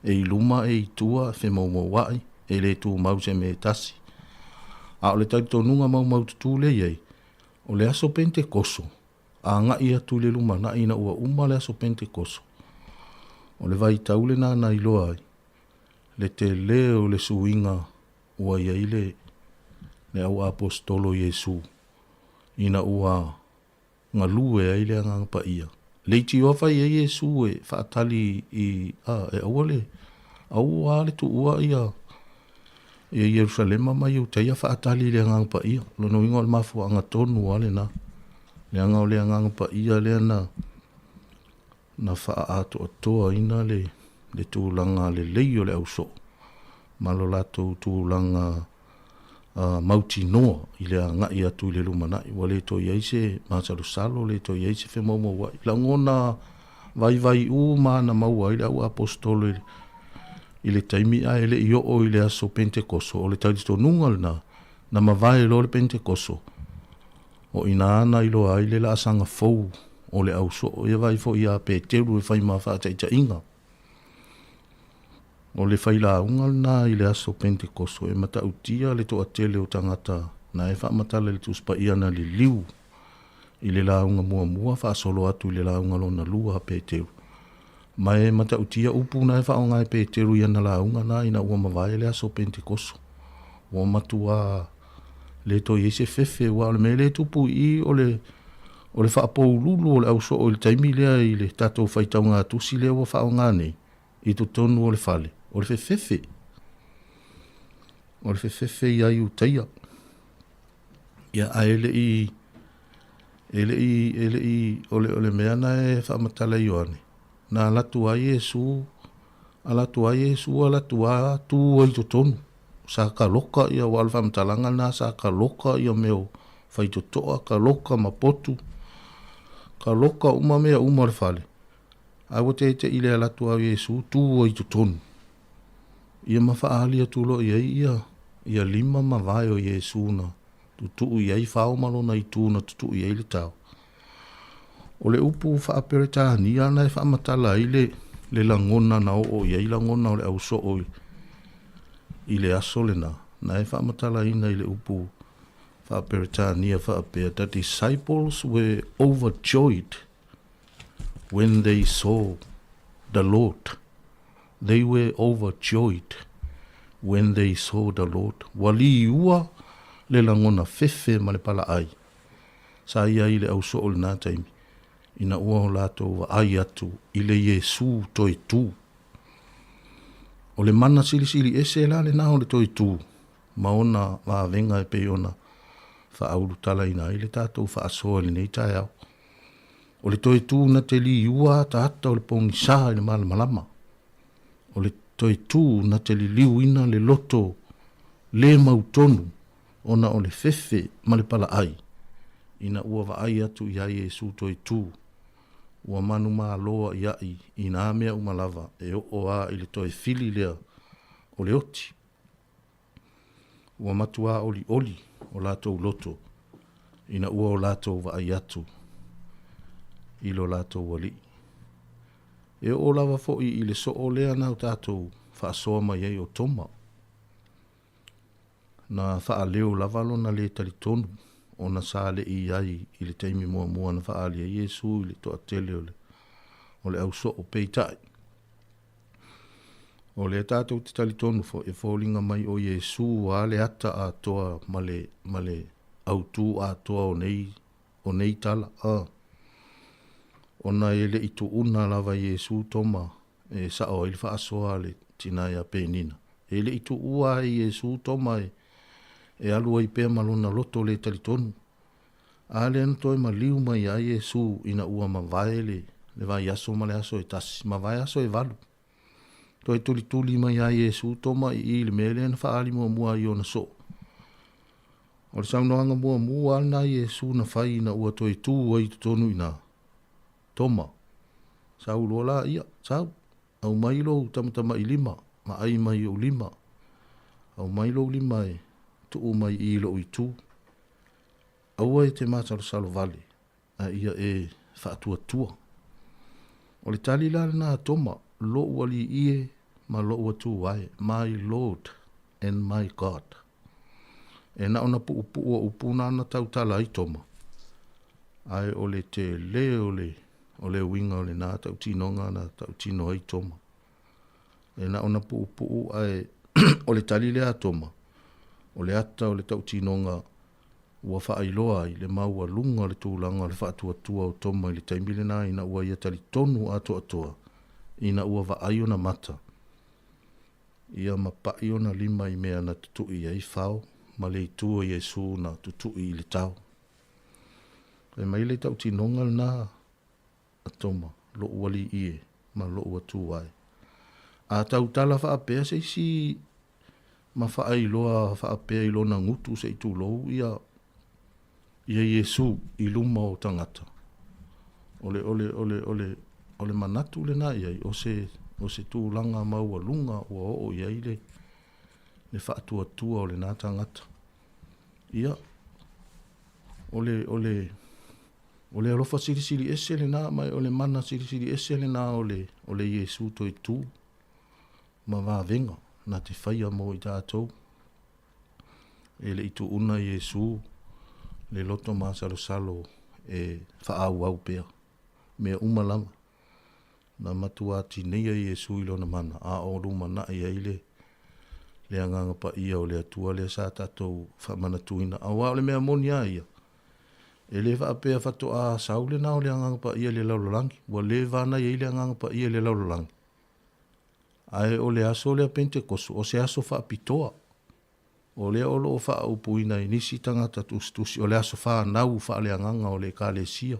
e i luma e i tua, e femoumouai, e le tumau se mea e tasi. A o le talitonuga maumaututu lea i ai, o le aso Pentekoso, agai atu i le lumanai ina ua uma le aso Pentekoso, o le vaitau lena na iloa ai le tele o le suiga ua i ai le, le au aposetolo Iesu ina ua galue ai le Agaga Paia. Leitioa fai ai Iesu e faatali i, a, e aua le, aua le tuua ia, ia Ierusalema ma Iutaia faatali i le Agaga Paia. Lona uiga o le mafuaaga tonu lava lena. Leaga o le Agaga Paia lea na, na faaatoatoaina le, le tulaga lelei o le ausoo ma lo latou tulaga mautinoa i le agai atu i le lumanai. Ua le toe i ai se masalosalo, le toe i ai se femaumauai. Lagona vaivai uma na maua ai le au aposetolo i le taimi ae le i oo i le aso Pentekoso, o le talitonuga lena, na mavae loa le Pentekoso, o i ina na iloa ai le laasaga fou o le ausoo. Ia vaai foi ia Peteru e fai ma faataitaiga. O le failauga lena i le aso Pentekoso e matautia le toatele o tagata na e faamatala i le Tusi Paia na liliu i le lauga muamua faasolo atu i le lauga lona lua a Peteru. Ma e matautia upu na e faaaoga e Peteru i ana lauga na ina ua mavae le aso Pentekoso. Ua matuā le toe i ai se fefe, aua o le mea lea e tupu i i o le. O le faapoululu o le ausoo i le taimi lea i le tatou faitauga tusi lea ua faaaoga nei i totonu o le fale, o le fefefe. O le fefefe ia Iutaia. Ia, ae e le i, e le i, e le i, o le, o le mea na e faamatala e Ioane, na alu atu lava Iesu, alu atu lava Iesu, alu atu lava tu ai i totonu. Sa kaloka ia, aua o le faamatalaga lena, sa kaloka ia mea o faitotoa, kaloka ma potu, kaloka uma mea uma o le fale. Ae ua tete'i i le alu atu lava o Iesu tu ai i totonu. Ia ma faaali atu loa i ai ia, ia lima ma vae o Iesu na tutuu i ai fao ma lona itu na tutuu i ai le tao. O le upu faa-Peretania na e faamatala ai le, le lagona na oo i ai lagona o le ausoo i, i le aso lena, na e faamatalaina i le upu faa-Peretania faapea, The disciples were overjoyed when they saw the Lord. They were overjoyed when they saw the Lord. Ua liua le lagona fefe ma le palaai. Sa i ai le ausoo i lena taimi, ina ua o latou vaai atu i le Iesu toe tu. O le mana silisili ese la lena o le toe tu, ma ona vavega e pei ona faaulutalaina ai le tatou faasoa i lenei taeao. O le toe tu na te liua ataata o le pogisa i le malamalama. O le toe tu na te liliuina le loto le mautonu ona o le fefe ma le palaai, ina ua vaai atu iā Iesu toe tu, ua manumalo aʻiaʻi i nā mea uma lava e oo a i le toe fili lea o le oti. Ua matuā ʻoliʻoli o latou loto ina ua o latou vaai atu i lo latou Alii. E oo lava foi i le soo lea na o tatou faasoa mai ai o Toma. Na faaleo lava lona lē talitonu ona sa le i ai i le taimi muamua na faaali ai Iesu i le toatele o le, o le ausoo. Peitai, o lea tatou te talitonu foi e foliga mai o Iesu a le ata atoa ma le, ma le autū atoa o nei, o nei tala. A. Ona e le i tuuna lava Iesu Toma e sao ai le faasoa a le tinā iā Penina. E le i tuua e Iesu Toma e, e alu ai pea ma lona loto lē talitonu. A lea na toe maliu mai ai Iesu ina ua mavae le, le vaiaso ma le aso e tasi, mavae aso e valu. Toe tulituli mai ai Iesu Toma i i le mea lea na faaali muamua ai i ona soo. O le saunoaga muamua lava lena a Iesu na fai ina ua toe tu ai i totonu i ina, Toma, sau loa laia, sau, aumai lou tamatamailima, vaai mai i ou lima, aumai lou lima e tuu mai i i lou itu. Aua e te masalosalo vale, a ia e faatuatua. O le tali la lena a Toma, Lou Alii e ma lou Atua e, my Lord and my God. E na ona puupuu o upu na na tautala ai Toma, ae o le tele o le, o le uiga o lena tautinoga na tautino ai Toma. E na ona puupuu ae o le tali lea a Toma, o le ata o le tautinoga ua faailoa ai le maualuga o le tulaga o le faatuatua o Toma i le taimi lena ina ua ia talitonu atoatoa ina ua vaai ona mata ia ma paʻi ona lima i mea na tutuʻi ai fao ma le itu o Iesu na tutuʻi i le tao. Fai mai le tautinoga lena a Toma, Loʻu Alii e, ma loʻu Atua e. A tautala faapea se isi ma faailoa faapea i lona gutu se i tulou ia ia Iesu i luma o tagata, o le, o le, o le, o le, o le manatu lena i ai, o se, o se tulaga maualuga ua oo i ai le, le faatuatua o lena tagata. Ia, o le, o le, o le alofa silisili ese lena, ma o le mana silisili ese lena o le, o le Iesu toe tu ma vavega na te faia mo i tatou. E le i tuuna Iesu le loto masalosalo e faaauau pea mea uma lava. Na matua tineia Iesu i lona mana, a o lumanai ai le le Agaga Paia o le Atua lea sa tatou faamanatuina. Aua o le mea moni a ia, E le faapea faatoa sau lena o le Agaga Paia i le lalolagi, ua leva ona i ai le Agaga Paia i le lalolagi. Ae o le aso lea Pentekoso, o se aso faapitoa. O lea o lo o faaupuina i nisi tagata tusitusi, o le aso fanau faaleagaga o le Ekalesia.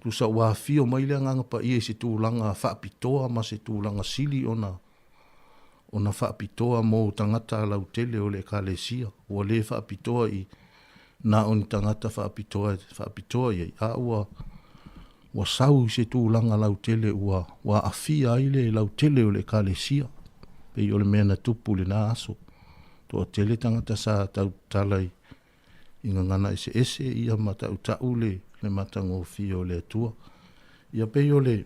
Tusa ua afio mai le Agaga Paia i se tulaga faapitoa ma se tulaga sili ona ona faapitoa mo tagata lautele o le Ekalesia. Ua le faapitoa i na o ni tagata faapitoa e faapitoa i ai, a ua ua sau i se tulaga lautele ua ua aafia ai le lautele o le Ekalesia, pei o le mea na tupu i lena aso. Toatele tagata sa tautala i i gagana eseese ia ma taʻutaʻu le le matagofie o le Atua. Ia pei o le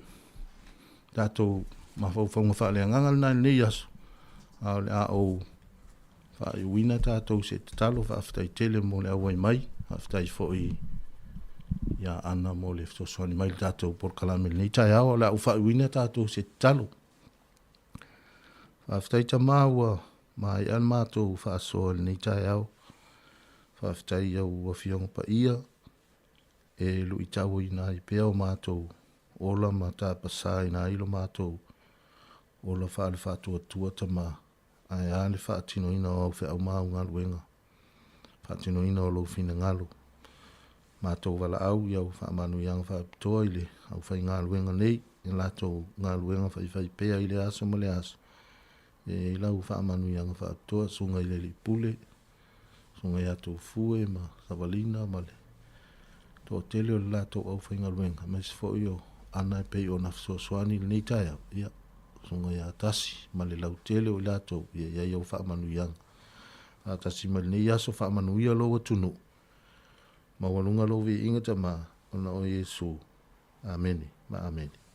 tatou mafaufauga faaleagaga lena i lenei aso, a o le a ou faaiuina tatou se tatalo. Faafetai tele mo le auai mai, faafetai foi ia Ana mo le fesoasoani mai i le tatou polokalame i lenei taeao. O le a ou faaiuina tatou se tatalo. Faafetai Tama ua maea le matou faasoa i lenei taeao. Faafetai i au Afioga Paia e luitauina ai pea o matou ola ma tapasaina ai lo matou ola faale-faatuatua Tama, ae a le faatinoina o au feau ma au galuega, faatinoina o lou finagalo. Matou valaau i au faamanuiaga faapitoa i le aufaigaluega nei, i latou galuega faifaipea i le aso ma le aso, e i ai lau faamanuiaga faapitoa, susuga i le Alii Pule, susuga ia Tofue ma Savalina ma le toatele o le latou aufaigaluega, aemaise foi o Ana e pei ona fesoasoani i lenei taeao, ia, susuga ia Tasi ma le lautele o i latou, ia i ai au faamanuiaga. Faatasi mai lenei aso, faamanuia lou atunuu. Maualuga lou viiga Tama, ona o Iesu. Amene ma amene.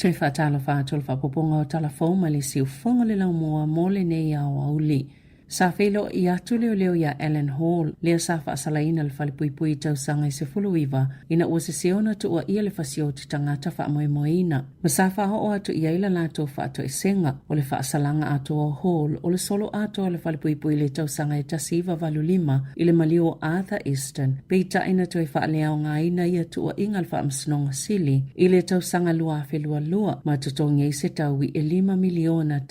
Toe faatalofa atu o le faapopoga o Tala Fou mai le siufofoga o le laumua mo lenei aoauli. Sa feiloai atu leoleo iā Alan Hall, lea sa faasalaina le falepuipui i tausaga e 19 ina ua sese ona tuuaia le fasioti tagata faamoemoeina, ma sa faaoo atu i ai la latou faatoesega. O le faasalaga atoa o Hall o le solo atoa o le falepuipui i le tausaga e 1985 i le maliu o Arthur Easton, peitai na toe faaleaogaina ia tuuaiga a le Faamasinoga Sili i le tausaga 2022 ma totogi ai se taui e $5 miliona.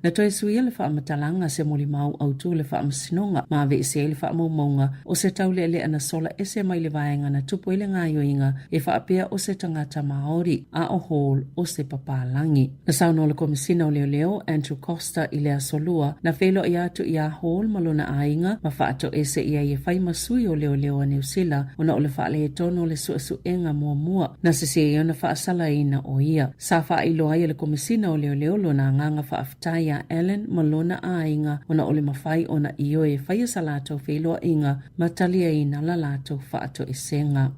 Na toe suia le faamatalaga se molimau autu o le Faamasinoga ma aveese ai le faamaumauga o se taulealea na sola ese mai le vaega na tupu ai le gaoioiga e faapea o se tagata Māori, a o Hall o se papalagi. Na saunoa le Komesina o Leoleo, Andrew Coster i le Aso Lua, na feiloai atu iā Hall ma lona aiga ma faatoese i ai e fai ma sui o leoleo a Niu Sila ona o le faaletonu o le suesuega muamua na sese ai ona faasalaina o ia. Sa faailoa ai e le Komesina o Leoleo lona agaga faafetai iā Allen ma lona aiga ona o le mafai ona ioe e faia sa latou feiloaiga ma taliaina la latou faatoesega.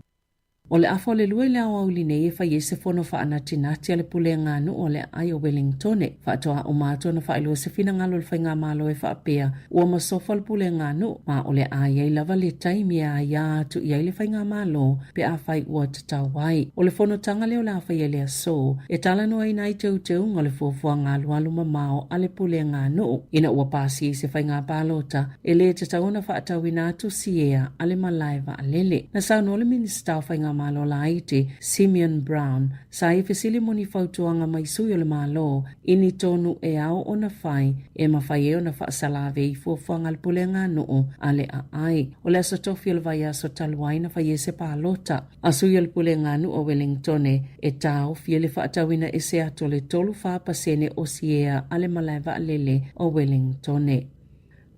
O le afa o le lua i le aoauli nei e fai ai se fono faanatinati a le Pulega Nuu o le Aai o Welingtone. Faatoa uma atu ona faailoa se finagalo o le Faigamalo e faapea ua masofa le Pulega Nuu ma o le a i ai lava le taimi e aia atu i ai le Faigamalo pe afai ua tatau ai. O le fonotaga lea o le a faia i le aso e talanoaina ai teuteuga o le fuafuaga alualu mamao a le Pulega Nuu ina ua pasia i se faiga palota e lē tatau ona faatauina atu siea a le malae vaalele. Na saunoa le Minisita o Faigamalo Laiti, Simeon Brown, sa ia fesili mo ni fautuaga mai sui o le Malo i ni tonu e ao ona fai e mafai ai ona faasalave i fuafuaga a le Pulega Nuu a le Aai. O le aso tofi o le vaiaso talu ai na fai ai se palota a sui o le Pulega Nuu o Welingtone e taofi ai le faatauina ese atu o le 34% o siea a le malae vaalele o Welingtone.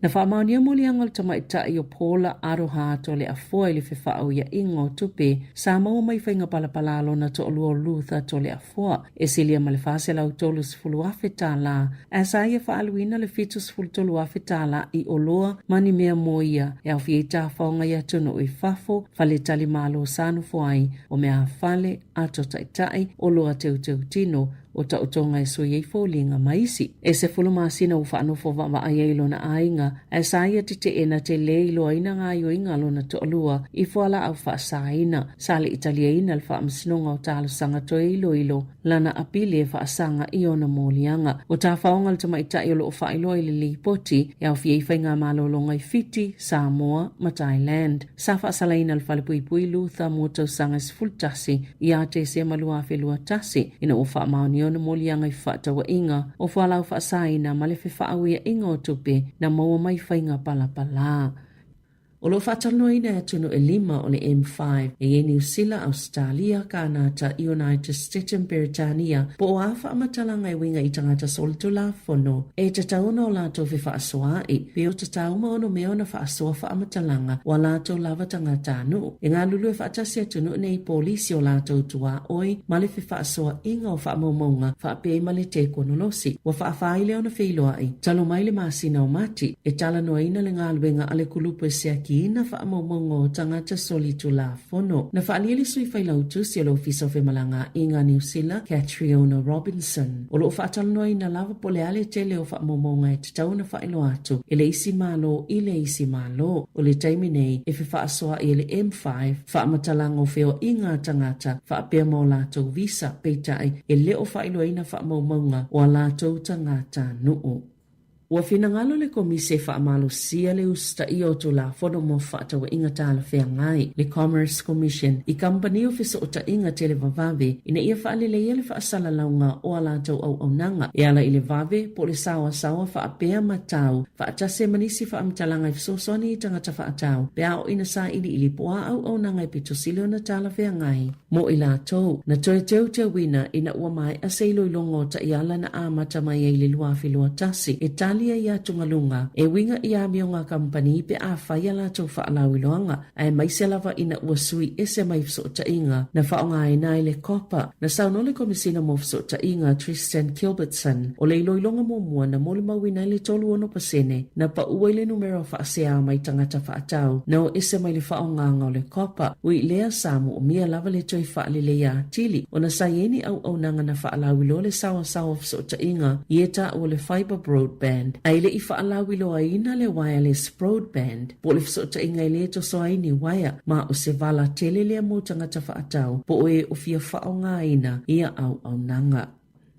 Na faamaonia moliaga o le tamaitai o Paula Aroha Toleafoa i le fefaauiaʻiga o tupe sa maua mai faiga palapala a lona toalua o Luther Toleafoa e silia ma le $430,000 tala, ae sa ia faaaluina le $73,000 tala i oloa ma ni mea mo ia e aofia ai tafaoga i atunuu i fafo, faletalimalo sa nofo ai, o meaafale, ato taitai, oloa teuteu tino, o taotoga e sui ai foliga ma isi. E 10 masina ua faanofo vaavaai ai lona aiga, ae sa ia teteena te lē iloaina gaoioiga a lona toalua i fualaau faasaina. Sa le i taliaina le Faamasinoga o Talosaga toe iloilo lana apili e faasaga i ona moliaga. O tafaoga le tamaitai o lo o faailoa i le lipoti e aofia ai faigamalologa i Fiti, Samoa ma Thailand. Sa faasalaina le falepuipui Luther mo tausaga e 11 ia Tesema 2021 ina ua faamaonia ona moliaga i fefaatauaiga o fualaau faasaina ma le fefaauiaiga o tupe na maua mai faiga palapala. O lo o faatalanoaina e atunuu e lima o le M5 e i ai Niu Sila, Ausetalia, Kānata, United States ma Peretania po o a faamatalaga e uiga i tagata solitulafono e tatau ona o latou fefaasoaai pe o tatau ma ono mea ona faasoa faamatalaga o a latou lava tagatanuu. E galulue faatasi atunuu nei i polisi o latou tuaoi ma le fefaasoaaiga o faamaumauga faapea ai ma le tekonolosi. Ua faafa ai lea ona feiloai talu mai le masina o Mati e talanoaina le galuega a le kulupu e siaki. siakiina faamaumauga o tagata solitulafono. Na faaalia le Sui Failautusi o le Ofisa o Femalagaaiga a Niu Sila, Catriona Robinson, o lo o faatalanoaina lava po o le a le tele o faamaumauga e tatau ona faailoa atu e le isi Malo i le isi Malo. O le taimi nei, e fefaasoa'i e le M5 faamatalaga o feoaiga a tagata faapea ma o latou visa, peitai, e le o faailoaina faamaumauga o a latou tagatanuu. Ua finagalo le Komisi e faamalosia le usitaia o Tulafono mo Fefaatauaiga Talafeagai, le Commerce Commission, i kamupani o fesootaiga televavave ina ia faaleleia le faasalalauga o a latou auaunaga e ala i le vave po o le saoasaoa faapea ma tau faatasi ai ma nisi faamatalaga e fesoasoani i tagata faatau pe a oo ina sailiili po o a auaunaga e pito sili ona talafeagai mo i latou. Na toe teuteuina ina ua maea se iloiloga o taiala na amata mai ai i le 2021 e tali ai atugaluga e uiga i amioga a kamupani pe a fai a latou faalauiloaga aemaise lava ina ua sui ese mai fesootaiga na faaaogaina ai le copper. Na saunoa le Komesina mo Fesootaiga Tristan Gilbertson, o le iloiloga muamua na molimauina ai le 36 na pau ai le numera o faasea mai tagata faatau na o ese mai le faaaogaga o le copper. Ui i lea, sa moomia lava le toe faaleleia atili ona sa i ai ni auaunaga na faalauiloa le saoasaoa o fesootaiga i e taua o le fibre broadband, ae le i faalauiloaina le wireless broadband. Po o le fesootaiga e le toso ai ni uaea, ma o se vala tele lea mo tagata faatau po o e o fia faaaogaina ia auaunaga.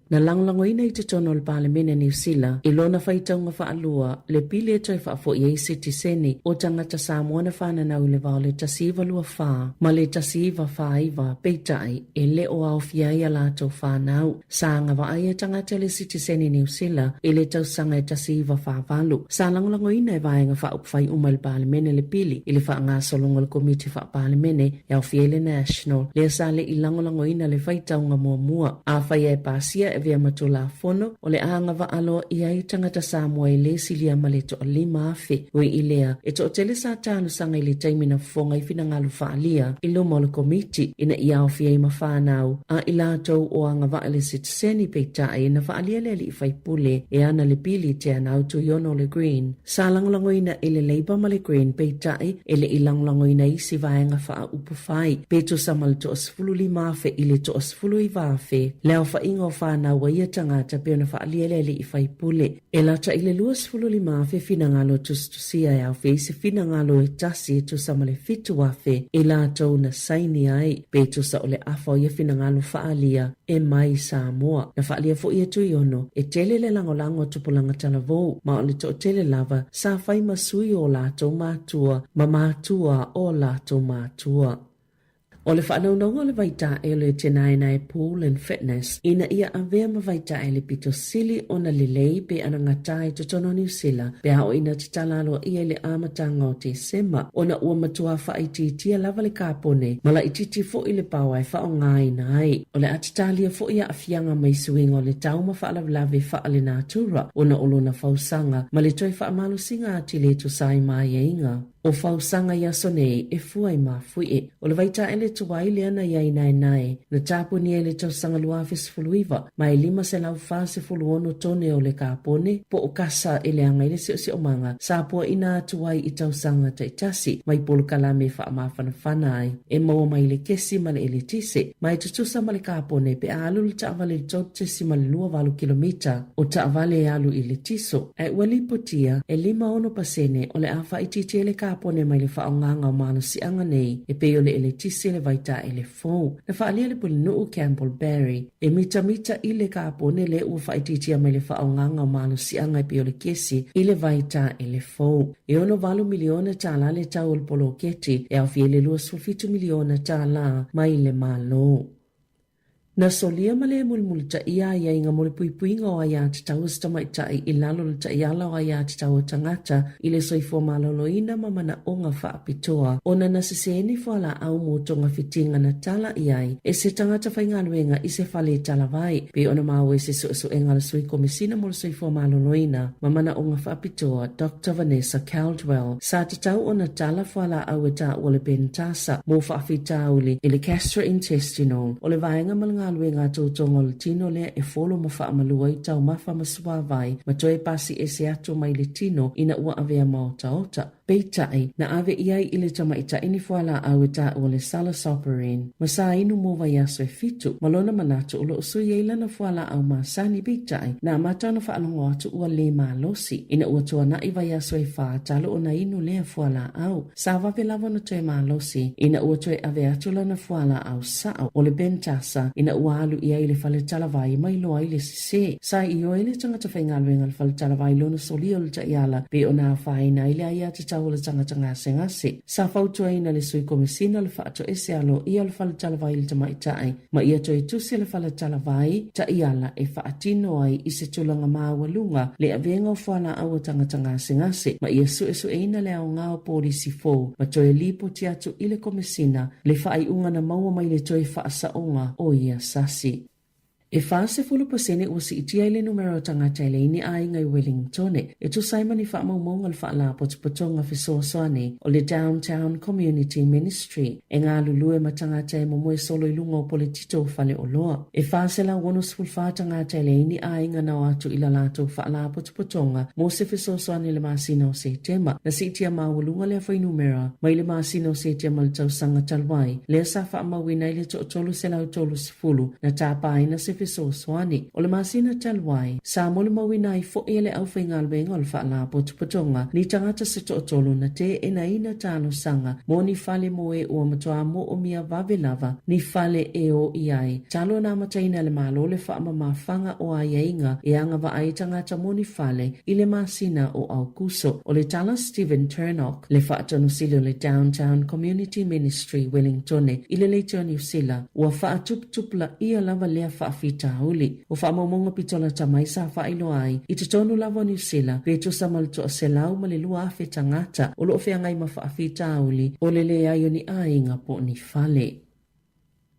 Na lagolagoina i totonu o le Palemene a Niu Sila i lona faitauga faalua le pili e toe faafoi ai sitiseni o tagata Samoa na fananau i le va o le 1924 ma le 1949, peitai e le o aofia ai a latou fanau. Sa agavaa ia tagata i le sitiseni Niu Sila i le tausaga e 1948. Sa lagolagoina e Vaega Faaupufai uma i le Palemene le pili i le faagasologa o le Komiti Faa-Palemene e aofia ai le National, lea sa le i lagolagoina le faitauga muamua. Afai e pasia e avea ma Tulafono, o le a agavaa loa i ai tagata Samoa e le silia ma le toa-5,000. Ui i lea, e toatele sa talosaga i le taimi na fofoga ai finagalo faaalia i luma o le Komiti ina ia aofia ai ma fanau a i latou o agavaa i le sitiseni peitai na faaalia le alii faipule e ana le pili Teanau Tuiono o le Green. Sa lagolagoina e le Labour ma le Green peitai e le i lagolagoina isi vaega faaupufai pe tusa ma le toa-15,000 i le toa-19,000 le aofaiga o fanau a ia tagata pei ona faaalia e le alii faipule. E lata i le 25,000 finagalo tusitusia e aofia ai se finagalo e tasi e tusa ma le 7,000 i latou na saini ai, pe tusa o le afa o ia finagalo faaalia e mai Samoa. Na faaalia foi e Tuiono, e tele le lagolago a tupulaga talavou, ma o le toatele lava sa fai ma sui o latou matua ma matua o latou matua. O le faanaunauga o le vaitae o le Tenaenae Pool and Fitness ina ia avea ma vaitae le pito sili ona lelei pe anagata i totonu o Niu Sila pe a oo ina tatala aloaia i le amataga o Tesema ona ua matua faaitiitia lava le kapone ma laitiiti foi le paoa e faaaogaina ai. O le a tatalia foi aafiaga mai suiga o le tau ma faalavelave faalenatura ona o lona fausaga ma le toe faamalosiga atili e tusa ai ma aiaiga. O fausaga i aso nei e fua i mafuie. O le vaitaele tuai lea na i ai naenae, na tapunia i le tausaga 2019, ma e 546 tone o le kapone, po o kasa e leaga i le siosiomaga, sa puaina atu ai i tausaga taitasi mai polokalame e faamafanafana ai, e maua mai le kesi ma le eletise, ma e tutusa ma le kapone pe a alu le taavale i le 3.28 kilomita o taavale e alu i le tiso. Ae ua lipotia, e 56 pasene o le a faaitiitia le kapone mai le faaaogaga o malosiaga nei e pei o le eletise le vaitaele fou. Na faaalia le pulenuu Campbell Barry e mitamita i le kapone lea ua faaitiitia mai le faaaogaga o malosiaga e pei o le kesi i le vaitaele fou. E $68 miliona tala le tau o le poloketi e aofia ai le $27 miliona tala mai le Malo. Na solia ma le mulimulitaia aiaiga mo le puipuiga o aiatatau a se tamaitai i lalo o le taiala o aiatatau a tagata i le soifua maloloina ma manaoga faapitoa ona na sese ni fualaau mo togafitiga na tala i ai e se tagata faigaluega i se fale talavai pei ona maua i se suesuega a le Sui Komesina mo le Soifua Maloloina ma Manaoga Faapitoa Doctor Vanessa Caldwell. Sa tatau ona tala fualaau e taua le Pentasa mo faafitauli i le gastrointestinal o le vaega ma le galuega a toutoga o le tino lea e folo ma faamalua ai taumafa ma suavai ma toe pasi ese atu mai le tino ina ua avea ma otaota. Peitai, na ave i ai i le tamaitai ni fualaau e taua o le Salazopyrin ma sa inu mo vaiaso e fitu, ma lona manatu o lo o sui ai lana fualaau masani. Peitai, na amata ona faalogo atu ua le malosi ina ua tuanai vaiaso e fa talu ona inu lea fualaau. Sa vave lava ona toe malosi ina ua toe ave atu lana fualaau sao o le Pentasa ina ua alu i ai i le fale talavai ma iloa ai le sese. Sa ioe le tagata faigaluega i le fale talavai lona solia o le taiala pei ona afaina ai le aiatatau o le tagata gasegase. Sa fautuaina le Sui Komesina o le Faatoese Aloaia o le Fale Talavai i le Tamaitai ma ia toe tusi le fale talavai taiala e faatino ai i se tulaga maualuga le avega o fualaau a tagata gasegase ma ia suesueina le aoga o polisi fou ma toe lipoti atu i le Komesina le faaiuga na maua mai le toe faasaoga o ia sasi. E 40% ua siitia ai le numera o tagata e leai ni aiga i Wellingtone, e tusa ai ma ni faamaumauga o le Faalapotopotoga Fesoasoani o le Downtown Community Ministry e galulue ma tagata e momoe solo i luga o poletito o faleoloa. E 464 tagata e leai ni aiga na o atu i la latou faalapotopotoga mo se fesoasoani i le masina o Setema. Na siitia maualuga lea fuainumera mai le masina o Setema i le tausaga talu ai, lea sa faamauina ai le toa-330. 10 na tāpaina se fesoasoani. O le masina talu ai, sa molimauina ai foi e le aufaigaluega o le Faalapotopotoga ni tagata se toatolu na teenaina talosaga mo ni fale mo e ua matua moomia vave lava ni fale e o i ai. Talu ona amataina e le Malo le faamamafaga o aiaiga e agavaa ai tagata mo ni fale i le masina o Aokuso. O le tala Stephen Turnock, le Faatonusili o le Downtown Community Ministry Wellingtone i le Leitio Niu Sila, ua faatuputupulaia lava lea faafitauli. O faamaumauga pitolata mai sa faailoa ai i totonu lava o Niu Sila pe tusa ma le 102,000 tagata o lo o feagai ma faafitauli o le leai o ni aiga po o ni fale.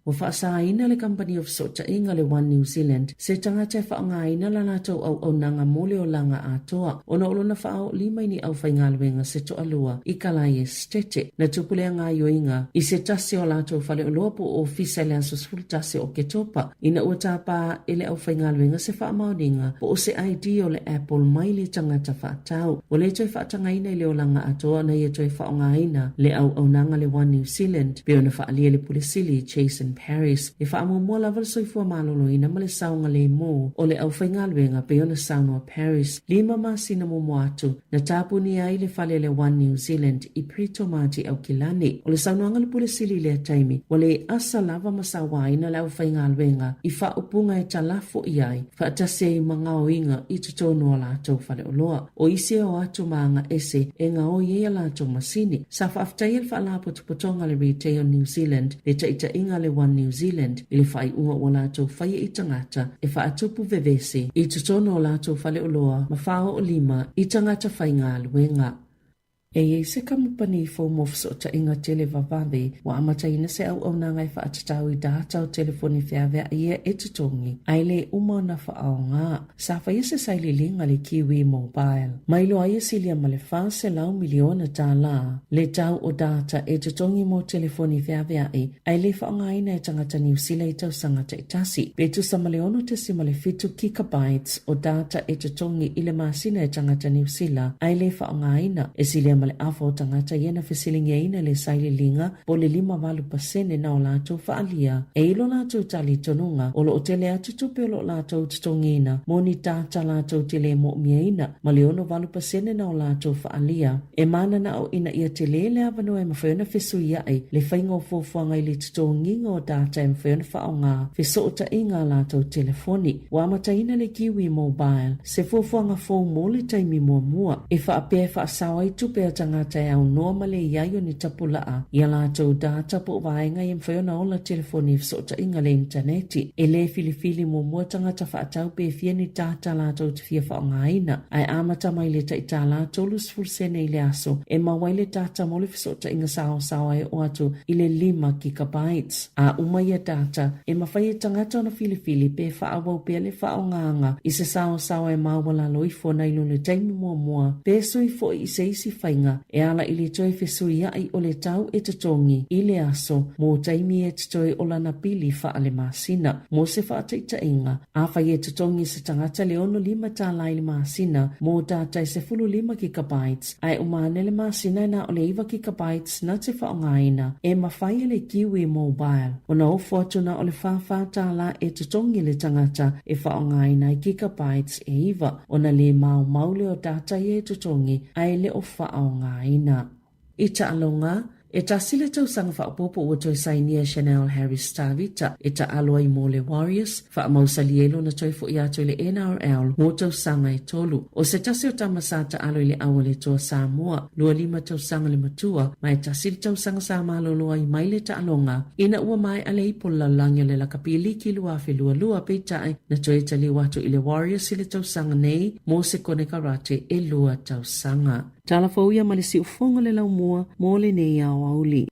Ua faasaina le kamupani o fesootaiga le One New Zealand se tagata e faaaogaina la latou auaunaga mo le olaga atoa ona o lona faaoolima i ni aufaigaluega se toalua i Kalai Esetete. Na tupu lea gaoioiga i se tasi o latou faleoloa po o ofisa i le aso 11 o Oketopa ina ua tapa e le aufaigaluega se faamaoniga po o se ID o le Apple mai le tagata faatau. Ua le toe faatagaina i le olaga atoa ona ia toe faaaogaina le auaunaga le One New Zealand Pei ona faaalia e le Pule Sili, Jason Paris, e faamuamua lava le soifua maloloina ma le saogalemu o le aufaigaluega pei ona saunoa Paris, lima masina muamua atu na tapunia ai le fale le One New Zealand i Britomart i Aukilani. O le saunoaga a le Pule Sili i lea taimi, ua le asa lava ma sauaina le aufaigaluega i faaupuga e talafo i ai faatasi ai ma gaoiga i totonu o latou faleoloa. O isi e o atu ma aga ese e gaoi ai a latou masini. Sa faafetaia le Faalapotopotoga a le Retail New Zealand le taitaiga a le One New Zealand i le faaiuga ua latou faia i tagata e faatupu vevesi i totonu o latou faleoloa ma faaoolima i tagata faigaluega. E i ai se kamupani fou mo fesootaiga tele vavave ua amataina se auaunaga e faatatau i data o telefoni feaveai ia e totogi ae le uma ona faaaoga. Sa faia se sailiiliga le Kiwi Mobile. Mailoa ai e silia ma le $400 miliona tālā le tau o data e totogi mo telefoni feaveai ae le faaaogaina e tagata Niu Sila i tausaga taitasi. Pe tusa ma le 6.7 gigabytes o data e totogi i le masina e tagata Niu Sila ae le faaaogaina, e silia ma le afa o tagata ia na fesiligiaina le sailiiliga po o le 58% na o latou faaalia e i lo latou talitonuga o lo o tele atu tupe o lo o latou totogiina mo ni data latou te le mo'omiaina ma le 68% na o latou faaalia e mananao ina ia tele le avanoa e mafai ona fesuia'i le faiga o fuafuaga i le totogiga o data e mafai ona faaaoga fesootaiga a latou telefoni. Ua amataina le Kiwi Mobile, se fuafuaga fou mo le taimi muamua, e faapea e faasao ai tupe a tagata e aunoa ma le i ai o ni tapulaa i a latou data po o vaega ia mafai ona ola telefoni i fesootaiga le initaneti. E le filifili muamua tagata faatau pe fia ni data latou te fia faaaogaina, ae amata mai le tai $1 30 sene i le aso e maua ai le data mo le fesootaiga saosaoa e oo atu i le lima gigabytes. A uma ia data, e mafai e tagata ona filifili pe faaauau pea le faaaogaga i se saosaoa e maualalo ifo nai lo le taimi muamua pe sui foi i se isi faiga. auupega e ala i le toe fesuia'i o le tau e totogi i le aso mo taimi e totoe o lana pili faalemasina. Mo se faataitaiga, afai e totogi se tagata le 65 tālā i le masina mō data e 15 gigabytes, ae uma ane le masina e na o le 9 gigabytes na te faaaogaina, e mafai e le Kiwi Mobile ona ofo atu na o le 44 tālā e totogi le tagata e faaaogaina ai gigabytes e 9, ona lē maumau lea o data ia e totogi ae le o faaaogaina. I taaloga, e tasi le tausaga faaopoopo ua toe sainia e Chanel Harris Tavita e taalo ai mo le Warriors, faamausali ai lona toe fo'i atu i le NRL mo tausaga e tolu. O se tasi o tama sa taalo i le au a le Toa Samoa, 25 tausaga le matua, ma e tasi le tausaga sa malolo ai mai le taaloga ina ua maea le ipu o le lalolagi o le lakapi liki 2022, peitai, na toe taliu atu i le Warriors i le tausaga nei mo se konekarate e lua tausaga. Tala fou ia ma le siufofoga le laumua mo lenei aoauli.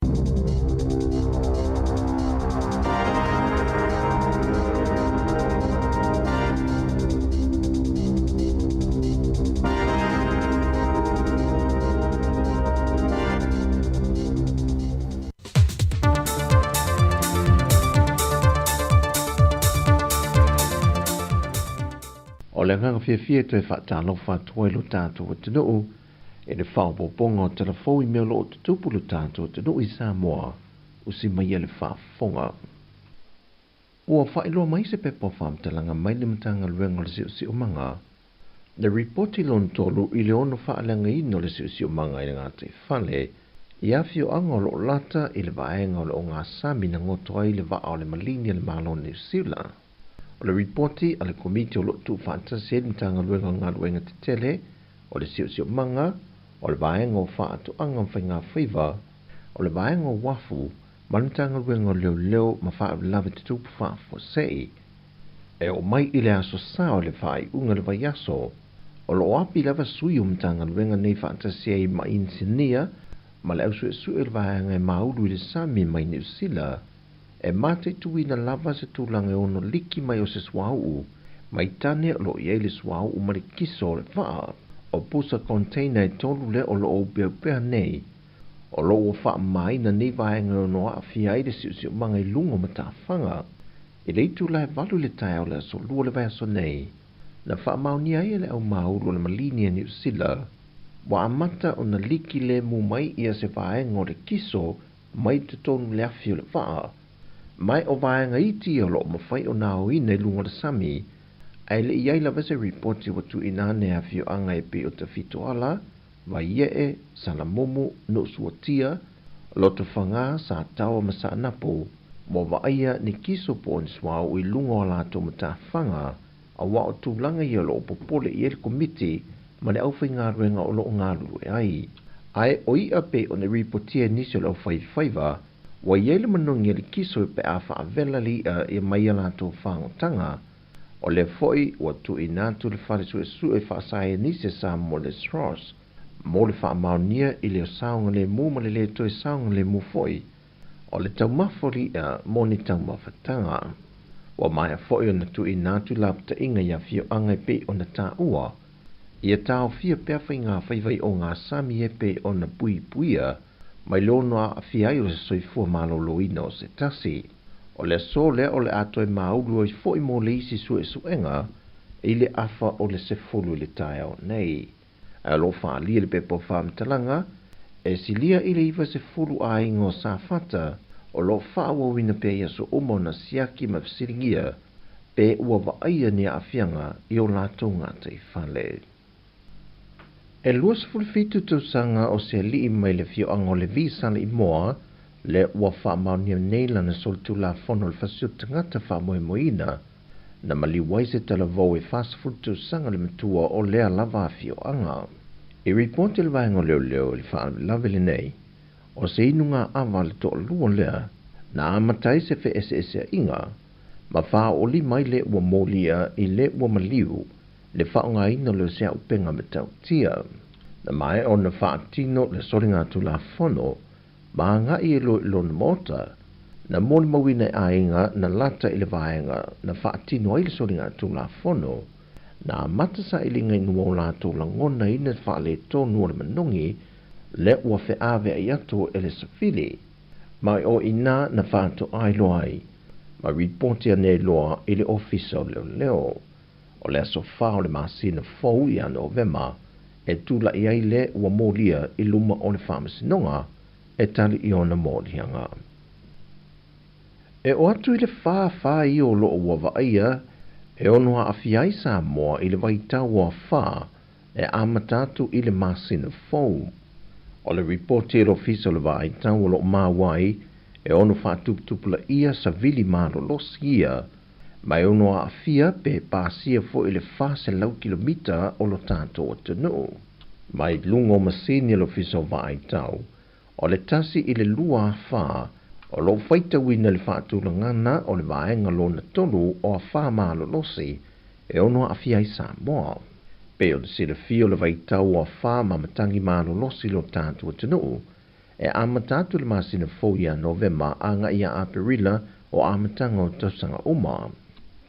O le agaga fiafia e toe faatalofa atu ai lo tatou atunuu i le faaopoopoga o tala fou i mea o lo o tutupu lo tatou atunuu i Samoa, usi mai ia le faafofoga. Ua faailoa mai se pepa o faamatalaga mai le Matagaluega o le Siosiomaga, le ripoti lona tolu i le ono faaleagaina o le siosiomaga i le gataifale i afioaga o lo o lata i le vaega o le ogasami na goto ai le vaa o le maligi a le Malo o Niu Sila. O le ripoti a le Komiti o lo o tuufaatasi ai le Matagaluega o Galuega Tetele o le Siosiomaga, o le Vaega o Faatoaga ma Faigafaiva, o le Vaega o Uafu ma le Matagaluega o Leoleo ma Faalavelave Tutupu Faafuasei, e oo mai i le aso Sa o le faaiuga o le vaiaso, o lo o api lava sui o Matagaluega nei faatasi ai ma inisinia ma le ausuesue o le vaega e maulu i le sami mai Niu Sila, e mataituina lava se tulaga e ono liki mai o se suauu mai tane o lo o i ai le suauu ma le kiso o le vaa. O pusa container e tolu lea o lo o upeaupea nei, o lo o ua faamamaina nei vaega e ono aafia ai le siosiomaga i luga o matafaga. I le itula e 8 i le taeao o le aso Lua o le vaiaso nei, na faamaonia ai e le aumaulu o le maligi a Niu Sila, ua amata ona liki lemu mai ia se vaega o le kiso mai totonu le afi o le vaa, ma o vaega iti ia o lo o mafai ona aoina i luga o le sami, ae le i ai lava se ripoti ua tuuina ane e afioaga e pei o Tafitoala, Vaiee, Salamumu, Nuusuatia, Lotofaga, Sataoa ma Saanapu, ua vaaia ni kiso po o ni suauu i luga o a latou matafaga, auā o tulaga ia o lo o popole i ai le Komiti ma le aufaigaluega o lo o galulue ai. Ae o i'a pei ona ripotia e nisi o le aufaifaiva, ua i ai le manogi a le kiso pe a faavela le i'a ia mai a latou fagotaga. O lea foi ua tuuina atu le fale suesue faasaienise Samoa le SROS mo le faamaonia i le saogalemu ma le lē toe saogalemu foi o le taumafa o le i'a mo ni taumafataga. Ua maea foi ona tuuina atu lapataiga i afioaga e pei ona taua, ia taofia pea faigafaiva i ogasami e pei ona puipuia mai le ono aafia ai o se soifua maloloina o se tasi. O le aso lea o le a toe maulu ai foi mo le isi suesuega i le afa o le 10 i le taeao nei. Ae o lo o faaalia le pepa o faamatalaga, e silia i le 90 aiga o Safata o lo o faaauauina pea i aso uma ona siaki ma fesiligia pe ua vaaia ni aafiaga i o latou gataifale. E 27 tausaga o se alii mai le afioaga o Levi Saleimoa lea ua faamaonia nei lana solitulafono o le fasi o tagata faamoemoeina na maliu ai se talavou e 40 tausaga le matua o lea lava afioaga. I ripoti le vaega o leoleo i le faalavelave lenei, o se inuga ava a le toalua lea na amata ai se feeseeseaiga ma faaooli mai le ua molia i le ua maliu le faaaogaina o le seaupega matautia. Na maea ona faatino le soligatulafono ma agai e loa i lona maota, na molimauina e aiga na lata i le vaega na faatino ai le soligatulafono, na amata sailiga i nua o latou lagona ina faaletonu o le manogi. lea ua feaveai atu e le savili. Ma o i inā na faatoa iloa ai ma ripoti ane loa i le Ofisa o Leoleo. O le aso 4 o le masina fou ia Novema e tula'i ai le ua molia i luma o le Faamasinoga e tali i ona moliaga. E oo atu i le 44 ia o loo ua vaaia e ono aafia ai Samoa i le vaitau o afa e amata atu i le masina fou. O le ripoti a le Ofisa o le Vaai Tau o loo maua ai e ono faatuputupulaia savili malolosi ia, ma e ono aafia pe pasia foi le 400 kilomita o lo tatou atunuu. Mai luga o masini a le Ofisa o Vaai Tau, o le 1 i le 2 afa o loo faitauina le faatulagana o le vaega lona tolu o afa malolosi e ono aafia ai Samoa. Pei ona silafia o le vaitau o afa ma matagi malolosi lo tatou atunuu e amata atu le masina fou ia Novema agai ia Aperila o amataga o tausaga uma.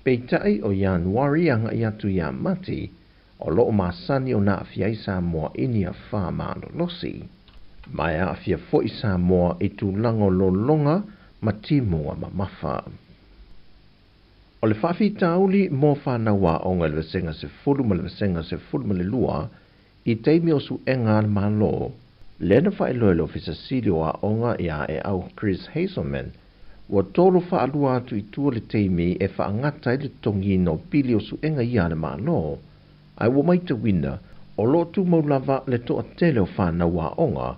Peitai o Ianuari agai atu ia Mati o loo masani ona aafia ai Samoa i ni afa malolosi. Ma e aafia foi Samoa i tulaga o lologa ma timuga mamafa. O le faafitauli mo fanau aoga i le Vasega 10 ma le Vasega 12 i taimi o suega a le Malo, lea na faailoa e le Ofisa Sili o Aoga ia Eau Chris Hazelman, ua tolu faalua atu i tua le taimi e faagata ai le totogiina o pili o suega ia a le Malo, ae ua matauina o loo tumau lava le toatele o fanau aoga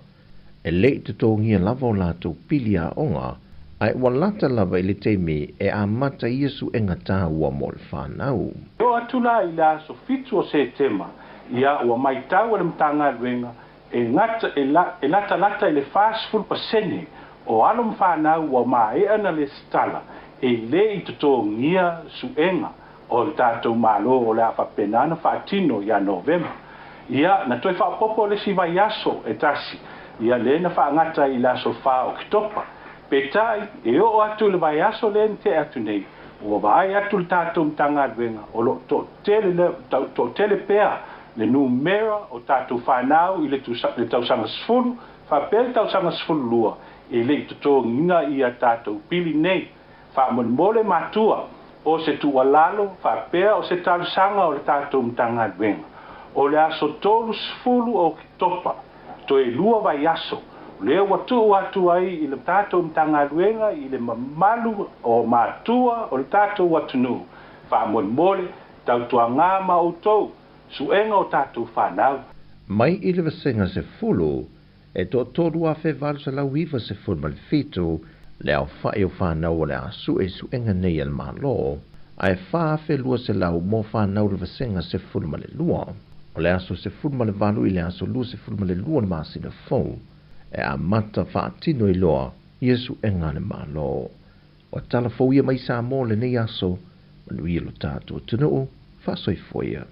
e le i totogia lava o latou pili aoga, ae ua lata lava i le taimi e amata ai ia suega taua mo le fanau. E oo atu la i le aso 7 o Setema, ia ua matau e le Matagaluega e gata e e latalata i le 40% o alo ma fanau ua maea na lesitala e le i totogia suega o le tatou Malo o le a faapena ona faatino ia Novema. Ia, na toe faaopoopo le isi vaiaso e tasi, ia lea na faagata ai i le aso 4 o Oketopa. Peitai, e oo atu i le vaiaso lea na tea atu nei, ua vaai atu le tatou Matagaluega o lo o toatele le, toatele pea le numera o tatou fanau i le le tausaga 10 faapea le tausaga 12 e le i totogiina ia tatou pili nei. Faamolemole matua, o se tuualalo faapea o se talosaga o le tatou Matagaluega, o le aso 30 o Oketopa, toe 2 vaiaso, lea ua tuu atu ai i le tatou Matagaluega i le mamalu o matua o le tatou atunuu, faamolemole, tautuaga ma outou, suega o tatou fanau. Mai i le Vasega 10, e 3,897 le aofa'i o fanau o le a sue i suega nei a le Malo, ae 4,200 mo fanau o le Vasega 12. O le aso 18 i le aso 22 o le masina fou e amata faatino ai loa ia suega a le Malo. O tala fou ia mai Samoa lenei aso, manuia lo tatou atunuu, faasoifua ia.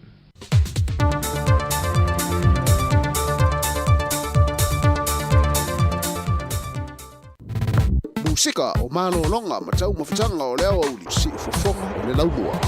Musika o malologa ma taumafataga o le aoauli, siufofoga o le laumua.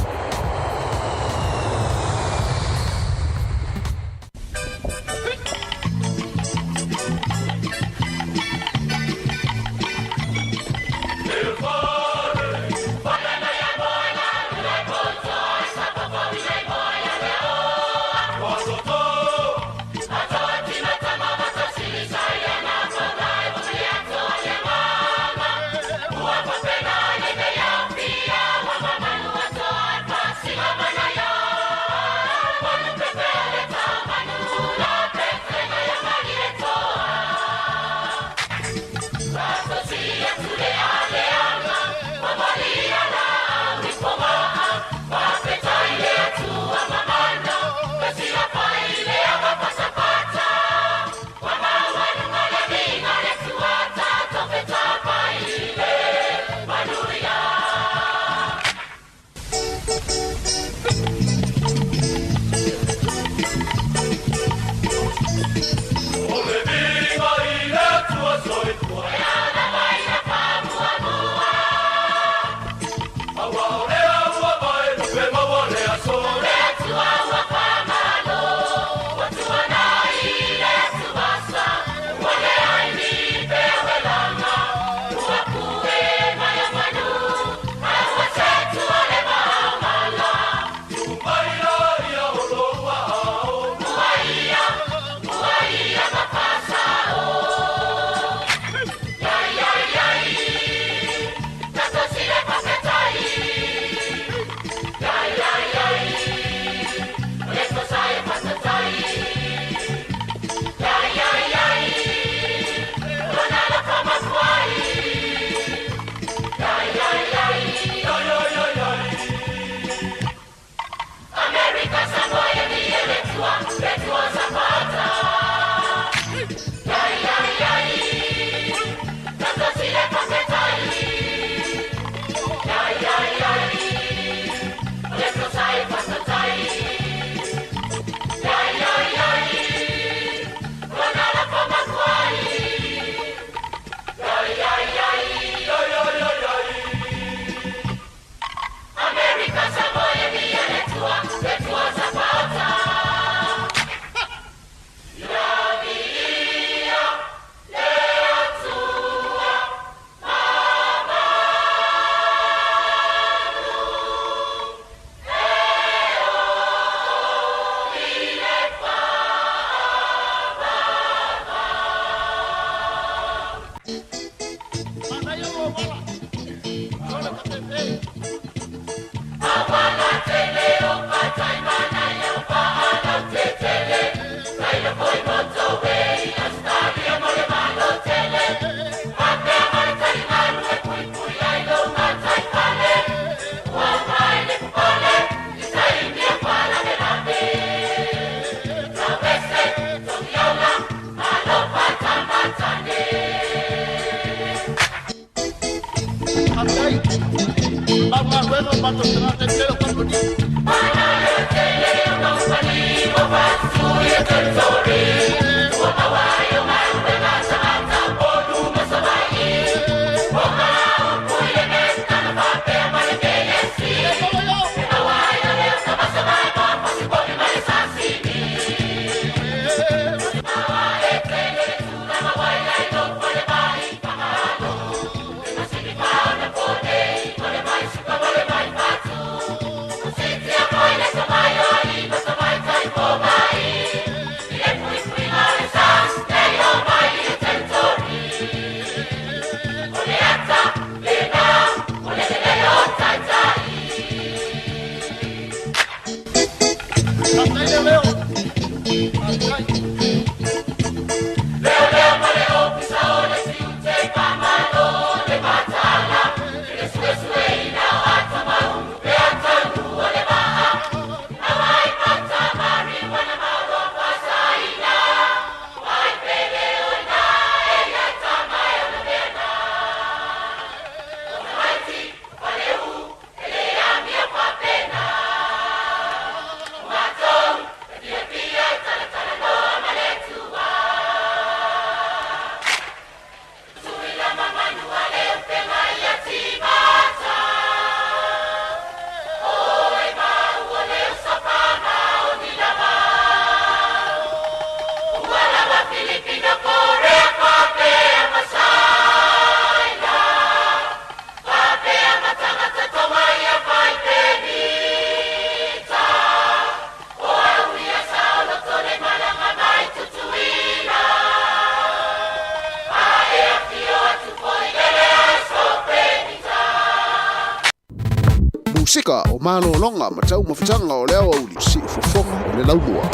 Musika o malologa ma taumafataga o le aoauli siufofoga o le laumua.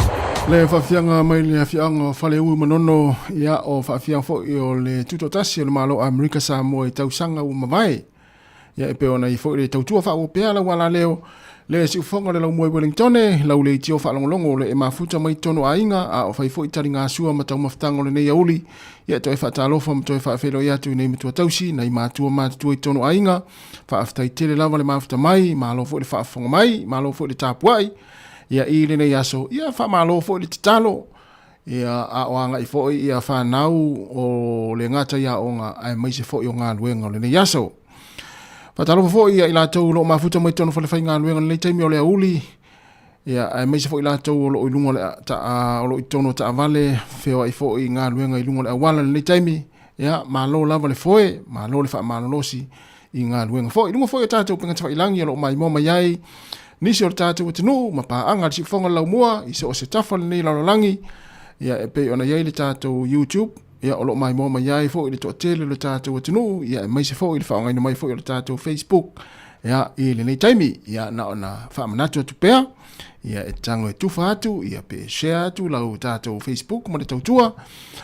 Le faafiaga mai le afioaga o Faleu Manono, ia o faafiaga foi o le tutoatasi o le Malo o Amerika Samoa i tausaga ua mavae. Ia e pei ona i foi le tautua faaauau pea lau alaleo, le siufofoga o le laumua i Wellingtone, lau leitio faalogologo o le e mafuta mai totonu aiga, a o fai foi taligasua ma taumafataga o lenei auli. Ia e toe faatalofa ma toe faafeiloai atu i nei matua tausi, nai matua matutua i totonu aiga. Faafetai tele lava le mafuta mai, malo foi le faafofoga mai, malo foi le tapuai. Ia i lenei aso, ia faamalo foi le tatalo. Ia a o agai foi ia whanau o le gata i aoga aemaise foi o galuega o lenei aso. Faatalofa foi ia i latou o lo o mafuta mai totonu o falefaigaluega i lenei taimi o le aoauli, ia aemaise foi latou o lo o i luga o le ta, o lo o i totonu o taavale, feoai foi i galuega i luga o le auala i lenei taimi. Ia malo lava le foe, malo le faamalolosi i galuega foi. I luga foi o tatou upega tafailagi o lo o maimoa mai ai nisi o le tatou atunuu ma paaga a le Siufofoga o le Laumua i so o se tafa o lenei lalolagi, ia e pei ona i ai le tatou YouTube, ia o lo o maimoa mai ai foi le toatele o le tatou atunuu, ia aemaise foi le faaaogaina mai foi o le tatou Facebook, ia i lenei taimi, ia na ona faamanatu atu pea, ia e tago e tufa atu, ia pe share atu lau tatou Facebook ma le tautua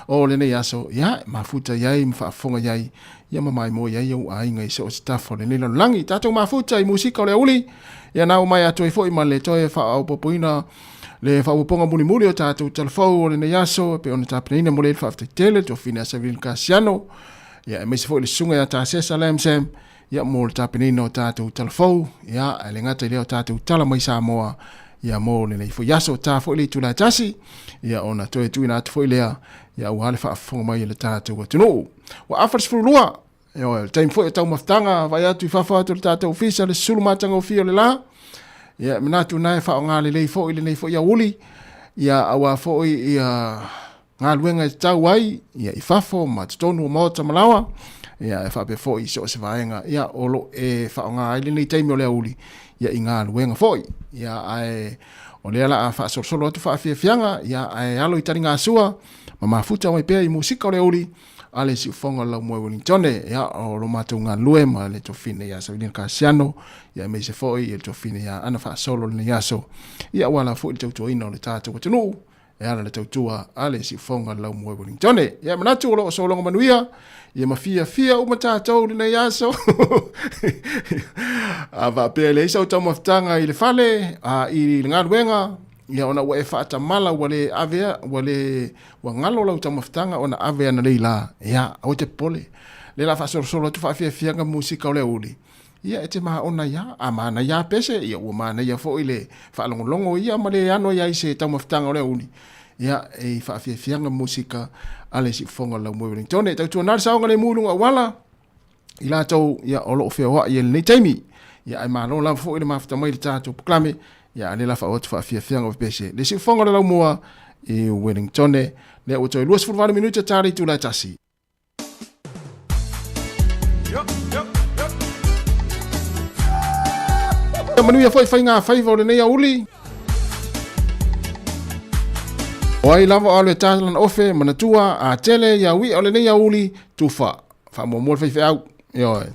o lenei aso, ia e mafuta i ai ma faafofoga i ai, ia ma maimoa i ai ou aiga i so o se tafa o lenei lalolagi. Tatou mafuta i musika o le auli, ia na ua mai atu ai foi ma le toe faaopoopoina le faaopoopoga mulimuli o tatou talafou o lenei aso, e pei ona tapenaina mo le faafetai tele le toafine a Savilin Kasiano, ia aemaise foi le susuga ia Tasesa Lamsam, ia mo le tapenaina o tatou talafou, ia ae le gata i lea o tatou tala mai Samoa, ia mo lenei foi aso. Ta foi le itula e tasi, ia ona toe tuuina atu foi lea, ia aua le faafofoga mai a le tatou atunuu. Ua afa le 12, ioe, o le taimi foi o taumafataga, vaai atu i fafo atu o le tatou ofisa, le sulu matagofie o le la. Ia, e manatu na e faaaoga lelei foi lenei foi aoauli, ia aua foi ia galuega e tatau ai, ia i fafo ma totonu o maota ma laoa, ia e faapea foi i so o se vaega, ia o lo e faaaoga ai lenei taimi o le aoauli, ia i galuega foi. Ia ae o lea la a faasolosolo atu faafiafiaga, ia ae alo i taligasua ma mafuta mai pea i musika o le aoauli a le siufofoga o le Laumua i Wellingtone, ia o lo matou galulue ma le tofine ia Savilina Kasiano, ia aemaise foi le tofine ia Ana Faasolo lenei aso, ia aua la foi le tautuaina o le tatou atunuu e ala le tautua a le siufofoga o le Laumua i Wellingtone. Ia manatu o lo o sologa manuia, ia ma fiafia uma tatou lenei aso. A faapea e leai sau taumafataga i le fale, a i le galuega, ia ona ua e faatamala ua le avea, ua le, ua galo lau taumafataga ona ave analeila, ia, aua te popole. le la faasolosolo atu faafiafiaga musika o le auli, ia e te maona ia, a manaia a pese, ia ua manaia foi le faalogologo ia ma le ano ai i se taumafataga o le auli, ia e faafiafiaga musika a le siufofoga o le laumua i Wellington. E tautuana le saoga lemu i luga auala, i latou ia o lo o feoai i lenei taimi. Ia ae malo lava foi le mafuta mai i le tatou polokalame. Ia a le la faaoo atu faafiafiaga o pese. Le siufofoga o le laumua i Wellington. Lea ua toe 28 minute ta le itula e tasi. Ia manuia foi faiga faiva o lenei auli. O ai lava o alu e tā lana ofe, manatua, a tele ia uia o lenei auli, tufa. Faamuamua le faifeau. Ioe.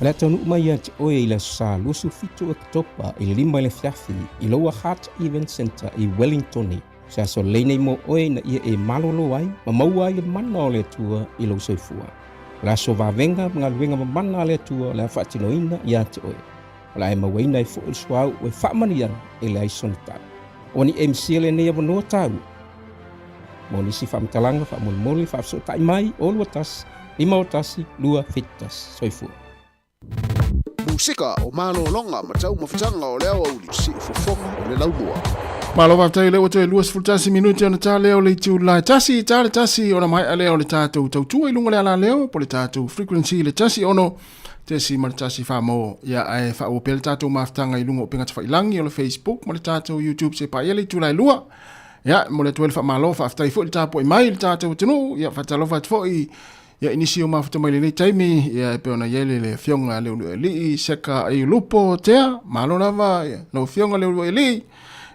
O le a taunuu mai ia te oe i le Aso Sa 27 o Oketopa i le 5 i le afiafi i Lower Hutt Event Centre i Wellingtone. O se aso lelei nei mo oe ina ia e malolo ai ma maua ai le mana o le Atua i lou soifua. O le aso vavega ma galuega mamana a le Atua o le a faatinoina ia te oe. O le a e mauaina ai foi le suauu e faamanuiaga e leai sona tau. Ua ni MC lenei avanoa taua. Mo nisi faamatalaga faamolemole faafesootai mai o 21 51 271. Soifua. Musika o malologa ma taumafataga o le aoauli, siufofoga o le laumua. Malo faafetai lea ua toe 21 minute ona ta lea o le itula e tasi i ta le tasi ona maea lea o le tatou tautua i luga o le alaleo po o le tatou frequency le 16.1 famo ia ae faaauau pea le tatou mafutaga i luga o upega tafailangi o le Facebook ma le tatou YouTube se paia le itula e lua. Ia, momoli atu ai le faamalo, faafetai foi le tapuai mai i le tatou atunuu. Ia, faatalofa atu foi ia i nisi o mafuta mai lenei taimi, ia e pei ona i ai le afioga Leuluailii Seka Aiulupo Tea, malo lava ia lau afioga Leuluailii.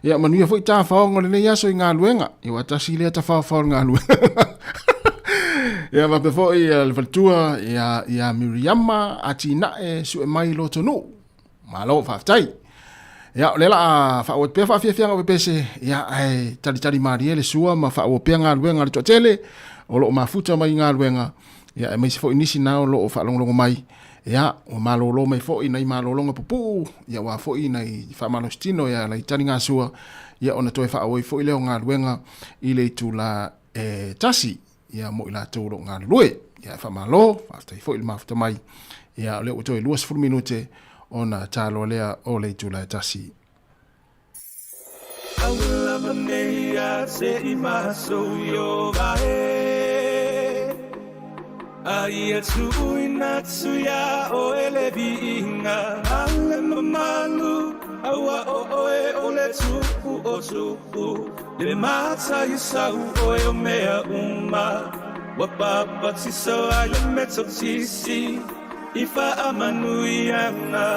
Ia manuia foi tafaoga o lenei aso i galuega. Ia ua tasi lea tafaofao o le galuega. Ia faapea foi ia le faletua ia ia Miriama Atinae Sue mai Lotonuu. Malo faafetai. Ia o lea la a faaauau atu pea faafiafiaga o pepese, ia ae talitali malie le sua ma faaauau pea galuega a le toatele o lo o mafuta mai i galuega, ia aemaise foi nisi na o lo o faalogologo mai, ia ua malolo mai foi nai malologa pupuu, ia aua foi nai faamalositino ia ala i taligasua, ia ona toe faaauau ai foi lea o galuega i le itula e tasi. Ia mo i latou o lo o galulue. Ia faamalo, faafetai foi le mafuta mai. Ia o lea ua toe 20 minute ona taloa lea o le itula e tasi. Aua lava nei a se i maso i o vae A ia tuuina atu iā oe le viiga ma le mamalu Aua o oe o le tupu o tupu Le mata i sau oe o mea uma Ua papatiso ai le Metotisi i faamanuiaga.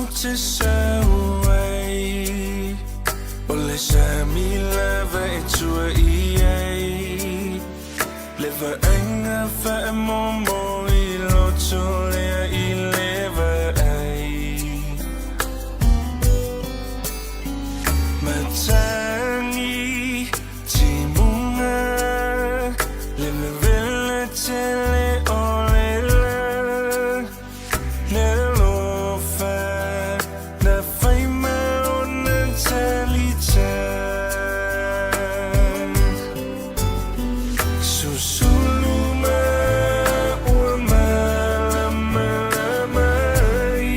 te sau ai O le sami lava e tua i ai Le vaaiga faamomo i loto lea i le vaai Matagi timuga Le vevela tele o le la Le alofa na fai ma ona talita Susulu ma ua malamalama ai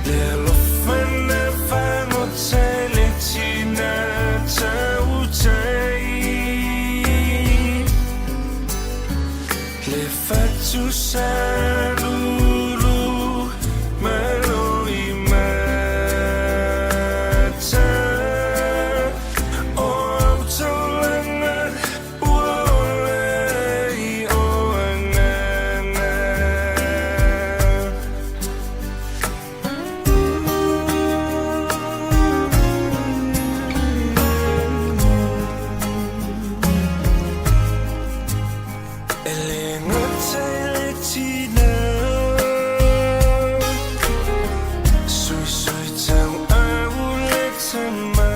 Le alofa na fagota i le tina tautai Le fatu salulu ma loimata O au taulaga ua ola i o agaga. E le gata i le tina Suisui tauau le tama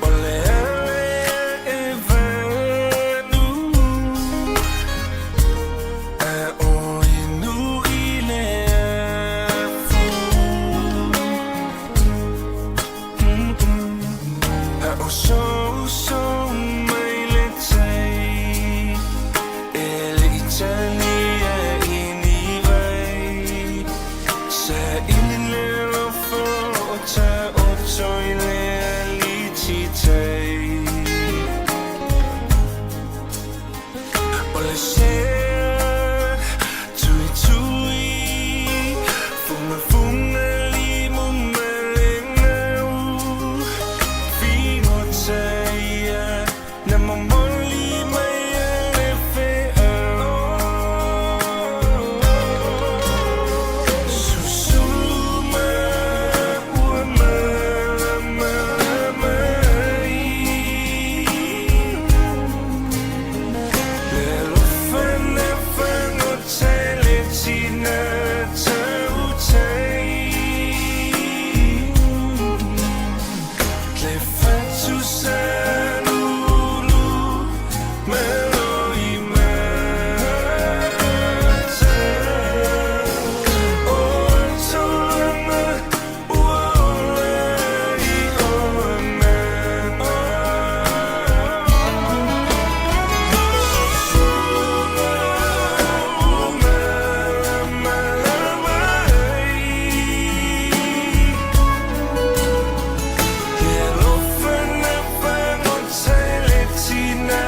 O le ala ia e vanu A o inu i le afu A o souso mai le tai E le i talia i ni vai Saili le alofa o lo o taoto i le alititai O le sea tuitui Fugafuga limu ma le gau Figota ia na momoli mai e le feau Susulu ma ua malamalama ai Le alofa na fagota i le tina tautai Le fatu salulu ma loimata O au taulaga ua ola i o agaga. Ua malamalama ai Le alofa na fagota i le tina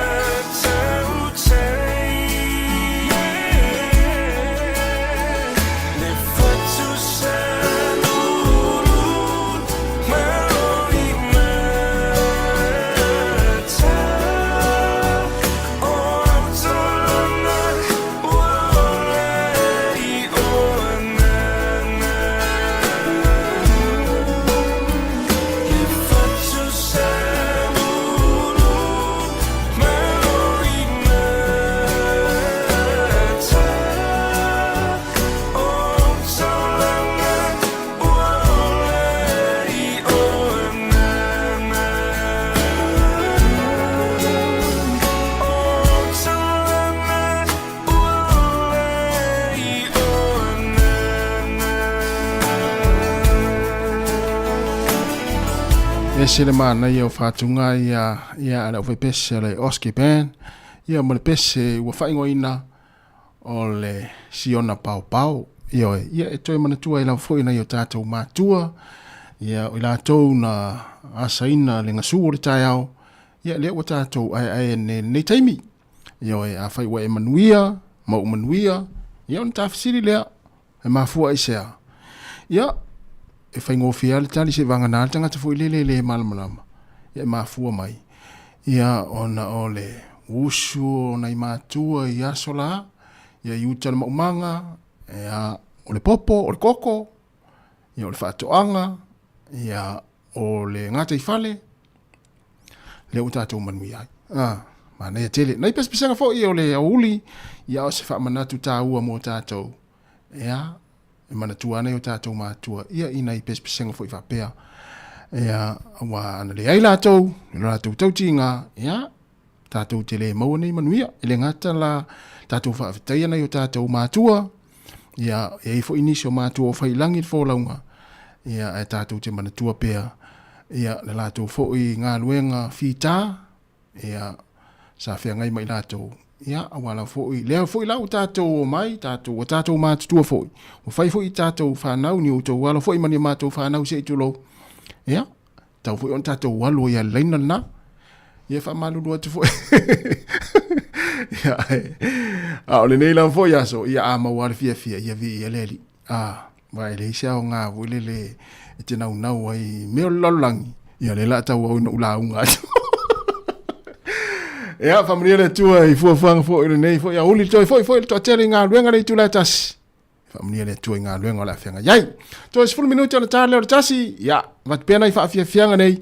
tautai Le fatu salulu ma loimata O au taulaga ua ola i o agaga Le fatu salulu ma loimata O au taulaga ua ola i o agaga O au taulaga ua ola i o agaga. E ese le manaia o fatuga ia ia a le aufaipese a le Oski Band ia ma le pese ua faaigoaina o le Siona Paopao. Ioe, ia e toe manatua ai lava foi nai o tatou matua, ia o i latou na asaina le gasu o le taeao, ia lea ua tatou aeae nei i lenei taimi. Ioe, afai ua e manuia ma ou manuia, ia ona ta fesili lea, E mafua i se a? Ia, e faigofie lava le tali seivagana le tagata foi lele e le malamalama. Ia, e mafua mai, ia, ona o le Usu o nai matua i aso la, ia i uta le maumaga, ia, o le popo, o le koko, ia o le faatoaga, ia o le gataifale, lea ua tatou manuia ai. Ah, manaia tele. Nai pesepesega foi o le aoauli, ia o se faamanatu taua mo tatou. Ia, e manatua ana i o tatou matua, ia i nai pesepesega foi faapea. Ia, aua ana leai latou, i lo latou tautiga, ia, tatou te le maua nei manuia. E le gata la tatou faafetaia nai o tatou matua, ia, e i ai foi nisi o matua o fai i lagi le folauga, ia, ae tatou te manatua pea, ia, le latou foi galuega fita, ia, sa feagai ma i latou, ia, aua lava foi, lea foi la ua tatou omai, tatou, ua tatou matutua foi, ua fai foi i tatou fanau, ni outou alo foi ma ni matou fanau se i tulou, ia, Tatau foi ona tatou alu ai i le laina lena. Ia faamalulu atu foi. Ia, a o lenei lava foi aso, ia a maua le fiafia, ia viia le Alii. A, aua e leai se aoga foi lele e te naunau ai i mea o le lalolagi, ia lea o le a tauau ina ou lauga atu. Ia, faamanuia le Atua i fuafuaga foi o lenei foi aoauli, toe foi foi le toatele i galuega le itula e tasi. Faamanuia le Atua i galuega o le a feagai ai. Toe 10 minute ona ta lea o le tasi, ia, avatu pea nai faafiafiaga nei,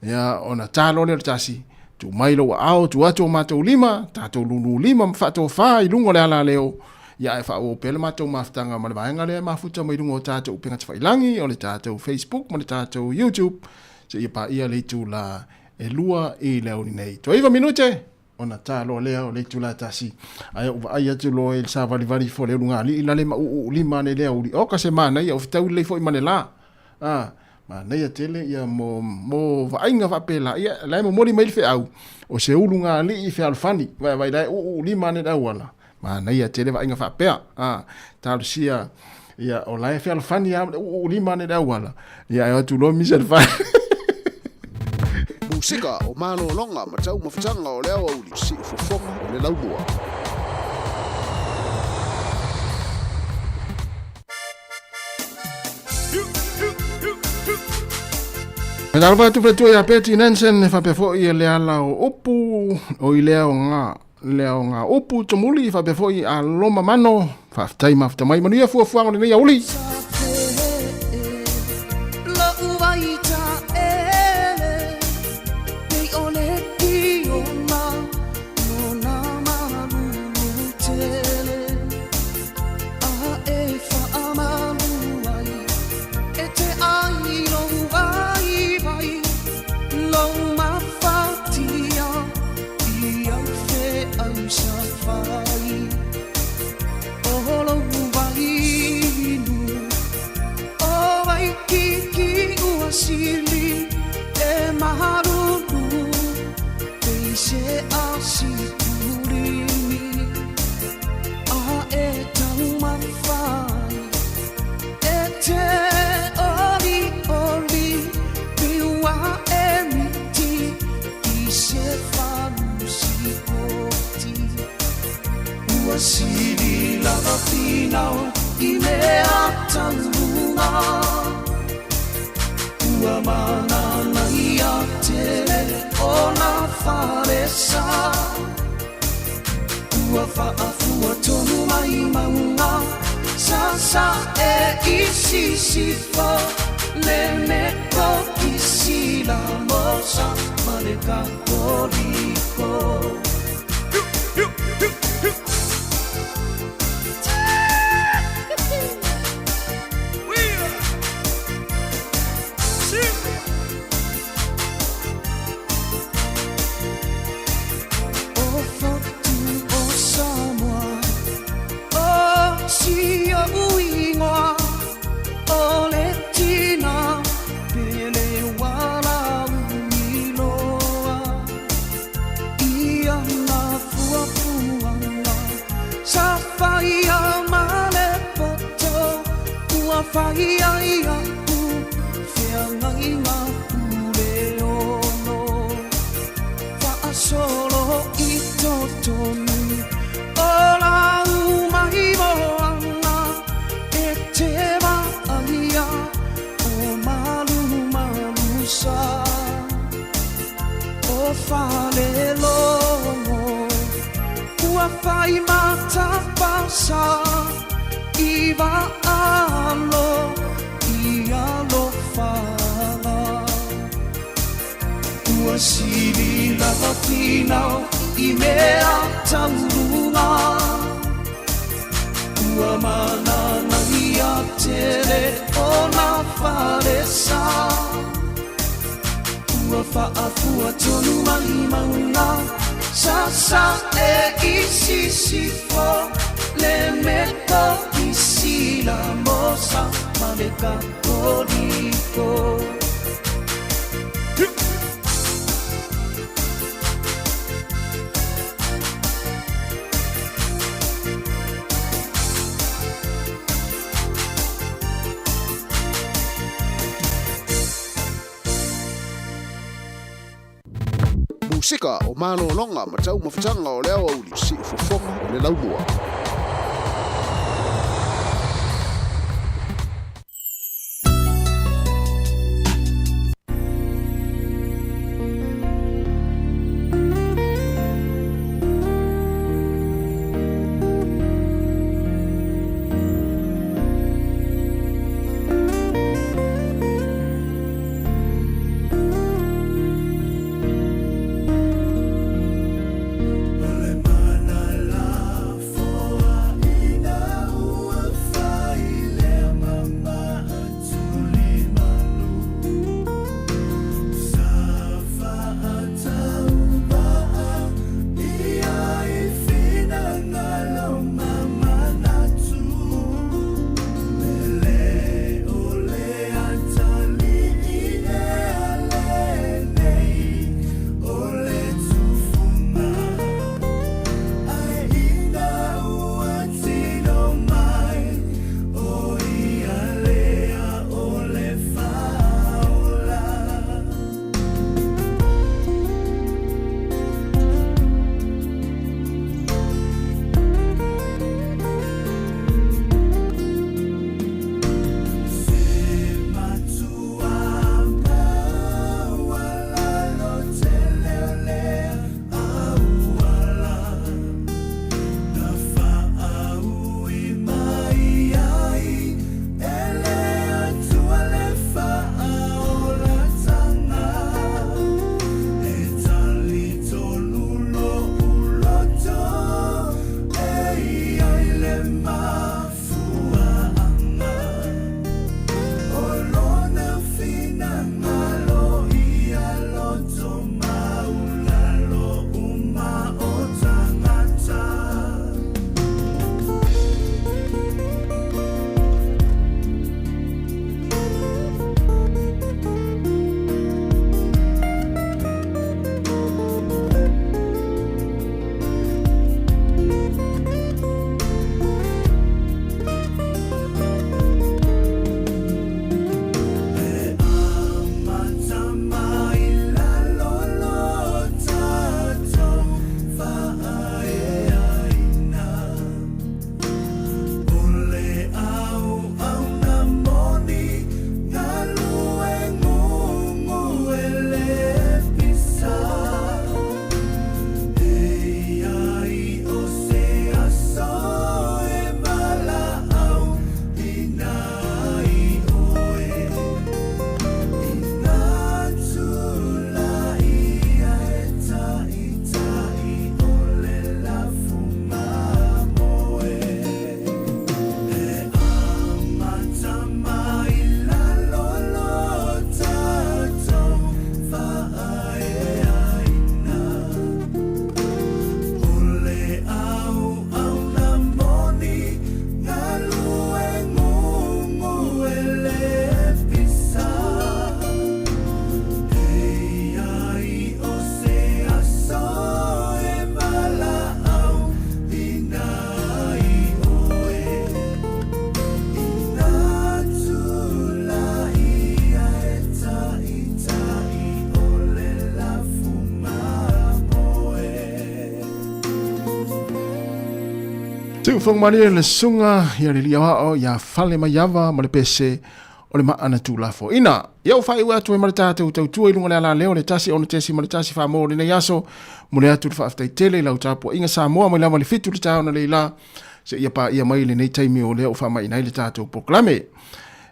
ia, ona ta loa lea o le tasi, tuu mai lou aao, tuu atu o matou lima, tatou lulu lima ma faatofa i luga o le alaleo, ia ae faaauau pea le matou mafutaga ma le vaega lea e mafuta mai luga o tatou upega tafailagi, o le tatou Facebook ma le tatou YouTube, seia paia le itula e 2 i le aoauli nei. Toe 9 minute, Ona ta loa lea o le itula e tasi, ae ou vaai atu loa i le savalivali ifo a le ulugalii la le mauuulima ane i le aoauli. Oka se manaia, o fetaui lelei foi ma le la. A, manaia tele ia mo, mo vaaiga faapela. Ia, la e momoli mai le feau, o se ulugalii fealofani. Vaai, la e uuulima ane i le auala. Manaia tele vaaiga faapea. A, talosia, ia, o la e fealofani lava ma le uuulima ane i le auala. Ia, ae o atu loa misa i le fale. Musika o malologa ma taumafataga o le aoauli siufofoga o le laumua. E talofa atu faletua ia Betty Nansen e faapea foi le ala o upu o i lea o ngā lea o ngā upu tumuli faapea foi a Loma Mano. Faafetai mafuta mai manuia fuafuaga o lenei aoauli. matapasa i vaalo i alofala. Ua sili lava finau i mea tauluga. Ua mananaia tele o na falesa. Ua faafua tonu mai mauna sasa e i sisifo le meto i sila mosa ma le katoliko. Musika o malologa ma taumafataga o le aoauli siufofoga o le laumua. Siufofoga malie le susuga ia le Alii Aoao ia Fale Maiava ma le pese. o le maa na tuulafoaina. Ia ua faaiu atu ai ma le tatou tautua i luga o le alaleo le 1.1 faa-mo o lenei aso. Momoli atu le faafetai tele i lau tapuaiga Samoa mai lava i le 7 i le taeao analeila seia paia mai lenei taimi o lea ua faamaiina ai le tatou polokalame.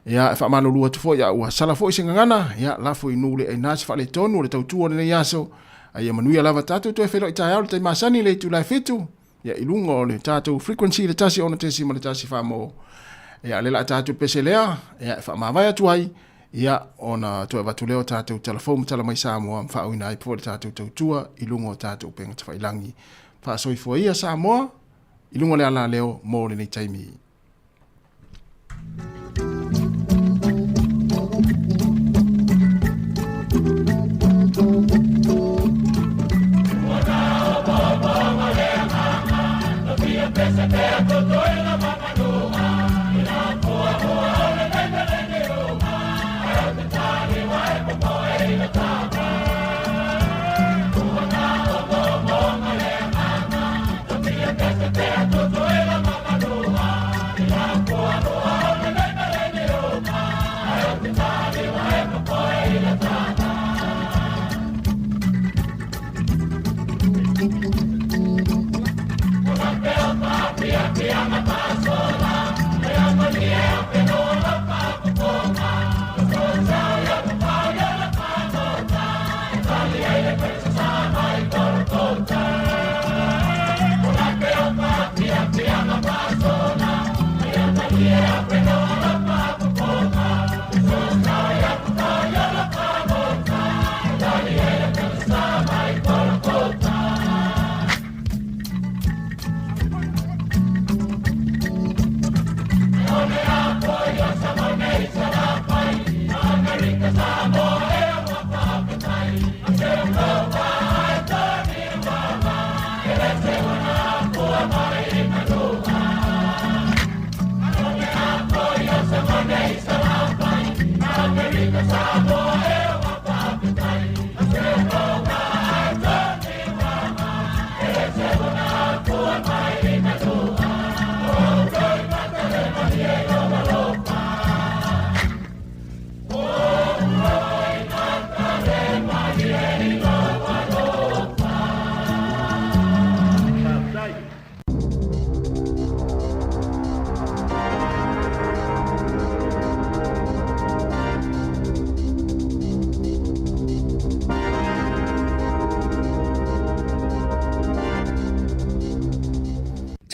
Ia, e faamalulu atu foi a ua sala foi se gagana, ia, lafo i nuu le aina se faaletonu o le tautua o lenei aso. A ia manuia lava tatou toe feiloai taeao i le taimi masani i le itula e 7, ia, i luga o le tatou frequency le 1.1 faa-mo. Ia, o le la tatou pese lea, ia, e faamavae atu ai, ia, ona toe avatu lea o tatou tala fou ma tala mai Samoa ma faauiina ai foi le tatou tautua i luga o tatou upega tafailagi. Faasoifua ia Samoa i luga o le alaleo mo lenei taimi.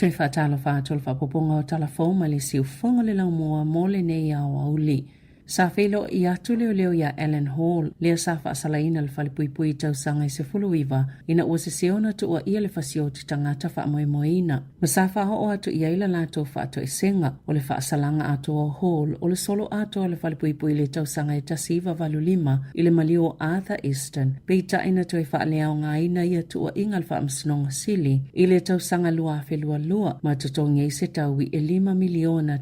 Toe faatalofa atu o le faaopoopoga o tala fou mai le siufofoga o le laumua mo lenei aoauli. Sa feiloai atu leoleo iā Alan Hall, lea sa faasalaina le falepuipui i tausaga e 19 ina ua sese ona tuuaia le fasioti tagata faamoemoeina, ma sa faaoo atu i ai la latou faatoesega. O le faasalaga atoa o Hall, o le solo atoa o le falepuipui i le tausaga e 1985 i le maliu o Arthur Easton, peitai na toe faaleaogaina ia tuuaiga a le Faamasinoga Sili i le tausaga 2022 ma totogi ai se taui e $5 miliona.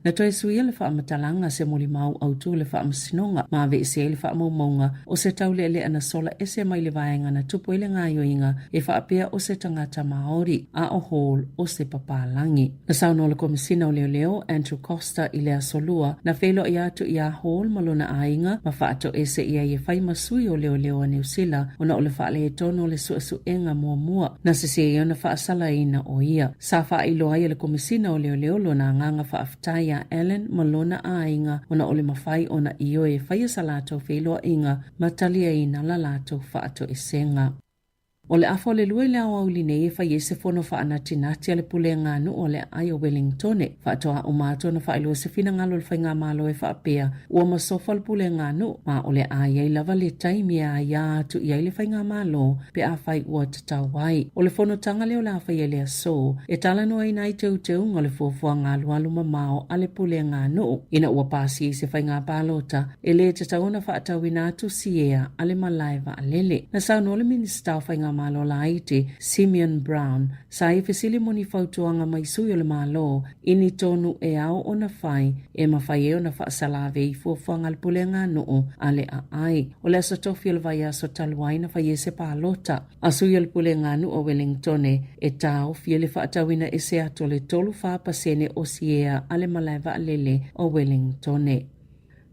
Na toe suia le faamatalaga se molimau autu o le Faamasinoga ma aveese ai le faamaumauga o se taulealea na sola ese mai le vaega na tupu ai le gaoioiga e faapea o se tagata Māori, a o Hall o se papalagi. Na saunoa le Komesina o Leoleo, Andrew Coster i le Aso Lua, na feiloai atu iā Hall ma lona aiga ma faatoese i ai e fai ma sui o leoleo a Niu Sila ona o le faaletonu o le suesuega muamua na sese ai ona faasalaina o ia. Sa faailoa ai e le Komesina o Leoleo lona agaga faafetai iā Allen ma lona aiga ona o le mafai ona ioe e faia sa latou feiloaiga ma taliaina la latou faatoesega. O le afa o le lua i le aoauli nei e fai ai se fono faanatinati a le Pulega Nuu o le Aai o Welingtone. Faatoa uma atu ona faailoa se finagalo o le Faigamalo e faapea ua masofa le Pulega Nuu ma o le a i ai lava le taimi e aia atu i ai le Faigamalo pe afai ua tatau ai. O le fonotaga lea o le a faia i le aso e talanoaina ai teuteuga o le fuafuaga alualu mamao a le Pulega Nuu ina ua pasia i se faiga palota e lē tatau ona faatauina atu siea a le malae vaalele. Na saunoa le Minisita o Faigamalo Laiti, Simeon Brown, sa ia fesili mo ni fautuaga mai sui o le Malo i ni tonu e ao ona fai e mafai ai ona faasalave i fuafuaga a le Pulega Nuu a le Aai. O le aso tofi o le vaiaso talu ai na fai ai se palota a sui o le Pulega Nuu o Welingtone e taofi ai le faatauina ese atu o le 34 pasene o siea a le malae vaalele o Welingtone.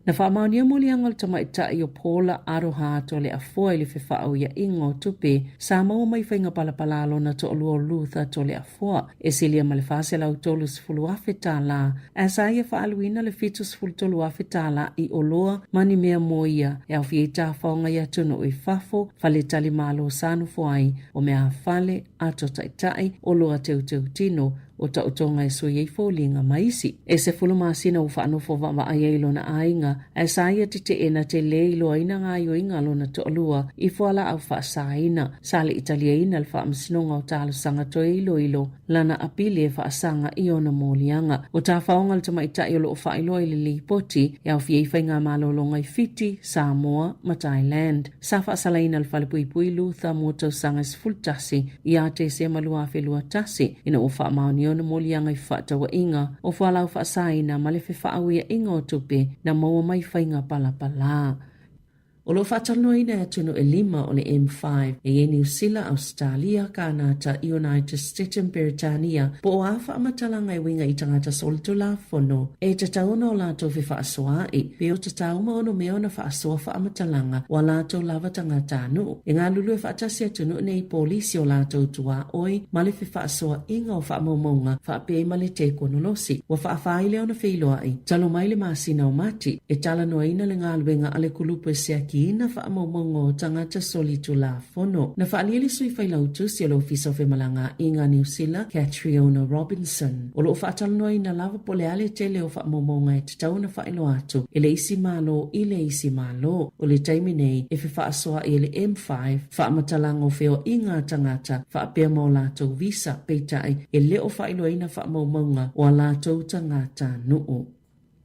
Na faamaonia moliaga o le tamaitai o Paula Aroha Toleafoa i le fefaauiaʻiga o tupe sa maua mai faiga palapala a lona toalua o Luther Toleafoa e silia ma le $430,000 tālā, ae sa ia faaaluina le $73,000 tālā i oloa ma ni mea mo ia e aofia ai tafaoga i atunuu i fafo, faletalimalo sa nofo ai, o meaafale, ato taitai, oloa teuteu tino, o taotoga e sui ai foliga ma isi. E 10 masina ua faanofo vaavaai ai lona aiga, ae sa ia teteena te lē iloaina gaoioiga a lona toalua i fualaau faasaina. Sa le i taliaina le Faamasinoga o Talosaga toe iloilo lana apili e faasaga i ona moliaga. O tafaoga le tamaitai o lo o faailoa i le lipoti e aofia ai faigamalologa i Fiti, Samoa ma Thailand. Sa faasalaina le falepuipui Luther mo tausaga e 11 ia Tesema 2021 ina ua faamaonia ona moliaga i fefaatauaiga o fualaau faasaina ma le fefaauiaʻiga o tupe na maua mai faiga palapala. O lo o faatalanoaina e atunuu e lima o le M5 e i ai Niu Sila, Ausetalia, Kānata, United States ma Peretania po o a faamatalaga e uiga i tagata solitulafono e tatau ona o latou fefaasoaai pe o tatau ma ono mea ona faasoa faamatalaga o a latou lava tagatanuu. E galulue faatasi atunuu nei i polisi o latou tuaoi ma le fefaasoaʻiga o faamaumauga faapea ai ma le tekonolosi. Ua faafa ai lea ona feiloai talu mai le masina o Mati e talanoaina le galuega a le kulupu e siakiina faamaumauga o tagata solitulafono. Na faaalia le sui failautusi o le Ofisa o Femalagaaiga a Niu Sila, Catriona Robinson, o lo o faatalanoaina lava po o le a le tele o faamaumauga e tatau ona faailoa atu e le isi Malo i le isi Malo. O le taimi nei, e fefaasoaʻi e le M5 faamatalaga o feoaiga a tagata faapea ma o latou visa, peitai, e le o faailoaina faamaumauga o a latou tagatanuu.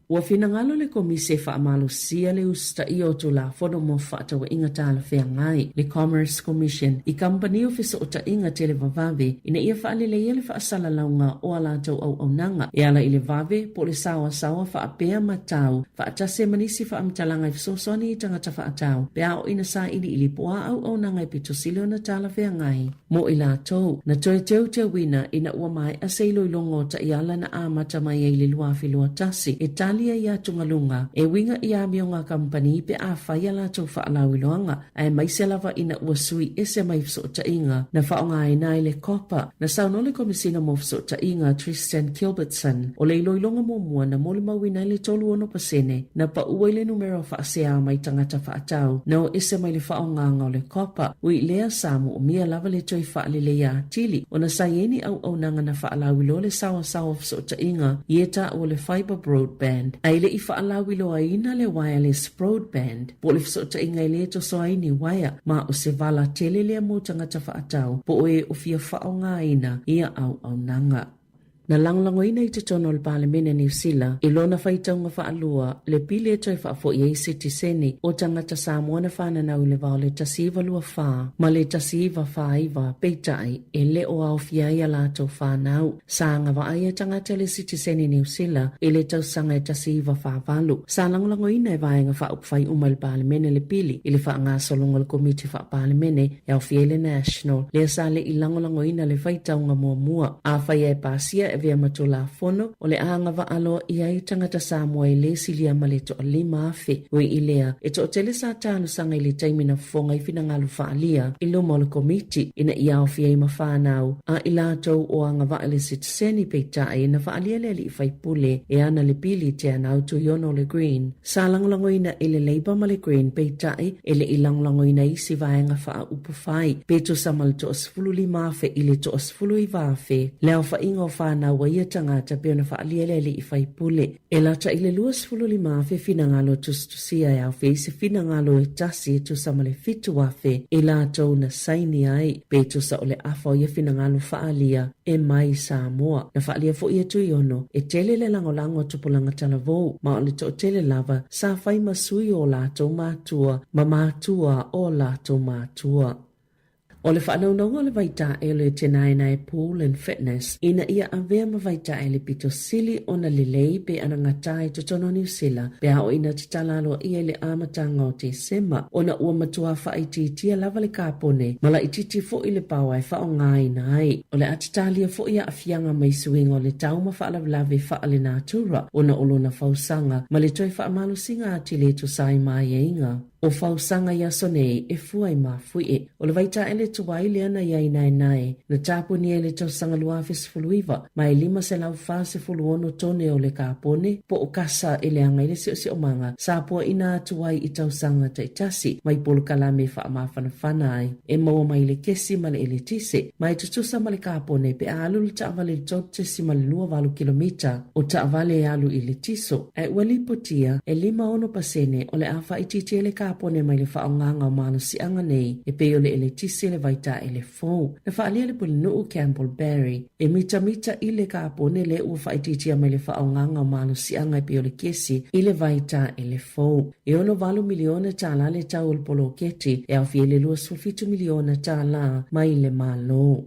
Ua finagalo le Komisi e faamalosia le usitaia o Tulafono mo Fefaatauaiga Talafeagai, le Commerce Commission, i kamupani o fesootaiga televavave ina ia faaleleia le faasalalauga o a latou auaunaga e ala i le vave po o le saoasaoa faapea ma tau faatasi ai ma nisi faamatalaga e fesoasoani i tagata faatau pe a oo ina sailiili po o a auaunaga e pito sili ona talafeagai mo i latou. Na toe teuteuina ina ua maea se iloiloga o taiala na amata mai ai i le 2021 e tali ai atugaluga e uiga i amioga a kamupani pe a fai a latou faalauiloaga aemaise lava ina ua sui ese mai fesootaiga na faaaogaina ai le copper. Na saunoa le Komesina mo Fesootaiga Tristan Gilbertson, o le iloiloga muamua na molimauina ai le 36 na pau ai le numera o faasea mai tagata faatau na o ese mai le faaaogaga o le copper. Ui i lea, sa moomia lava le toe faaleleia atili ona sa i ai ni auaunaga na faalauiloa le saoasaoa o fesootaiga i e taua o le fiber broadband, ae le i faalauiloaina le wireless broadband. Po o le fesootaiga e lē toso ai ni uaea, ma o se vala tele lea mo tagata faatau po o e o fia faaaogaina ia auaunaga. Na lagolagoina i totonu o le Palemene Niu Sila i lona faitauga faalua le pili e toe faafo'i ai sitiseni o tagata Samoa na fananau i le va o le 1924 ma le 1949, peitai e le o aofia ai a latou fanau. Sa agavaa ia tagata i le sitiseni Niu Sila i le tausaga e 1948. Sa lagolagoina e Vaega Faaupufai uma i le Palemene le pili i le faagasologa o le Komiti Faa-Palemene e aofia ai le National, lea sa le i lagolagoina le faitauga muamua. Afai e pasia e avea ma Tulafono, o le a agavaa loa i ai tagata Samoa e lē silia ma le toa-5,000. Ui i lea, e toatele sa talosaga i le taimi na fofoga ai finagalo faaalia i luma o le Komiti ina ia aofia ai ma fanau a i latou o agavaa i le sitiseni peitai na faaalia le alii faipule e ana le pili Teanau Tuiono o le Green. Sa lagolagoina e le Labour ma le Green peitai e le i lagolagoina isi vaega faaupufai pe tusa ma le toa-15,000 i le toa-19,000 le aofaiga o fanau a ia tagata pei ona faaalia le alii faipule. E lata i le 25,000 finagalo tusitusia e aofia ai se finagalo e tasi e tusa ma le 7,000 i latou na saini ai, pe tusa o le afa o ia finagalo faaalia e mai Samoa. Na faaalia foi e Tuiono, e tele le lagolago a tupulaga talavou, ma o le toatele lava sa fai ma sui o latou matua ma matua o latou matua. O le faanaunauga o le vaitaele Tenaenae Pool and Fitness ina ia avea ma vaitaele pito sili ona lelei pe anagata i totonu o Niu Sila pe a oo ina tatala aloaia i le amataga o Tesema ona ua matua faaitiitia lava le kapone ma laitiiti foi le paoa e faaaogaina ai. O le a tatalia foi aafiaga mai suiga o le tau ma faalavelave faalenatura ona o lona fausaga ma le toe faamalosiga atili e tusa ai ma aiaiga. O fausaga i aso nei e fua i mafuie. O le vaitaele tuai lea na i ai naenae, na tapunia i le tausaga 2019, ma e 546 tone o le kapone, po o kasa e leaga i le siosiomaga, sa puaina atu ai i tausaga taitasi mai polokalame e faamafanafana ai, e maua mai le kesi ma le eletise, ma e tutusa ma le kapone pe a alu le taavale i le 3.28 kilomita o taavale e alu i le tiso. Ae ua lipotia, e 56 pasene o le a faaitiitia le kapone mai le faaaogaga o malosiaga nei e pei o le eletise le vaitaele fou. Na faaalia le pulenuu Campbell Barry e mitamita i le kapone lea ua faaitiitia mai le faaaogaga o malosiaga e pei o le kesi i le vaitaele fou. E $68 miliona tala le tau o le poloketi e aofia i le $27 miliona tala mai le Malo.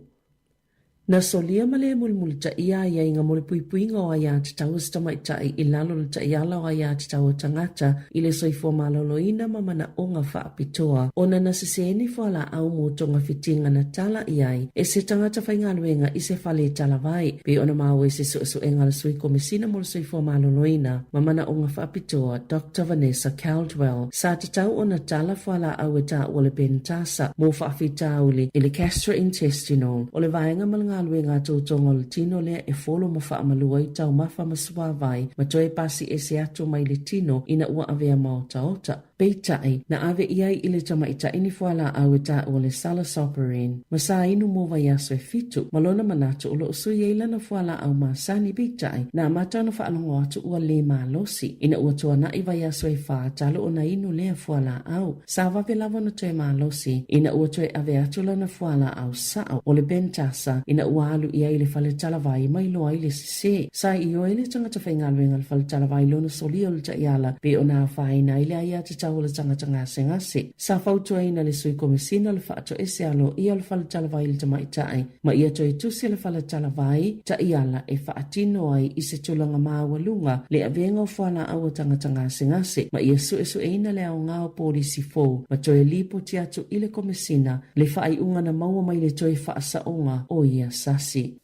Na solia ma le mulimulitaia aiaiga mo le puipuiga o aiatatau a se tamaitai i lalo o le taiala o aiatatau a tagata i le soifua maloloina ma manaoga faapitoa ona na sese ni fualaau mo togafitiga na tala i ai e se tagata faigaluega i se fale talavai pei ona maua i se suesuega a le Sui Komesina mo le Soifua Maloloina ma Manaoga Faapitoa Doctor Vanessa Caldwell. Sa tatau ona tala fualaau e taua le Pentasa mo faafitauli i le gastrointestinal o le vaega ma le galuega a toutoga o le tino lea e folo ma faamalua ai taumafa ma suavai ma toe pasi ese atu mai le tino ina ua avea maotaota. Peitai, na ave i ai i le tamaitai ni fualaau e taua le Salazopyrin ma sa inu mo vaiaso e fitu, ma lona manatu o lo o sui ai lana fualaau masani. Peitai, na amata ona faalogo atu ua lē malosi ina ua tuanaʻi vaiaso e fa talu ona inu lea fualaau. Sa vave lava ona toe malosi ina ua toe ave atu lana fualaau sao o le Pentasa ina ua alu i ai i le fale talavai ma iloa ai le Se, sa ioe le tagata faigaluega o le fale talavai lona solia o le taiala pei ona afaina ai le aiatatau o le tagata gasegase. Sa fautuaina le Sui Komesina o le Faatoese Aloaia o le Fale Talavai i le Tamaitai ma ia toe tusi le fale talavai taiala e faatino ai i se tulaga maualuga le avega o fualaau a tagata gasegase ma ia suesueina le aoga o polisi fou ma toe lipoti atu i le Komesina le faaiuga na maua mai le toe faasaoga o ia sasi.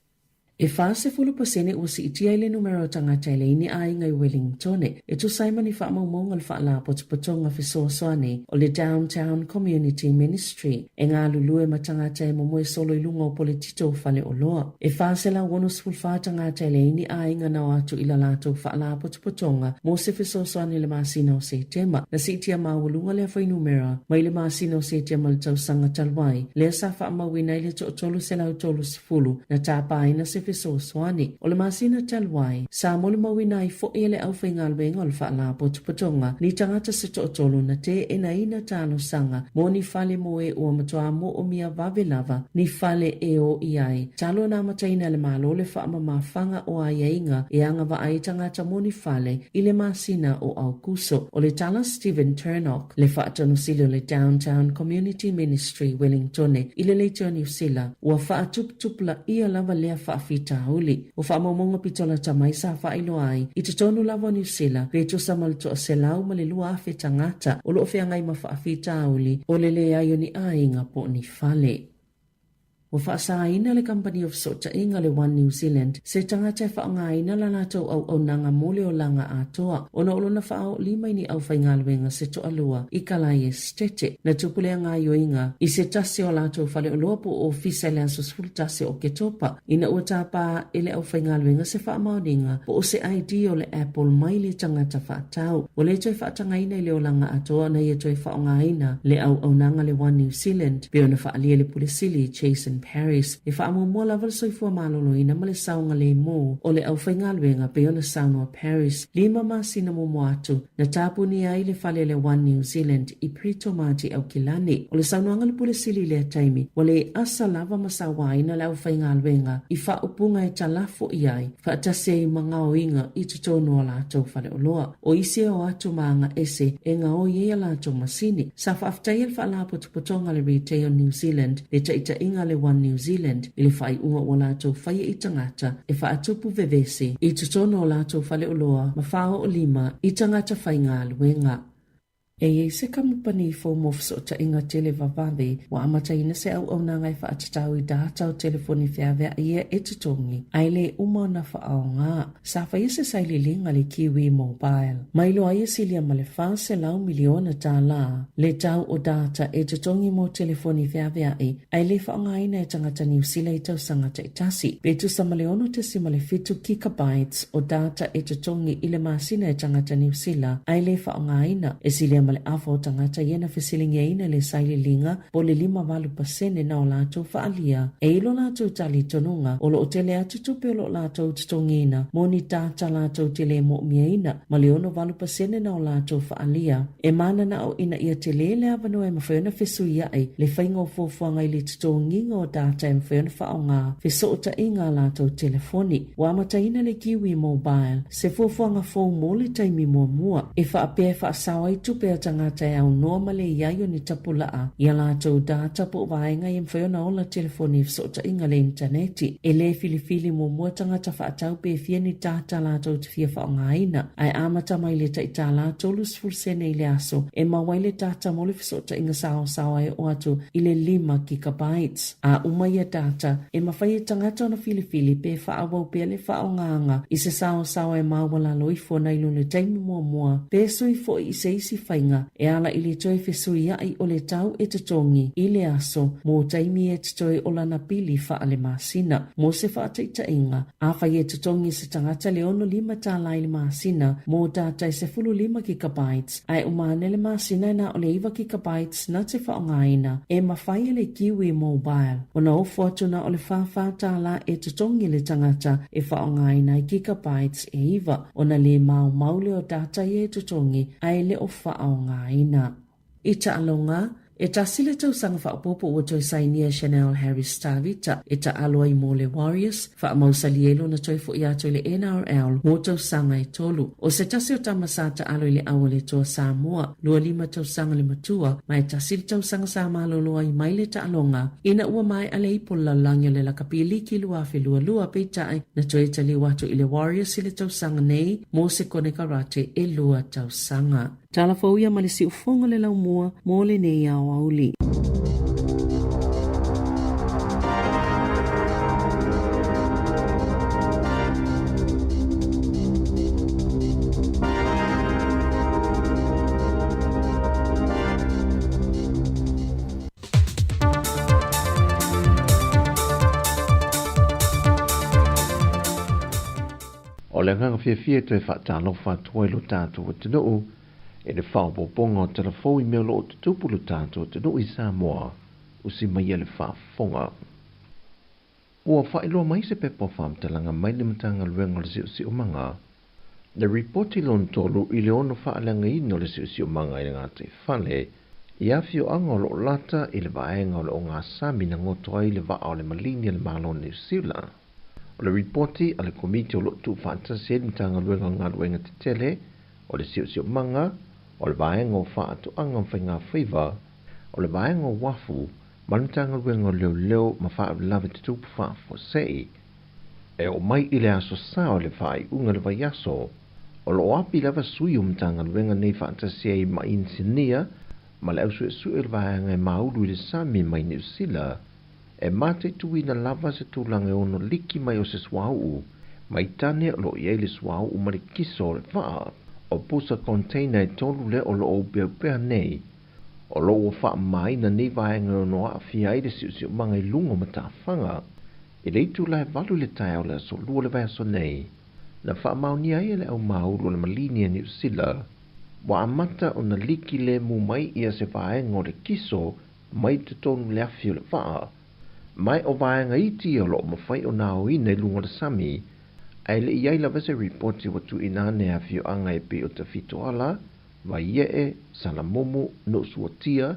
E 40% ua siitia ai le numera o tagata e leai ni aiga i Wellingtone, e tusa ai ma ni faamaumauga o le Faalapotopotoga Fesoasoani o le Downtown Community Ministry e galulue ma tagata e momoe solo i luga o poletito o faleoloa. E 464 tagata e leai ni aiga na o atu i la latou faalapotopotoga mo se fesoasoani i le masina o Setema. Na siitia maualuga lea fuainumera mai le masina o Setema i le tausaga talu ai, lea sa faamauina ai le toa-330. 10 na tāpāina se fesoasoani. O le masina talu ai, sa molimauina ai foi e le aufaigaluega o le Faalapotopotoga ni tagata se toatolu na teenaina talosaga mo ni fale moe ua matua moomia vave lava ni fale e o i ai. Talu ona amataina e le Malo le faamamafaga o aiaiga e agavaa ai tagata mo ni fale i le masina o Aokuso. O le tala Stephen Turnock, le Faatonusili o le Downtown Community Ministry Wellingtone i le Leitio Niu Sila, ua faatuputupulaia lava lea faafitauli. O faamaumauga pito lata mai sa faailoa ai i totonu lava o Niu Sila pe tusa ma le 102,000 tagata o lo o feagai ma faafitauli o le leai o ni aiga po o ni fale. Ua faasaina le kamupani o fesootaiga le One New Zealand se tagata e faaaogaina la latou auaunaga mo le olaga atoa ona o lona faaoolima i ni aufaigaluega se toalua i Kalai Esetete. Na tupu lea gaoioiga i se tasi o a latou faleoloa po o ofisa i le aso 11 o Oketopa ina ua tapa e le aufaigaluega se faamaoniga po o se ID o le Apple mai le tagata faatau. Ua le toe faatagaina i le olaga atoa ona ia toe faaaogaina le auaunaga le One New Zealand pei ona faaalia e le Pule Sili Jason. Paris. E faamuamua lava le soifua maloloina ma le saogalemu o le aufaigaluega pei ona saunoa Paris. Lima masina muamua atu na tapunia ai le fale le One New Zealand i Britomart i Aukilani. O le saunoaga a le Pule Sili i lea taimi, ua le asa lava ma sauaina le aufaigaluega i faaupuga e talafo i ai faatasi ai ma gaoiga i totonu o a latou faleoloa. O isi e o atu ma aga ese e gaoi ai a latou masini. Sa faafetaia le Faalapotopotoga a le Retail New Zealand le taitaiga a le One New Zealand i le faaiuga ua latou faia i tagata e faatupu vevesi i totonu o latou faleoloa ma faaoolima i tagata faigaluega. E i ai se kamupani fou mo fesootaiga tele vavave ua amataina se auaunaga e faatatau i data o telefoni feaveai ia e totogi ae le uma ona faaaoga. Sa faia se sailiiliga le Kiwi Mobile. Mailoa ai e silia ma le $400 miliona tālā le tau o data e totogi mo telefoni feaveai ae le faaaogaina e tagata Niu Sila i tausaga taitasi. Pe tusa ma le 6.7 gigabytes o data e totogi i le masina e tagata Niu Sila ae le faaaogaina, e silia ma le afa o tagata ia na fesiligiaina le sailiiliga po o le 58% na o latou faaalia. E i lo latou talitonuga, o lo o tele atu tupe o lo o latou totogiina mo ni data latou te le mo'omiaina ma le 68% na o latou faaalia. E mananao ina ia tele le avanoa e mafai ona fesuia'i le faiga o fuafuaga i le totogiga o data e mafai ona faaaoga fesootaiga a latou telefoni. Ua amataina le Kiwi Mobile, se fuafuaga fou mo le taimi muamua, e faapea e faasao ai tupe a tagata e aunoa ma le i ai o ni tapulaa i a latou data po o vaega e mafai ona ola telefoni i fesootaiga le initaneti. E le filifili muamua tagata faatau pe fia ni data latou te fia faaaogaina, ae amata mai le tai tālā 30 sene i le aso e maua ai le data mo le fesootaiga saosaoa e oo atu i le 5 gigabytes. A uma ia data, e mafai e tagata ona filifili pe faaauau pea le faaaogaga i se saosaoa e maualalo ifo nai lo le taimi muamua, pe sui foi i se isi faiga e ala i le toe fesuia'i o le tau e totogi i le aso mo taimi e totoe o lana pili faalemasina. Mo se faataitaiga, afai e totogi se tagata le 65 tālā i le masina mō data e 15 gigabytes, ae uma ane le masina e na o le 9 gigabytes na te faaaogaina, e mafai e le Kiwi Mobile ona ofo atu na o le 44 tālā e totogi le tagata e faaaogaina ai gigabytes e 9, ona le maumau lea o data ia e totogi ae le o faaaogaina. I taaloga, e tasi le tausaga faaopoopo ua toe sainia e Chanel Harris Tavita e taalo ai mo le Warriors, faamausali ai lona toe fo'i atu i le NRL mo tausaga e tolu. O se tasi o tama sa taalo i le au a le Toa Samoa, 25 tausaga le matua, ma e tasi le tausaga sa malolo ai mai le taaloga ina ua maea le ipu o le lalolagi o le lakapi liki 2022, peitai na toe taliu atu i le Warriors i le tausaga nei mo se konekarate e lua tausaga. Tala fou ia ma le siufofoga le laumua mo lenei aoauli. O le agaga fiafia e toe faatalofa atu ai lo tatou atunuu i le faaopoopoga o tala fou i mea o lo o tutupu lo tatou atunuu i Samoa, usi mai ia le faafofoga. Ua faailoa mai se pepa o faamatalaga mai le Matagaluega o le Siosiomaga, le ripoti lona tolu i le ono faaleagaina o le siosiomaga i le gataifale i afioaga o lo o lata i le vaega o le ogasami na goto ai le vaa o le maligi a le Malo o Niu Sila. O le ripoti a le Komiti o lo o tuufaatasi ai le Matagaluega o Galuega Tetele o le Siosiomaga, o le Vaega o Faatoaga ma Faigafaiva, o le Vaega o Uafu ma le Matagaluega o Leoleo ma Faalavelave Tutupu Faafuasei, e oo mai i le aso Sa o le faaiuga o le vaiaso, o lo o api lava sui o Matagaluega nei faatasi ai ma inisinia ma le ausuesue o le vaega e maulu i le sami mai Niu Sila, e mataituina lava se tulaga e ono liki mai o se suauu mai tane o lo o i ai le suauu ma le kiso o le vaa. O pusa container e tolu lea o lo o upeaupea nei, o lo o ua faamamaina nei vaega e ono aafia ai le siosiomaga i luga o matafaga. I le itula e valu i le taeao o le aso Lua o le vaiaso nei, na faamaonia ai e le aumaulu o le maligi a Niu Sila, ua amata ona liki lemu mai ia se vaega o le kiso mai totonu le afi o le vaa. Ma o vaega iti ia o lo o mafai ona aoina i luga o le sami, ae le i i ai lava se ripoti ua tuuina ane e afioaga e pei o Tafitoala, Vaiee, Salamumu, Nuusuatia,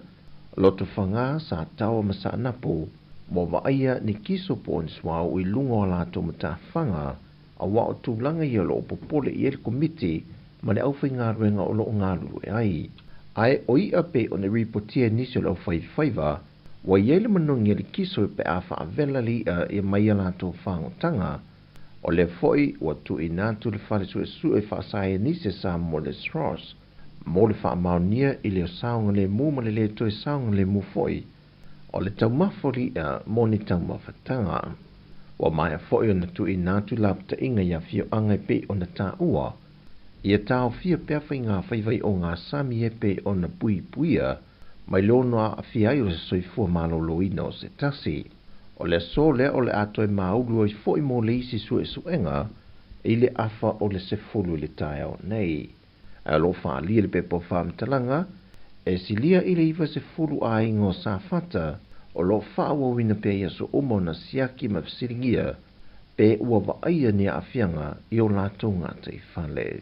Lotofaga, Sataoa ma Saanapu, ua vaaia ni kiso po o ni suauu i luga o a latou matafaga, aua o tulaga ia o lo o popole i ai le Komiti ma le aufaigaluega o lo o galulue ai. Ae o i'a pei ona ripotia e nisi o le aufaifaiva, ua i ai le manogi a le kiso pe a faavela le i'a ia mai a latou fagotaga. O lea foi ua tuuina atu le Fale Suesue Faasaienisi a Samoa i le SROS mo le faamaonia i le saogalemu ma le lē toe saogalemu foi o le taumafa o le i'a mo ni taumafataga. Ua maea foi ona tuuina atu lapataiga i afioaga e pei ona taua, ia taofia pea faigafaiva i ogasami e pei ona puipuia mai le ono aafia ai o se soifua maloloina o se tasi. O le aso lea o le a toe māulu ai foi mo le isi suesuega i le afa o le 10 i le taeao nei. Ae o lo o faaalia le pepa o faamatalaga, e silia i le 90 aiga o Safata o lo o faaauauina pea i aso uma ona siaki ma fesiligia pe ua vaaia ni aafiaga i o latou gataifale.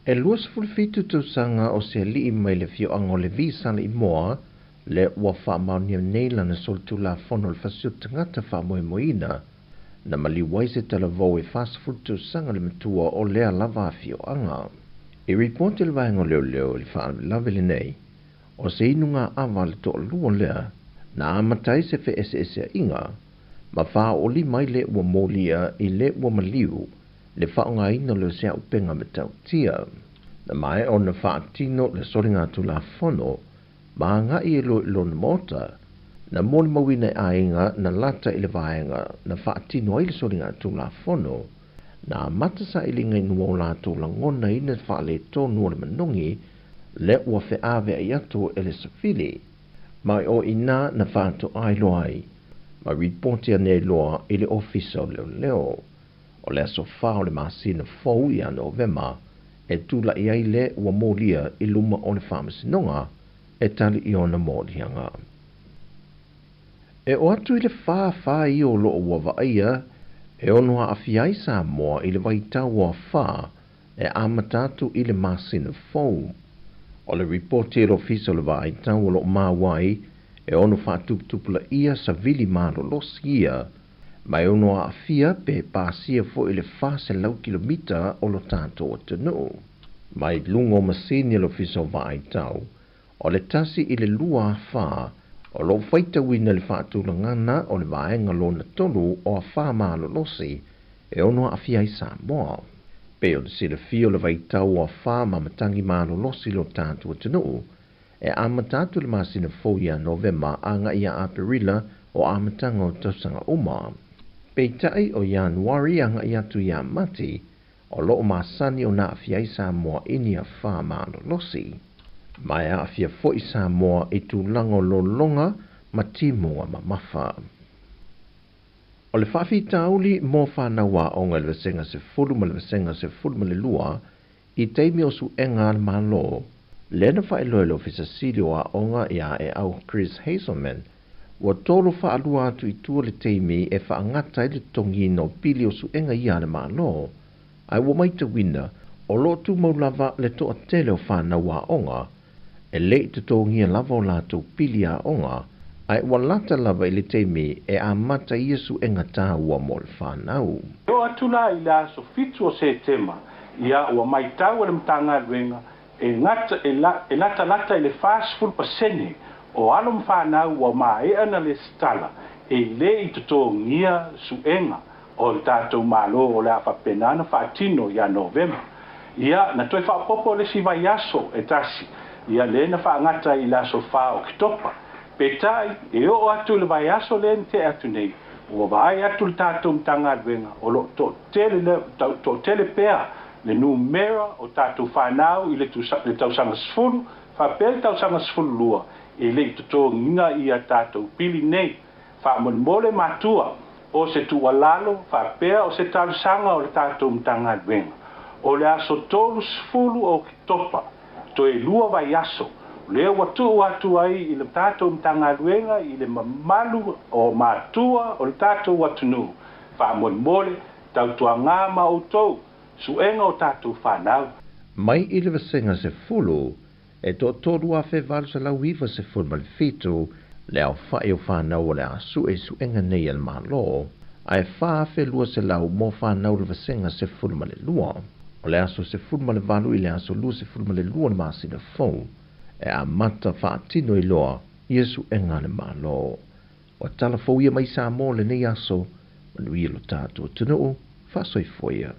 E 27 tausaga o se alii mai le afioaga o Levi Saleimoa lea ua faamaonia nei lana solitulafono o le fasi o tagata faamoemoeina na maliu ai se talavou e 40 tausaga le matua o lea lava afioaga. I ripoti a le Vaega o Leoleo i le faalavelave lenei, o se inuga ava a le toalua lea na amata ai se feeseeseaiga ma faaoolima ai le ua molia i le ua maliu le faaaogaina o le seaupega matautia. Na maea ona faatino le soligatulafono ma agai e loa i lona maota, na molimauina e aiga na lata i le vaega na faatino ai le soligatulafono, na amata sailiga ina ua o latou lagonaina le faaletonu o le manogi lea ua feaveai atu e le safili, ma o i ina na faatoa iloa ai ma ripoti ane ai loa i le Ofisa o Leoleo. O le aso 4 o le masina fou ia Novema e tula'i ai le ua molia i luma o le Faamasinoga e tali i ona moliaga. E oo atu i le 4 ia o lo o ua vaaia e ono aafia ai Samoa i le vaitau o afa e amata atu i le masina fou. O le ripoti a le Ofisa o le Vaai Tau o lo o maua ai e ono faatuputupulaia savili malolosi ia ma e ono aafia pe pasia foi le 400 kilomita o lo tatou atunuu. Mai luga o masini a le Ofisa o Vaai Tau, o le 1 i le 2 afa o lo o faitauina le faatulagana o le vaega lona tolu o afa malolosi e ono aafia ai Samoa. Pei ona silafia o le vaitau o afa ma matagi malolosi lo tatou atunuu, e amata atu i le masina fou ia Novema agai ia Aperila o amataga o tausaga uma. Peitai o Ianuari agai atu ia Mati, o lo o masani ona aafia ai Samoa i ni afa malolosi. Ma e aafia foi Samoa i tulaga o lologa ma timuga mamafa. O le faafitauli mo fanau aoga i le Vasega 10 ma le Vasega 12 i taimi o suega a le Malo, lea na faailoa e le Ofisa Sili o Aoga ia Eau Chris Hazelman, ua tolu faalua atu i tua le taimi e faagata ai le totogiina o pili o suega ia a le Malo, ae ua matauina o lo o tumau lava le toatele o fanau aoga e le i totogia lava o latou pili aoga, ae ua lata lava i le taimi e amata ai ia suega taua mo le fanau. E oo atu la i le aso 7 o Setema, ia ua matau e le Matagaluega e gata e e latalata i le 40% o alo ma fanau ua maea na lesitala e le i totogia suega o le tatou Malo o le a faapena ona faatino ia Novema. Ia, na toe faaopoopo le isi vaiaso e tasi, ia lea na faagata ai i le aso 4 o Oketopa. Peitai, e oo atu i le vaiaso lea na tea atu nei, ua vaai atu le tatou Matagaluega o lo o toatele le, toatele pea le numera o tatou fanau i le le tausaga 10 faapea le tausaga 12 e le i totogiina ia tatou pili nei. Faamolemole matua, o se tuualalo faapea o se talosaga o le tatou Matagaluega, o le aso 30 o Oketopa, toe lua vaiaso, Lea ua tuu atu ai i le tatou Matagaluega i le mamalu o matua o le tatou atunuu, faamolemole, tautuagā ma outou suega o tatou fanau. Mai i le Vasega 10, e 103,897 le aofa'i o fanau o le a su'e i su'ega nei a le Malo, ae 4,200 mo fanau o le Vasega 12. O le aso 18 i le aso 22 o le masina fou e amata fa'atino ai loa ia su'ega a le Malo. O tala fou ia mai Samoa i lenei aso, manuia lo tatou atunuu, fa'asoifua ia.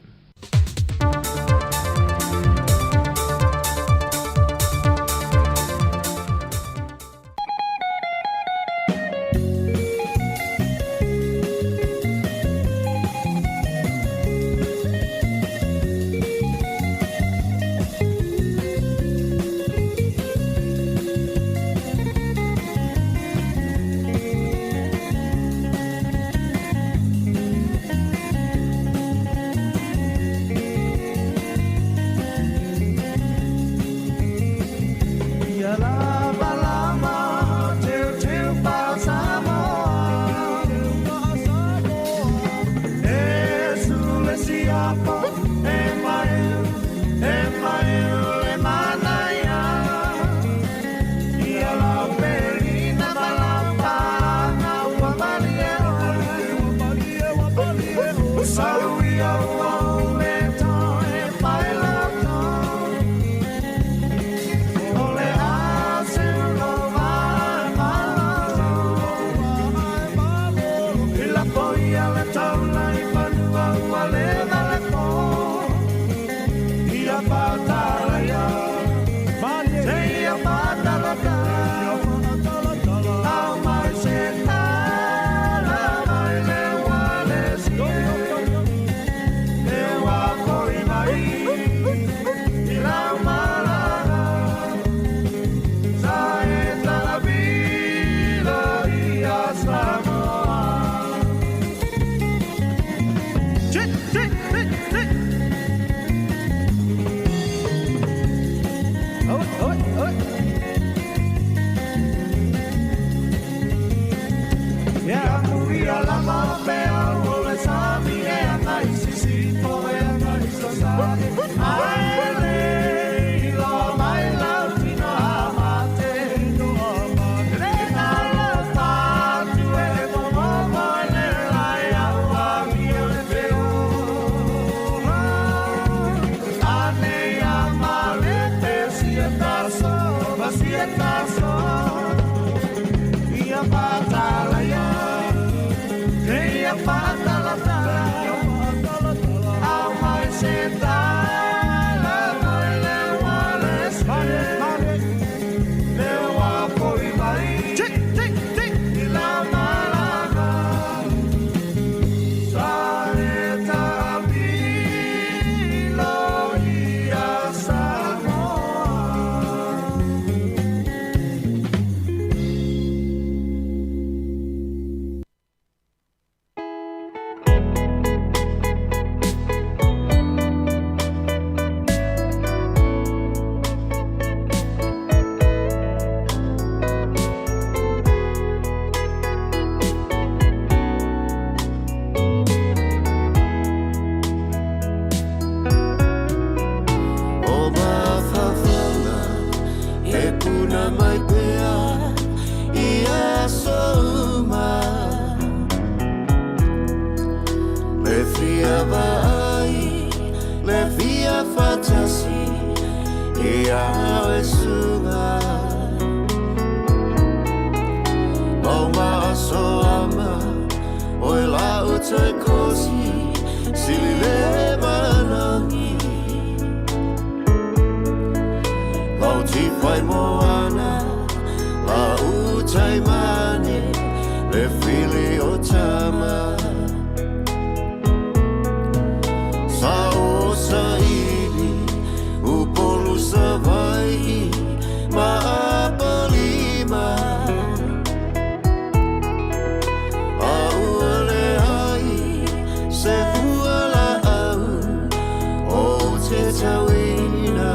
O mafaufauga e puna mai pea i aso uma. Le fia vaai, le fia faatasi ia oe suga. Mau ma aso ama, oe lau toe kosi, sili le managi. Lau tiwhai moana, la utai mane, le fili o tama. Sa o sa ili, Upolu Savaii, ma Apolima. A ua leai se fua laau o te tauina.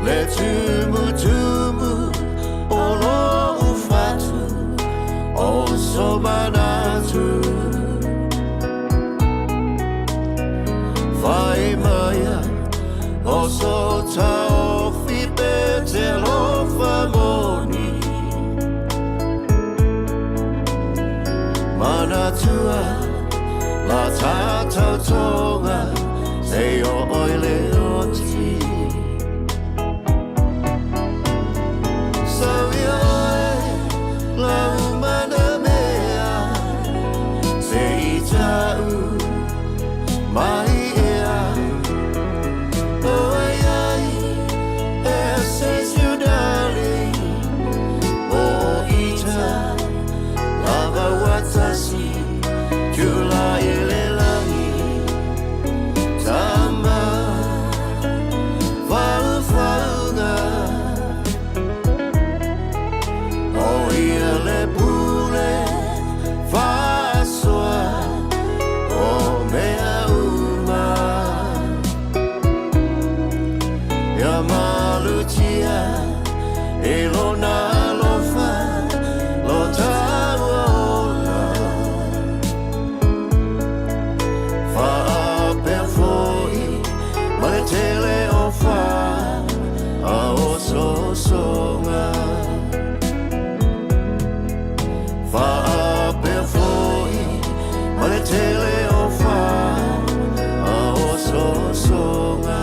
Le tumutumu o lo'u fatu o so manatu. Fai maia o so taofi pe te alofa moni. Manatua la tātautoga se o oi le oti. Sau ia oe la umana mea se i ta'u mai ea. O ai ai e se siudali o ita lava watasi tula i le lagi tama faufauga. O ia le pule faasoa o mea uma. Ia malutia e lona alofa lo taua ola. Faapea fo'i ma le tele o fa a ososoga. Faapea fo'i ma le tele o fa a ososoga.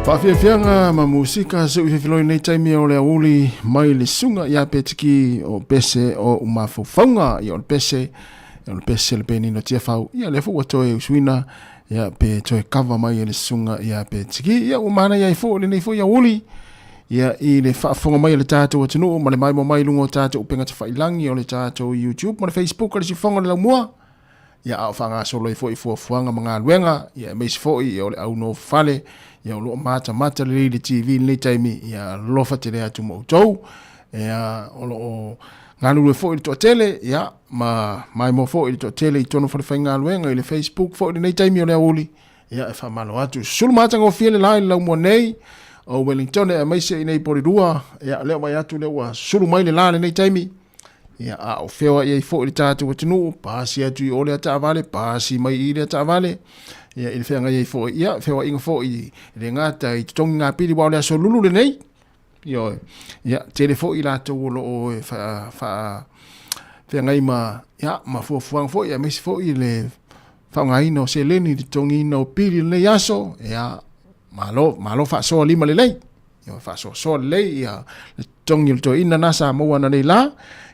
Faafiafiaga ma musika se ui fefiloi nei taimi o le auli mai le suga ia petiki o pese o umafaufauga ia o le pese o le pese le penino tiafau ia le fu ua toe usuina ia pe toe kava mai e le suga ia petiki ia ua manaia ai foi lenei foi auli ia i le faafofoga mai a le tatou atunuu ma le maimoa mai i luga o tatou upega tafailagi o le tatou YouTube ma le Facebook o le Sifoga o le Laumua ia a o faagasolo ai foi fuafuaga ma galuega ia aemaise foi ia o le au nofofale ia o lo o matamata lelei i le TV i lenei taimi ia alofa tele atu ma outou ia o lo o galulue foi le toatele ia ma maimoa foi le toatele i totonu o falefaigaluega i le Facebook foi i lenei taimi o le aoauli ia e faamalo atu sulu matagofie le la i le laumua nei o Wellington aemaise i nei Porirua ia lea vai atu lea ua sulu mai le la lenei taimi ia a o feoai ai foi le tatou atunuu pasi atu i o lea taavale pasi mai i lea taavale ia i le feagai ai foi ia feoaiga foi i le gata i totogi ngā pili wa o le aso lulu lenei Ioe. Ia, tele foi i latou o lo o e faa, faa feagai ma, ia, ma fuafuaga foi, aemaise foi le faaaogaina o seleni i le totogiina o pili i lenei aso, ia, malo, malo faasoa lima lelei. Ia, faasoasoa lelei, ia, le totogi o le toeaina na sa maua ananei la,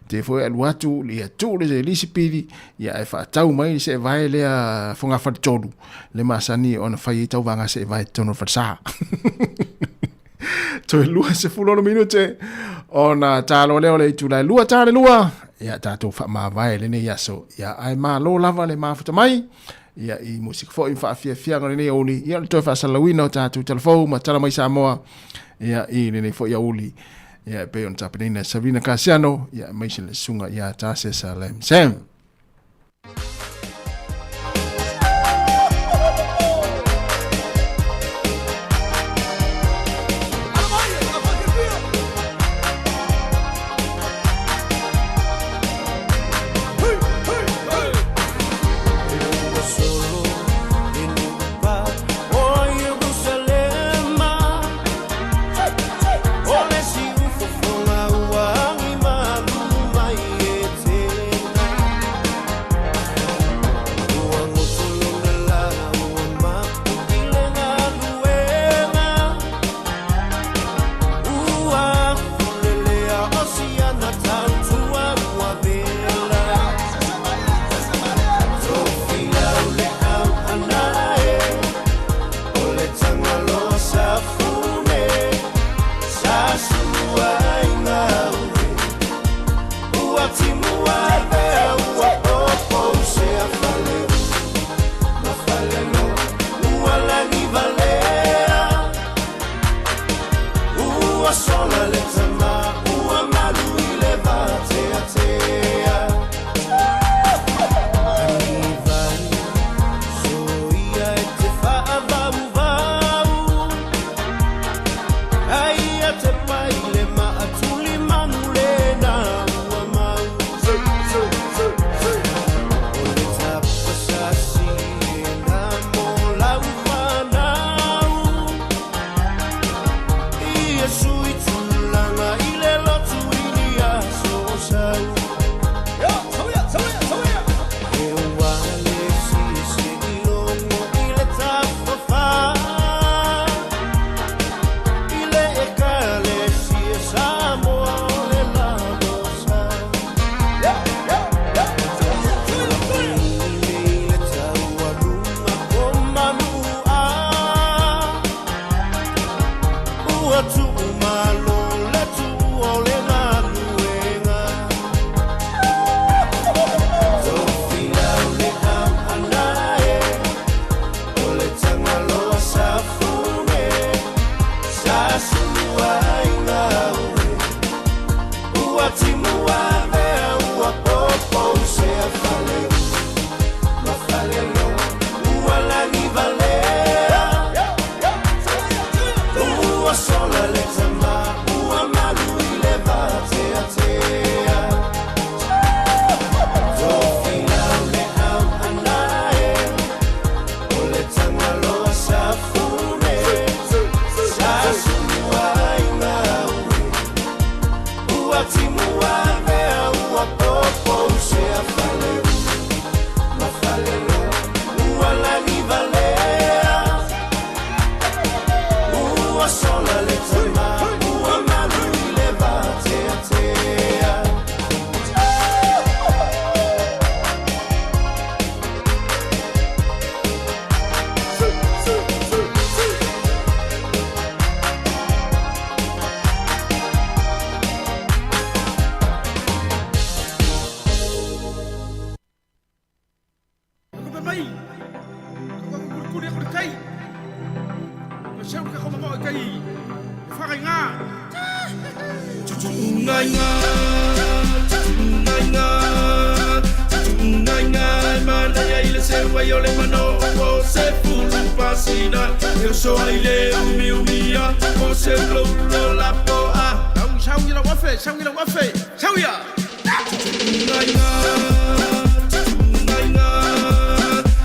te foi alu atu, ia tuu le lisi pili, ia ae faatau mai se vae lea fogafale tolu, le masani ona fai ai tauvaga seevae i totonu o le falesa. Toe 26 minute ona talo lea o le itula e 2 ta le 2 ia tatou faamavae lenei aso ia ae malo lava le mafuta mai ia i musika foi ma faafiafiaga o lenei aoauli ia o le toe faasalalauina o tatou talafou ma tala mai Samoa ia i lenei foi aoauli ia e pei ona tapenaina e Sabrina Kasiano ia aemaise le susuga ia Tasesa Lam Sam. tai. Kulikuli aku le tai. Ma seu le kako mamao i tai. E whakaiga. Tutuunga tutuunga tutuunga manaia i le seu ai o le mano o se fulu pasina e oso ai le umiumia o se uloulo lapoa. Sau i lau afe, sau i lau afe, sau ia! Tutuunga tutuunga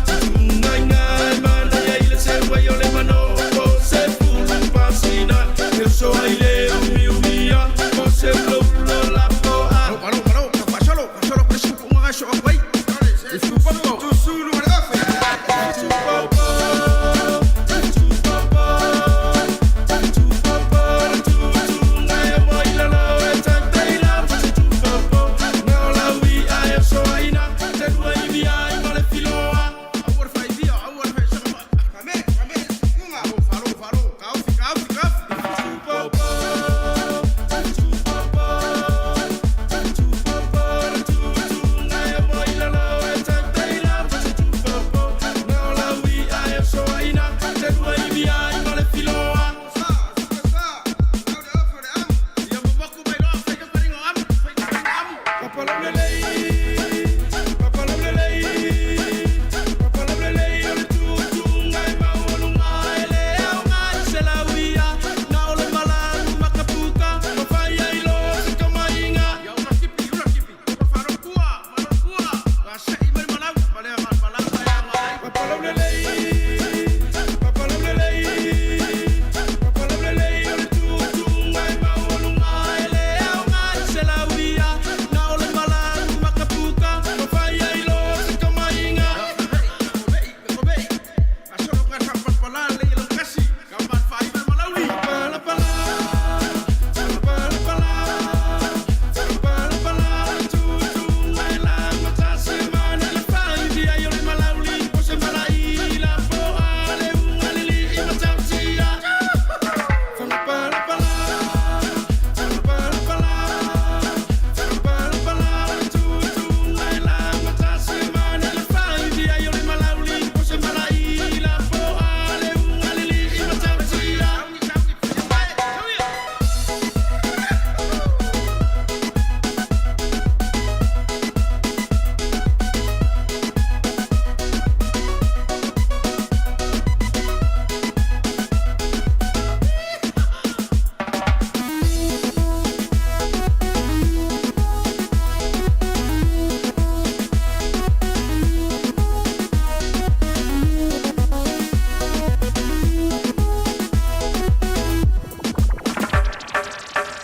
tutuunga manaia i le seu ai o le mano o se fulu pasina e oso ai le umiumia o se uloulo lapoa. Alo, alo, alo, fasolo, fasolo, presi unga gaso au ai. E fupapo. Tusulu ma le afe. Tutupapo, tutupapo, tutupapo, tutunga e moilalo e tateila. Tutupapo, ngaolaui a e soaina, te lua i via i ma le filoa. Aua le faivia, aua le faisaka. Kame, kame, unga. Alo, falo, falo, kaufi, kaufi, kaufi. Tutupapo, tutupapo, tutupapo, tutunga e moilalo e tateila. Tutupapo, ngaolaui a e soaina, te lua i via i ma le filoa. Sa, sa, sa. Au le afe o le amu. Ia mamaku mai loa, whaika paringa o amu, whaika paringa amu. Papalaulelei, papalaulelei, papalaulelei, o le tutuga e maualuga e le aoga i se lauia. Na o le malalu makapuka, ma fai ai loa se kamaiga. Ia ura kipi, ura kipi. Wharo kua, wharo kua. Ka sei mai malau, malea ma malau mai a mai. Papalaulelei, papalaulelei, papalaulelei, o le tutuga e maualuga e le aoga i se lauia. Na o le malalu makapuka, ma fai ai loa se kamaiga. Asolo ka sa palpala le i lau kasi. Ka matwhai mai malauli.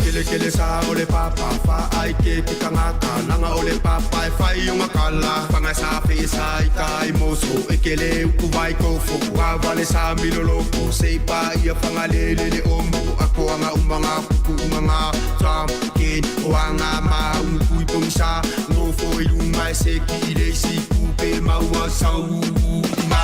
Kele kele sa o le papa fa ai ke ke tangata nanga o le papa e fai o makala fanga sa fe sa i tai moso e kele uku vai kofo wa vale sa miloloko se pa ia fanga le le le omo ako anga umanga kuku umanga tam ken o anga ma uku i pongisa ngofo i lunga e se ki le si kupe maua sau ma.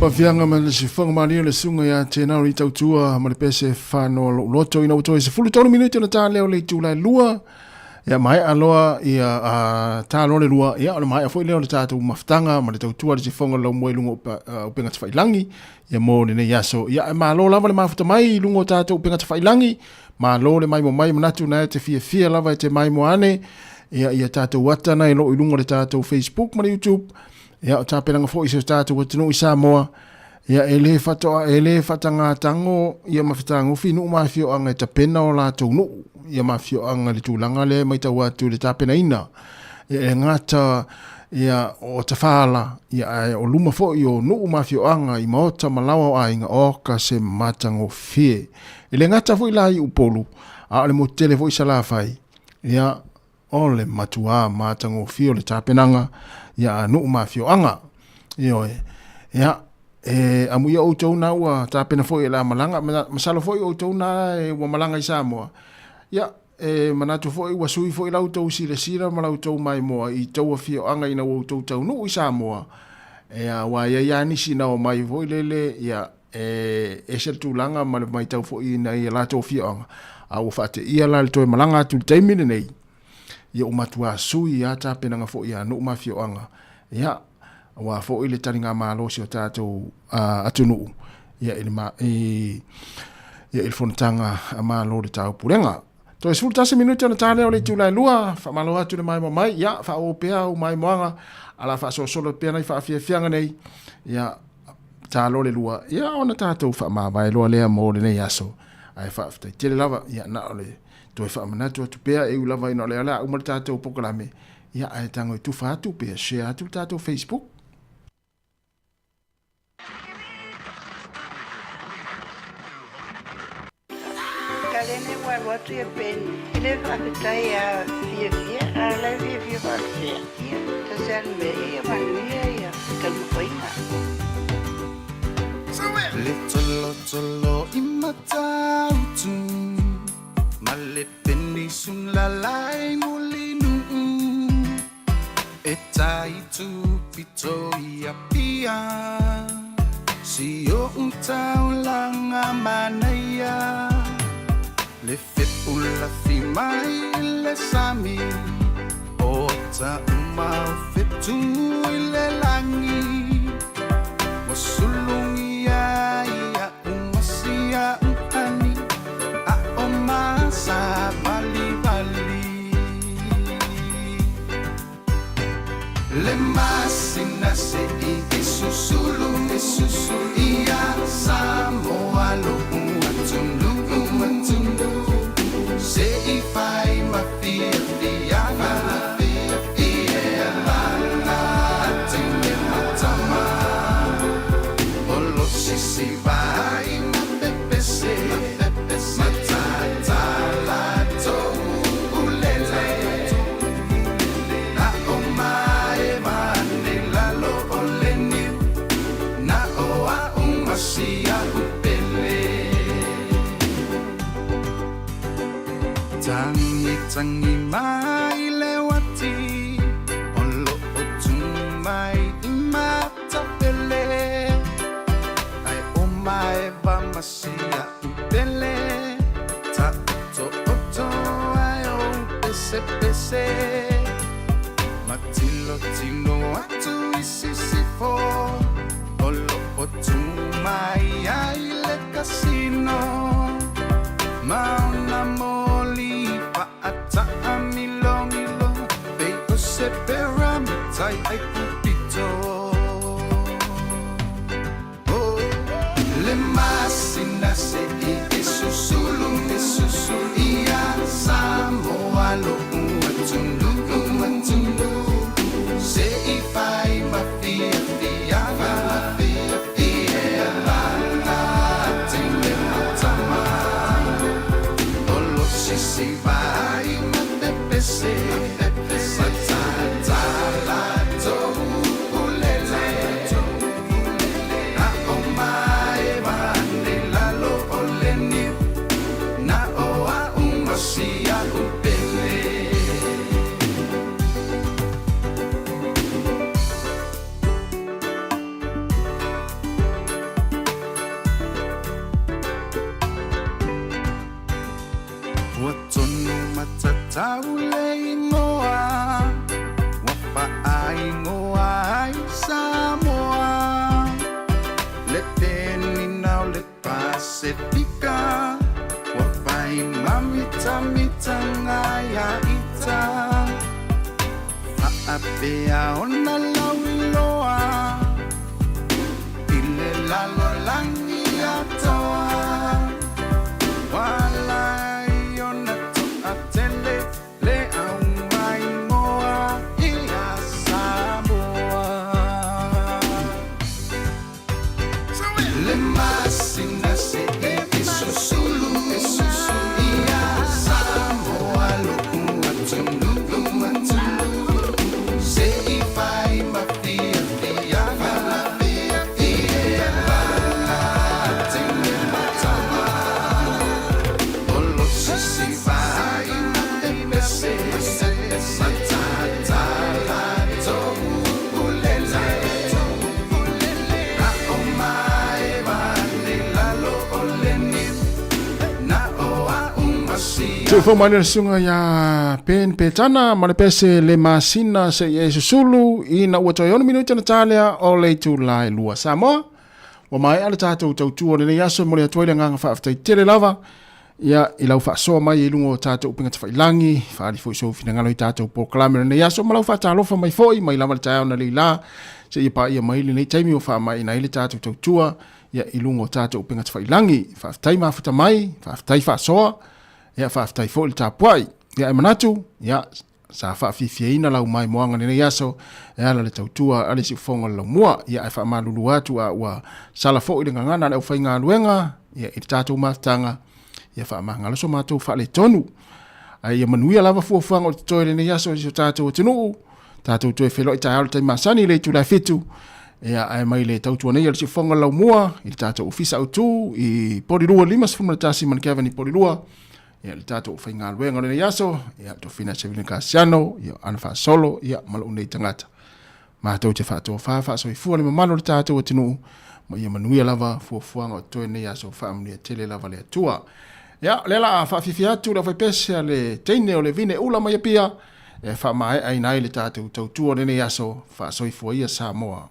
Pafiaga ma le sifoga malie le suga ia Tenaro i tautua ma le pese whanoa lou loto ina ua toe 13 minute ona tā lea o le itula e lua. Ia maea loa ia tā loa le lua, ia o le maea foi lea o le tātou mafutaga ma le tautua le sifoga lau mua i luga o upega tafailangi ia mo lenei aso. Ia e malo lava le mafuta mai i luga o tātou upega tafailangi, malo le maimoa mai manatu na e te fiafia lava e te maimoa ane ia ia tātou ata na e loo i luga o le tātou Facebook ma le YouTube. Ia, o tapenaga foi i si o tātou atunuu i Samoa, ia, e le whatoa, e le whatangātango ia mawhitagofi nuu ma afioaga e tapena o latou nuu, ia ma afioaga le tulaga lea e maitau atu i le tapenaina. Ia, e gata ia o tafala, ia ae o luma foi o nuu ma afioaga i maota ma laoa o aiga, oka se matagofie. E le gata foi la i Upolu, a o le motu tele foi i Salafai, ia, O le matuā matagofie o le tapenaga ia a nuu ma afioaga. Ioe. Ia, e amuia outou na ua tapena foi e le a malaga, masalo foi outou na e ua malaga i Samoa. Ia, e manatu foi ua sui foi la outou silasila ma la outou maimoa i tou afioaga ina ua outou taunuu i Samoa. Ia, aua e i ai lava nisi na omai foi lele, ia, e ese le tulaga ma le matau foi i nai a latou afioaga, a ua faateia la le toe malaga atu i le taimi lenei, ia ua matuā sui lava tapenaga foi a nuu ma afioaga, ia, aua foi le taligamalo o si o tatou atunuu, ia, i le, i, ia, i le fonotaga a Malo o le Taupulega. Toe 11 minute ona tā lea o le itula e lua, faamalo atu le maimoa mai, ia, faaauau pea au maimoaga, a la faasolosolo pea nai faafiafiaga nei, ia, tā loa le lua, ia, ona tatou faamavae loa lea mo lenei aso, ae faafetai tele lava, ia, na o le toe faamanatu atu pea, e ui lava ina o lea o le a uma le tatou polokalame, ia, ae tago e tufa atu pea, share atu le tatou Facebook. Kalene ua alu atu ia Penny. E le faafetai ia fiafia, a o la e fiafia faapea. Ia, tasi lava le mea, ia manuia ia taumafaiga. Le tolotolo i Matautu ma le penisula i Mulinuu E tai tupito i Apia Si o'u taulaga manaia Le fepulafi mai i le sami O ata uma o fetu i le lagi Ua sulugia ia uma si a'u ani A o masavalivali Le masina se'i e susulu e susulu Ia Samoa lo'u atunuu atunuu Se'i fai ma fiafiaga Ia lala teine ma tama O lo sisi vai ma pepese Matata latou ulele Na o maeva ane lalo o le niu Na o a'u ma si a'u pele Tangi tangi mai le uati O lo'o tu mai i Matapele Ae o maeva ma si a'u pele Taoto'oto ae o pesepese Matilotilo atu i sisifo O lo'o tu mai ai le kasino Ma ona moli fa'ataamilomilo Pei o se peramita i Aikupito Le masina se'i e susulu e susulu Ia Samoa lo'u atunuu atunuu Se'i fai ma fiafiaga Ia lala teine ma tama O lo sisi vai ma pepese Matata latou ulele Na o maeva ane lalo amataga ia ita Faapea ona lauiloa I le lalolagi atoa Ua ala ai ona toatele le aumaimoa ia Samoa. Le masina se e susulu ia Samoa lo'u atunuu se i fai ma fiafiaga tele matama Olo sisi vai ma te pese matatala to'ulele A'o mai vane lalo o le niu na o a'u masia Tuufou mai le susuga ia Ben Petana ma le pese le masina se i e susulu ina ua toe 6 minute na talea o le itula e 2. Samoa, ua maea le tatou tautua o lenei aso e momoli atu ai le agaga faafetai tele lava ia i lau faasoa mai i luga o tatou upega tafailangi, faaali foi sou finagalo i tatou polokalame o lenei aso ma lau faatalofa mai foi mai lava le taeao na leila seia paia mai lenei taimi ua faamaeaina ai le tatou tautua ia i luga o tatou upega tafailangi. Faafetai mafuta mai, faafetai faasoa, ia faafetai foi le tapuai. Ia e manatu, ia sa faafiafiaina lau maimoaga i lenei aso e ala le tautua a le siufofoga o le laumua. Ia ae faamalulu atu a ua sala foi le gagana a le aufaigaluega ia i le tatou mafutaga, ia faamagalo so matou faaletonu. Ae ia manuia lava fuafuaga o totoe i lenei aso i so tatou atunuu. Tatou toe feiloai taeao i le taimi masani i le itula e 7. Ia ae mai le tautua nei a le siufofoga o le laumua i le tatou ofisa autu i Polilua 51 Manukevani i Polilua. Ia le tatou faigaluega o lenei aso, ia Tofina Sevina Kasiano, ia Ana Faasolo, ia ma lou nei tagata. Matou te faatofa faasoifua le mamalu o le tatou atunuu, ma ia manuia lava fuafuaga o totoe lenei aso, faamanuia tele lava le Atua. Ia, o lea la a faafiafia atu le aufaipese a le teine o le vine ula mai Apia, e faamaeaina ai le tatou tautua o lenei aso, faasoifua ia Samoa.